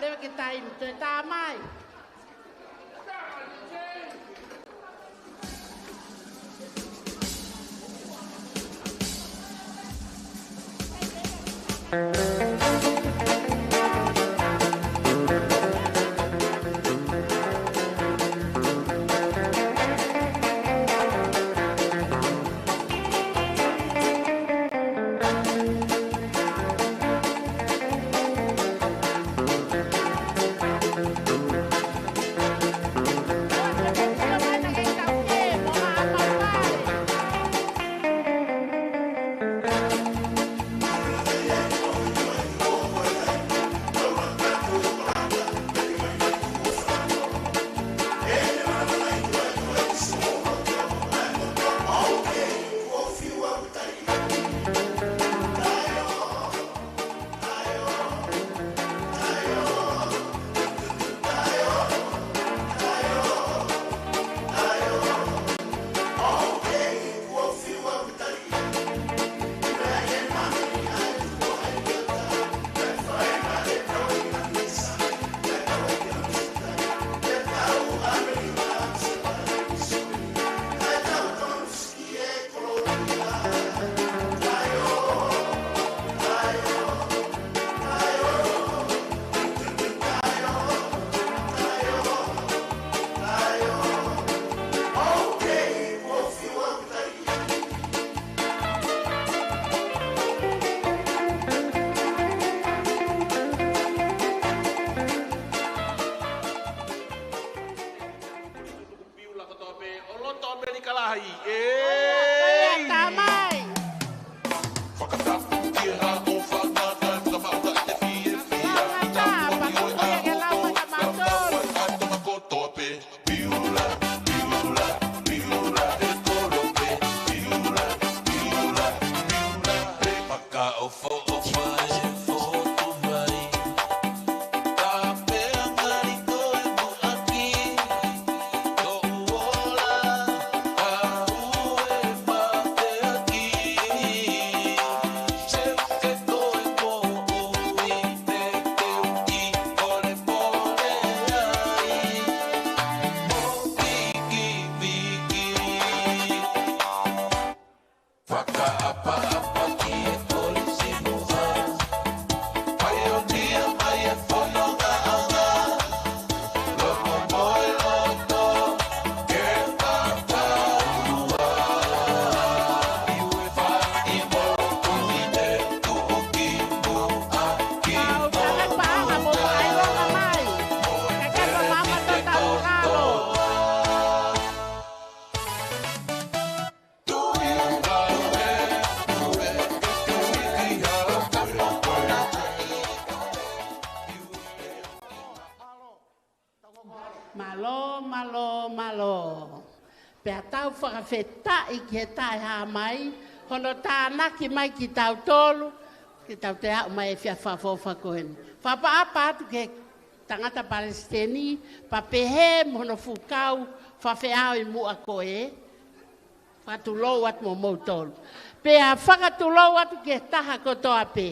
Leva ke taimi, toe tā mai. Piula kotoa pē ʻo loto ʻAmelika lahi. Ei! Tamai! Fakatapu ki he haʻo fanga kai, fakamaʻu ka te fiefia. Fakatapu, fakatapu ki he lau mai ka mātou. Fakatapu kotoa pē. Piula, piula, piula, e kolope. Piula, piula, piula, e maka ʻofoʻofa e fotu mai. Mālō, mālō, mālō. Pea tau fakafetaʻi ki he Taʻehāmai, hono tānaki mai kitautolu, ke tau toe aʻu mai he efiafi fakaʻofoʻofa ko eni. Fakaʻapaʻapa atu ki he tangata palesiteni, pea pehē mo hono fuʻu kau fakafeʻao ʻi muʻa ko ē. Fakatulou atu mo moutolu. Pea fakatulou atu ki he taha kotoa pē.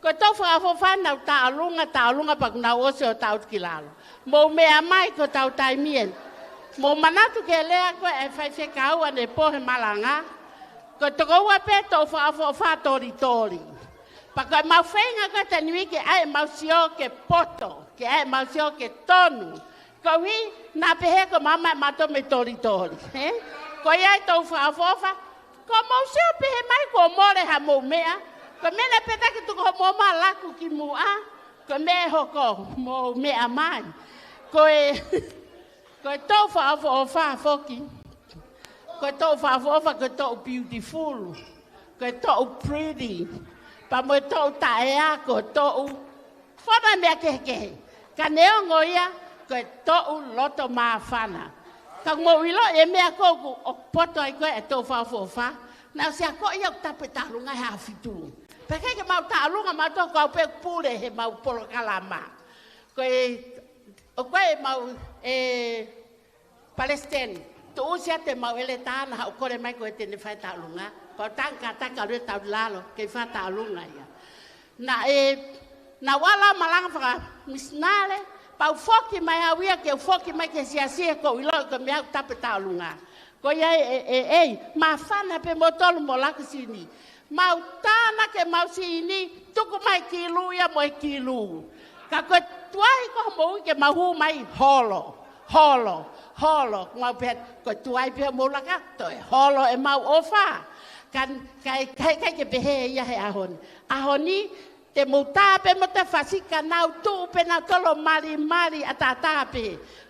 Ko e toʻu fakaʻofoʻofa naʻa nau taʻalunga, taʻalunga pea kuo nau ʻosi ʻo taʻutu ki lalo. Mou meʻa mai ko hotau taimi eni. Mou manatu ki he lea ko ē ʻa e faifekau ʻanepō he malanga. Ko e tokoua pē toʻu fakaʻofoʻofa tolitoli. Pea ko ʻemau feinga ko ē he taimi ni ke ʻai ʻemau sio ke poto, ke ʻai ʻemau sio ke tonu. Koeʻuhi, naʻa pehē ko e maama ʻemau tō mei tolitoli, ē? Ko ia e toʻu fakaʻofoʻofa, ko hoʻomou sio pehē mai kuo mole haʻamou meʻa, ko e meʻa naʻe pehē ke tuku hoʻomou malaku ki muʻa, ko e meʻa ʻe hoko, mou meʻa mai. Ko e, ko e toʻu fakaʻofoʻofa foki, ko e toʻu fakaʻofoʻofa, ko e toʻu beautiful, ko e toʻu pretty, pea mo e toʻu taʻeako, toʻu fana meʻa kehekehe. Ka neongo ia, ko e toʻu loto māfana. Ka mou ʻilo e meʻa ko ē ʻoku poto ai ko ē e toʻu fakaʻofoʻofa. Naʻa ku ʻosi akoʻi au tapu e taʻalunga he ʻaho fitu. Pea ʻikai ke mau taʻalunga mautolu, ko au pē ʻoku pule heʻemau polokalama. Ko e, ʻoku ʻi ai ʻemau, e, palesiteni, tuʻusi atu ʻemau ʻeletā naʻa haʻu ʻo kole mai ko ē te ne fai taʻalunga. Pea u tangi kātaki ʻalu ʻo tau lalo, kei fai taʻalunga ia. Naʻe, Naʻa ku ʻalu malanga fakamisinale, pea u foki mai au ia ke u foki mai ki he siasi he ʻoku ou ʻiloʻi ko e meʻa ʻoku tapu e tauʻolunga. Ko ia e, e, e, ei, māfana pē moutolu mo laka sini. Mau tānaki ʻemau sini, tuku mai kilu ia mo e kilu. Ka ko e tuai ko hoʻomou ke mau hū mai holo, holo, holo. Mau pehē, ko e tuai pē hoʻomou laka, toe holo ʻemau ʻofa. Ka, ka, ka, ka ke pehē ia he ʻaho ni. ʻAho ni, te mou tā pē mo te fasi ka nau tuʻu pē nautolu ʻo malimali ʻataʻatā pē.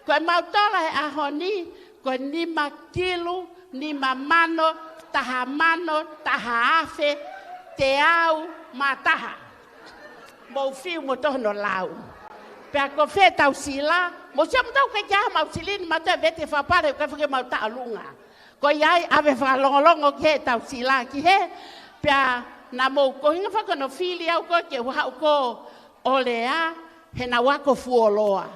Ko e mautolu he ʻaho ni, ko e nima kilu, nima mano, taha mano, taha afe, teau mā taha. Mou fiu mo tō hono lau. Pea ko fē ʻetau sila, mou sio mo tau ke kia mau silini, mau te vete fakapale, ke fake mau tauʻolunga. Ko ia ai, ʻave fakalongolongo ki he ʻetau sila ki he, pea naʻa mou ko hinga fakaʻofoʻofa fili au ko e ke u haʻu ko ʻo lea, he naʻa ku ako fuoloa.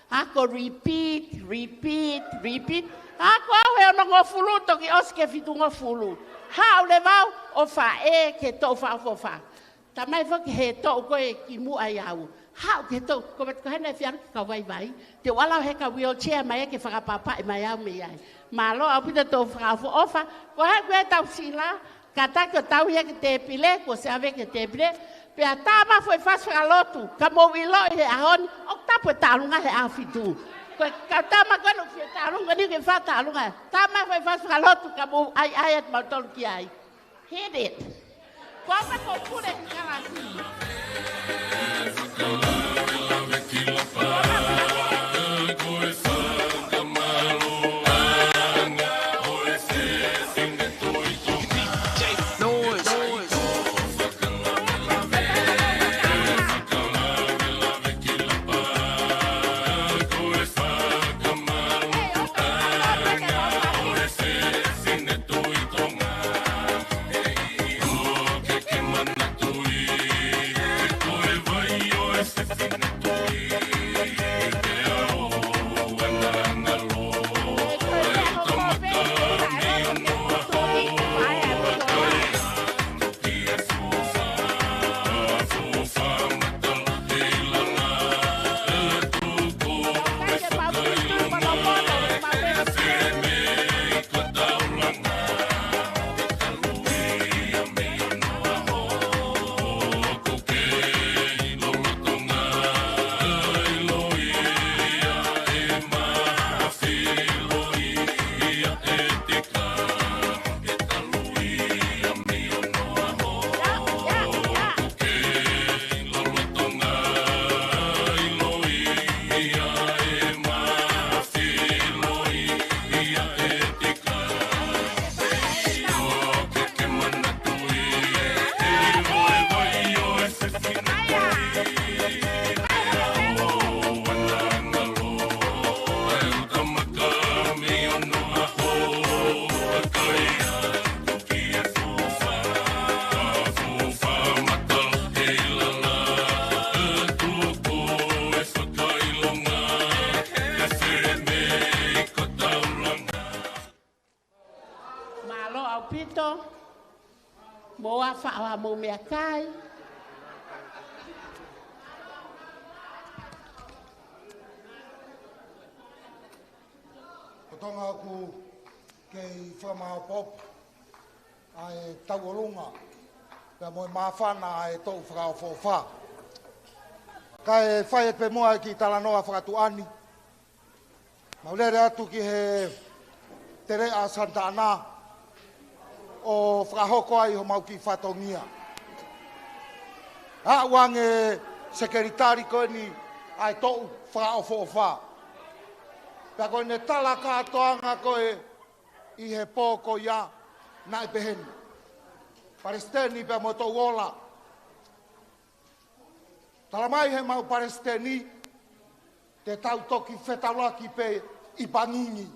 Ako repeat, repeat, repeat. Ako au he onongofulu, toki ʻosi ki he fitungofulu. Haʻu leva au ʻo faʻē ki he toʻu fakaʻofoʻofa. Talamai foki he toʻu ko ē kimuʻa ʻiate au. Haʻu ki he toʻu, ko e meʻa ko ē naʻe fie ʻalu ki he kau vaivai. Te u ʻalu au he kau wheelchair mai ke fakapapauʻi mai au mei ai. Mālō ʻaupito toʻu fakaʻofoʻofa. Ko e hā ko ē ʻetau sila, kātaki ʻo tau ia ki he tēpile, kuo ʻosi ʻave ki he tēpile. Pea tā mai foʻi fasi fakalotu, ka mou ʻiloʻi he ʻaho ni, ʻoku tapu e tauʻolunga he ʻaho fitu. Ko e kau tama ko ē ʻoku fie tauʻolunga ni ke fai tauʻolunga. Tā mai foʻi fasi fakalotu, ka mou ʻai ʻai atu mautolu ki ai. Hit it. Kuo pau ke u pule ki kalasi. Mālō ʻaupito. Mou ʻā faʻa mou meʻakai. Ko Tonga ʻoku kei fakamaopoopo ʻa e tauʻolunga, pea mo e māfana ʻa e toʻu fakaʻofoʻofa. Kae fai atu pē muʻa e kiʻi talanoa fakatuʻa ni. Mau lele atu ki he Teleʻa Santa Ana ʻo fakahoko ai homau kiʻi fatongia. Aʻu ange sekelitali ko eni ʻa e toʻu fakaʻofoʻofa. Pea ko ʻene tala kātoanga ko ē ʻi he pō ko ia naʻe peheni: Palesiteni pea mo e Toʻu Ola. Talamai heʻemau Palesiteni, te tau toki fetaulaki pē ʻi Pangingi.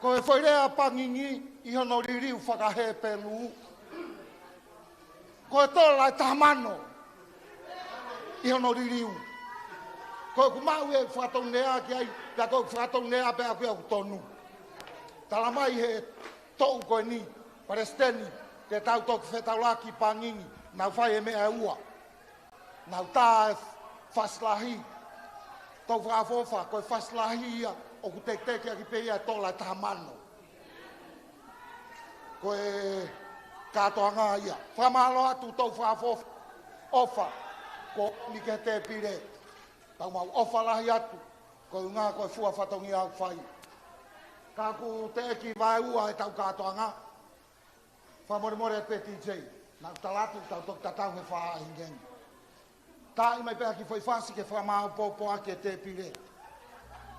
Ko e foʻi lea Pangingi ʻi hono liliu faka-Hepelū, ko e tola ʻe taha mano ʻi hono liliu. Ko ʻeku maʻu e fakatonulea ki ai, pea ko ʻeku fakatonulea pē ʻaʻaku ia ʻoku tonu. Talamai he toʻu ko eni, Palesiteni, Ke tau toki fetaulaki pangingi, nau fai e meʻa ʻe ua. Nau tā e fasi lahi. Tou fakaʻofoʻofa, ko e fasi lahi ia ʻoku teketeke ʻaki pē ia e tola ʻe taha mano. Ko e kātoanga ia. Fakamālō atu tou fakaʻofoʻofa. ʻOfa. Ko mi ke tēpile. Tau mau ʻofa lahi atu. Ko e ʻuhinga ko e fua fatongia ʻoku fai. Ka ʻoku teʻeki vaeua ʻetau kātoanga. Fakamolemole atu pē T J, naʻa ku tala atu tau toki tatau he faʻahinga ni. Taaʻi mai pē ha kiʻi foʻi fasi ke fakamāopoopo ʻaki e tēpile.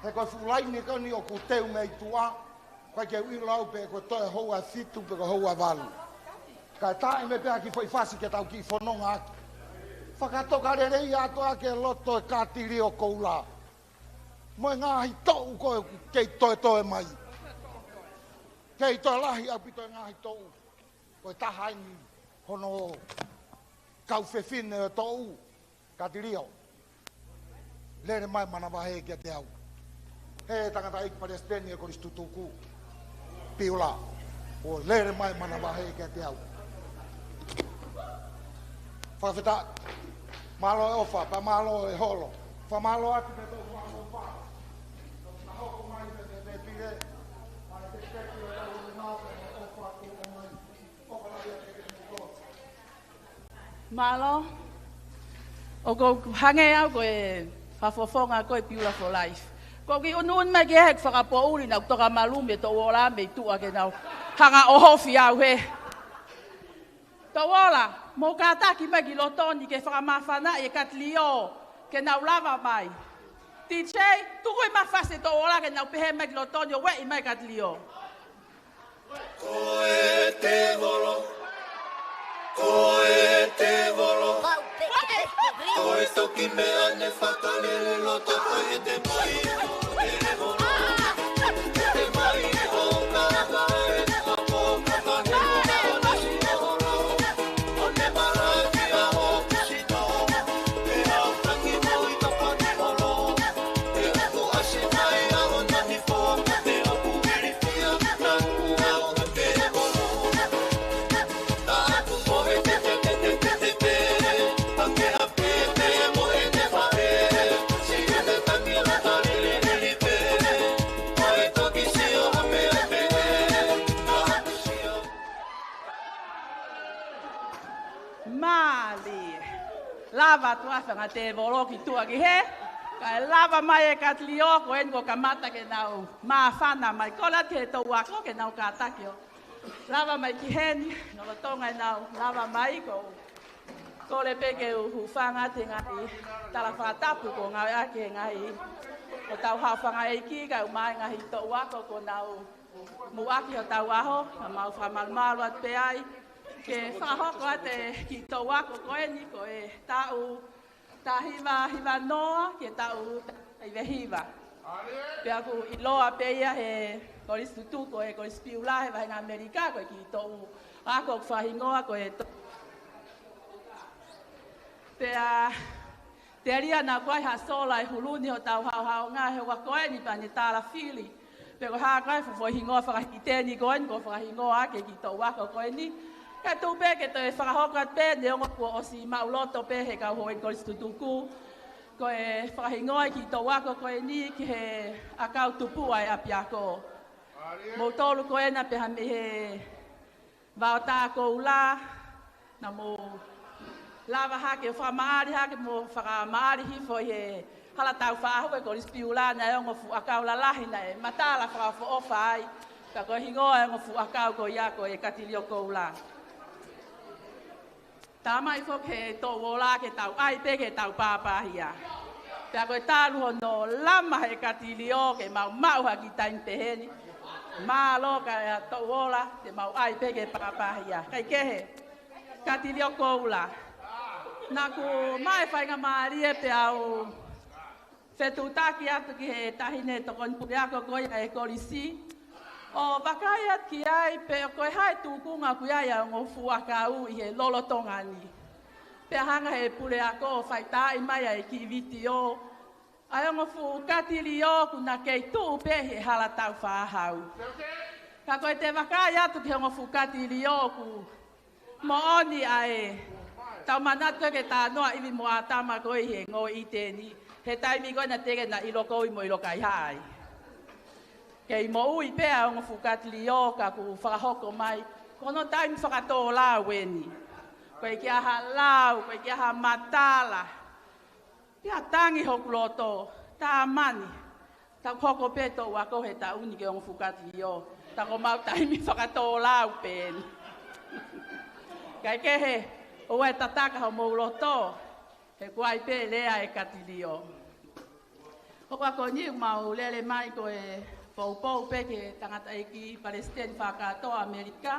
He ko e fuʻu laine ko eni ʻoku teu mei tuʻa, ʻikai ke u ʻilo au pe ko e toe houa ʻe fitu pe ko e houa ʻe valu. Kae taaʻi mai pē ha kiʻi foʻi fasi ke tau kiʻi fononga ʻaki. Fakatokalelei atu ʻaki e loto e Katilio Koula. Mo e ngaahi toʻu ko ē kei toetoe mai. Kei toe lahi ʻaupito e ngaahi toʻu. Ko e taha eni hono kau fefine ʻo e toʻu, Katilio. Lele mai manavahē kiate au. He tangataʻeiki palesiteni e kolisi tutuku, Piula. ʻO lele mai manavahē kiate au. Fakafetaʻi. Mālō e ʻofa, pea mālō e holo. Fakamālō atu pē tou fakaʻofoʻofa. Ka hoko mai pē, pē, pē, pile. Mālō. ʻOku ou hangē au ko e fakafofonga ko e Piula for Life. ʻOku ou kiʻi ʻunuʻunu mai ki he fakapoʻuli naʻa ku toka malu mei Toʻuola mei tuʻa ke nau hanga ʻo ʻohofi au he. Toʻuola, mou kātaki mai ki loto ni ke fakamāfanaʻi e Katilio ke nau lava mai. T J, tuku mai ha fasi Toʻuola ke nau pehē mai ki loto ni ʻo ueʻi mai Katilio. Ko e tēvolo, ko e tēvolo, ko e toki meʻa ne fakalele loto ko e te mai, tēvolo. Mālie. Lava atu ʻa e fanga tēvolo ki tuʻa ki hē. Kae lava mai e Katilio ko eni kuo kamata ke nau māfana mai. Kole atu ki he toʻu ako ke nau kātaki ʻo lava mai ki heni, lolotonga ʻenau lava mai ko. Kole pē ke u hūfanga atu he ngaahi tala fakatapu kuo ngāueʻaki he ngaahi ʻo tau haʻu fanga ʻeiki kae ʻumaʻā e ngaahi toʻu ako kuo nau muʻaki hotau ʻaho, ka mau fakamalumalu atu pē ai. Ke fakahoko atu e kiʻi toʻu ako ko eni ko e taʻu taha hiva hiva noa ki he taʻu taha hiva hiva. Pea ʻoku ʻiloa pē ia he kolisi tutuku, he Kolisi Piula he vahenga ʻAmelika, ko e kiʻi toʻu ako ʻoku fakahingoa ko e to-, pea telia naʻa ʻoku ʻi ai ha sola ʻi Huluni hotau haʻohaʻonga he ʻaho ko eni pea ne tala fili. Pe ko e hā ko e fuʻu foʻi hingoa fakahikiteni ko eni kuo fakahingoa ʻaki e kiʻi toʻu ako ko eni. Kae tuku pē ke toe fakahoko atu pē neongo kuo ʻosi maʻuloto pē he kau houʻeiki kolisi tutuku. Ko e fakahingoa e kiʻi toʻu ako ko eni ki he ʻakau tupuʻa e ʻapiako. Moutolu ko ena pē ha mei he Vaotā Koula, naʻa mou lava hake ʻo fakamaʻali hake mo fakamaʻali hifo ʻi he hala taufaʻahi ʻo e Kolisi Piula, naʻe ongo fuʻu ʻakau lalahi naʻe matala fakaʻofoʻofa ai. Ka ko e hingoa e ongo fuʻu ʻakau ko ia ko e Katilio Koula. Tala mai foki he Toʻuola ke tau ʻai pē ke tau pāpāhia. Pea ko e talu hono lama he Katilio ke mau maʻu ha kiʻi taimi peheni. Mālō ka e Toʻuola ke mau ʻai pē ke pāpāhia. Kae kehe, Katilio Koula. Naʻa ku maʻu e faingamālie pea u fetuʻutaki atu ki he taʻahine tokoni puleako ko ia e kolisi. ʻO vakai atu ki ai pe ko e hā e tūkunga ʻoku ʻi ai ʻa e ongo fuʻu ʻakau ʻi he lolotonga ni. Pea hanga he puleako ʻo faitāʻi mai ʻa e kiʻi vitiō ʻa e ongo fuʻu Katilio ʻoku na kei tuʻu pē he hala taufaʻahi. Ka ko e te vakai atu ki he ongo fuʻu Katilio ʻoku Moʻoni ʻa e tau manatu ke talanoa ʻIvi mo ʻĀtama ko ē he ngoue ʻi ʻĪteni, he taimi ko ē naʻe teʻeki ai ʻilo kovi mo ʻilo kaihaʻa ai. Kei moʻui pē ʻa e ongo fuʻu katilio ka kuo fakahoko mai ko hono taimi fakatōlau eni. Ko e ʻikai ha lau, ko e ʻikai ha matala. Pea tangi hoku loto, tā mani, tau hoko pē toʻu ako he taʻu ni ke ongo fuʻu katilio, tā ko ʻemau taimi fakatōlau pē eni. Kae kehe, ʻoua ʻe tataka homou loto, he kuo ʻi ai pē lea ʻa e katilio. Hoko atu ko eni ʻoku mau lele mai ko e poupou pē ki he tangataʻeiki Palesiteni Fakakātoa ʻAmelika,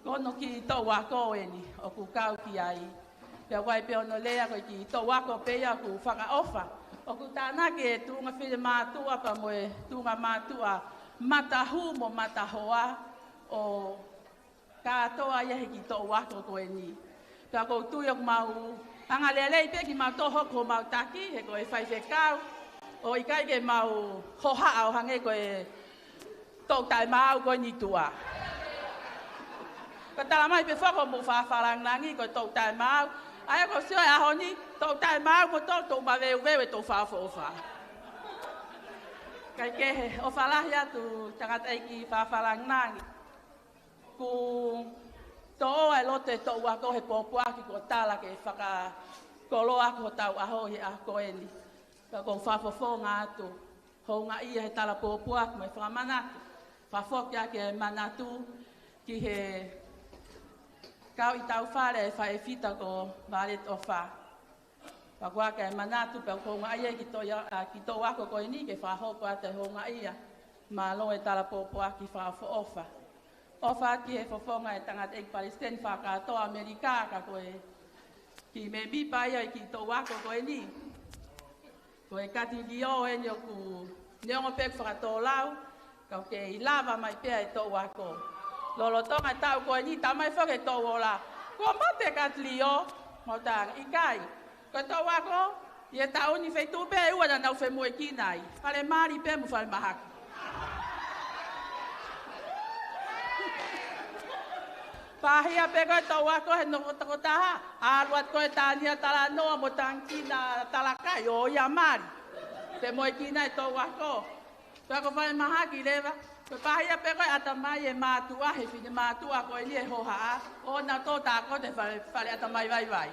ko hono kiʻi toʻu ako eni ʻoku kau ki ai. Pea ʻoku ʻi ai pē hono lea ko e kiʻi toʻu ako pē ia ʻoku fakaʻofa. ʻOku tānaki e tuʻunga finemātuʻa pea mo e tuʻunga mātuʻa matahū mo matahoa ʻo kātoa ia he kiʻi toʻu ako ko eni. Pea ʻoku ou tui ʻoku mau hanga lelei pē ke mau toʻo hoko homau taki, he ko e faifekau, ʻo ʻikai ke mau hohaʻa ʻo hangē ko e toʻu taʻemaau ko eni tuʻa. Ka tala mai pē foki homou fakafakalāngilangi ko e toʻu taʻemaau. ʻA ia ʻoku ou sio he ʻaho ni, toʻu taʻemaau mo toʻu toʻu maveuveu e toʻu fakaʻofoʻofa. Kae kehe, ʻofa lahi atu tangataʻeiki fakafakalāngilangi. Kuo toʻo e loto e toʻu ako he pōpoaki kuo tala ke fakakoloa ʻaki hotau ʻaho he ʻaho ko eni. Ka ʻoku ou fakafofonga atu houngaʻia he tala pōpoaki mo e fakamanatu. Fakafoki ʻaki e manatu ki he kau ʻi taufale e faifita ko Violet ʻOfa. Pea ʻoku ʻi ai e manatu pea ʻoku houngaʻia e kiʻi toʻu, ʻa, kiʻi toʻu ako ko eni ke fakahoko atu e houngaʻia. Mālō e tala pōpoaki fakaʻofoʻofa. ʻOfa ki he fofonga e tangataʻeiki Palesiteni Fakakātoa ʻAmelika ka ko e kiʻi mēmipa ia e kiʻi toʻu ako ko eni. Ko e katilio eni ʻoku neongo pē ʻoku fakatōlau, ka ʻoku kei lava mai pē ʻa e toʻu ako. Lolotonga e taʻu ko eni, tā mai foki e toʻu ola, kuo mate e katilio, mau talaange ʻikai. Ko e toʻu ako, ʻi he taʻu ni feituʻu pē ʻe ua naʻa nau femoʻuekina ai, falemali pē mo falemahaki. Pāhia pē ko e toʻu ako he nofo tokotaha, ʻalu atu ko e Tania Talanoa mo Tangikina Talakai ʻo ia mali. Femoʻuekina e toʻu ako. Pea ko falemahaki leva, ko e pāhia pē ko e ʻatamai e mātuʻa, he finemātuʻa ko eni e hohaʻa, ʻo nau tō tākoto he fale, fale ʻatamai vaivai.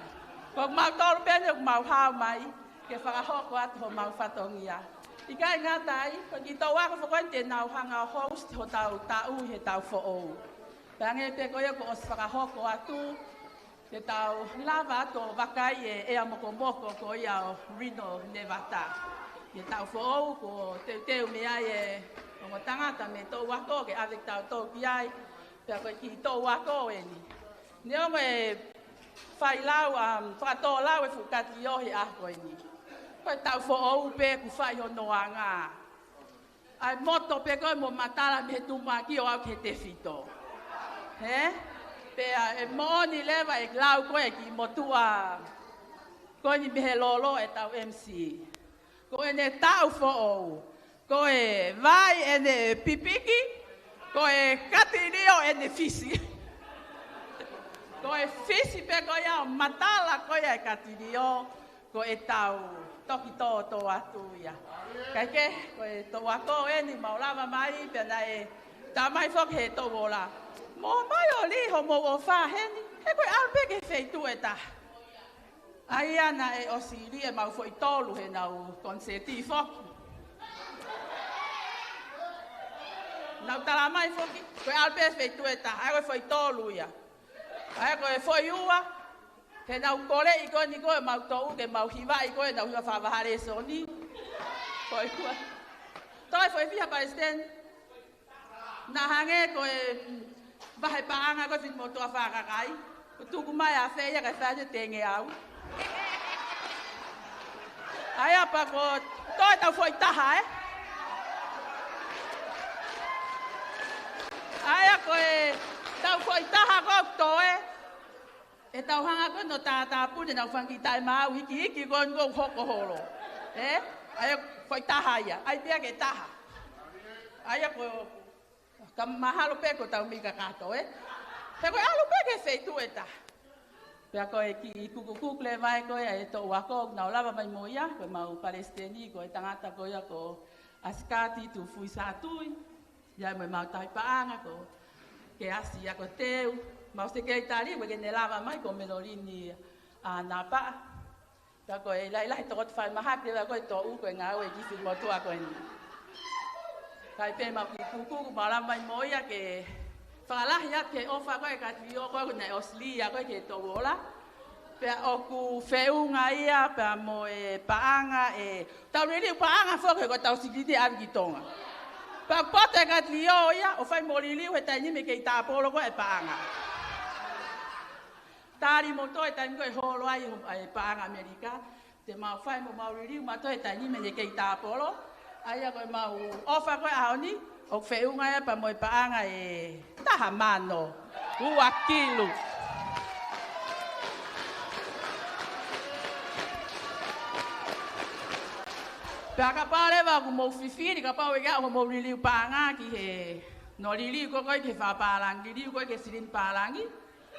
Ko mautolu pē eni ʻoku mau hao mai ke fakahoko atu homau fatongia. ʻIkai ngata ai, ko e kiʻi toʻu ako foki eni te nau hanga ʻo host hotau taʻu he taʻu foʻou. Pea hangē pē ko ia kuo ʻosi fakahoko atu, te tau lava atu ʻo vakai e ʻea mokomoko ko ia ʻo Reno, Nevada. He taʻu foʻou kuo teuteu mei ai e ongo tangata mei he toʻu ako ke ʻave kitautolu ki ai, pea ko e kiʻi toʻu ako eni. Neongo e failau, um, fakatōlau e fuʻu katilio he ʻaho ko eni. Ko e taʻu foʻou pē kuo fai hono anga. ʻA e moto pē ko ē mo matala mei he tumuʻaki ʻo aʻu ki he tefito. Hē? Pea ʻe moʻoni leva e lau ko ē ki motuʻa ko eni mei he lolo ʻetau M C. Ko ʻene taʻu foʻou, ko e vai ʻene pipiki, ko e katilio ʻene fisi. Ko e fisi pē ko ia ʻo matala ko ia e katilio. Ko ʻetau toki tōtō atu ia. Kae kehe, ko e toʻu ako eni mau lava mai, pea naʻe tā mai foki he toʻu ola, mou mai ʻo lī homou ʻofa heni, he ko e ʻalu pē ki he feituʻu ʻe taha. ʻA ia naʻe ʻosi lī ʻemau foʻi tolu heʻenau konisēti foki. Nau tala mai foki, ko e ʻalu pē feituʻu ʻe taha, ʻa ia ko e foʻi tolu ia. ʻA ia ko e foʻi ua, heʻenau koleʻi ko eni ko ē ʻemau toʻu ke mau hivaʻi ko ē ʻenau hiva fakavahalesoni. Ko e kua. Toe foʻi fiha palesiteni. Naʻa hangē ko e, mm, vahe paʻanga ko ē finemotuʻa fakakai. Ko e tuku mai ʻa Feia kae fai atu e tenge au. ʻA ia pea ko toe tau foʻi taha, ē? ʻA ia ko e tau foʻi taha ko ē toe. ʻE tau hanga ko ē ʻo tātāpuni ʻenau fanga kiʻi taʻemaau iiki iiki ko eni ʻoku hoko holo. Ē? ʻA ia foʻi taha ia. ʻAi pē ia ke taha. ʻA ia ko, ka mahalo pē ko tau mei kakato, ē? Pea ko e ʻalu pē ki he feituʻu ʻe taha. Pea ko e kiʻi kukukuku leva ē ko ē ʻa e toʻu ako, naʻa nau lava mai mo ia, ko ʻemau palesiteni, ko e tangata ko ia ko ʻAsikati Tufuisatui, ia mo ʻemau tauhi paʻanga ko Keasi Akoteu, mau sekelitali, ʻoku ʻikai ke ne lava mai ko Melolini ʻAnapaʻa. Pea ko e lahilahi tokoto fai mahaki leva ko e toʻu ko e ngāue ʻi he kiʻi motuʻa ko eni. Kae pehē ʻemau kiʻi kukukuku, mau lava mai mo ia ke fakalahi atu ki he ʻofa ko ē ʻa e katilio ko ē naʻe ʻosi lī ia ko ē ki he toʻu ola. Pea ʻoku feʻunga ia pea mo e paʻanga ʻe tau liliu paʻanga foki ko ʻetau silini ʻave ki Tonga. Pea ʻoku poto e katilio ia ʻo fai mo liliu he taimi ni mei he kei tāpolo ko ē ʻa e paʻanga. Tali mo toe taimi ko ē ʻe holo ai ho-, ʻa e paʻanga ʻAmelika, te mau fai mo mau liliu mautolu he taimi ni mei he kei tāpolo. ʻA ia ko ʻemau ʻofa ko ē ʻaho ni, ʻoku feʻunga ia pea mo e paʻanga ʻe taha mano ua kilu. Pea kapau leva ʻoku mou fifili, kapau ʻe ʻikai ke mou liliu paʻanga ki he, nau liliu ko ē ki he fakapālangi, liliu ko ē ki he silini pālangi,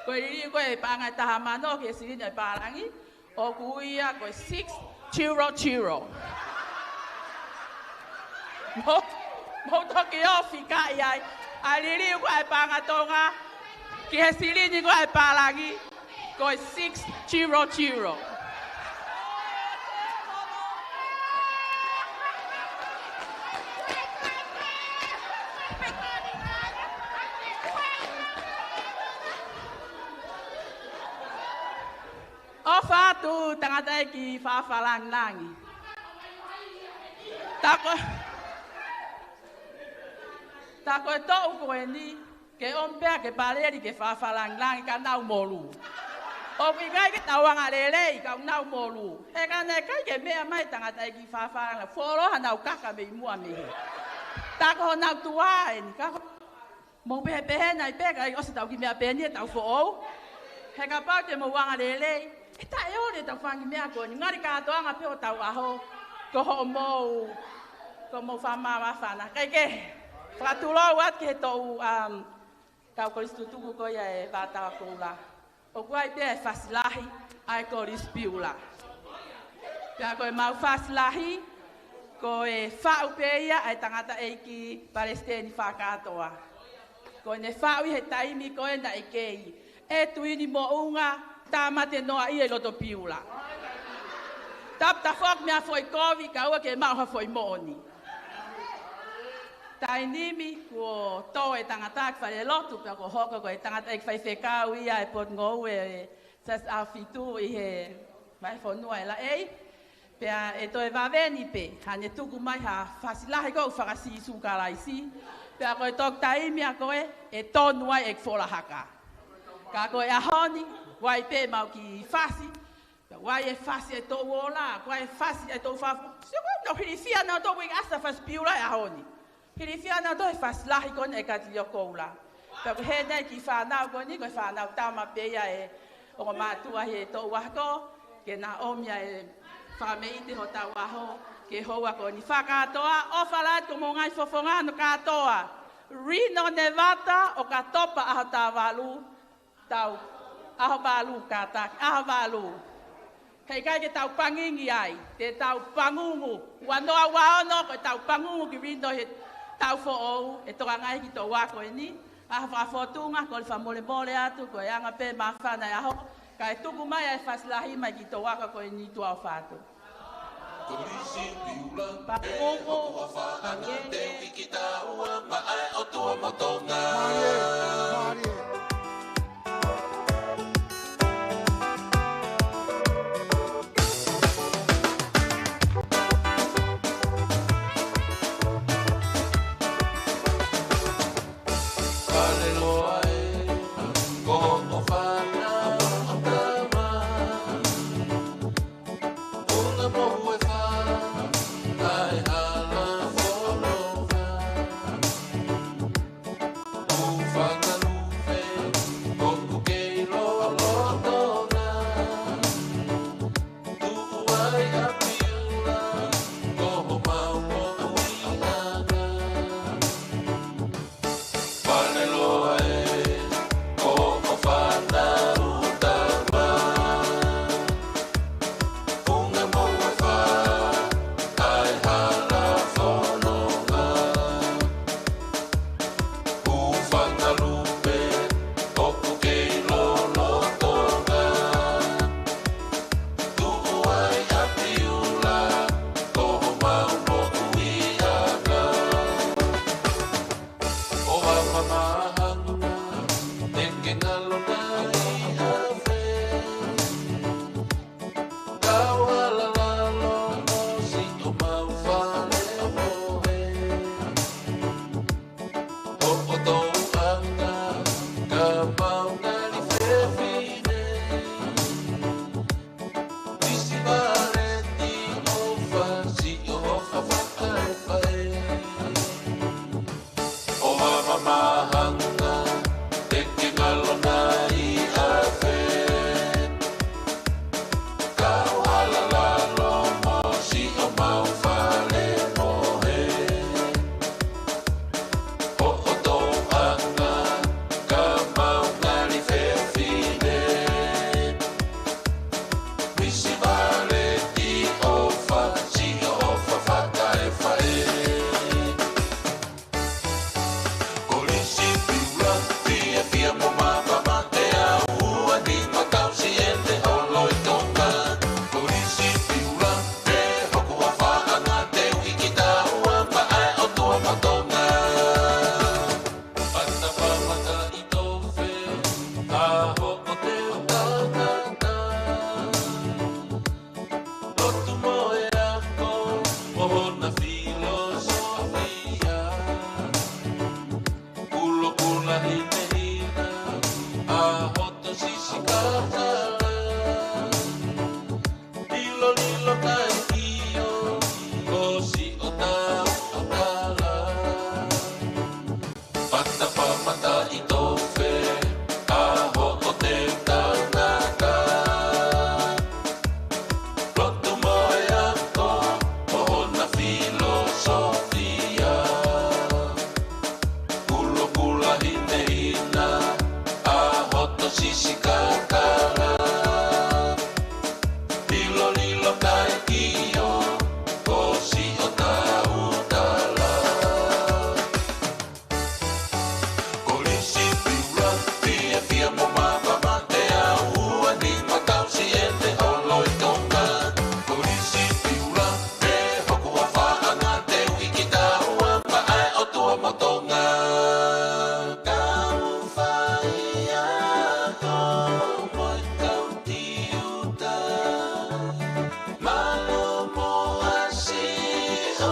ko e liliu ko ē paʻanga ʻe taha mano ki he silini ʻa e pālangi, ʻoku ui ia ko e six zero zero. Mou, mou toki ʻosi fikaʻi ai, ʻa e liliu ko ē ʻa e paʻanga Tonga ki he silini ko ē ʻa e pālangi, ko e six zero zero. ʻOfa atu tangataʻeiki fakafalangilangi. Tā ko, tā ko e toʻu ko eni, ke ʻomi pē ke paleli ke fakafalangilangi ka nau molū. ʻOku ʻikai ke tau anga lelei ka nau molū. He ka naʻe ʻikai ke meʻa mai tangataʻeiki fakafalangilangi, fuoloa hanau kaka mei muʻa mei hē. Tā ko honau tuʻa eni, ka ko Mou pehē pehē nai pē, ka ʻosi tau kiʻi meʻa pē eni ʻetau foʻou. He kapau te mou anga lelei, ʻe taʻeʻoli ʻetau fanga kiʻi meʻa ko eni. Ngali kātoanga pē hotau ʻaho, ko hoʻomou, ko hoʻomou fakamāmāfana. Kae kehe, fakatulou atu ki he toʻu, um, kau kolisi tutuku ko ia ʻe Vātava Koula. ʻOku ʻi ai pē ʻa e fasi lahi ʻa e Kolisi Piula. Pea ko ʻemau fasi lahi, ko e faʻu pē ia ʻa e tangataʻeiki palesiteni fakakātoa. Ko ʻene faʻu ʻi he taimi ko ē naʻe kei ʻi ai e tuʻi ni moʻunga, tāmate noa ia ʻi loto Piula. Tapu tafoki mei ha foʻi kovi, kae ʻoua ke maʻu ha foʻi moʻoni. Taimi ni kuo tō e tangata ki falelotu, pea kuo hoko ko e tangataʻeiki faifekau ia ʻo e potungāue ʻo e Siasi ʻAhofitu ʻi he vahefonua ʻo e Laʻei. Pea ʻe toe vave ni pē, haʻane tuku mai ha fasi lahi ko ē ʻoku faka-Sīsū Kalaisi. Pea ko e toki taimi ia ko ē, ʻe tonu ai ʻeku fola haka. Ka ko e ʻaho ni, ʻoku ʻi ai pē ʻemau kiʻi fasi, pea ʻoku ʻi ai e fasi ʻa e toʻu ola, ʻoku ʻi ai e fasi ʻa e toʻu fafo. Sio ko ē, nau hilifia nautolu ʻi he ʻasi ʻa e fasi Piula he ʻaho ni. Hilifia nautolu he fasi lahi ko eni ʻa e katilio koula. Pea ko e hē nai kiʻi fānau ko eni, ko e fānau tama pē ia ʻa e ongo mātuʻa he toʻu ako, ke na ʻomi ʻa e fakameʻite hotau ʻaho, ke houa ko eni fakakātoa, ʻofa lahi ki hoʻomou ngaahi fofonga hono kātoa. Reno Nevada, ʻOkatopa ʻaho taha valu, tau, ʻaho valu kātaki, ʻaho valu. He ʻikai ke tau pangingi ai, te tau pangungu. Ua noa ua ono, ko e tau pangungu ki Reno he taʻu foʻou, ʻe tokangaʻi ki he toʻu ako eni. ʻA e fakafōtunga, kole fakamolemole atu, ko e anga pē māfana ʻa e ʻaho, kae tuku mai ʻa e fasi lahi mai ki he toʻu ako ko eni, tuʻa ʻofa atu. Kolisi Piula, Paʻumu, ʻOtua Fānau, Angenge. Teuki kitaua maʻa e ʻOtua mo Tonga. Mālie, mālie. Faleloa ē, ko hoʻo fānau ʻo tama. Una mo e fa, ʻa e hala folofa. Ufanga lufe, ʻoku kei lolotonga. Tuʻu ai ʻa Piula, ko homau moʻuiʻanga. Faleloa ē, ko Loka e kio, ko siʻo tautala. Kolisi Piula, fiefia mo māfana ʻe ua nima tausi ʻe te holo ʻi Tonga. Kolisi Piula, ʻe hoku ʻofaʻanga te u ʻi ki taua, maʻa e ʻOtua mo Tonga. Kau faiako mo e kau tiuta. Mālō mo ʻasi ʻo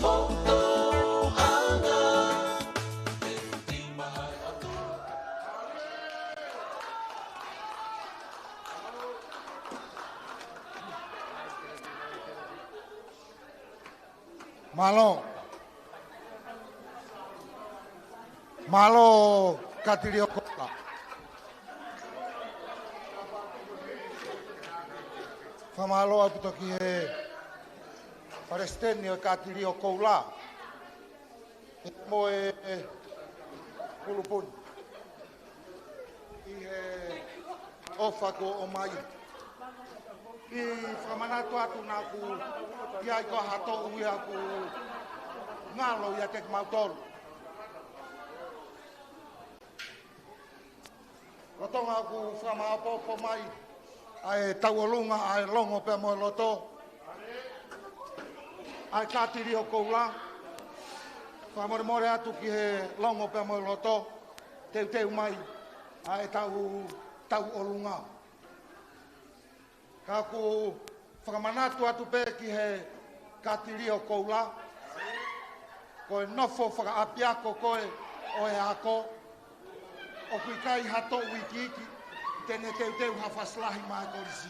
mou toʻanga. Mālō. Mālō Katilio Koula. Fakamālō ʻaupito ki he Palesiteni ʻo e Katilio Koula. Mo e, e kulupu ni. ʻI he ʻofa kuo ʻomai. ʻI he fakamanatu atu naʻa ku ʻi ai ko ha toʻu ia ʻoku ngalo ʻiate kimautolu. Lolotonga ʻeku fakamāopoopo mai ʻa e tauʻolunga ʻa e Longo pea mo e Loto ʻa e Katilio Koula. Fakamolemole atu ki he Longo pea mo e Loto, teuteu mai ʻa e tau, tauʻolunga. Ka ʻoku ou fakamanatu atu pē ki he Katilio Koula, ko e nofo fakaʻapiako ko ē ʻo e ako, ʻoku ʻikai ha toʻu ikiiki te ne teuteu ha fasilahi maʻa e kolisi.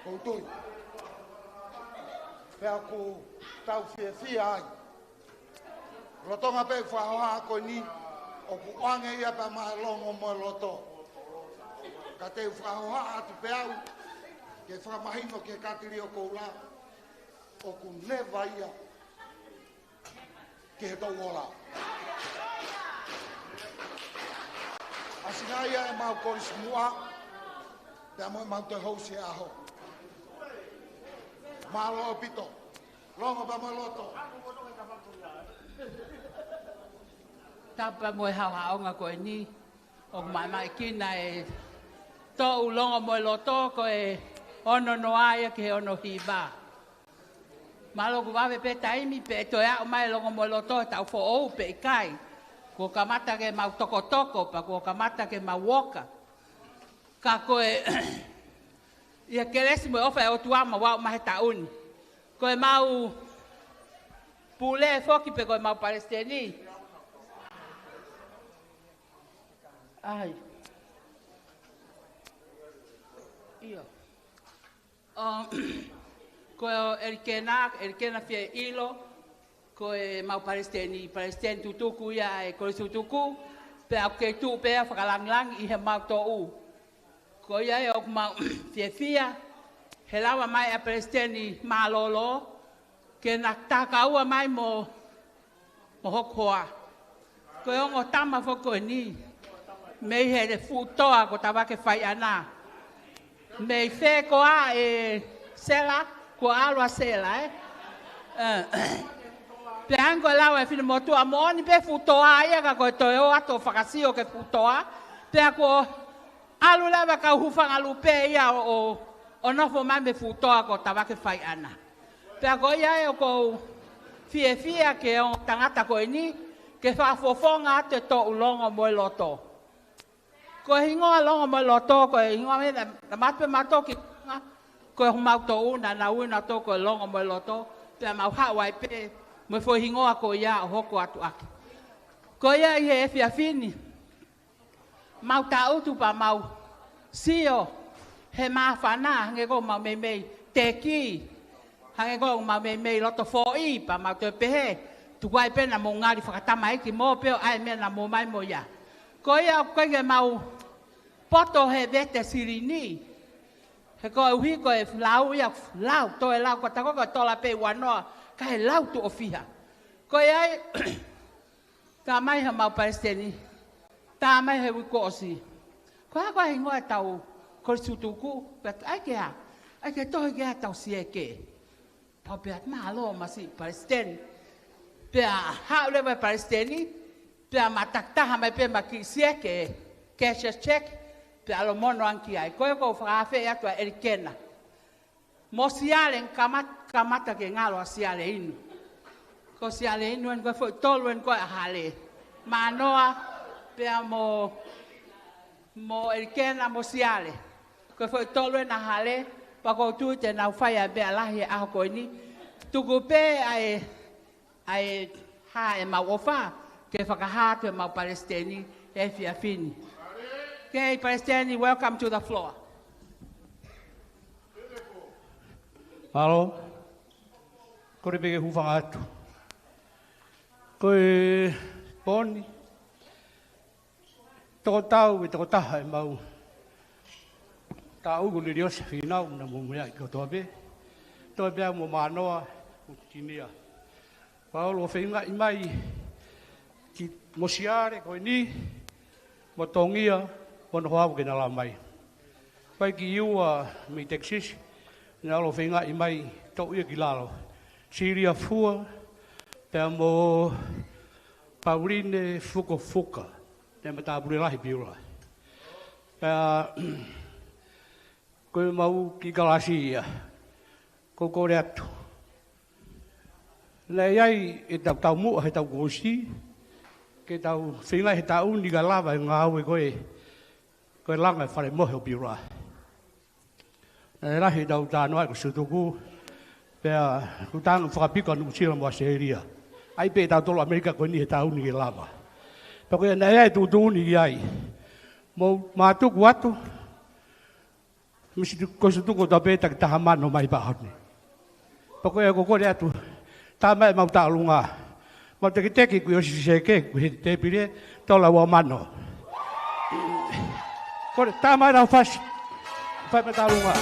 ʻOku ou tui. Pea ʻoku tau fiefia ai. Lolotonga pē fakahohaʻa ko eni, ʻoku ʻoange ia pea maʻa e Longo mo e Loto. Ka te u fakahohaʻa atu pē au, ke fakamahino ki he Katilio Koula, ʻoku neva ia ki he Toʻu Ola. ʻAsi nai ʻemau kolisi muʻa, pea mo ʻemau toe housi e ʻaho. Mālō ʻaupito. Longo pea mo e Loto. Tapu mo e haʻohaʻonga ko eni. ʻOku maʻamaʻa kina e toʻu Longo mo e Loto ko e ono noa ia ki he ono hiva. Mālō ʻoku vave pē taimi pe ʻe toe aʻu mai e Longo mo e Loto he taʻu foʻou pe ʻikai. Kuo kamata ke mau tokotoko pea kuo kamata ke mau oka. Ka ko e ʻi he kelesi mo e ʻofa ʻa e ʻOtua mau aʻu mai he taʻu ni. Ko ʻemau pule foki pe ko ʻemau palesiteni. ʻAi. ʻIo. ʻO, ko ʻElikena, ʻElikena Fielilo, ko ʻemau palesiteni, palesiteni tutuku ia ʻa e kolisi tutuku, pea ʻoku kei tuʻu pē ia fakalāngilangi ʻi heʻemau toʻu. Ko ia ʻoku mau fiefia, he lava mai ʻa e palesiteni mālōlō, ke na takaua mai mo, mo hoku hoa. Ko e ongo tama foki ko eni. Mei he fuʻu toa ko Tavake Faiʻana. Mei fē koā ʻe Sela, kuo ʻalu ʻa Sela, ē? Ē. Pea hangē ko e lau ʻa e finemotuʻa moʻoni pē fuʻu toa ia ka ko e toe ō atu ʻo fakasio ki he fuʻu toa. Pea kuo ʻalu leva kau hūfanga lupe ia ʻo, ʻo, ʻo nofo mai mei he fuʻu toa ko Tavake Faiʻana. Pea ko ia ʻoku ou fiefia ki he ongo tangata ko eni, ke fakafofonga atu e toʻu Longo mo e Loto. Ko e hingoa Longo mo e Loto, ko e hingoa mei na, na matu pē mautolu ki, ko e homau toʻu na, na ui na to ko e Longo mo e Loto, pea mau haʻu ai pē, mo e foʻi hingoa ko ia ʻo hoko atu ʻaki. Ko ia ʻi he efiafi ni, mau taʻutu pea mau sio he māfana, hangē ko ʻemau meimei teki, hangē ko ʻemau meimei loto foʻi, pea mau toe pehē, tuku ai pē na mou ngali fakatamaiki mo pē ʻo ʻai meʻa na mou mai mo ia. Ko ia ʻoku ʻikai ke mau poto he vete silini. He koeʻuhi ko e lau ia, lau, toe lau, ko e tako ko e tola pē ua noa, ka he lau tuʻo fiha. Ko ia ai, tā mai ha mau palesiteni, tā mai he uike kuo ʻosi. Ko e hā ko e hingoa ʻetau Ko e sutuku, pea ʻai ke ʻā, ʻai ke tohi ke ʻā ʻetau sieke. Pau pea mālō masiʻi palesiteni. Pea haʻu leva e palesiteni, pea ma takitaha mai pē ma kiʻi sieke, cashier's check, pea ʻalu ʻo mono ange ki ai. Ko ia ʻoku ou fakaafeʻi atu ʻa ʻElikena mo Siale, kamata, kamata ke ngalo ʻa Siale inu. Ko Siale inu eni ko e foʻi tolu eni ko ē ʻa Hale. Mānoa, pea mo, mo ʻElikena mo Siale. Ko e foʻi tolu eni ʻa Hale, pea ʻoku ou tui te nau fai ʻa e meʻa lahi he ʻaho ko eni. Tuku pē ʻa e ʻa e hā ʻemau ʻofa, ke fakahā atu ʻemau palesiteni he efiafi ni. Okay, palesiteni, welcome to the floor. Mālō, kole pē ke u hūfanga atu. Ko e pō ni, toko tau ʻe toko taha ʻemau taʻu ko Leliosa Fīnau, naʻa mo meʻa ʻi kotoa pē. Toe pē au mo Mānoa, mo Tinia. Pea u ʻalu ʻo feingaʻi mai ki mo Siale ko eni, mo Tongia, mo hono hoa ke na lava mai. Pea ki ua mei Texas, naʻa u ʻalu ʻo feingaʻi mai toʻo ia ki lalo. Silia Fua, pea mo Pauline Fukofuka. Naʻe matāpule lahi Piula. Pea, ko ʻemau kiʻi kalasi ia. Ko e kole atu. Naʻe ʻi ai ʻetau taumuʻa he taʻu kuo ʻosi, ke tau feingaʻi he taʻu ni ke lava e ngāue ko ē, ko e langa e fale mohe ʻo Piula. Naʻe lahi ʻetau talanoa ko e sutuku, pea kuo tau fakapiko ʻa Nuʻusila mo ʻAositelēlia. ʻAi pē ʻe tautolu ʻAmelika ko eni he taʻu ni ke lava. Pea ko ia naʻe ʻi ai e tuʻutuʻuni ki ai. Mou mātuku atu, misi tu-, ko e sutuku ʻo tau pē takitaha mano mai pē ʻaho ni. Pea ko ia ʻoku ou kole atu, tā mai ʻemau tālunga. Mau teketeke kuo ʻosi sieke, kuo ʻi he tēpile, tola ua mano. Kole, tā mai lau fasi. Fai mai tālunga.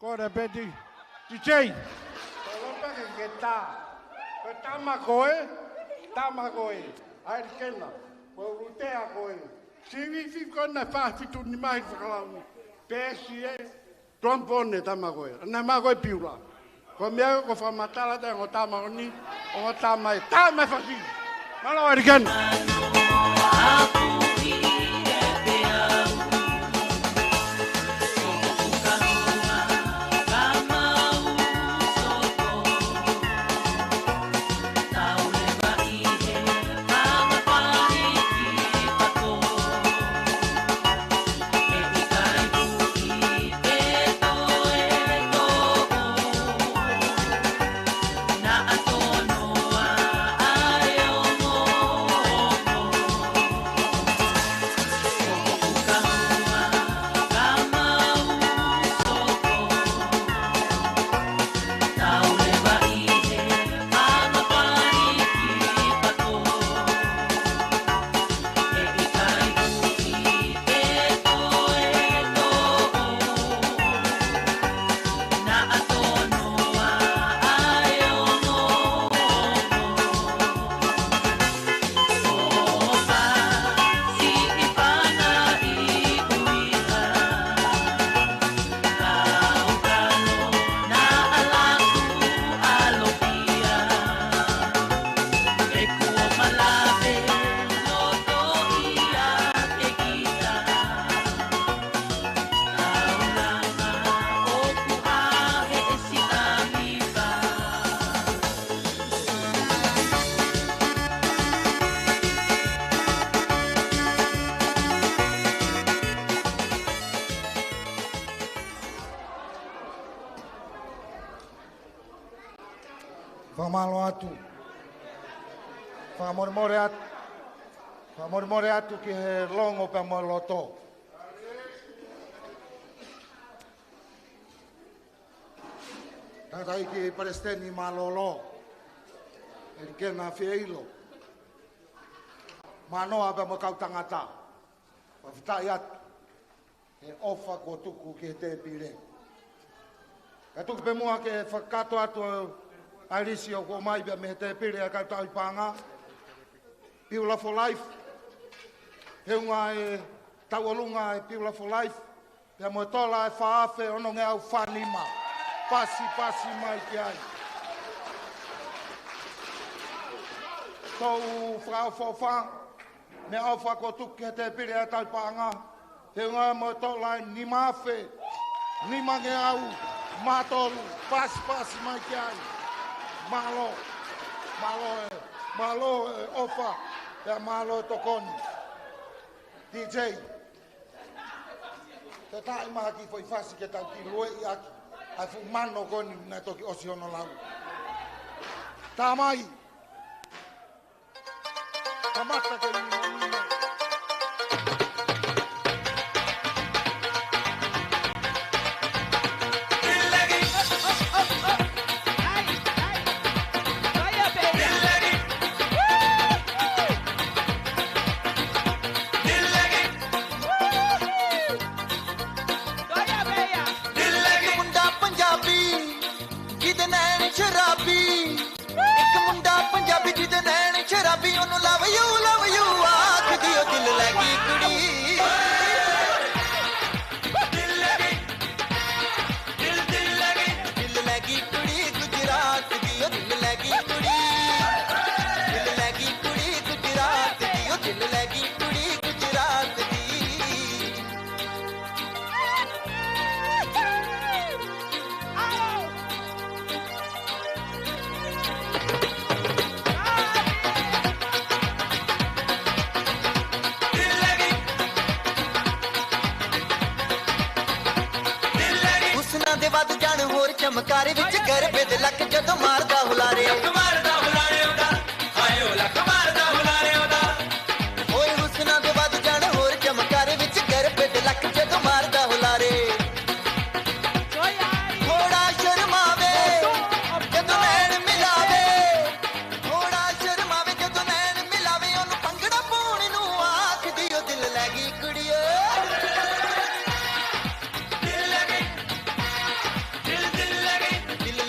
Kole pē ti, ti Jay. Kole pē ke ke tā. Ko e tama ko ē, tama ko ē. ʻAi kena, ko e ʻulutea ko ē. Sivi fi ko na fa fitu ni mai fakalauni. Pēsi ē, tuampone tama ko ē. Naʻe ma ko ē Piula. Ko e meʻa ko e fakamatala atu ʻa e ongo tama ko eni, ongo tama ē, tama ē fasi. Mālō ʻElikena. Fakamālō atu. Fakamolemole atu. Fakamolemole atu ki he longo pea mo e loto. Tangataʻeiki Palesiteni mālōlō, ʻElikena Fieilo, Mānoa pea mo e kau tangata. Fakafetaʻi atu he ʻofa kuo tuku ki he tēpile. Kae tuku pē muʻa ke fakakakato atu ʻa e lisi ʻoku ʻomai pea mei he tēpile ʻa e kau tauhi paʻanga. Piula for Life. Feʻunga e tauʻolunga e Piula for Life pea mo e tola ʻe fā afe onongeau fā nima. Pasipasi mai ki ai. Toʻu fakaʻofoʻofa, meʻaʻofa kuo tuku ki he tēpile ʻa e tauhi paʻanga. Feʻunga mo e tola ʻe nima afe nimangeau mā tolu. Pasipasi mai ki ai. Mālō. Mālō e, mālō e ʻofa. Pea mālō e tokoni. DJ, toe taʻi mai ha kiʻi foʻi fasi ke tau kiʻi lueʻi ʻaki ʻa e fuʻu mano ko eni naʻe toki ʻosi hono lau. Tā mai. Kamata ke nino nino. ਇੱਕ ਮੁੰਡਾ ਪੰਜਾਬੀ ਜਿਹਦੇ ਨੈਣ ਸ਼ਰਾਬੀ, ਉਹਨੂੰ love you, love you ਆਖਦੀ, ਉਹ ਦਿਲ ਲੈ ਗਈ ਕੁੜੀ। ਦਿਲ ਲੈ ਗਈ, ਦਿਲ, ਦਿਲ ਲੈ ਗਈ। ਦਿਲ ਲੈ ਗਈ ਕੁੜੀ ਗੁਜਰਾਤ ਦੀ, ਉਹ ਦਿਲ ਲੈ ਗਈ ਕੁੜੀ। ਦਿਲ ਲੈ ਗਈ ਕੁੜੀ ਗੁਜਰਾਤ ਦੀ, ਉਹ ਦਿਲ ਲੈ ਗਈ ਕੁੜੀ ਗੁਜਰਾਤ ਦੀ। ਹੁਸਨਾਂ ਦੇ ਵੱਧ ਜਾਣ ਹੋਰ ਚਮਕਾਰੇ ਵਿੱਚ, ਗਰਬੇ ਦੇ ਲੱਕ ਜਦੋਂ ਮਾਰਦਾ ਹੁਲਾਰੇ। ਲੱਕ ਮਾਰਦਾ ਹੁਲਾਰੇ ਉਹਦਾ, ਹਾਏ ਉਹ ਲੱਕ ਮਾਰਦਾ ਹੁਲਾਰੇ ਉਹਦਾ। ਓਏ ਹੁਸਨਾਂ ਦੇ ਵੱਧ ਜਾਣ ਹੋਰ ਚਮਕਾਰੇ ਵਿੱਚ, ਗਰਬੇ ਦੇ ਲੱਕ ਜਦੋਂ ਮਾਰਦਾ ਹੁਲਾਰੇ। ਥੋੜਾ ਸ਼ਰਮਾਵੇ ਜਦੋਂ ਨੈਣ ਮਿਲਾਵੇ, ਥੋੜਾ ਸ਼ਰਮਾਵੇ ਜਦੋਂ ਨੈਣ ਮਿਲਾਵੇ, ਉਹਨੂੰ ਭੰਗੜਾ ਪਾਉਣ ਨੂੰ ਆਖਦੀ, ਉਹ ਦਿਲ ਲੈ ਗਈ ਕੁੜੀਏ। ਦਿਲ ਲੈ ਗਈ, ਦਿਲ, ਦਿਲ ਲੈ ਗਈ। ਦਿਲ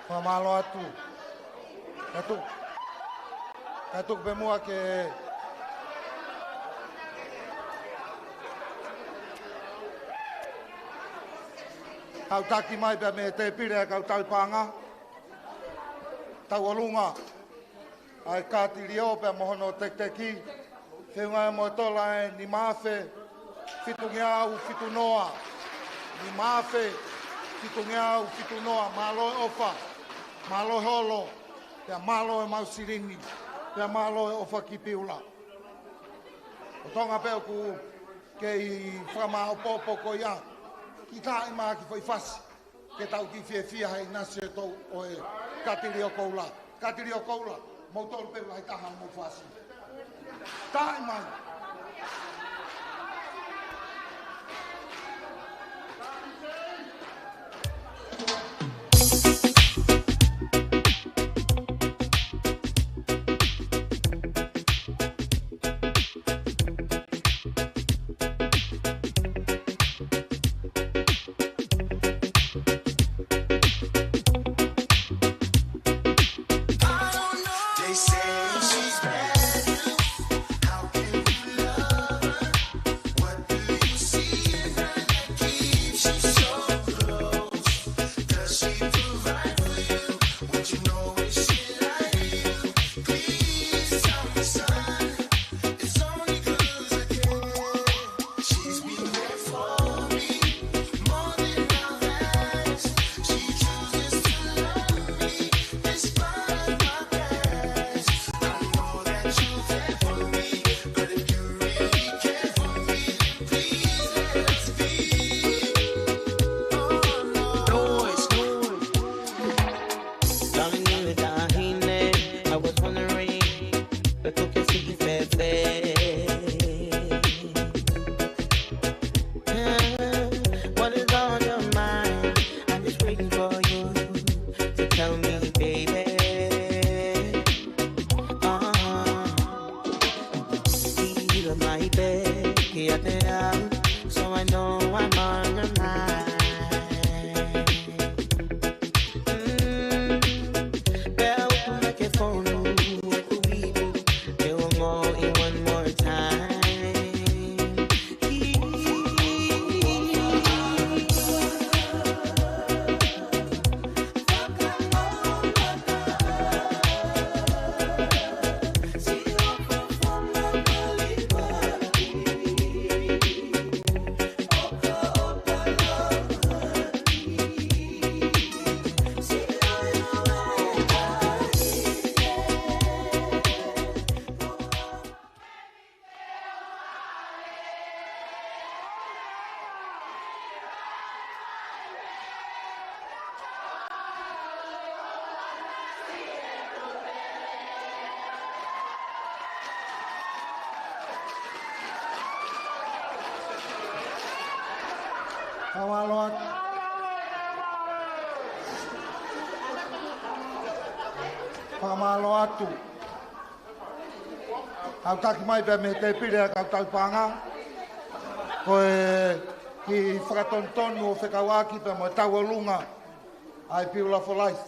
Fakamālō atu. Ka tuku, ka tuku pē muʻa ke kau taki mai pea mei he tēpile ʻa e kau tauhi paʻanga. Tauʻolunga ʻa e Kātilio pea mo hono tekiteki, feʻunga ia mo e tola ʻe nima afe fitungeau fitu noa. Nima afe fitungeau fitu noa. Mālō e ʻofa, mālō e holo, pea mālō e maʻu silini, pea mālō e ʻofa ki Piula. ʻO Tonga pē ʻoku kei fakamāʻopoʻopo ko ia, kiʻi taaʻi mai ha kiʻi foʻi fasi ke tau kiʻi fiefia he ʻinasi ʻo e Kātilio Koula. Kātilio Koula, mou tolu pē lahi taha mo fasi. Taaʻi mai. Darling, you the hine. I was wondering, but you can see fair, fair. What is on your mind? I'm just waiting for you to tell me, baby. Uh-huh. Feel my back, yeah, so I know I'm on your mind. Mm, pea ʻoku make fonu ʻeku ipu, te u ongoʻi one more time. Fakamālō atu. Fakamālō atu. Kau taki mai pea mei he tēpile ʻa e kau tauhi paʻanga. Ko e kiʻi fakatonutonu ʻo fekauʻaki pea mo e tauʻolunga ʻa e Piula for Life.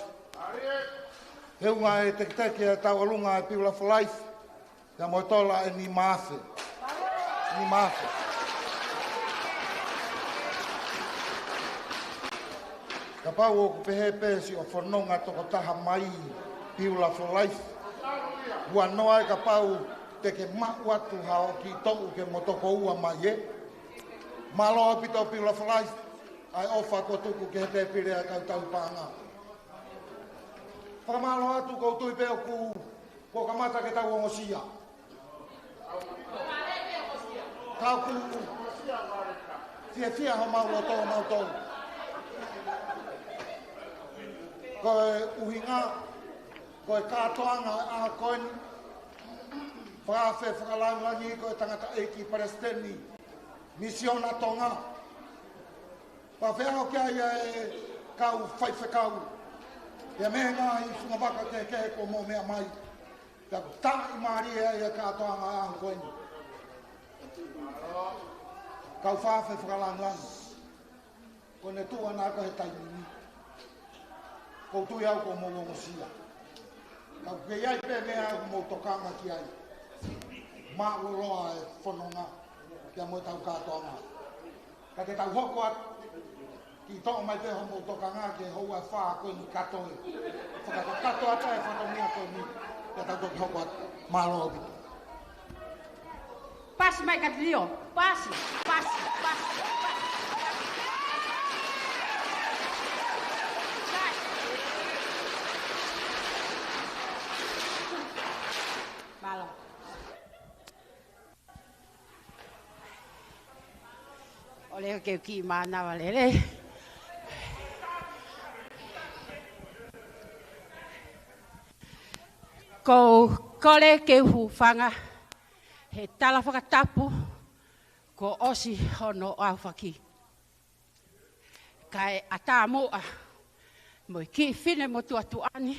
Feʻunga e tekiteki ʻa e tauʻolunga ʻa e Piula for Life pea mo e tola ʻe nima afe. Nima afe. Kapau ʻoku pehē pē siʻo fononga tokotaha mai Piula for Life, ua noa ai kapau te ke maʻu atu haʻo kiʻi toʻu ke mo tokoua mai ē. Mālō ʻaupito Piula for Life, ʻa e ʻofa kuo tuku ki he tēpile ʻa e kau tauhi paʻanga. Fakamālō atu, ʻoku ou tui pē ʻoku, kuo kamata ke tau ongosia. Ka ʻoku fiefia homau loto ʻo mautolu. Ko e ʻuhinga, ko e kātoanga ʻo e ʻaho ko eni, fakaafe fakalāngilangi ko e tangataʻeiki Palesiteni Misiona Tonga. Pea feʻao ki ai ʻa e kau faifekau, pea mei he ngaahi fungavaka kehekehe kuo mou meʻa mai. Pea ʻoku taaʻi mālie ai ʻa e kātoanga ʻo e ʻaho ko eni. Kau fakaafe fakalāngilangi. Ko ʻene tuʻu ʻana ko e taimi ni. Ko u tui au ko mou ongosia. Ka ʻoku kei ʻi ai pē meʻa ʻoku mou tokanga ki ai. Mālōlō e fononga, pea mo e tau kātoanga. Ka te tau hoko atu, kiʻi toʻo mai pē hoʻomou tokanga ki he houa ʻe fā ko eni kae toe fakakakato atu e fatongia ko eni, pea tau toki hoko atu. Mālō ʻaupito. Pasi mai Katilio. Pasi, pasi, pasi, pasi. Mālō. ʻOku ou kiʻi mānava lelei. Ko u kole ke u hūfanga he tala fakatapu kuo ʻosi hono aofaki. Kae ʻatā muʻa mo e kiʻi finemotuʻa tuʻa ni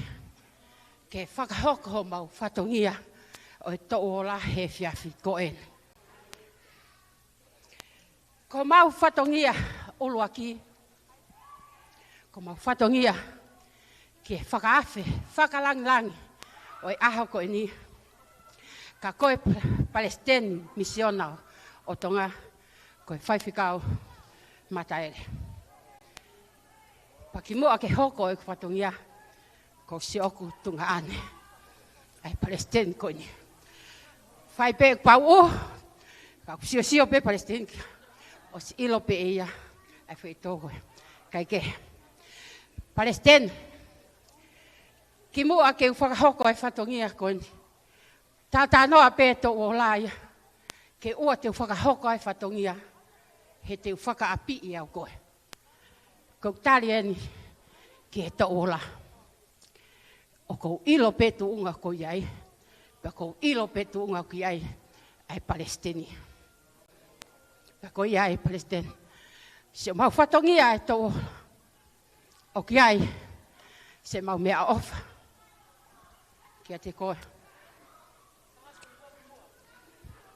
ke fakahoko homau fatongia ʻo e Toʻu Ola he efiafi ko eni. Ko homau fatongia ʻuluaki, ko homau fatongia ke fakaafe fakalāngilangi ʻo e ʻaho ko eni, ka ko e pa-, Palesiteni Misiona ʻo Tonga, ko e Faifekau Mataele. Pea kimuʻa ke hoko ʻeku fatongia, ko siʻoku tuongaʻane ʻa e Palesiteni ko eni. Fai pē ʻeku pauʻu, ka ʻoku siosio pē Palesiteni kia. ʻOsi ʻilo pē ʻe ia ʻa e faitoʻo ko ē. Kae kehe, Palesiteni, kimuʻa ke u fakahoko e fatongia ko eni, talanoa pē Toʻu Ola ia, ke ʻoua te u fakahoko e fatongia, he te u fakaʻapiʻi au koe. Ko u tali eni ki he Toʻu Ola. ʻOku ou ʻilo pē tuʻunga ʻoku ʻi ai, pea ʻoku ou ʻilo pē tuʻunga ʻoku ʻi ai ʻa e Palesiteni. Pea ko ia ai Palesiteni. Siʻomau fatongia ʻa e Toʻu Ola, ʻoku ʻi ai siʻemau meʻaʻofa kiate koe.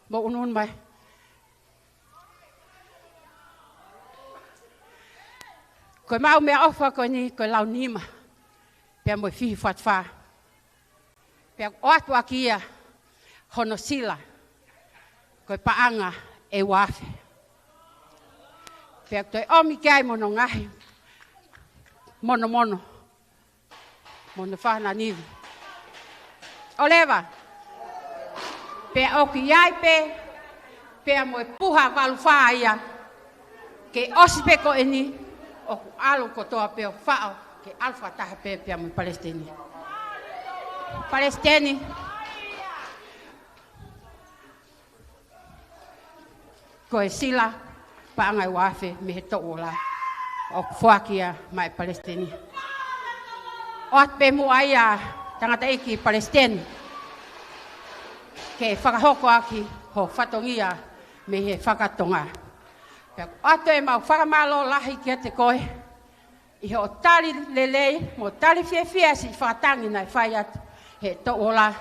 Mou ʻunuʻunu mai. Ko ʻemau meʻaʻofa ko eni ko e lau nima, pea mo e fihi fatafā. Pea ʻoatu ʻaki ia hono sila ko e paʻanga ʻe ua afe. Pea toe ʻomi ki ai mo hono ngaahi monomono mo hono fānau nivi. ʻOleva. Pea ʻoku ʻi ai pē, pea mo e puha valu fā ia, ke ʻosi pē ko eni, ʻoku ʻalu kotoa pē ʻo faʻo, ke ʻalu fakataha pē pea mo e Palesiteni. Palesiteni. Ko e sila paʻanga ʻe ua afe mei he Toʻu Ola, ʻoku foaki ia maʻa e Palesiteni. ʻOatu pē muʻa ia, tangataʻeiki Palesiteni, ke fakahoko ʻaki ho fatongia mei he fakatonga. Pea ʻoatu ʻemau fakamālō lahi kiate koe ʻi hoʻo tali lelei mo tali fiefia siʻi fakatangi naʻe fai atu he Toʻu Ola,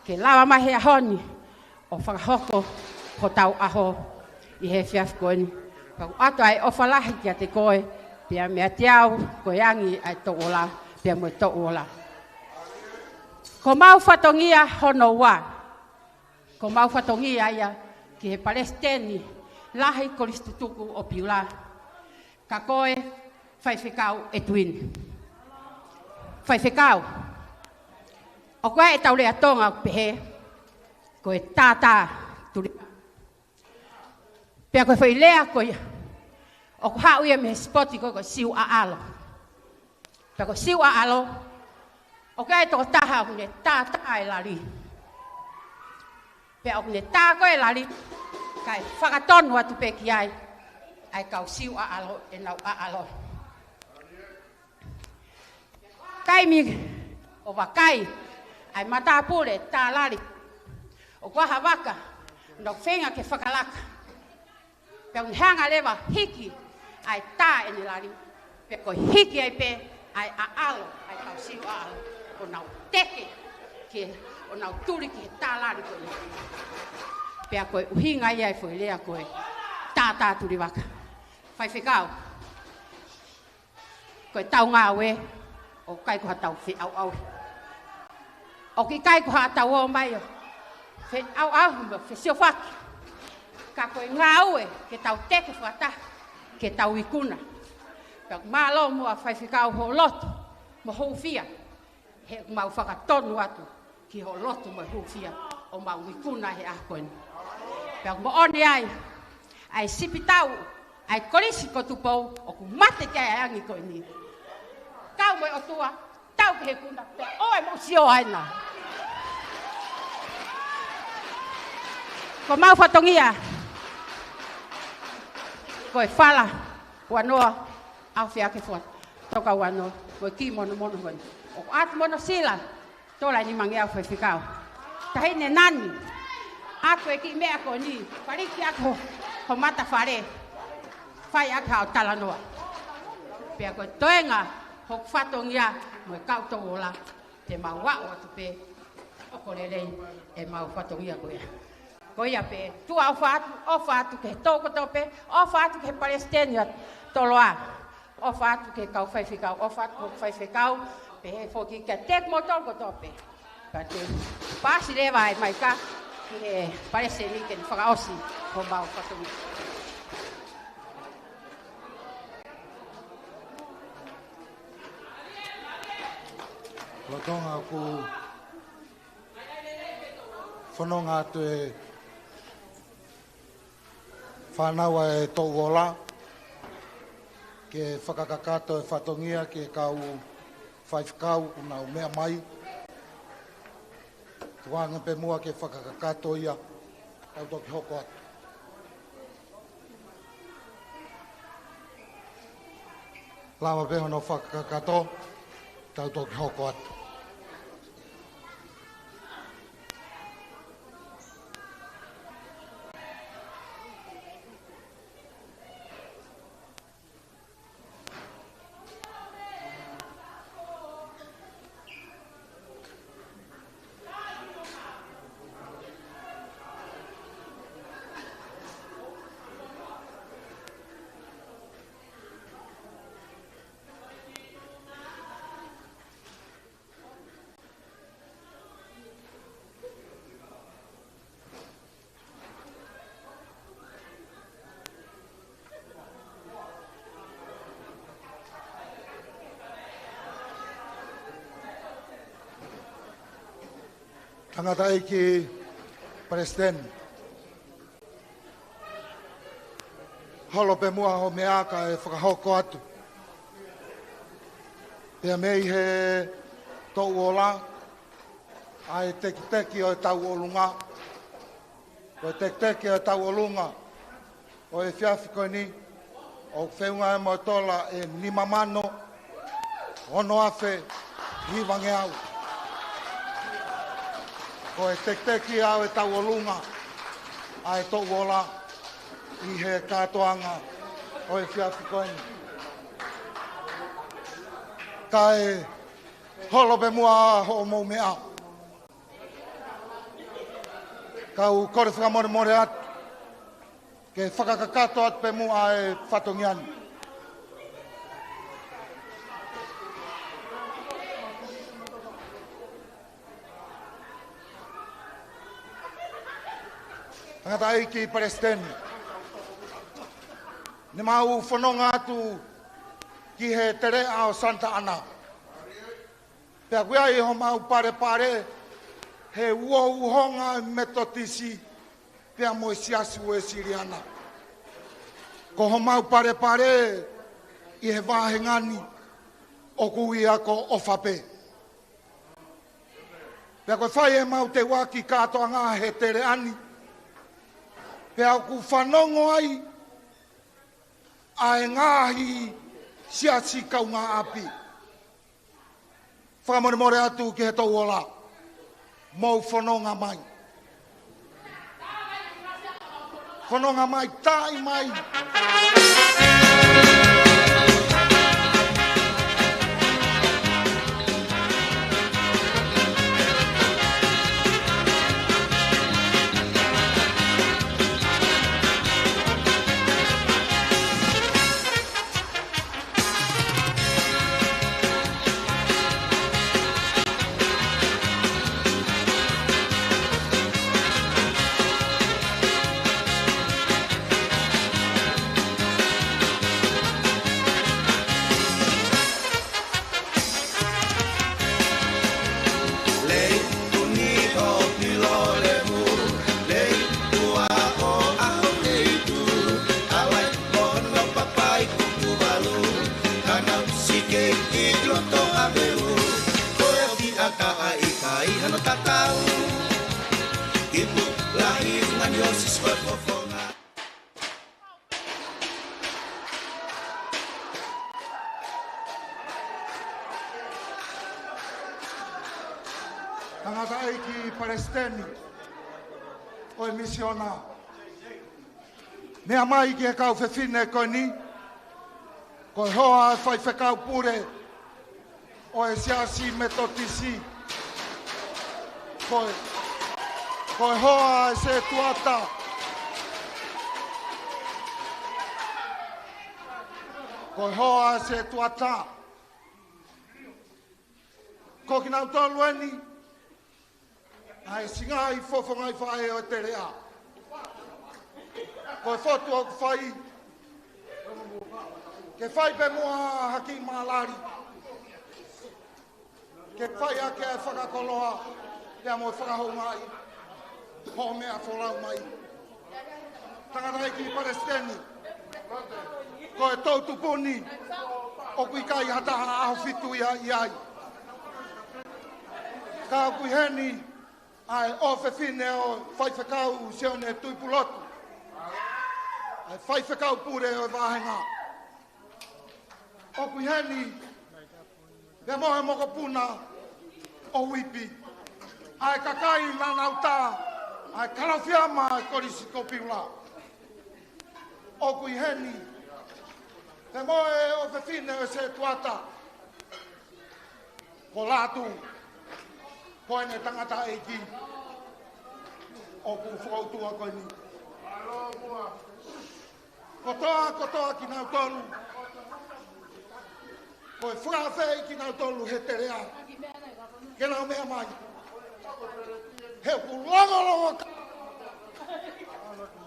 ke lava mai he ʻaho ni ʻo fakahoko hotau ʻaho ʻi he efiafi ko eni. Pea ʻoatu ʻa e ʻofa lahi kiate koe, pea meiate au, ko e angi ʻa e Toʻu Ola pea mo e Toʻu Ola. Ko homau fatongia hono ua, ko homau fatongia ia ki he Palesiteni Lahi Kolisi Tutuku ʻo Piula, ka ko e Faifekau ʻEtuini. Faifekau, ʻoku ʻi ai ʻetau lea Tonga ʻoku pehē, ko e tātā tuli. Pea ko e foʻi lea ko ia, ʻoku haʻu ia mei he sipoti ko e, ko e siu ʻaʻalo. Pea ko e siu ʻaʻalo, ʻoku ʻi ai e tokotaha ʻoku ne tātā e lali. Pea ʻoku ne tā ko ē e lali, kae fakatonu atu pē ki ai ʻa e kau siu ʻaʻalo ʻenau ʻaʻalo. Taimi ʻo vakai ʻa e matāpule tā lali, ʻoku ʻi ai ha vaka naʻa nau feinga ke fakalaka. Pea ʻoku ne hanga leva ʻo hiki ʻa e tā ʻene lali. Pea ko e hiki ai pē ʻa e ʻaʻalo, ʻa e kau siu ʻaʻalo, ʻo nau teke ke, ʻo nau tuli ki he tā lali ko ē. Pea ko e ʻuhinga ia e foʻi lea ko e tātā tuli vaka. Faifekau, ko ʻetau ngāue, ʻOku ʻikai ko haʻatau feʻauʻauhi. ʻOku ʻikai ko haʻatau ō mai ʻo feʻauʻauhi mo fesiofaki. Ka ko e ngāue ke tau teke fakataha, ke tau ikuna. Pea mālō muʻa Faifekau hoʻo lotu mo e hūfia. He ʻoku mau fakatonu atu ki hoʻo lotu mo e hūfia ʻo mau ikuna he ʻaho ko eni. Pea ʻoku moʻoni ai ʻa e sipitau, ʻa e Kolisi ko Tupou, ʻoku mate ki ai ʻa e angi ko eni. Kau mo e ʻOtua, tau ki he ikuna, pea ʻoua ʻe mou sio ai na. Ko homau fatongia, ko e fala, ua noa, ʻAfeake Fuata, Toka ua noa, ko e kiʻi monomono ko eni. ʻOku ʻatu mo hono sila, tola ʻe nimangeau Faifekau. Taʻahine Nani, ʻatu e kiʻi meʻa ko eni, faliki ʻaki ho, ho matafale, fai ʻaki haʻo talanoa. Pea ko e toenga hoku fatongia mo e kau Touola, te mau aʻu atu pē ʻo ʻofa lelei ʻemau fatongia ko ia. Ko ia pē, tuʻa ʻofa atu, ʻofa atu ki he toko kotoa pē, ʻofa atu ki he palesiteni ʻa Toloa. ʻOfa atu ki he kau faifekau, ʻofa atu ki he faifekau, pehē foki kiate kimoutolu kotoa pē. Pea te u paasi leva e maika ki he palesiteni ke ne fakaʻosi homau fatongia. Lolotonga ʻeku fononga atu e fānau ʻa e Touola, ke fakakakato e fatongia ki he kau faifekau ʻoku nau meʻa mai. Tuku ange pē muʻa ke fakakakato ia, tau toki hoko atu. Lava pē hono fakakakato, tau toki hoko atu. Tangataʻeiki Palesiteni, holo pē muʻa hoʻo meʻa kae fakahoko atu. Pea mei he Touola, ʻa e tekiteki ʻo e tauʻolunga. Ko e tekiteki ʻo e tauʻolunga ʻo e efiafi ko eni, ʻoku feʻunga ia mo e tola ʻe nima mano ono afe hivangeau. Ko e tekiteki ia ʻo e tauʻolunga ʻa e Touola ʻi he kātoanga ʻo e efiafi ko eni. Kae holo pē muʻa hoʻomou meʻa. Kau kole fakamolemole atu, ke fakakakato atu pē muʻa e fatongia ni. Tangataʻeiki Palesiteni, ne mau fononga atu ki he teleʻa ʻo Santa Ana. Pea ʻoku ʻi ai homau palepale he uouhonga Metotisi pea mo e Siasi Uēsiliana. Ko homau palepale ʻi he vāhenga ni ʻoku ʻi ai ko ʻofa pē. Pea ko e fai ʻemau teuaki kātoanga he teleʻa ni, pea ʻoku fanongo ai ʻa e ngaahi siasi kaungāʻapi. Fakamolemole atu ki he Touola, mou fononga mai. Fononga mai, taaʻi mai. Ka ʻikai hano tatau, ipu lahi ngani o sisi ko e fofonga. Tangataʻeiki Palesiteni ʻo e Misiona. Meʻa mai ki he kau fefine ko eni, ko e hoa e faifekau pule ʻo e Siasi Metotisi. Ko e, ko e hoa e setuata. Ko e hoa e setuata. Ko kinautolu eni ʻa e singai fofongaʻi faʻē ʻo e teleʻa. Ko e fotu ʻoku fai ke fai pē muʻa ha kiʻi malali, ke fai ʻaki e fakakoloa pea mo e fakahoungaʻi hoʻo meʻa folau mai. Tangataʻeiki Palesiteni, ko e toʻu tupu ni ʻoku ʻikai ha taha ʻaho fitu ia ʻi ai. Ka ʻoku ʻi heni ʻa e ʻofefine ʻo e faifekau Sione Tuʻipulotu, ʻa e faifekau pule ʻo e vāhenga. ʻOku ʻi heni pea mo e mokopuna ʻo Uipi, ʻa e kakai naʻa nau tā ʻa e Kalofiama ʻa e Kolisi ko Piula. ʻOku ʻi heni pea mo e ʻofefine ʻo e setuata, ko Lātū, ko ʻene tangataʻeiki ʻoku fokoutua ko eni. Kotoa, kotoa kinautolu, ko e fakaafeʻi kinautolu he teleʻa ke nau meʻa mai. He ʻoku longolongo ka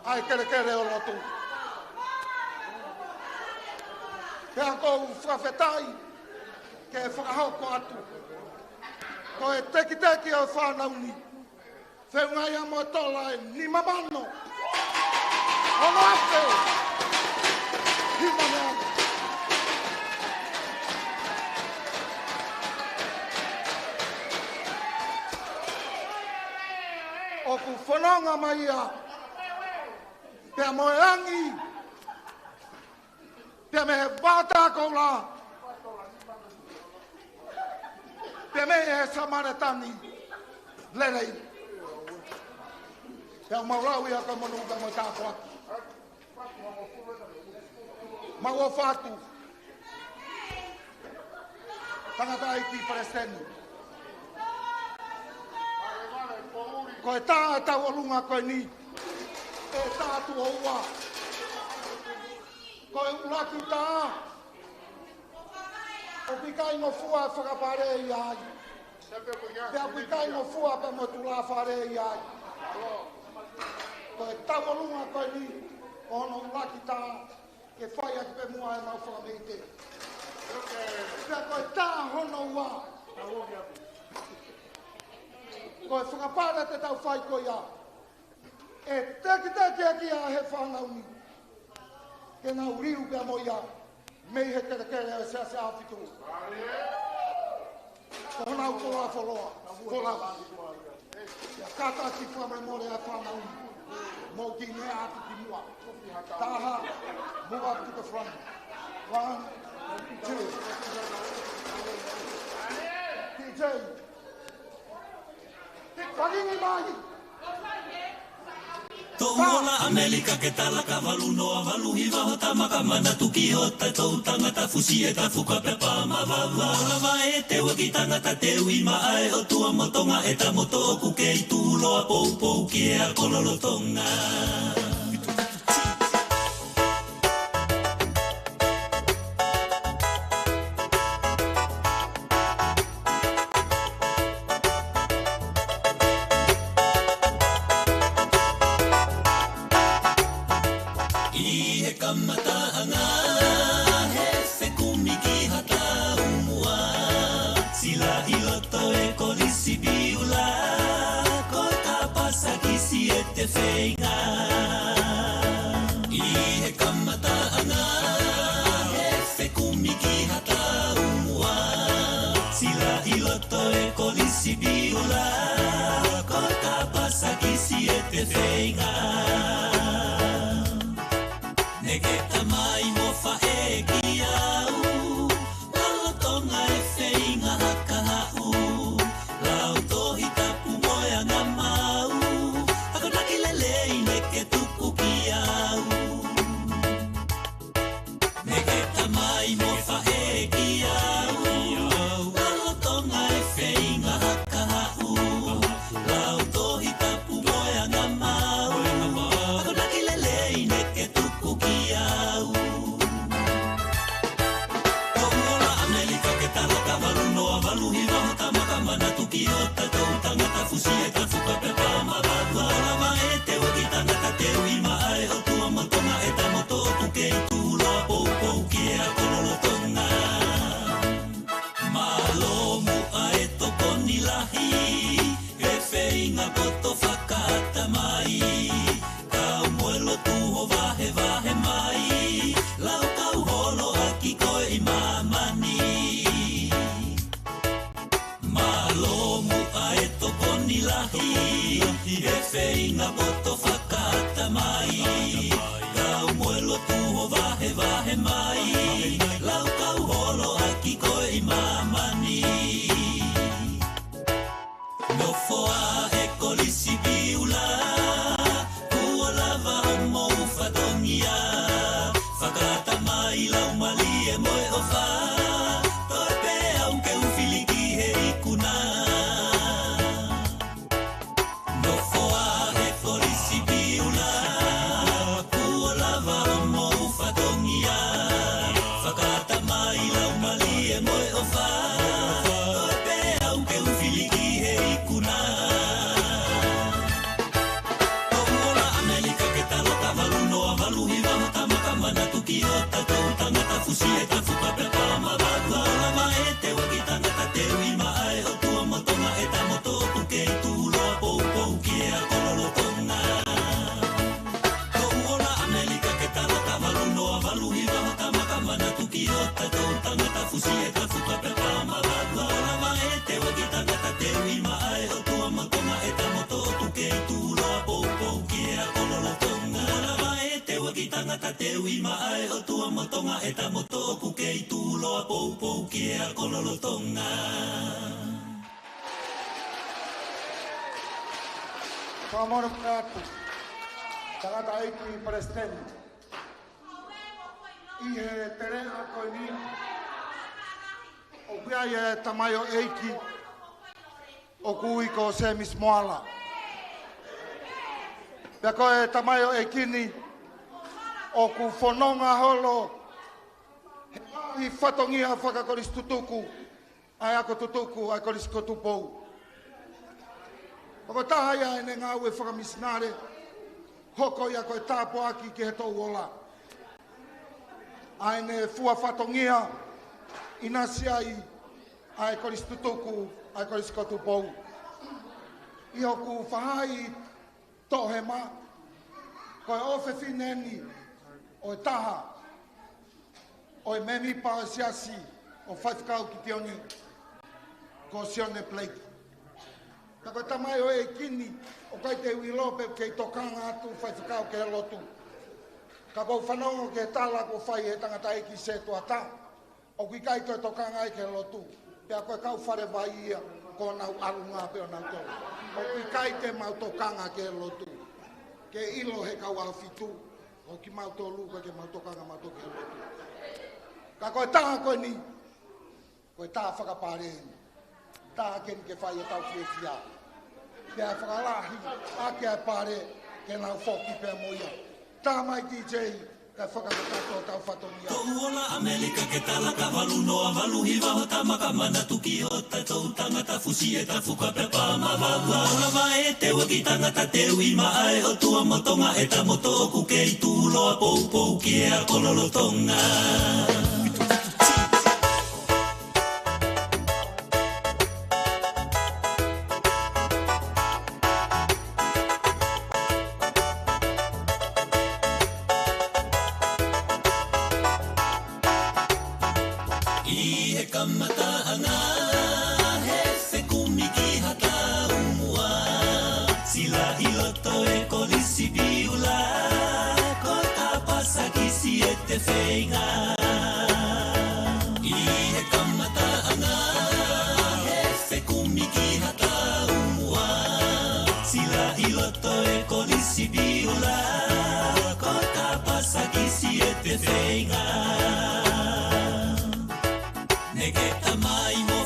ʻa e kelekele ʻo lotu. Pea ʻoku ou fakafetaʻi ke fakahoko atu ko e tekiteki ʻo e fānau ni, feʻunga ia mo e tola ʻe nima mano ono afe hivangofulu mā ono. ʻOku fononga mai ia pea mo e angi, pea mei he Vata Koula, pea mei he Samaletani lelei. Pea mau lau ia ko e monū pea mo e tāpuaki. Mau ʻofa atu, tangataʻeiki Palesiteni, ko e tā ʻe tauʻolunga ko eni, ʻe tā tuʻo ua. Ko e ʻuluaki tā, ʻoku ʻikai ngofua fakapale ia ai, pea ʻoku ʻikai ngofua pea mo tulafale ia ai. Ko e tauʻolunga ko eni ʻo hono ʻuluaki tā, ke fai ʻaki pē muʻa ʻemau fakameʻite. Pea ko e tā hono ua, ko e fakapale te tau fai ko ia, ʻe tekiteki ʻaki ia ʻe he fānau ni ke nau liliu pea mo ia mei he kelekele ʻo e Siasi ʻAhofitu. Ko honau koloa folau, folau. ʻIa, kātaki fakamolemole ʻa e fānau ni. Mou kiʻi meʻa atu ki muʻa. Taha, move up to the front. One, two. T J, Toʻu ola ʻAmelika ke tala ka valu noa valu hiva hota maka manatu ki hota toʻu tangata fusi e tafuka pepa mavava. Lava e teuaki tangata teuʻi maʻa e ʻOtua mo Tonga e ta moto ʻoku kei tuʻuloa poupou ki he ako lolotonga. ʻI he kamataʻanga, he fekumi ki Hataʻumua, sila ʻi loto e Kolisi Piula, ko e kapasa ki Siete Feinga. ʻI he kamataʻanga, he fekumi ki Hataʻumua, sila ʻi loto e Kolisi Tangata fusi e tafuka pepa mavava, lava e teuaki tangata teuʻi maʻa e ʻOtua mo Tonga ʻeta moto ʻoku kei tuʻuloa poupou ki he ako lolotonga. Toʻu ola ʻAmelika ke tala ka valu noa valu hiva hota maka manatu ki hota tou tangata fusi e tafuka pepa mavava, lava e teuaki tangata teuʻi maʻa e ʻOtua mo Tonga ʻeta moto ʻoku kei tuʻuloa poupou ki he ako lolotonga. Lava e teuaki tangata teuʻi maʻa e ʻOtua mo Tonga ʻeta moto ʻoku kei tuʻuloa poupou ki he ako lolotonga. Fakamolemole atu, tangataʻeiki Palesiteni, ʻi he teleʻa ko eni ʻoku ʻi ai e tamaioʻeiki ʻoku ui ko Semisi Moala. Pea ko e tamaioʻeiki ni ʻoku fononga holo he ngaahi fatongia fakakolisi tutuku ʻa e ako tutuku ʻa e Kolisi ko Tupou. Pea ko e taha ia ʻene ngāue fakamisinale, hoko ia ko e tāpuaki ki he toʻu ola. ʻA ʻene fua fatongia ʻinasi ai ʻa e kolisi tutuku ʻa e Kolisi ko Tupou. ʻI hoku faʻahi toʻohema, ko e ʻofefine eni ʻo e taha ʻo e mēmipa ʻo e siasi ʻo Faifekau Kitione, ko Sione Blake. Ka ko e tamaioʻeiki ni, ʻoku ʻikai te u ʻilo pe ʻoku kei tokanga atu faifekau ki he lotu. Ka ʻoku ou fanongo ki he tala kuo fai ʻe he tangataʻeiki Setuata, ʻoku ʻikai toe tokanga ia ki he lotu. Pea ko e kau fale vai ia, ko honau ʻalunga pē ʻonautolu. ʻOku ʻikai te mau tokanga ki he lotu. Ke ʻilo ʻe he kau ʻAhofitu, ko kimautolu, ʻoku ʻikai ke mau tokanga mautolu ki he lotu. Ka ko e taha ko eni, ko e taha fakapale eni. Taha ke ni ke fai ʻetau fiefia. Pea fakalahi ʻaki ʻa e pale ke nau foki pea mo ia. Talamai D J, kae fakakakato ʻetau fatongia. Toʻu ola ʻAmelika ke tala ka valu noa valu hiva hota maka manatu ki hota tou tangata fusi e tafuka pepa mavava, lava e teuaki tangata teuʻi maʻa e ʻOtua mo Tonga ʻeta moto ʻoku kei tuʻuloa poupou ki he ako lolotonga. ʻI he kamataʻanga, he fekumi ki Hataʻumua, sila ʻi loto e Kolisi Piula, ko Kapasa ki Siete Feinga. ʻI he kamataʻanga, he fekumi ki Hataʻumua, sila ʻi loto e Kolisi Piula, ko Kapasa ki Siete Feinga. Neke tamai mo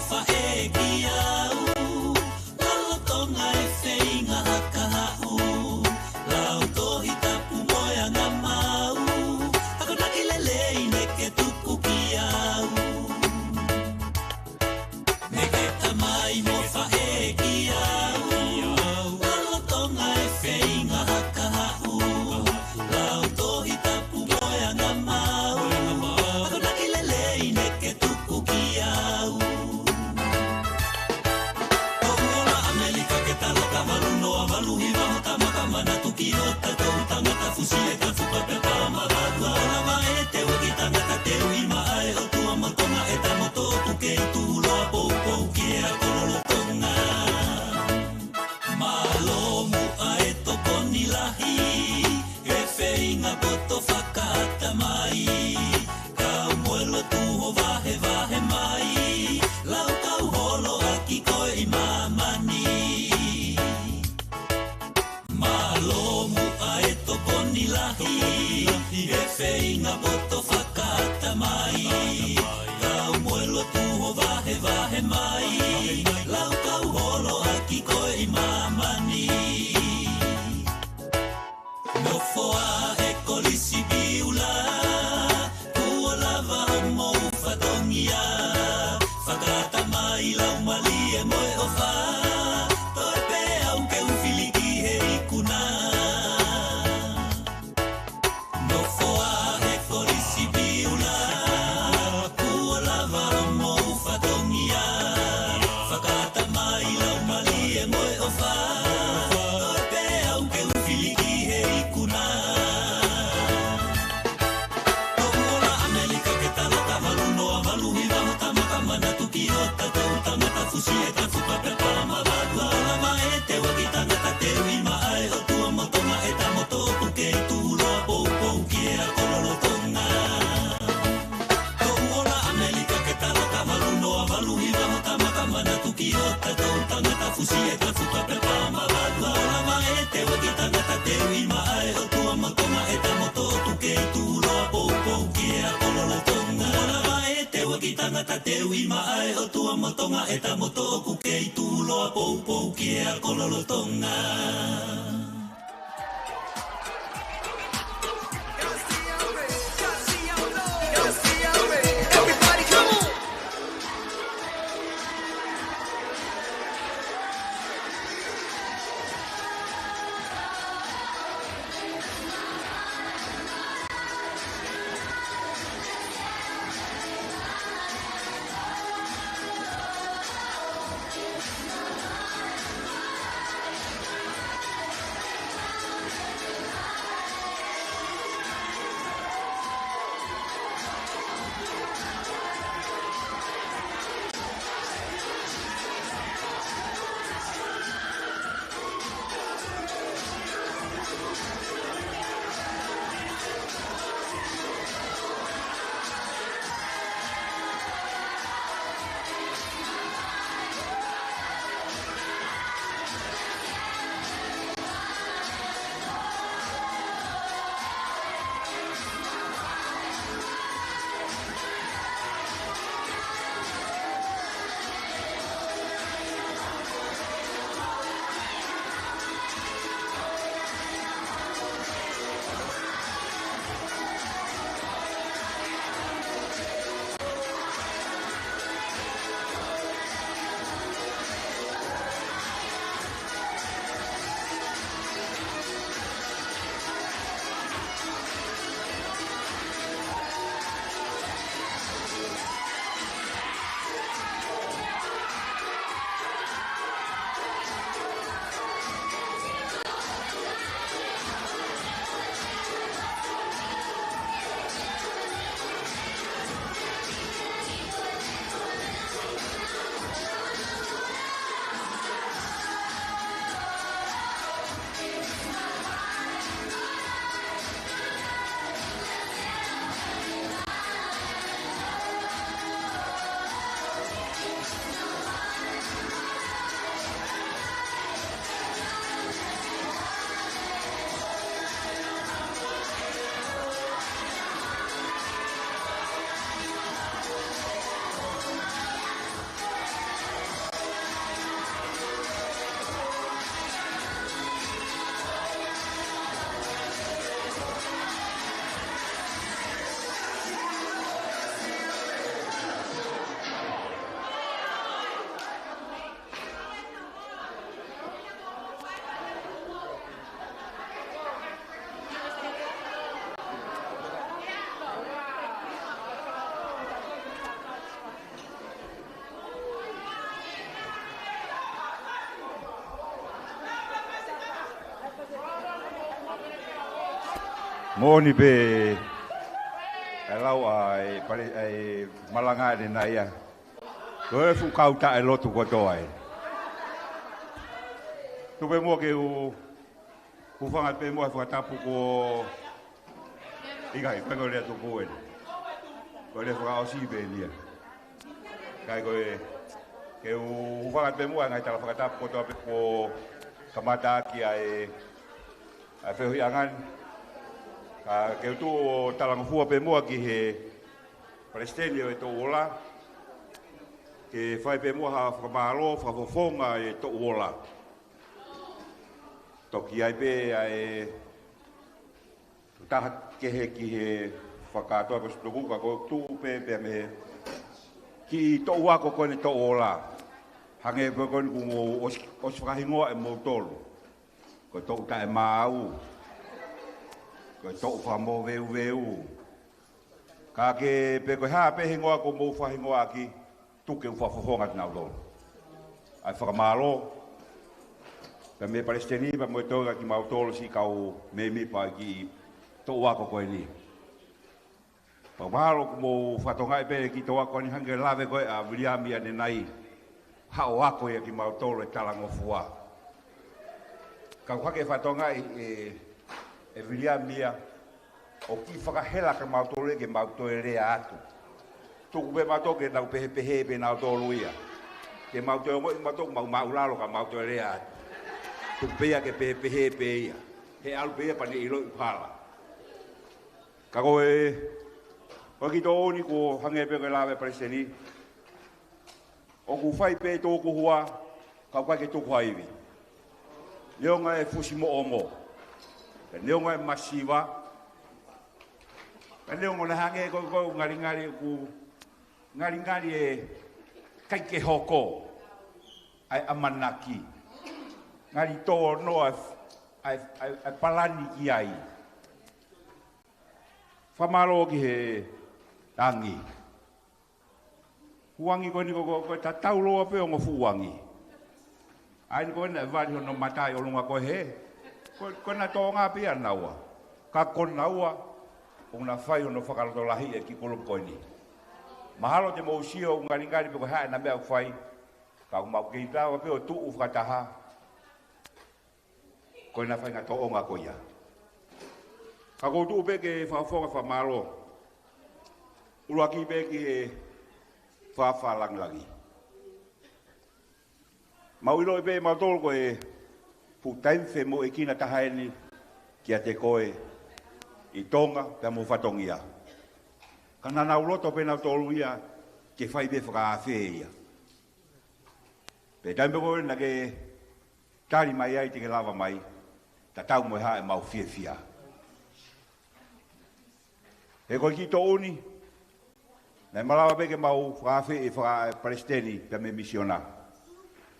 Tangata Teuima ʻa e ʻOtua mo Tonga, ʻeta moto ʻoku kei tuʻuloa poupou ki he ako lolotonga. Moʻoni pē ʻa e lau ʻa e pale, ʻa e malanga ʻanenai ia. Ko e fuʻu kau taʻelotu kotoa ē. Tuku pē muʻa ke u hūfanga pē muʻa he fakatapu ko ʻikai, ʻikai ko e lea tuku eni. Ko e lea fakaʻosi pē eni ia. ʻIkai ko e, ke u hūfanga pē muʻa he ngaahi tala fakatapu kotoa pē kuo kamata ʻaki ʻa e, ʻa e feohiʻanga ni. Ka ke u tuʻu ʻo talangofua pē muʻa ki he Palesiteni ʻo e Toʻu Ola, ke fai pē muʻa ha fakamālō fakafofonga ʻa e Toʻu Ola. Toki ʻi ai pē ʻa e taha kehe ki he fakakātoa ko e tuku, ka ko e tuʻu pē pea mei he kiʻi toʻu ako ko eni Toʻu Ola. Hangē ko ē ko eni kuo mou ʻosi, ʻosi fakahingoa ʻe moutolu. Ko e toʻu taʻemaau. Ko e toʻu fakamoveuveu. Ka ke pē ko e hā pē hingoa kuo mou fakahingoa ʻaki, tuku ke u fakafofonga atu nautolu. ʻA e fakamālō, pea mei he Palesiteni, pea mo e Tonga kimautolu siʻi kau mēmipa ʻi he kiʻi toʻu ako ko eni. Fakamālō kuo mou fakatokangaʻi pē kiʻi toʻu ako ni hangē ko e lave ko ē ʻa Viliami ʻanenai. Haʻu ʻo ako ia kimautolu e talangofua. Ka ʻoku ʻikai ke fakatokangaʻi ʻe, ʻe Viliami ia, ʻoku kiʻi fakahela kimautolu ia ke mau toe lea atu. Tuku pē mautolu ke nau pehē pehē pē nautolu ia. Ke mau toe ongoʻi mautolu mau māʻulalo ka mau toe lea atu. Tuku pē ia ke pehē pehē pē ia. He ʻalu pē ia pea ne ʻiloʻi ʻoku hala. Ka ko e, Ko e kiʻi toʻu ni kuo hangē pē ko e lave ʻa e Palesiteni, ʻoku fai pē tuku hua, ka ʻoku ʻikai ke tuku ha ivi. Neongo e fusi moʻomo, neongo e masiva, neongo naʻe hangē ko e, ko e ngalingali ʻoku ngalingali ʻe ʻikai ke hoko ʻa e ʻamanaki. Ngali tō noa ʻa e, ʻa e, ʻa e palani ki ai. Fakamālō ki he angi. Fuʻu angi ko eni ko, ko, ko e tatau loa pē ongo fuʻu angi. ʻA eni ko ena ʻe vali hono mata ʻi ʻolunga ko e hē. Ko, ko ena tōnga pē ia ʻanaua. Ka ko naua, ʻoku na fai hono fakalotolahi e kiʻi kulupu ko eni. Mahalo te mou sio ʻoku ngalingali pē ko e hā ʻena meʻa ʻoku fai. Ka ʻoku mau kei lava pē ʻo tuʻu fakataha. Ko ena faʻahinga tōʻonga ko ia. Ka ʻoku ou tuʻu pē ke fakafofonga fakamālō. ʻUluaki pē ki he fakafakalāngilangi. Mau ʻiloʻi pē mautolu ko e fuʻu taimi femoʻuekina taha eni kiate koe ʻi Tonga pea mo fatongia. Ka naʻa nau loto pē nautolu ia ke fai pē fakaafeʻi ia. Pea taimi pē ko ē naʻa ke tali mai ai te ke lava mai, tatau mo e hā ʻemau fiefia. He ko e kiʻi toʻu ni, naʻe malava pē ke mau fakaafeʻi e faka-, e Palesiteni pea mo e misiona.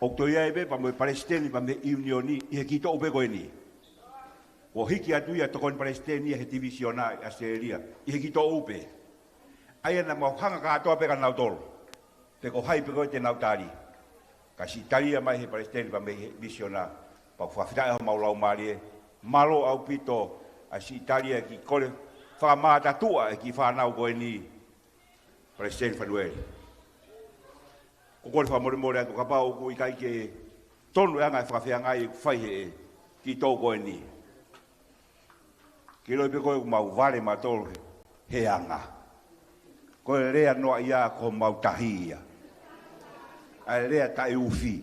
ʻOku toe ʻi ai pē pea mo e Palesiteni pea mo e ʻIunioni ʻi he kiʻi toʻu pē ko eni. Kuo hiki atu ia tokoni Palesiteni ia he tivisiona ʻi ʻAositelēlia ʻi he kiʻi toʻu pē. ʻA ia naʻa mau hanga kātoa pē kia nautolu. Pe ko hai pē ko ē te nau tali. Ka siʻi tali ia mai he Palesiteni pea mei he misiona, pea ʻoku fakafetaʻi homau laumālie, mālō ʻaupito ʻa siʻi tali e kiʻi kole fakamātatuʻa e kiʻi fānau ko eni, Palesiteni Fanueli. ʻOku ou kole fakamolemole atu kapau ʻoku ʻikai ke tonu e anga e fakafeangai ʻoku fai he kiʻi toʻu ko eni. Ke ʻiloʻi pē ko e ʻoku mau vale mautolu he, he anga. Ko e lea noaʻia ko homau tahi ia. ʻA e lea taʻeufi.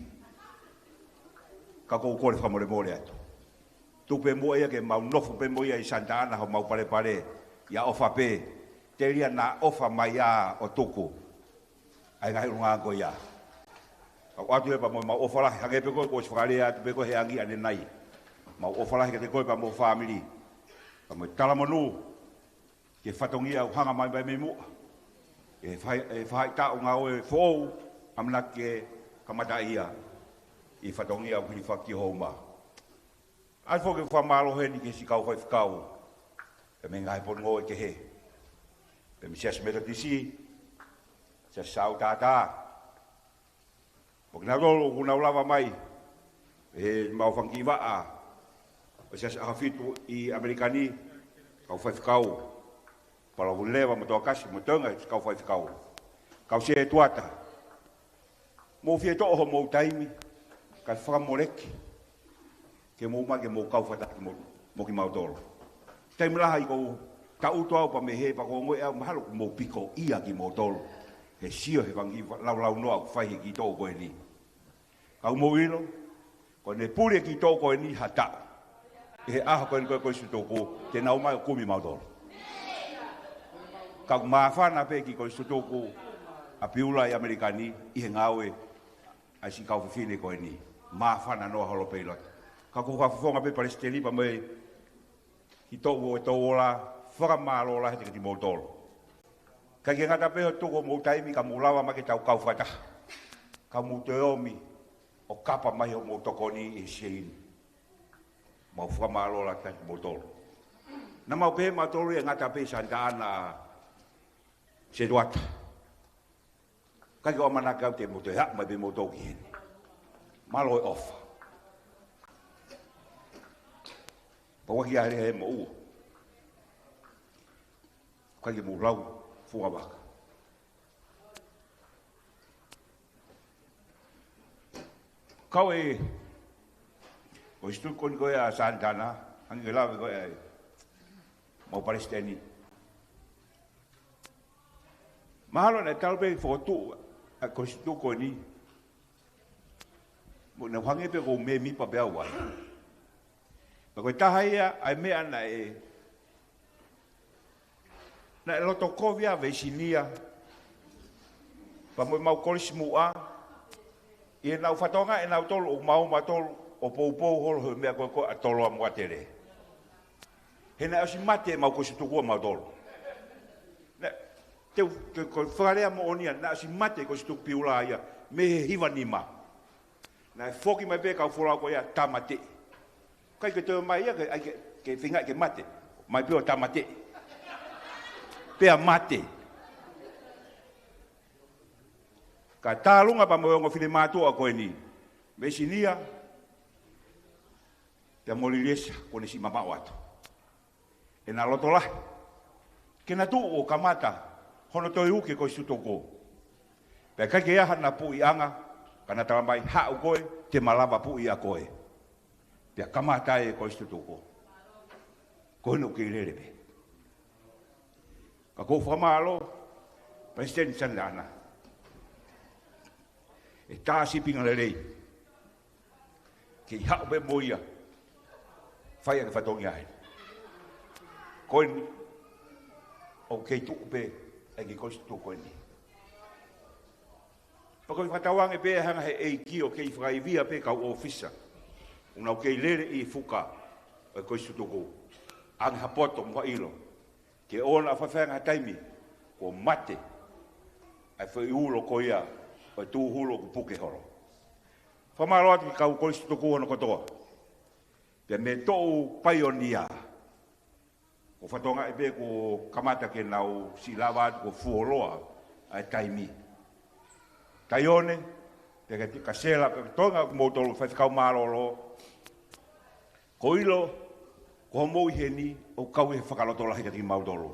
Ka ʻoku ou kole fakamolemole atu. Tuku pē muʻa ia ke mau nofo pē mo ia ʻi Santa Ana homau palepale. ʻIa ʻofa pē. Telia naʻa ʻofa mai ʻa ʻo tuku ʻa e ngaahi ʻulungaanga ko ia. Ka ʻoatu ia pea mo ʻemau ʻofa lahi, hangē pē ko e kuo ʻosi fakalea atu pē ko e he angi ʻanenai. Mau ʻofa lahi kiate koe pea mo e fāmili. Pea mo e talamonū ki he fatongia ʻoku hanga mai pē mei muʻa. ʻE fai, ʻe fai taʻu ngāue foʻou, ʻamanaki ke kamata ia ʻi he fatongia ʻoku hilifaki ki ho uma. ʻOatu foki e fakamālō heni ki he siʻi kau faifekau. Pea mei he ngaahi potungāue kehe. Pea mei he Siasi Metotisi, Siasi Saʻatātā. Mo kinautolu ʻoku nau lava mai. He mau fanga kiʻi vaʻa ʻo e Siasi ʻAhofitu ʻi ʻAmelika ni, kau faifekau. Palauvuleleva mo Toakasi, mo Tonga, kau faifekau. Kau setuata. Mou fie toʻo homou taimi, kae fakamoleki. Ke mou mai ke mou kau fakataha mo, mo kimautolu. Taimi lahi ʻoku ou tangutu au pea mei hē pea ʻoku ou ongoʻi au mahalo ʻoku mou piko ia kimoutolu. He sio he fanga kiʻi laulau noa ʻoku fai he kiʻi toʻu ko eni. Ka ʻoku mou ʻilo, ko ʻene puli e kiʻi toʻu ko eni ha taʻu. ʻI he ʻaho ko eni ko e Kolisi Tutuku, te nau mai ʻo kumi mautolu. Ka ʻoku māfana pē kiʻi Kolisi Tutuku ʻa Piula ʻi ʻAmelika ni, ʻi he ngāue ʻa e siʻi kau fefine ko eni. Māfana noa holo pē ʻi loto. Ka ʻoku ou fakafofonga pē Palesiteni pea mo e kiʻi toʻu ʻo e Touola, fakamālō lahi atu kiate kimoutolu. ʻIkai ke ngata pē hoʻo tuku homou taimi ka mou lava mai ke tau kau fakataha. Ka mou toe ō mai ʻo kapa mai homou tokoni ʻi he seini. Mau fakamālō lahi atu kiate kimoutolu. Naʻa mau pehē mautolu ia ngata pē ʻi Santa Ana, setuata. ʻIkai ke u ʻamanaki au te mou toe haʻu mai pē moutolu ki heni. Mālō e ʻofa. Pau ʻaki ʻa e lea he moʻua. ʻIkai ke mou lau funga vaka. Kau e, ʻo e situtu ko eni ko ē ʻa Santa Ana, hangē ko e lave ko ē ʻa e mau Palesiteni. Mahalo naʻe talu pē fokotuʻu ʻa e Kolisi Tutuku ko eni. Mo naʻe hangē pē ʻoku ou mēmipa pē au ai. Pea ko e taha ia ʻa e meʻa naʻe, Naʻe loto kovi ʻa Veisinia pea mo ʻemau kolisi muʻa, ʻi heʻenau fatongia ʻe nautolu ʻo maʻu mautolu ʻo poupou holo he meʻa ko ē ko ē ʻa Toloa mo Atele. He naʻe ʻosi mate ʻemau kolisi tuku ʻa mautolu. Naʻe, te u, te u, ko e fakalea moʻoni ia, naʻe ʻosi mate e kolisi tuku Piula ia mei he hiva nima. Naʻe foki mai pē kau folau ko ia tāmateʻi. ʻIkai ke toe mai ia, ke, ʻai ke, ke feinga ke mate. Mai pē ʻo tāmateʻi. Pea mate. Ka tālunga pea mo e ongo finemātuʻa ko eni. Veisinia. Pea mo Liliesa, kuo ne siʻi mamaʻo atu ʻena loto lahi ke na tuʻu ʻo kamata hono toe uki e kolisi tuku. Pea ʻikai ke ʻi ai hana puʻiʻanga, ka na tala mai, haʻu koe, te ma lava puʻi ʻa koe. Pea kamata e kolisi tuku. Ko ena ʻoku kei lele pē. Ka ʻoku ou fakamālō, Palesiteni Saniana. ʻE tā sīpinga lelei. Kei haʻu pē mo ia. Fai ʻaki e fatongia ē. Ko eni, ʻoku kei tuʻu pē ʻa e kiʻi kolisi tuku ko eni. Pea ko e fakatauange pē ʻe hanga he ʻEiki ʻo kei fakaivia pē kau ʻōfisa ʻoku nau kei lele ʻi he fuka ʻo e kolisi tuku. Ange ha poto mo ha ʻilo. Ke ʻoua naʻa faifai ange ha taimi kuo mate ʻa e foʻi ulo ko ia ʻo e tūhulu ʻoku puke holo. Fakamālō atu ki he kau kolisi tuku hono kotoa. Pea mo e toʻu paionia. Ko e fatongia pē kuo kamata ke nau siʻi lava atu kuo fuoloa ʻa e taimi. Taione, pea ka, ka Sela, pea Tonga, kimoutolu faifekau mālōlō. Ko e ʻilo, ko hoʻomou ʻi heni, ʻoku kau ʻi he fakalotolahi kiate kimautolu.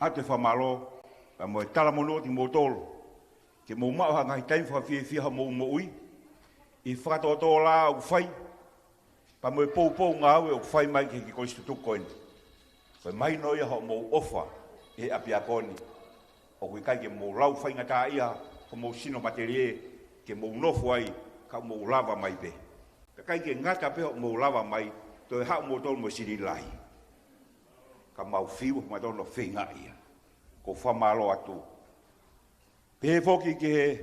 ʻOatu e fakamālō, pea mo e talamonū kiate kimoutolu. Ke mou maʻu ha ngaahi taimi fakafiefia hoʻomou moʻui. ʻI he fakatōtōlā ʻoku fai. Pea mo e poupou ngāue ʻoku fai mai ki he kiʻi kolisi tuku ko eni. Ko e mahino ia hoʻomou ʻofa ʻi he ʻapiako ni. ʻOku ʻikai ke mou lau faingataʻaʻia homou sino matelie ke mou nofo ai ka mou lava mai pē. Pea ʻikai ke ngata pē hoʻomou lava mai, toe haʻu moutolu mo e sili lahi. Ka mau fiu mautolu ʻo feingaʻia. ʻOku ou fakamālō atu. Pehē foki ki he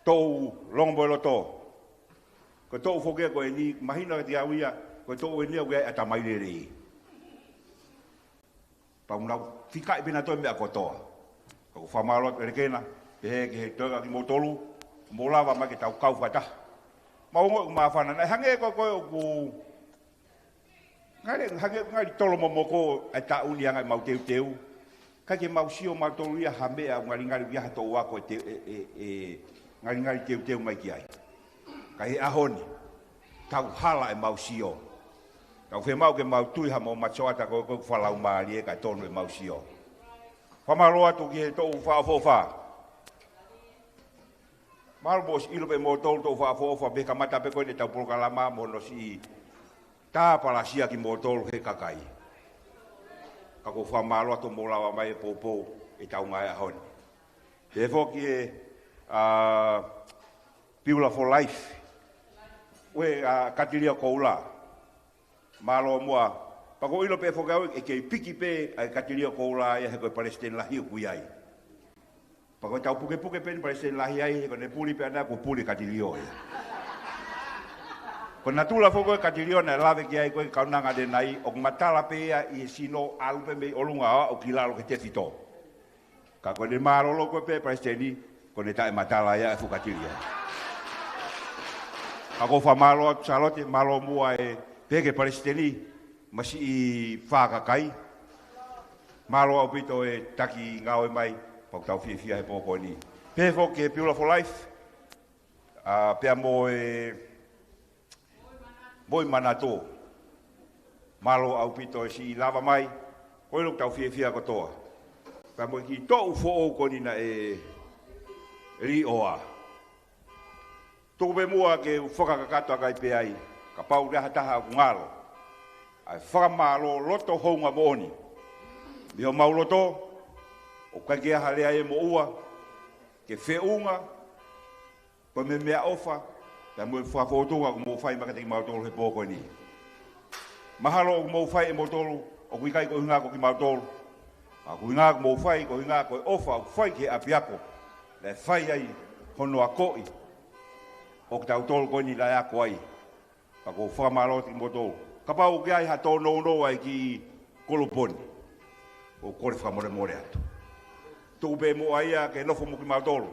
toʻu Longomoeloto. Ko e toʻu foki ko eni, mahino kiate au ia, ko e toʻu eni ʻoku ʻi ai e ʻatamai lelei. Pea ʻoku nau fikaʻi pē nautolu e meʻa kotoa. Ka ʻoku ou fakamālō atu ʻElekena, pehē ki he toenga kimoutolu, mou lava mai ke tau kau fakataha. Mau ongoʻi ʻoku māfana, naʻe hangē ko ē ko ē ʻoku ngali, hangē, ngali tolo momoko ʻa e taʻu ni ʻa e ngaahi mau teuteu. ʻIkai ke mau sio mautolu ia ha meʻa ʻoku ngalingali ia ha toʻu ako ʻe te, ʻe, ʻe, ʻe ngalingali teuteu mai ki ai. Ka ʻi he ʻaho ni, tau hala ʻemau sio. Tau fiemaʻu ke mau tui ha mau matasioʻata ko ē ʻoku fakalaumālie kae tonu ʻemau sio. Fakamālō atu ki he toʻu fakaʻofoʻofa. Mālō mo e ʻilo pē moutolu toʻu fakaʻofoʻofa, pea kamata pē ko eni ʻetau polokalama mo hono siʻi tāpalasia kimoutolu he kakai. Ka ʻoku ou fakamālō atu hoʻomou lava mai ʻo poupou ʻetau ngaahi ʻaho ni. Pehē foki e, ʻa, Piula for Life. ʻUe, ʻa, Katilio Koula. Mālō muʻa. Pea ʻoku ou ʻilo pē foki au ʻe kei piki pē ʻa e Katilio Koula ia he ko e palesiteni lahi ʻoku ʻi ai. Pea ko ʻetau pukepuke pē eni palesiteni lahi ai, he ko ʻene puli pē ʻana kuo puli Katilio ia. Ko e natula foki ko ē Katilio naʻe lave ki ai ko ē kaunanga ʻanenai, ʻoku matala pē ia ʻi he sino ʻalu pē mei ʻolunga ʻo aʻu ki lalo ki he tefito. Ka ko ʻene mālōlō ko ē pē palesiteni, ko ʻene taʻematala ia e fuʻu Katilio. Ka ʻoku ou fakamālō atu Sālote, mālō muʻa e pehē ki he palesiteni, mo e siʻi fakakai. Mālō ʻaupito e taki ngāue mai, pea ʻoku tau fiefia he pō ko eni. Pehē foki ki he Piula for Life, ʻa, pea mo e Moʻui Manatu. Mālō ʻaupito e siʻi lava mai, ko e ʻilo ʻoku tau fiefia kotoa. Pea mo e kiʻi toʻu foʻou ko eni naʻe liʻoa. Tuku pē muʻa ke u fakakakato ʻaki pē ai, kapau ʻoku ʻi ai ha taha ʻoku ngalo ʻa e fakamālō loto hounga moʻoni mei homau loto, ʻoku ʻikai ke ʻi ai ha lea ʻe moʻua ke feʻunga, ko e meʻaʻofa, pea mo e fakafōtunga ʻoku mou fai mai kiate kimautolu he pō ko eni. Mahalo ʻoku mou fai ʻe moutolu, ʻoku ʻikai ko e ʻuhinga ko kimautolu. Ka ko e ʻuhinga ʻoku mou fai, ko e ʻuhinga ko e ʻofa ʻoku fai ki he ʻapiako. Naʻe fai ai hono akoʻi ʻo kitautolu ko eni naʻe ako ai. Ka ʻoku ou fakamālō atu kiate kimoutolu. Kapau ʻoku ʻi ai ha tōnounou ʻa e kiʻi kulupu ni, ʻoku ou kole fakamolemole atu. Tuku pē muʻa ia ke nofo mo kimautolu.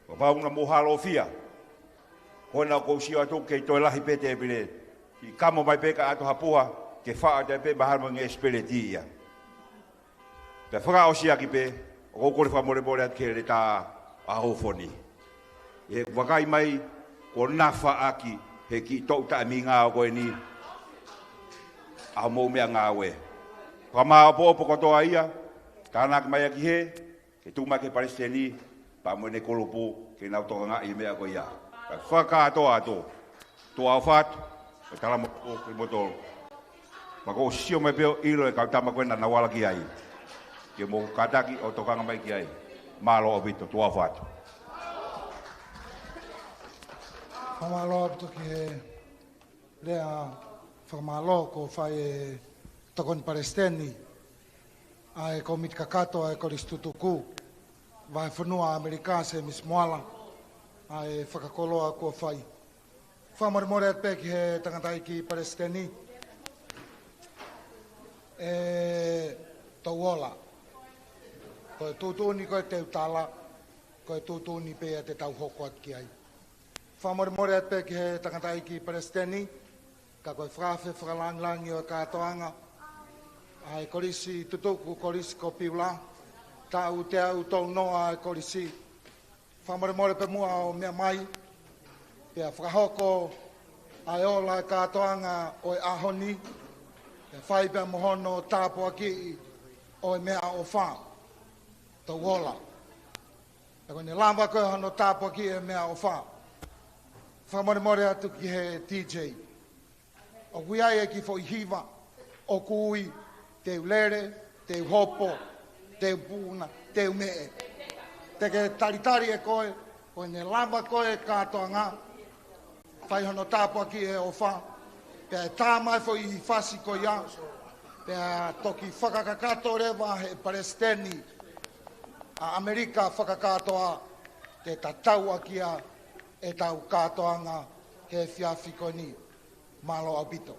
Kapau naʻa mou hālofia, ko ena ʻoku ou sio atu ʻoku kei toe lahi pē tēpile. Kiʻi kamo mai pē ka ʻoatu ha puha, ke faʻo atu pē mahalo mo e ngeʻesi peleti ia. Pea fakaʻosi ʻaki pē, ʻoku ou kole fakamolemole atu ki he Leta ʻa Houʻeiki. ʻI heʻeku vakai mai, kuo nafa ʻaki ʻe he kiʻi toʻu taʻemingao ko eni ʻa hoʻomou meʻangāue. Fakamāʻopoʻopo kotoa ia, tānaki mai ʻaki hē, ke tuku mai ki he Palesiteni, pea mo ʻene kulupu, ke nau tokangaʻi e meʻa ko ia. Kae fakakātoa atu, tuʻa ʻofa atu, ʻo tala mo kimautolu. Pea ʻoku ou sio mai pē ʻo ʻilo e kau tama ko ena naʻa nau ala ki ai. Ke mou kātaki ʻo tokanga mai ki ai. Mālō ʻaupito, tuʻa ʻofa atu. Fakamālō ʻaupito ki he lea fakamālō kuo fai ʻe he Tokoni Palesiteni ʻa e Kōmiti Kakato ʻa e Kolisi Tutuku Vahefonua ʻAmelika, Sēmisi Moala, ʻa e fakakoloa kuo fai. Fakamolemole atu pē ki he tangataʻeiki Palesiteni, ʻe Touola. Ko e tuʻutuʻuni ko ē te u tala, ko e tuʻutuʻuni pē ia te tau hoko atu ki ai. Fakamolemole atu pē ki he tangataʻeiki Palesiteni, ka ko e fakaafe fakalāngilangi ʻo e kātoanga ʻa e Kolisi Tutuku, Kolisi ko Piula, taʻu teau tolu noa ʻa e kolisi. Fakamolemole pē muʻa ʻo meʻa mai, pea fakahoko ʻa e ola e kātoanga ʻo e ʻaho ni, pea fai pē mo hono tāpuakiʻi ʻo e meʻaʻofa. Touola. Pea ko ʻene lava ko ē hono tāpuakiʻi e meʻaʻofa. Fakamolemole atu ki he D J. ʻOku ʻi ai e kiʻi foʻi hiva ʻoku ui, te u lele, te u hopo, te u puna, te u meʻe. Te ke talitali ʻe koe, ko ʻene lava ko ē e kātoanga, fai hono tāpuakiʻi e ʻofa, pea ʻe tā mai e foʻi fasi ko ia, pea toki fakakakato leva ʻe he Palesiteni ʻa ʻAmelika fakakātoa, ke tatau ʻaki ia ʻetau kātoanga he efiafi ko eni. Mālō ʻaupito.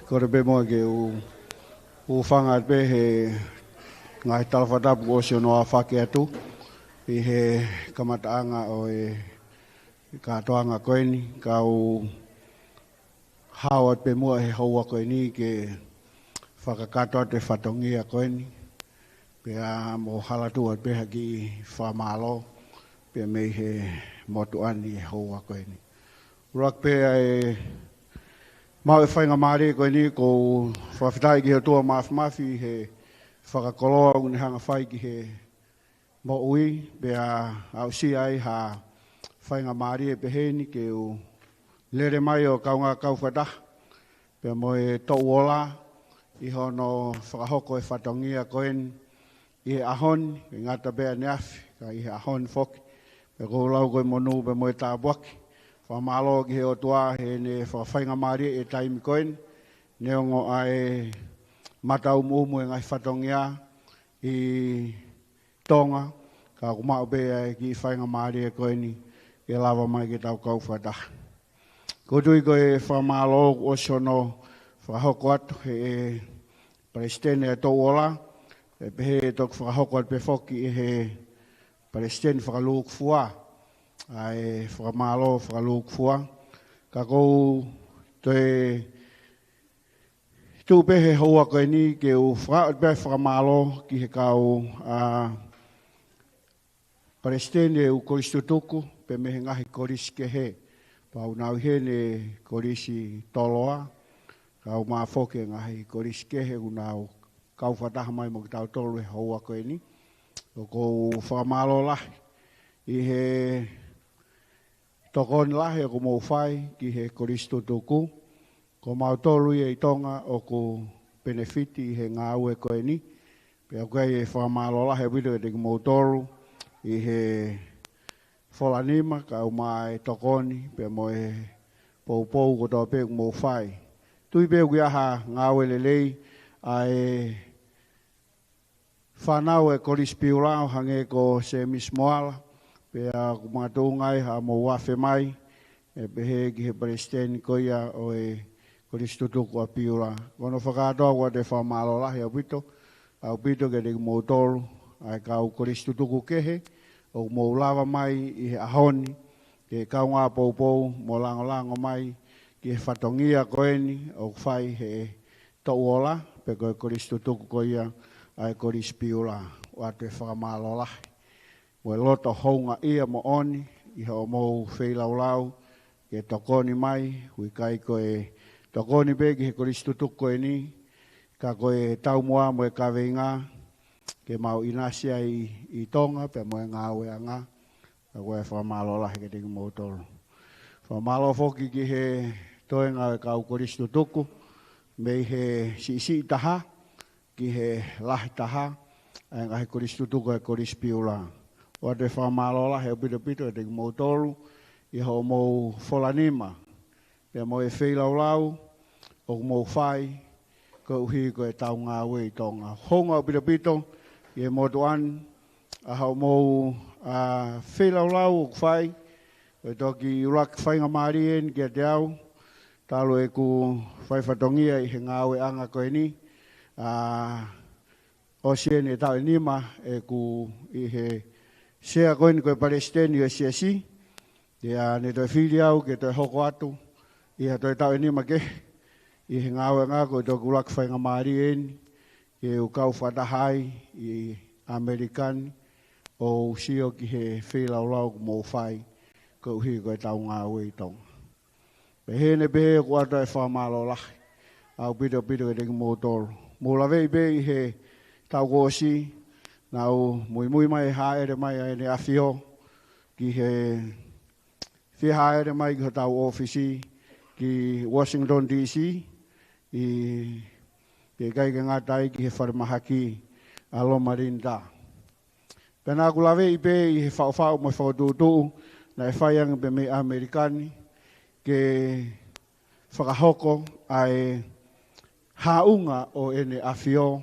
Kole pē muʻa ke u, u hūfanga pē he ngaahi tala fakatapu kuo ʻosi hono aofaki atu ʻi he kamataʻanga ʻo e kātoanga ko eni, kau hao atu pē muʻa he houa ko eni ke fakakakato atu e fatongia ko eni, pea mo hala atu pē ha kiʻi fakamālō, pea mei he motuʻa ni he houa ko eni. ʻUluaki pē ʻa e maʻu e faingamālie ko eni, ʻoku ou fakafetaʻi ki he ʻOtua Māfimafi he fakakoloa ʻoku ne hanga fai ki he moʻui, pea aʻusia ai ha faingamālie pehē ni ke u lele mai ʻo kaungā kau fakataha pea mo e Touola ʻi hono fakahoko e fatongia ko eni ʻi he ʻaho ni, ʻikai ngata pē ʻaneafi, ka ʻi he ʻaho ni foki. Pea ʻoku ou lau ko e monū pea mo e tāpuaki. Fakamālō ki he ʻOtua heʻene fakafaingamālieʻi e taimi ko eni, neongo ʻa e mataʻumuʻumu e ngaahi fatongia ʻi Tonga, ka ʻoku maʻu pē ʻa e kiʻi faingamālie ko eni ke lava mai ke tau kau fakataha. ʻOku ou tui ko e fakamālō kuo ʻosi hono fakahoko atu ʻe he Palesiteni ʻa e Touola, ʻe pehē ʻe toki fakahoko atu pē foki ʻe he Palesiteni fakalūkufua ʻa e fakamālō fakalūkufua. Ka ʻoku ou toe tuʻu pē he houa ko eni ke u faka-, pea fakamālō ki he kau, ā, palesiteni ʻo e ʻū kolisi tutuku, pea mei he ngaahi kolisi kehe. Pea ʻoku nau ʻi heni, Kolisi Toloa, kae ʻumaʻā foki e ngaahi kolisi kehe ʻoku nau kau fakataha mai mo kitautolu he houa ko eni. ʻOku ou fakamālō lahi ʻi he tokoni lahi ʻoku mou fai ki he kolisi tutuku. Ko mautolu ia ʻi Tonga ʻoku penefiti ʻi he ngāue ko eni. Pea ʻoku ʻi ai e fakamālō lahi ʻaupito kiate kimoutolu ʻi he fola nima kae ʻumaʻā e tokoni pea mo e poupou kotoa pē ʻoku mou fai. Tui pē ʻoku ʻi ai ha ngāue lelei ʻa e fānau e Kolisi Piula ʻo hangē ko Semisi Moala, pea ʻoku makatuʻunga ai haʻamou afe mai, ʻo pehē ki he palesiteni ko ia ʻo e kolisi tutuku ʻa Piula. Ko hono fakakātoa ʻoku ou fakamālō lahi ʻaupito, ʻaupito kiate kimoutolu, ʻa e kau kolisi tutuku kehe, ʻoku mou lava mai ʻi he ʻaho ni, ke kaungā poupou mo langolango mai ki he fatongia ko eni ʻoku fai he Toʻuola, pe ko e kolisi tutuku ko ia ʻa e Kolisi Piula. ʻOatu e fakamālō lahi mo e loto houngaʻia moʻoni ʻi hoʻomou feilaulau ke tokoni mai, ʻoku ʻikai ko e tokoni pē ki he kolisi tutuku ko eni, ka ko e taumuʻa mo e kaveinga ke mau ʻinasi ai ʻi Tonga pea mo e ngāueʻanga. Ka ko e fakamālō lahi kiate kimoutolu. Fakamālō foki ki he toenga ʻo e kau kolisi tutuku, mei he siʻisiʻi taha ki he lahi taha, ʻa e ngaahi kolisi tutuku ʻa e Kolisi Piula. ʻOatu e fakamālō lahi ʻaupito ʻaupito kiate kimoutolu ʻi hoʻomou fola nima pea mo e feilaulau ʻoku mou fai koeʻuhi ko ʻetau ngāue ʻi Tonga. Hounga ʻaupito ʻaupito ʻi he motuʻa ni ʻa hoʻomou, ā, feilaulau ʻoku fai. ʻOku toki ʻuluaki faingamālie eni kiate au, talu ʻeku fai fatongia ʻi he ngāueʻanga ko eni, ā, ʻosi eni e taʻu ʻe nima ʻeku ʻi he sea ko eni ko e palesiteni ʻo e siasi. Pea ne toe fili au ke toe hoko atu ʻi ha toe taʻu ʻe nima kehe ʻi he ngāueʻanga, ko e toki ʻuluaki faingamālie eni ke u kau fakataha ai ʻi ʻAmelika ni ʻo u sio ki he feilaulau ʻoku mou fai koeʻuhi ko ʻetau ngāue ʻi Tonga. Pea ʻi heʻene pehē ʻoku ʻoatu e fakamālō lahi ʻaupito ʻaupito kiate kimoutolu. Mou laveʻi pē ʻi he taʻu kuo ʻosi, naʻa ku muimui mai e hāʻele mai ʻa ʻEne ʻAfio ki he fie hāʻele mai ki hotau ʻōfisi ki Washington D C, ʻi, pea ʻikai ke ngata ai ki he falemahaki ʻa Loma Linda. Pea naʻa ku laveʻi pē ʻi he faʻufaʻu mo e fokotuʻutuʻu naʻe fai ange pē mei ʻAmelika ni ke fakahoko ʻa e haʻunga ʻo ʻEne ʻAfio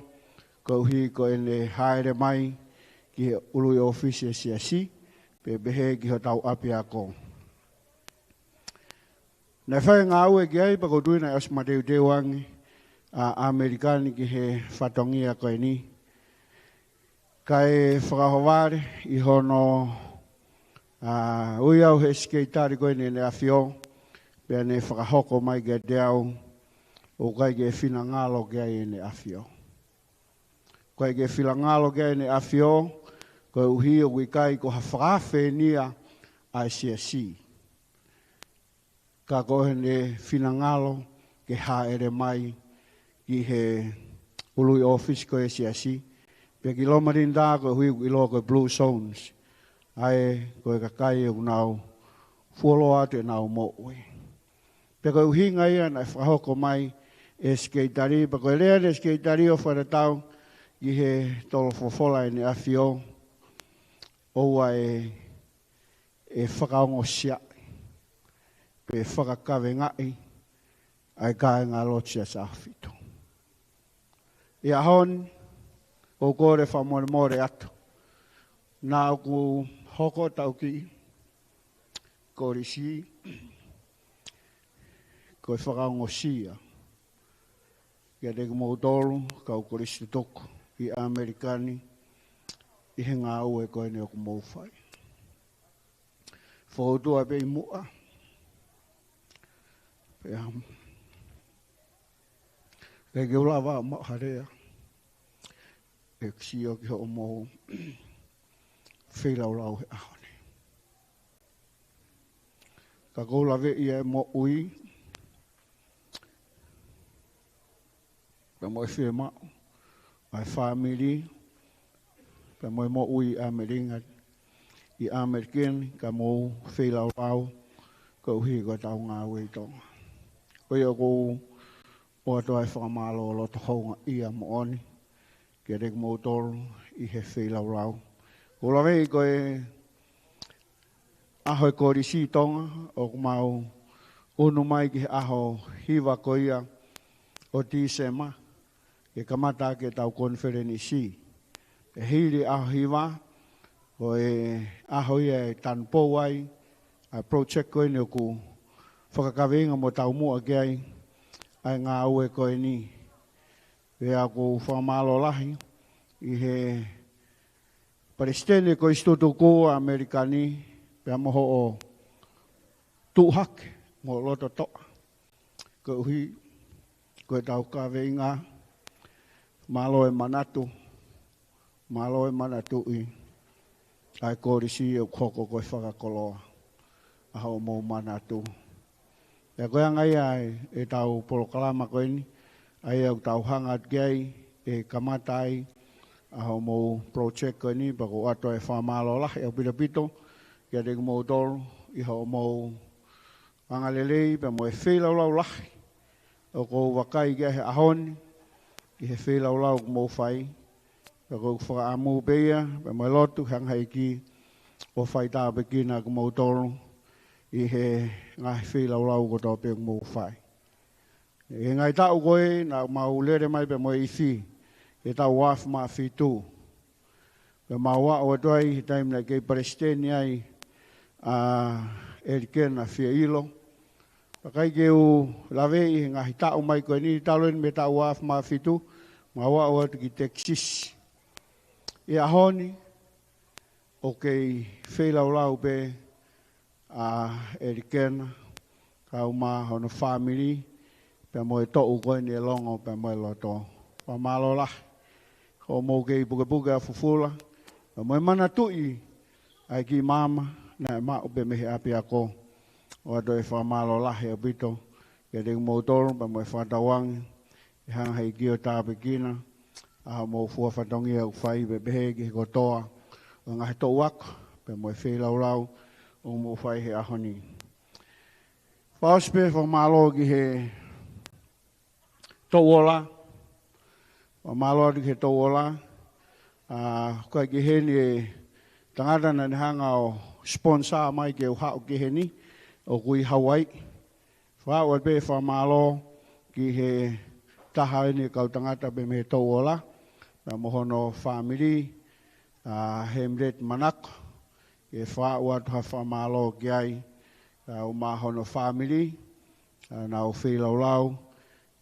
koeʻuhi ko ʻene hāʻele mai ki he ului ʻōfisi ʻo e siasi, pea pehē ki hotau ʻapiako. Naʻe fai e ngāue ki ai pea ʻoku ou tui naʻe ʻosi mateuteu ange ʻa ʻAmelika ni ki he fatongia ko eni. Kae fakaʻohovale ʻi hono, ā, ui au he Sekelitali ko eni ʻEne ʻAfio, pea ne fakahoko mai kiate au, ʻoku ʻikai ke finangalo ki ai ʻEne ʻAfio. ʻOku ʻikai ke finangalo ki ai ʻEne ʻAfio, koeʻuhi ʻoku ʻikai ko ha fakaafe eni ia ʻa e siasi. Ka ko ʻene finangalo ke hāʻele mai ki he ului ʻōfisi ko ē ʻo e siasi, pea ki Loma Linda koeʻuhi ʻoku ʻiloa ko e Blue Zones, ʻa ē ko e kakai ʻoku nau fuoloa atu ʻenau moʻui. Pea ko e ʻuhinga ia naʻe fakahoko mai ʻe he Sekelitali, pea ko e lea ʻa e Sekelitali ʻo fakatatau ki he tolo folofola ʻEne ʻAfio, ʻoua ʻe ʻe fakaongosiaʻi pe fakakavengaʻi ʻa e kāinga lotu Siasi ʻAhofitu. ʻI he ʻaho ni, ʻoku ou kole fakamolemole atu. Naʻa ku hoko ʻo tauhi e kolisi ko e fakaongosia kiate kimoutolu kau kolisi tutuku ʻi ʻAmelika ni ʻi he ngāue ko eni ʻoku mou fai. Foutua pē ʻi muʻa. Pea, ʻikai ke u lava ʻo maʻu ha lea ʻeku sio ki hoʻomou feilaulau he ʻaho ni. Ka ʻoku ou laveʻi ʻa e moʻui pea mo e fiemaʻu ʻa e fāmili pea mo e moʻui ʻi ʻAmelika, ʻi ʻAmelika ni, ka mou feilaulau koeʻuhi ko ʻetau ngāue ʻi Tonga. Ko ia ʻoku ou ʻoatu ʻa e fakamālō loto houngaʻia moʻoni kiate kimoutolu ʻi he feilaulau. ʻOku ou laveʻi ko e ʻaho ʻo e Kolisi ʻi Tonga, ʻoku mau ʻunu mai ki he ʻaho hiva ko ia ʻo Tīsema, ke kamata ʻaki ʻetau konifelenisi. Pea hili ʻaho hiva, ko e ʻaho ia ʻe tanupou ai ʻa e project ko eni ʻoku fakakaveinga mo taumuʻa ki ai ʻa e ngāue ko eni. Pea ʻoku ou fakamālō lahi ʻi he Palesiteni Kolisi Tutuku ʻa ʻAmelika ni, pea mo hoʻo tuʻu hake mo loto toʻa koeʻuhi ko ʻetau kaveinga. Mālō e manatu, mālō e manatuʻi ʻa e Kolisi ʻoku hoko ko e fakakoloa ʻa hoʻomou manatu. Pea ko e anga ia ʻe, ʻetau polokalama ko eni, ʻa ia ʻoku tau hanga atu ki ai ʻe kamata ai ʻa hoʻomou project ko eni, pea ʻoku ou ʻoatu e fakamālō lahi ʻaupito ʻaupito kiate kimoutolu ʻi hoʻomou angalelei pea mo e feilaulau lahi ʻoku ou vakai ki ai he ʻaho ni, ʻi he feilaulau ʻoku mou fai. Pea ʻoku ou fakaʻamu pē ia, pea mo e lotu he anga e ʻEiki, ʻo fai tāpuekina kimoutolu ʻi he ngaahi feilaulau kotoa pē ʻoku mou fai. ʻI he ngaahi taʻu ko ē naʻa mau lele mai pea mo e ifi, he taʻu ua afe mā fitu. Pea mau aʻu atu ai he taimi naʻe kei palesiteni ai ʻa ʻElikena Fiaʻilo. Pea ʻikai ke u laveʻi he ngaahi taʻu mai ko eni, talu eni mei he taʻu ua afe mā fitu, mau aʻu atu ki Texas. ʻI he ʻaho ni, ʻoku kei feilaulau pē ʻa ʻElikena, kau mo hono fāmili, pea mo e toʻu ko eni ʻe longo, pea mo e loto. Fakamālō lahi hoʻomou kei pukepuke ʻa fufula, pea mo e manatuʻi ʻa e kiʻi maama naʻe maʻu pē mei he ʻapiako. ʻOatu e fakamālō lahi ʻaupito kiate kimoutolu, pea mo e fakatauange ʻe hanga he ʻEiki ʻo tāpuekina ʻa hoʻomou fua fatongia ʻoku fai, pea pehē ki he kotoa ʻo e ngaahi toʻu ako pea mo e feilaulau ʻoku mou fai he ʻaho ni. Fakaʻosi pē fakamālō ki he Toʻu Ola. Fakamālō atu ki he Toʻu Ola. ʻA, ʻoku ʻi ai ki heni e tangata naʻa ne hanga ʻo sponsor mai ke u haʻu ki heni, ʻoku ʻi Hauaiʻi. Fakaʻosi pē fakamālō ki he taha eni e kau tangata pē mei he Toʻu Ola, pea mo hono fāmili, ʻa Hemlet Manako, ke fakaʻosi atu ha fakamālō ki ai, kau mo hono fāmili, ʻa, naʻa nau feilaulau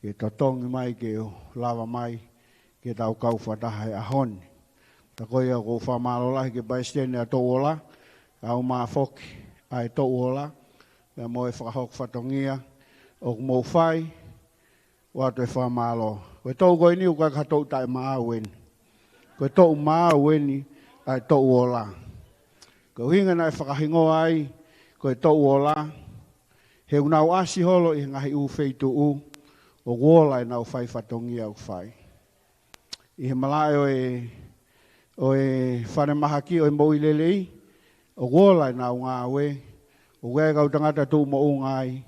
ke totongi mai ke u lava mai ke tau kau fakataha he ʻaho ni. Pea ko ia ʻoku ou fakamālō lahi ki he palesiteni ʻa Toʻu Ola, kau mo foki ʻa e Toʻu Ola, pea mo e fakahoko fatongia ʻoku mou fai, ʻoatu e fakamālō. Ko e toʻu ko eni ʻoku ʻikai ko ha toʻu taʻemaau eni. Ko e toʻu maau eni ʻa e Toʻu Ola. Ko e ʻuhinga naʻe fakahingoa ai ko e Toʻu Ola, he ʻoku nau ʻasi holo ʻi he ngaahi ʻū feituʻu ʻoku ola ʻenau fai fatongia ʻoku fai. ʻI he malaʻe ʻo e, ʻo e falemahaki ʻo e moʻui lelei, ʻoku ola ʻenau ngāue, ʻoku ʻi ai e kau tangata tuʻu moʻunga ai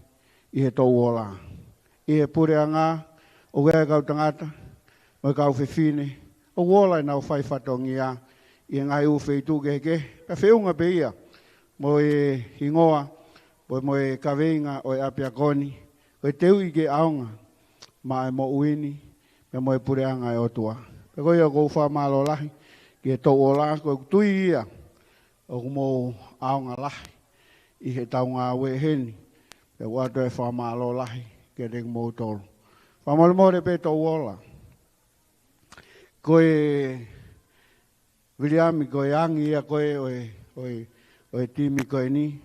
ʻi he Toʻu Ola. ʻI he puleʻanga, ʻoku ʻi ai e kau tangata mo e kau fefine, ʻoku ola ʻenau fai fatongia ʻi he ngaahi ʻū feituʻu kehekehe, pea feʻunga pē ia mo e hingoa, mo, mo e kaveinga ʻo e ʻapiako ni, ko e teuʻi ke ʻaonga maʻa e moʻui ni, pea mo e puleʻanga ʻo e ʻOtua. Pea ko ia ʻoku ou fakamālō lahi ki he Toʻu Ola, ko ʻeku tui ia ʻoku mou ʻaonga lahi ʻi heʻetau ngāue heni, pea ʻoatu e fakamālō lahi kiate kimoutolu. Fakamolemole pē Toʻu Ola. Ko e Viliami, ko e angi ia ko ē ʻo e, ʻo e, ʻo e timi ko eni.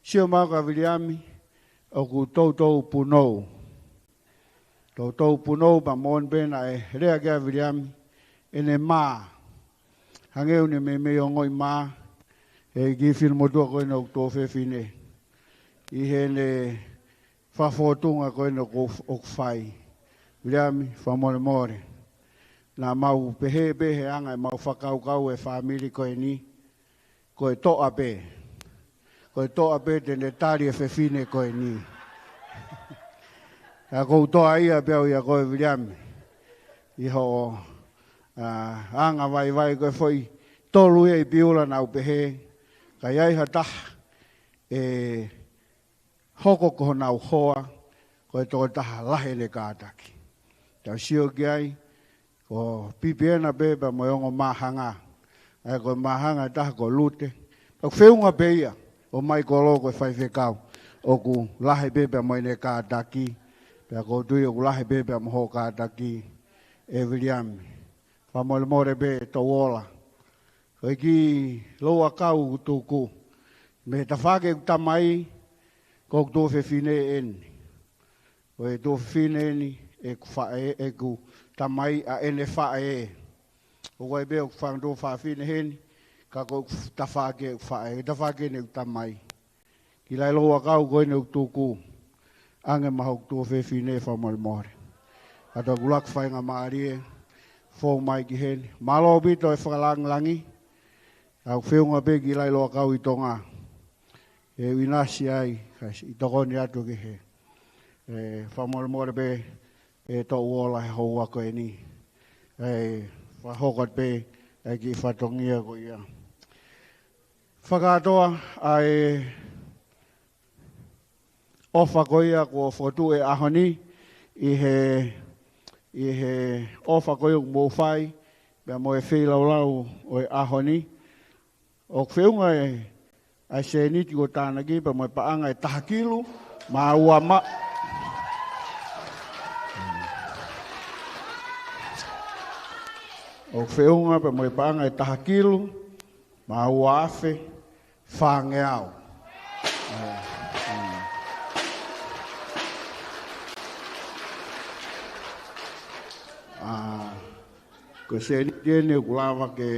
Sio mai kia Viliami, ʻoku toutou punou. Toutou punou pea moʻoni pē naʻe lea ki ai ʻa Viliami, ʻene mā. Hangē ʻoku ne meimei ongoʻi mā, ʻe he kiʻi finemotuʻa ko eni ʻoku tuofefine. ʻI heʻene fakafotunga ko eni ʻoku, ʻoku fai. Viliami, fakamolemole. Naʻa mau pehē pē he anga ʻemau fakakaukau ʻa e fāmili ko eni. Ko e toʻa pē. Ko e toʻa pē te ne tali ʻa e fefine ko eni. Ka ʻoku ou toʻa ia pē au ʻia koe Viliami. ʻI hoʻo, ā, anga vaivai ko e foʻi tolu ia ʻi Piula naʻa ku pehē. Ka ʻi ai ha taha ʻe hoko ko honau hoa, ko e tokotaha lahi ʻene kātaki. Tau sio ki ai, ko Pipiena pē pea mo e ongo māhanga. ʻA ia ko e māhanga ʻe taha ko Lute. Pea ʻoku feʻunga pē ia, ʻo Maikolo ko e faifekau. ʻOku lahi pē pea mo ʻene kātaki. Pea ʻoku ou tui ʻoku lahi pē pea mo hoʻo kātaki ʻe Viliami. Fakamolemole pē Touola. Ko e kiʻi louʻakau ʻoku tuku. Mei he tafaʻaki ʻeku tamai, ko ʻeku tuofefine eni. Ko e tuofefine eni, ʻeku faʻē, ʻeku tamai ʻa ʻene faʻē. ʻOku ʻi ai pē ʻeku fanga tuofefine heni, ka ko ʻeku tafaʻaki ʻeku faʻē, tafaʻaki eni ʻeku tamai. Kiʻi louʻakau ko eni ʻoku tuku. Ange maʻa hoku tuofefine fakamolemole. Ka tau kula ki he faingamālie, fou mai ki heni. Mālō ʻaupito e fakalāngilangi. ʻOku feʻunga pē kiʻi louʻakau ʻi Tonga. ʻE ʻinasi ai, ka ʻi tokoni atu ki he. ʻE fakamolemole pē, ʻe Touola he houa ko eni. ʻE fakahoko pē, ʻa e kiʻi fatongia ko ia. Fakakātoa ʻa e ʻofa ko ia kuo fokotuʻu he ʻaho ni, ʻi he, ʻi he ʻofa ko ia ʻoku mou fai, pea mo e feilaulau ʻo e ʻaho ni. ʻOku feʻunga e, ʻa e sēniti kuo tānaki, pea mo e paʻanga ʻe taha kilu, mā ua ma- ʻOku feʻunga pea mo e paʻanga ʻe taha kilu, mā ua afe, fāngeau. ʻA, ko e sēniti eni ʻoku lava ke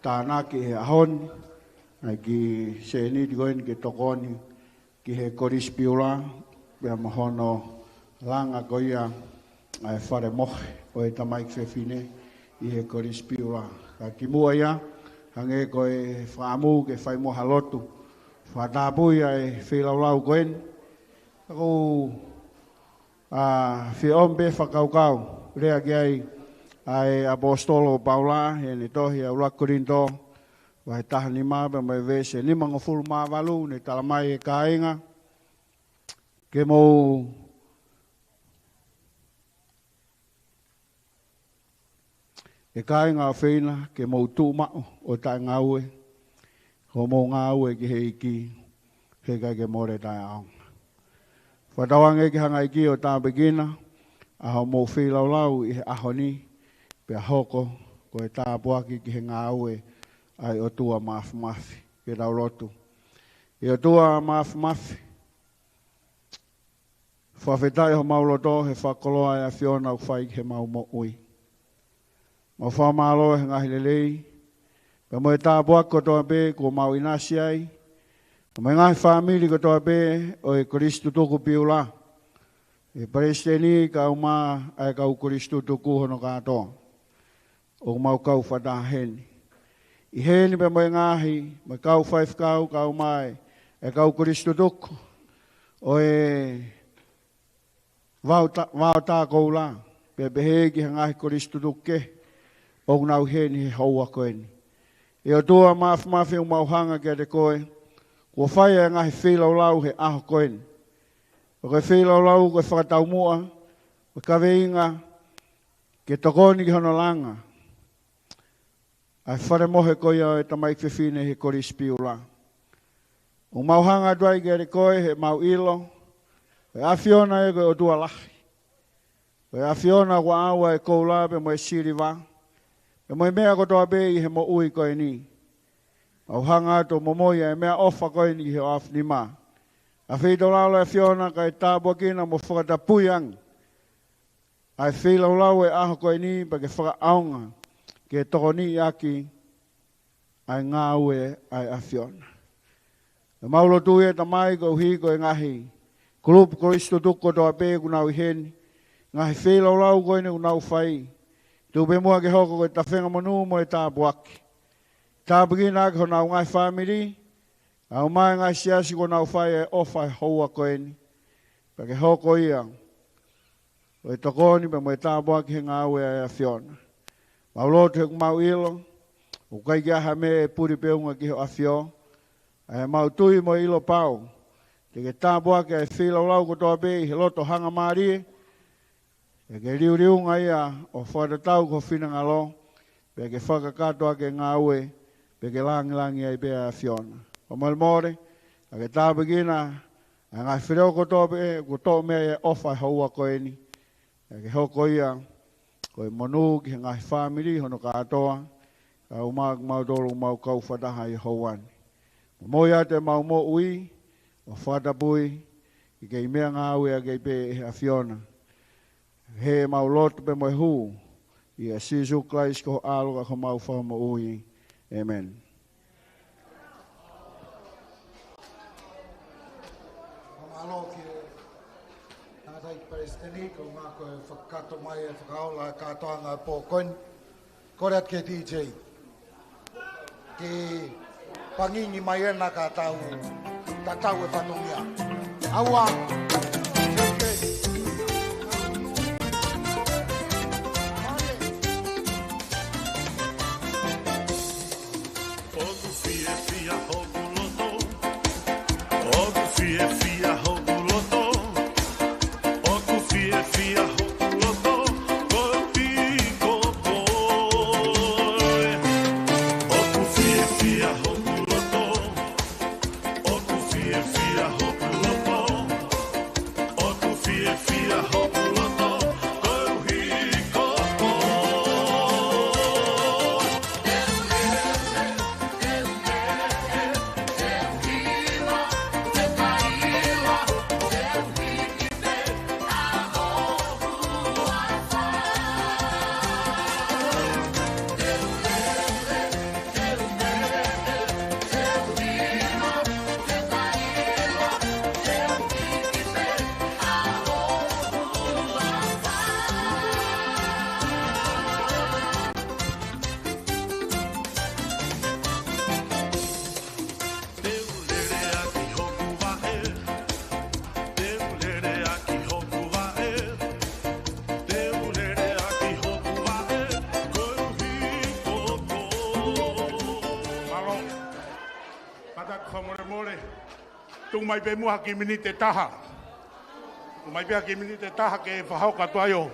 tānaki he ʻaho ni, ʻa e kiʻi sēniti ko eni ke tokoni ki he Kolisi Piula, pea mo hono langa ko ia ʻa e fale mohe ʻo e tamaiki fefine ʻi he Kolisi Piula. Ka kimuʻa ia, hangē ko e fakaʻamu ke fai muʻa ha lotu, fakatapui ʻa e feilaulau ko eni. ʻOku ou, ā, fie ʻomi pē fakakaukau, lea ki ai ʻa e ʻaposetolo ko Paula, heʻene tohi ʻa ʻUluaki Kolinitō, vahe taha nima pea mo e veesi ʻe nimangofulu mā valu, ne talamai ʻe kāinga, ke mou, ʻe kāinga ʻofeina, ke mou tuʻu maʻu ʻo taʻengaue, hoʻomou ngāue ki he ʻEiki, he ʻikai ke mole taʻeʻaonga. Fakatauange ke hanga ʻe he ʻEiki ʻo tāpuekina ʻa hoʻomou feilaulau ʻi he ʻaho ni, pea hoko ko e tāpuaki ki he ngāue ʻa e ʻOtua Māfimafi. Ke tau lotu. ʻE ʻOtua Māfimafi, fakafetaʻi homau loto he fakakoloa ʻa e ʻAfiona ʻoku fai ki heʻemau moʻui. Mau fakamālō he ngaahi lelei, pea mo e tāpuaki kotoa pē kuo mau ʻinasi ai, pea mo e ngaahi fāmili kotoa pē ʻo e Kolisi Tutuku Piula, ʻe palesiteni kae ʻumaʻā ʻa e kau Kolisi Tutuku hono kātoa ʻoku mau kau fakataha heni. ʻI heni pea mo e ngaahi, mo e kau faifekau kae ʻumaʻā ʻa e kau Kolisi Tutuku ʻo e Vao Ta-, Vao Takoula, pea pehē ki he ngaahi Kolisi Tutuku kehe ʻoku nau ʻi heni he houa ko eni. ʻE ʻOtua Māfimafi, ʻoku mau hanga kiate koe, kuo fai ʻa e ngaahi feilaulau he ʻaho ko eni. Ko e feilaulau ko e fakataumuʻa, ko e kaveinga, ke tokoni ki hono langa ʻa e fale mohe ko ia ʻo e tamaiki fefine he Kolisi Piula. ʻOku mau hanga atu ai kiate koe heʻemau ʻilo, ko e ʻAfiona ē ko e ʻOtua lahi. Ko e ʻAfiona kuo ʻoatu ʻa e koula pea mo e siliva, pea mo e meʻa kotoa pē ʻi he moʻui ko eni. ʻOku hanga atu ʻo momoi ʻa e meʻaʻofa ko eni ʻi he ʻaho ni. ʻAfio ʻi tō lalo ʻa e ʻAfiona kae tāpuekina mo fakatapui ange ʻa e feilaulau ʻo e ʻaho ko eni pea ke fakaʻaonga ke tokoniʻi ʻaki ʻa e ngāue ʻa e ʻAfiona. ʻOku mau lotua ʻe Tamai koeʻuhi ko e ngaahi kulupu Kolisi tutuku kotoa pē ʻoku nau ʻi heni, ngaahi feilaulau ko eni ʻoku nau fai. Tuku pē muʻa ke hoko ko e tafenga monū mo e tāpuaki. Tāpuekina ʻaki honau ngaahi fāmili, ʻa e ngaahi siasi kuo nau fai e ʻofa ʻi he houa ko eni. Pea ke hoko ia ʻo e tokoni pea mo e tāpuaki he ngāue ʻa e ʻAfiona. Mau lotu he ʻoku mau ʻilo ʻoku ʻikai ke ʻi ai ha meʻa ʻe puli peunga ki hoʻo ʻAfio. ʻA ia ʻoku mau tui mo e ʻilo pau te ke tāpuaki ʻa e feilaulau kotoa pē ʻi he loto hangamālie, pea ke liuliunga ia ʻo fakatatau ki ho finangalo, pea ke fakakakato ʻaki e ngāue, pea ke langilangiʻia ai pē ʻa e ʻAfiona. Fakamolemole, ka ke tāpuekina ʻa e ngaahi fili kotoa pē kuo toʻo mei ai e ʻofa ʻi he houa ko eni. Pea ke hoko ia ko e monū ki he ngaahi fāmili hono kātoa, kae ʻumaʻā kimautolu ʻoku mau kau fakataha ʻi he houa ni. Momoi atu ʻemau moʻui ʻo fakatapui ke kei meʻangāueʻaki pē ʻe he ʻAfiona. He ʻemau lotu pea mo e hū ʻia Sīsū Kalaisi ko ho ʻAlo ka ko homau Fakamoʻui. ʻĒmeni. Mālō ki he tangataʻeiki palesiteni, ko e ngāue ko e fakakakato mai e fakaola e kātoanga e pō ko eni. Kole atu ki he D J ke pangingi mai ena ka tau tatau e fatongia. ʻAua. ʻOku fiefia hoku loto. ʻOku fiefia hoku loto. ʻOku fiefia hoku loto. Ko piko koe. ʻOku fiefia hoku loto. ʻOku fiefia hoku loto. ʻOku fiefia hoku loto. Koeʻuhi ko koe. Te u lele ʻaki hoku vaʻe. Te u lele ʻaki hoku vaʻe. Te u lele ʻaki hoku vaʻe. Koeʻuhi ko koe. Mālō. Kātaki fakamolemole. Tuku mai pē muʻa ha kiʻi miniti ʻe taha. Tuku mai pē ha kiʻi miniti ʻe taha ke fakahoko atu ai ʻo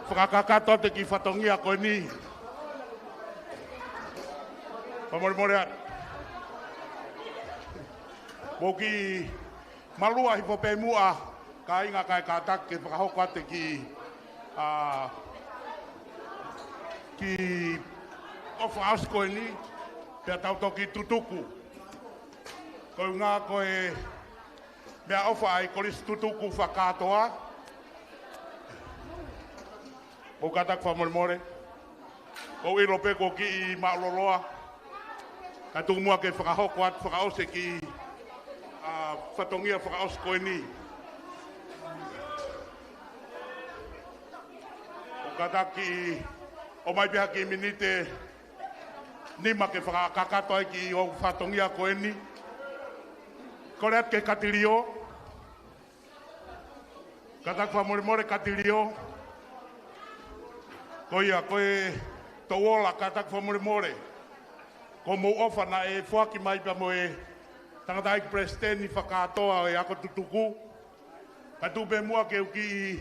fakakakato atu e kiʻi fatongia ko eni. Fakamolemole atu. Mou kiʻi maluʻa hifo pē muʻa, kāinga, kae kātaki ke fakahoko atu e kiʻi, ʻa, kiʻi ʻofa ʻosi ko eni, pea tau toki tutuku. Ko e ʻuhinga ko e meʻaʻofa ʻa e Kolisi tutuku fakakātoa. Mou kātaki fakamolemole. ʻOku ou ʻilo pē ʻoku kiʻi māʻuloloa. Kae tuku muʻa ke fakahoko atu fakaʻosi e kiʻi, ʻa, fatongia fakaʻosi ko eni. ʻOku kātaki ʻomai pē ha kiʻi miniti ʻe nima ke fakakakato ai e kiʻi ʻofa fatongia ko eni. Kole atu ki he katilio. Kātaki fakamolemole katilio. Ko ia, ko e Toʻuola, kātaki fakamolemole. Ko homou ʻofa naʻe foaki mai pea mo e tangataʻeiki palesiteni fakakātoa ʻo e ako tutuku. Kae tuku pē muʻa ke u kiʻi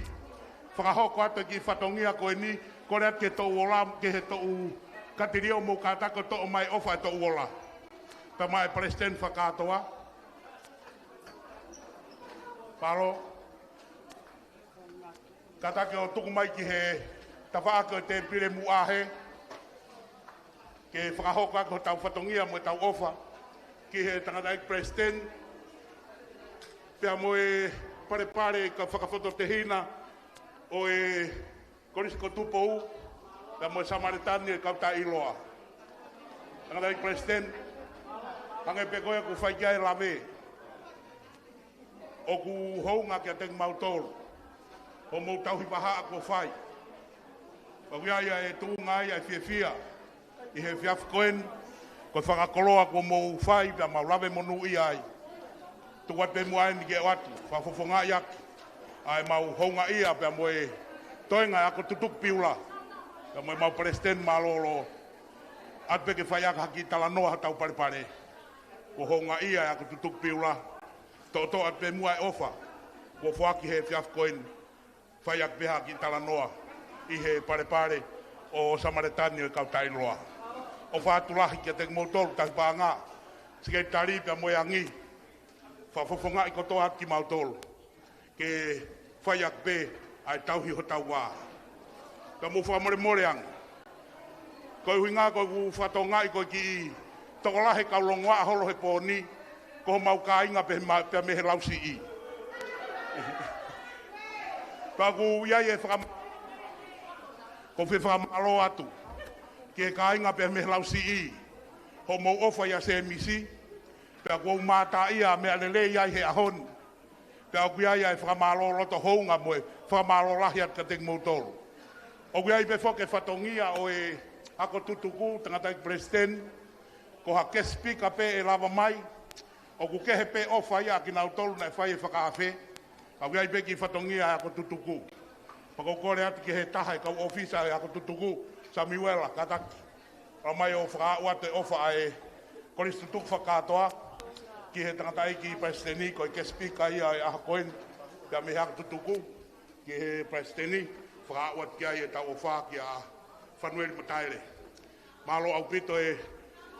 fakahoko atu e kiʻi fatongia ko eni, kole atu ki he Toʻuola, ki he Toʻu katilio, mou kātaki ʻo toʻo mai e ʻofa ʻa e Toʻuola. Pea mo e palesiteni fakakātoa. Palo. Kātaki ʻo tuku mai ki he tafaʻaki ʻo e tēpile muʻa hē. ke fakahoko atu hotau fatongia mo ʻetau ʻofa ki he tangataʻeiki Palesiteni, pea mo e palepale kau fakafototehina ʻo e Kolisi ko Tupou, pea mo e Samēlitani ʻo e Kau Taʻeʻiloa. Tangataʻeiki Palesiteni, hangē pē ko ia kuo fai ki ai e lave, ʻoku hounga kiate kimautolu hoʻomou tauhi vahaʻa kuo fai. Pea ʻoku ʻi ai ʻa e tuʻunga ia ʻo e fiefia ʻi he efiafi ko eni, ko e fakakoloa kuo mou fai pea mau lave monūʻia ai. Tuku atu pē muʻa eni ke ʻoatu, fakafofongaʻi ʻaki ʻa ʻemau houngaʻia pea mo e toenga ʻo e ako tutuku piula, pea mo ʻemau Palesiteni mālōlō. ʻAtu pē ke fai ʻaki ha kiʻi talanoa hotau palepale. Kuo houngaʻia e ako tutuku piula. Toʻotoʻo atu pē muʻa e ʻofa kuo foaki he efiafi ko eni. Fai ʻaki pē ha kiʻi talanoa ʻi he palepale ʻo Samēlitani ʻo e Kau Taʻeʻiloa. ʻOfa atu lahi kiate kimoutolu, tauhi paʻanga, sekelitali pea mo e angi. Fakafofongaʻi kotoa atu kimautolu ke fai ʻaki pē ʻa e tauhi hotau vā. Ka mou fakamolemole ange, ko e ʻuhinga ko ʻeku fakatokangaʻi ko e kiʻi tokolahi e kau longoaʻa holo he pō ni, ko homau kāinga pē ma-, pea mei he Lausiʻi. Pea ʻoku ʻi ai e fakam-, ʻoku ou fie fakamālō atu ki he kāinga pea mei he Lausiʻi, hoʻomou ʻofa ʻia Sēmisi, pea ʻoku ou mātā ʻa e meʻa lelei ai he ʻaho ni. Pea ʻoku ʻi ai ʻa e fakamālō loto hounga mo e fakamālō lahi atu kiate kimoutolu. ʻOku ʻi ai pē foki e fatongia ʻo e ako tutuku, tangataʻeiki Palesiteni, ko ha guest speaker pē ʻe lava mai. ʻOku kehe pē ʻofa ia ʻa kinautolu naʻe fai e fakaafe. Ka ʻoku ʻi ai pē kiʻi fatongia e ako tutuku. Pea ʻoku ou kole atu ki he taha e kau ʻōfisa e ako tutuku, Samiuela, kātaki. Hala mai ʻo fakaaʻu atu e ʻofa ʻa e Kolisi Tutuku fakakātoa ki he tangataʻeiki Palesiteni, ko e guest speaker ia ʻo e ʻaho ko eni, pea mei he ako tutuku, ki he Palesiteni, fakaaʻu atu ki ai ʻetau ʻofa kia Fanueli Mataele. Mālō ʻaupito e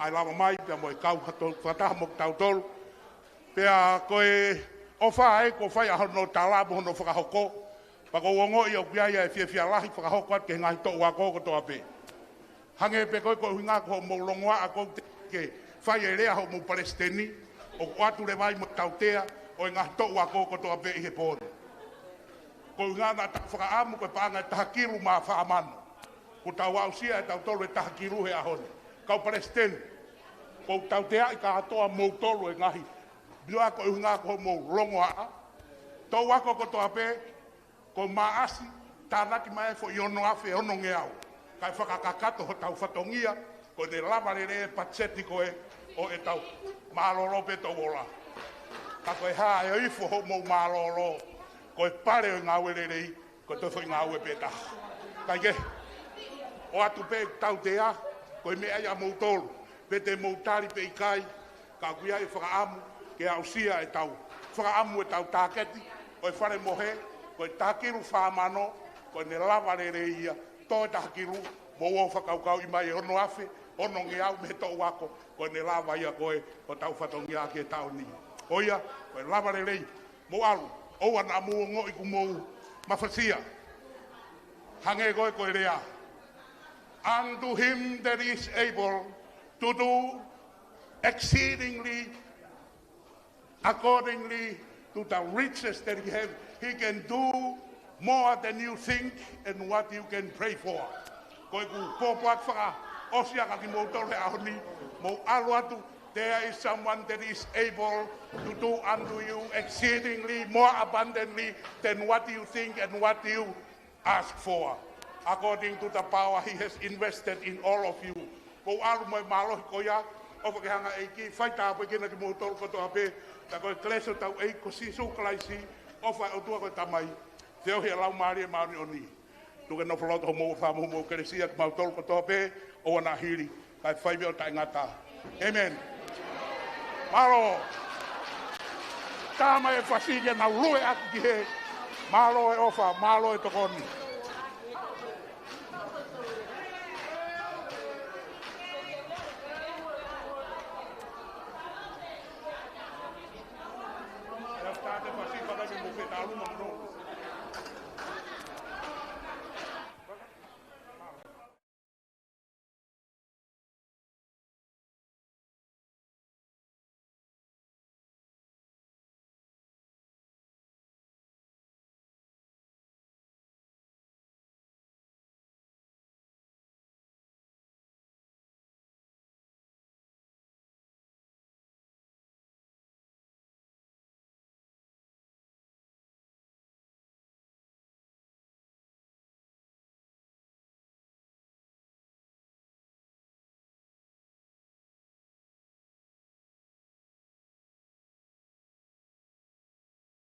ʻai lava mai, pea mo e kau hato-, fakataha mo kitautolu. Pea ko e ʻofa ē kuo fai ʻa hono tala mo hono fakahoko, pea ʻoku ou ongoʻi ʻoku ʻi ai ʻa e fiefia lahi fakahoko atu ki he ngaahi toʻu ako kotoa pē. Hangē pē ko e, ko e ʻuhinga ko hoʻomou longoaʻa ʻoku te ke fai e lea hoʻomou Palesiteni, ʻoku ʻoatu leva ai mo e tautea ʻo e ngaahi toʻu ako kotoa pē ʻi he pō ni. Ko e ʻuhinga naʻa tau fakaʻamu ko e paʻanga ʻe taha kilu mā fā mano. Kuo tau aʻusia ʻe tautolu e taha kilu he ʻaho ni. Kau Palesiteni, ʻoku ou tauteaʻi kātoa moutolu e ngaahi meʻa ko e ʻuhinga ko hoʻomou longoaʻa. Toʻu ako kotoa pē, ko Maʻasi, tānaki mai e foʻi ono afe onongeau. Kae fakakakato hotau fatongia, ko ʻene lava lelei e patiseti ko ē ʻo ʻetau mālōlō pē ʻetau ola. Ka ko e hā ʻe ʻo ifo hoʻomou mālōlō, ko e pale ʻo e ngāue lelei, ko e toe foʻi ngāue pē taha. Kae kehe, ʻoatu pē tautea, ko e meʻa ia ʻamoutolu, pe te mou tali pe ʻikai, ka ʻoku ʻi ai e fakaʻamu ke aʻusia ʻetau fakaʻamu ʻetau tāketi ʻo e fale mohe, ko e taha kilu fā mano, ko ʻene lava lelei ia, tō e taha kilu, mou ō fakakaukauʻi mai e ono afe onongeau mei he toʻu ako, ko ʻene lava ia ko ē hotau fatongia ki he taʻu ni. Ko ia, ko e lava lelei, mou ʻalu, ʻoua naʻa mou ongoʻi ʻoku mou mafasia. Hangē ko e, ko e lea. Unto him that is able to do exceedingly accordingly to the riches that he have, he can do more than you think and what you can pray for. Ko ʻeku pōpoaki fakaʻosi ʻa kimoutolu he ʻaho ni, mou ʻalu atu, there is someone that is able to do unto you exceedingly more abundantly than what you think and what you ask for, according to the power he has invested in all of you. Mou ʻalu mo e mālohi ko ia, ʻofa ke hanga ʻe he ʻEiki, fai tāpuekina kimoutolu kotoa pē, ka ko e kelesi ʻo hotau ʻEiki ko Sīsū Kalaisi, ʻofa ʻa e ʻOtua ko e Tamai, feohi ʻa e Laumālie Māʻoniʻoni, tuku ke nofo loto homou ʻofa mo hoʻomou kelesi ʻa kimautolu kotoa pē, ʻoua naʻa hili, kae fai pē ʻo taʻengata. ʻĒmeni. Mālō. Tama e fasi ke nau lue atu ki he mālō e ʻofa, mālō e tokoni.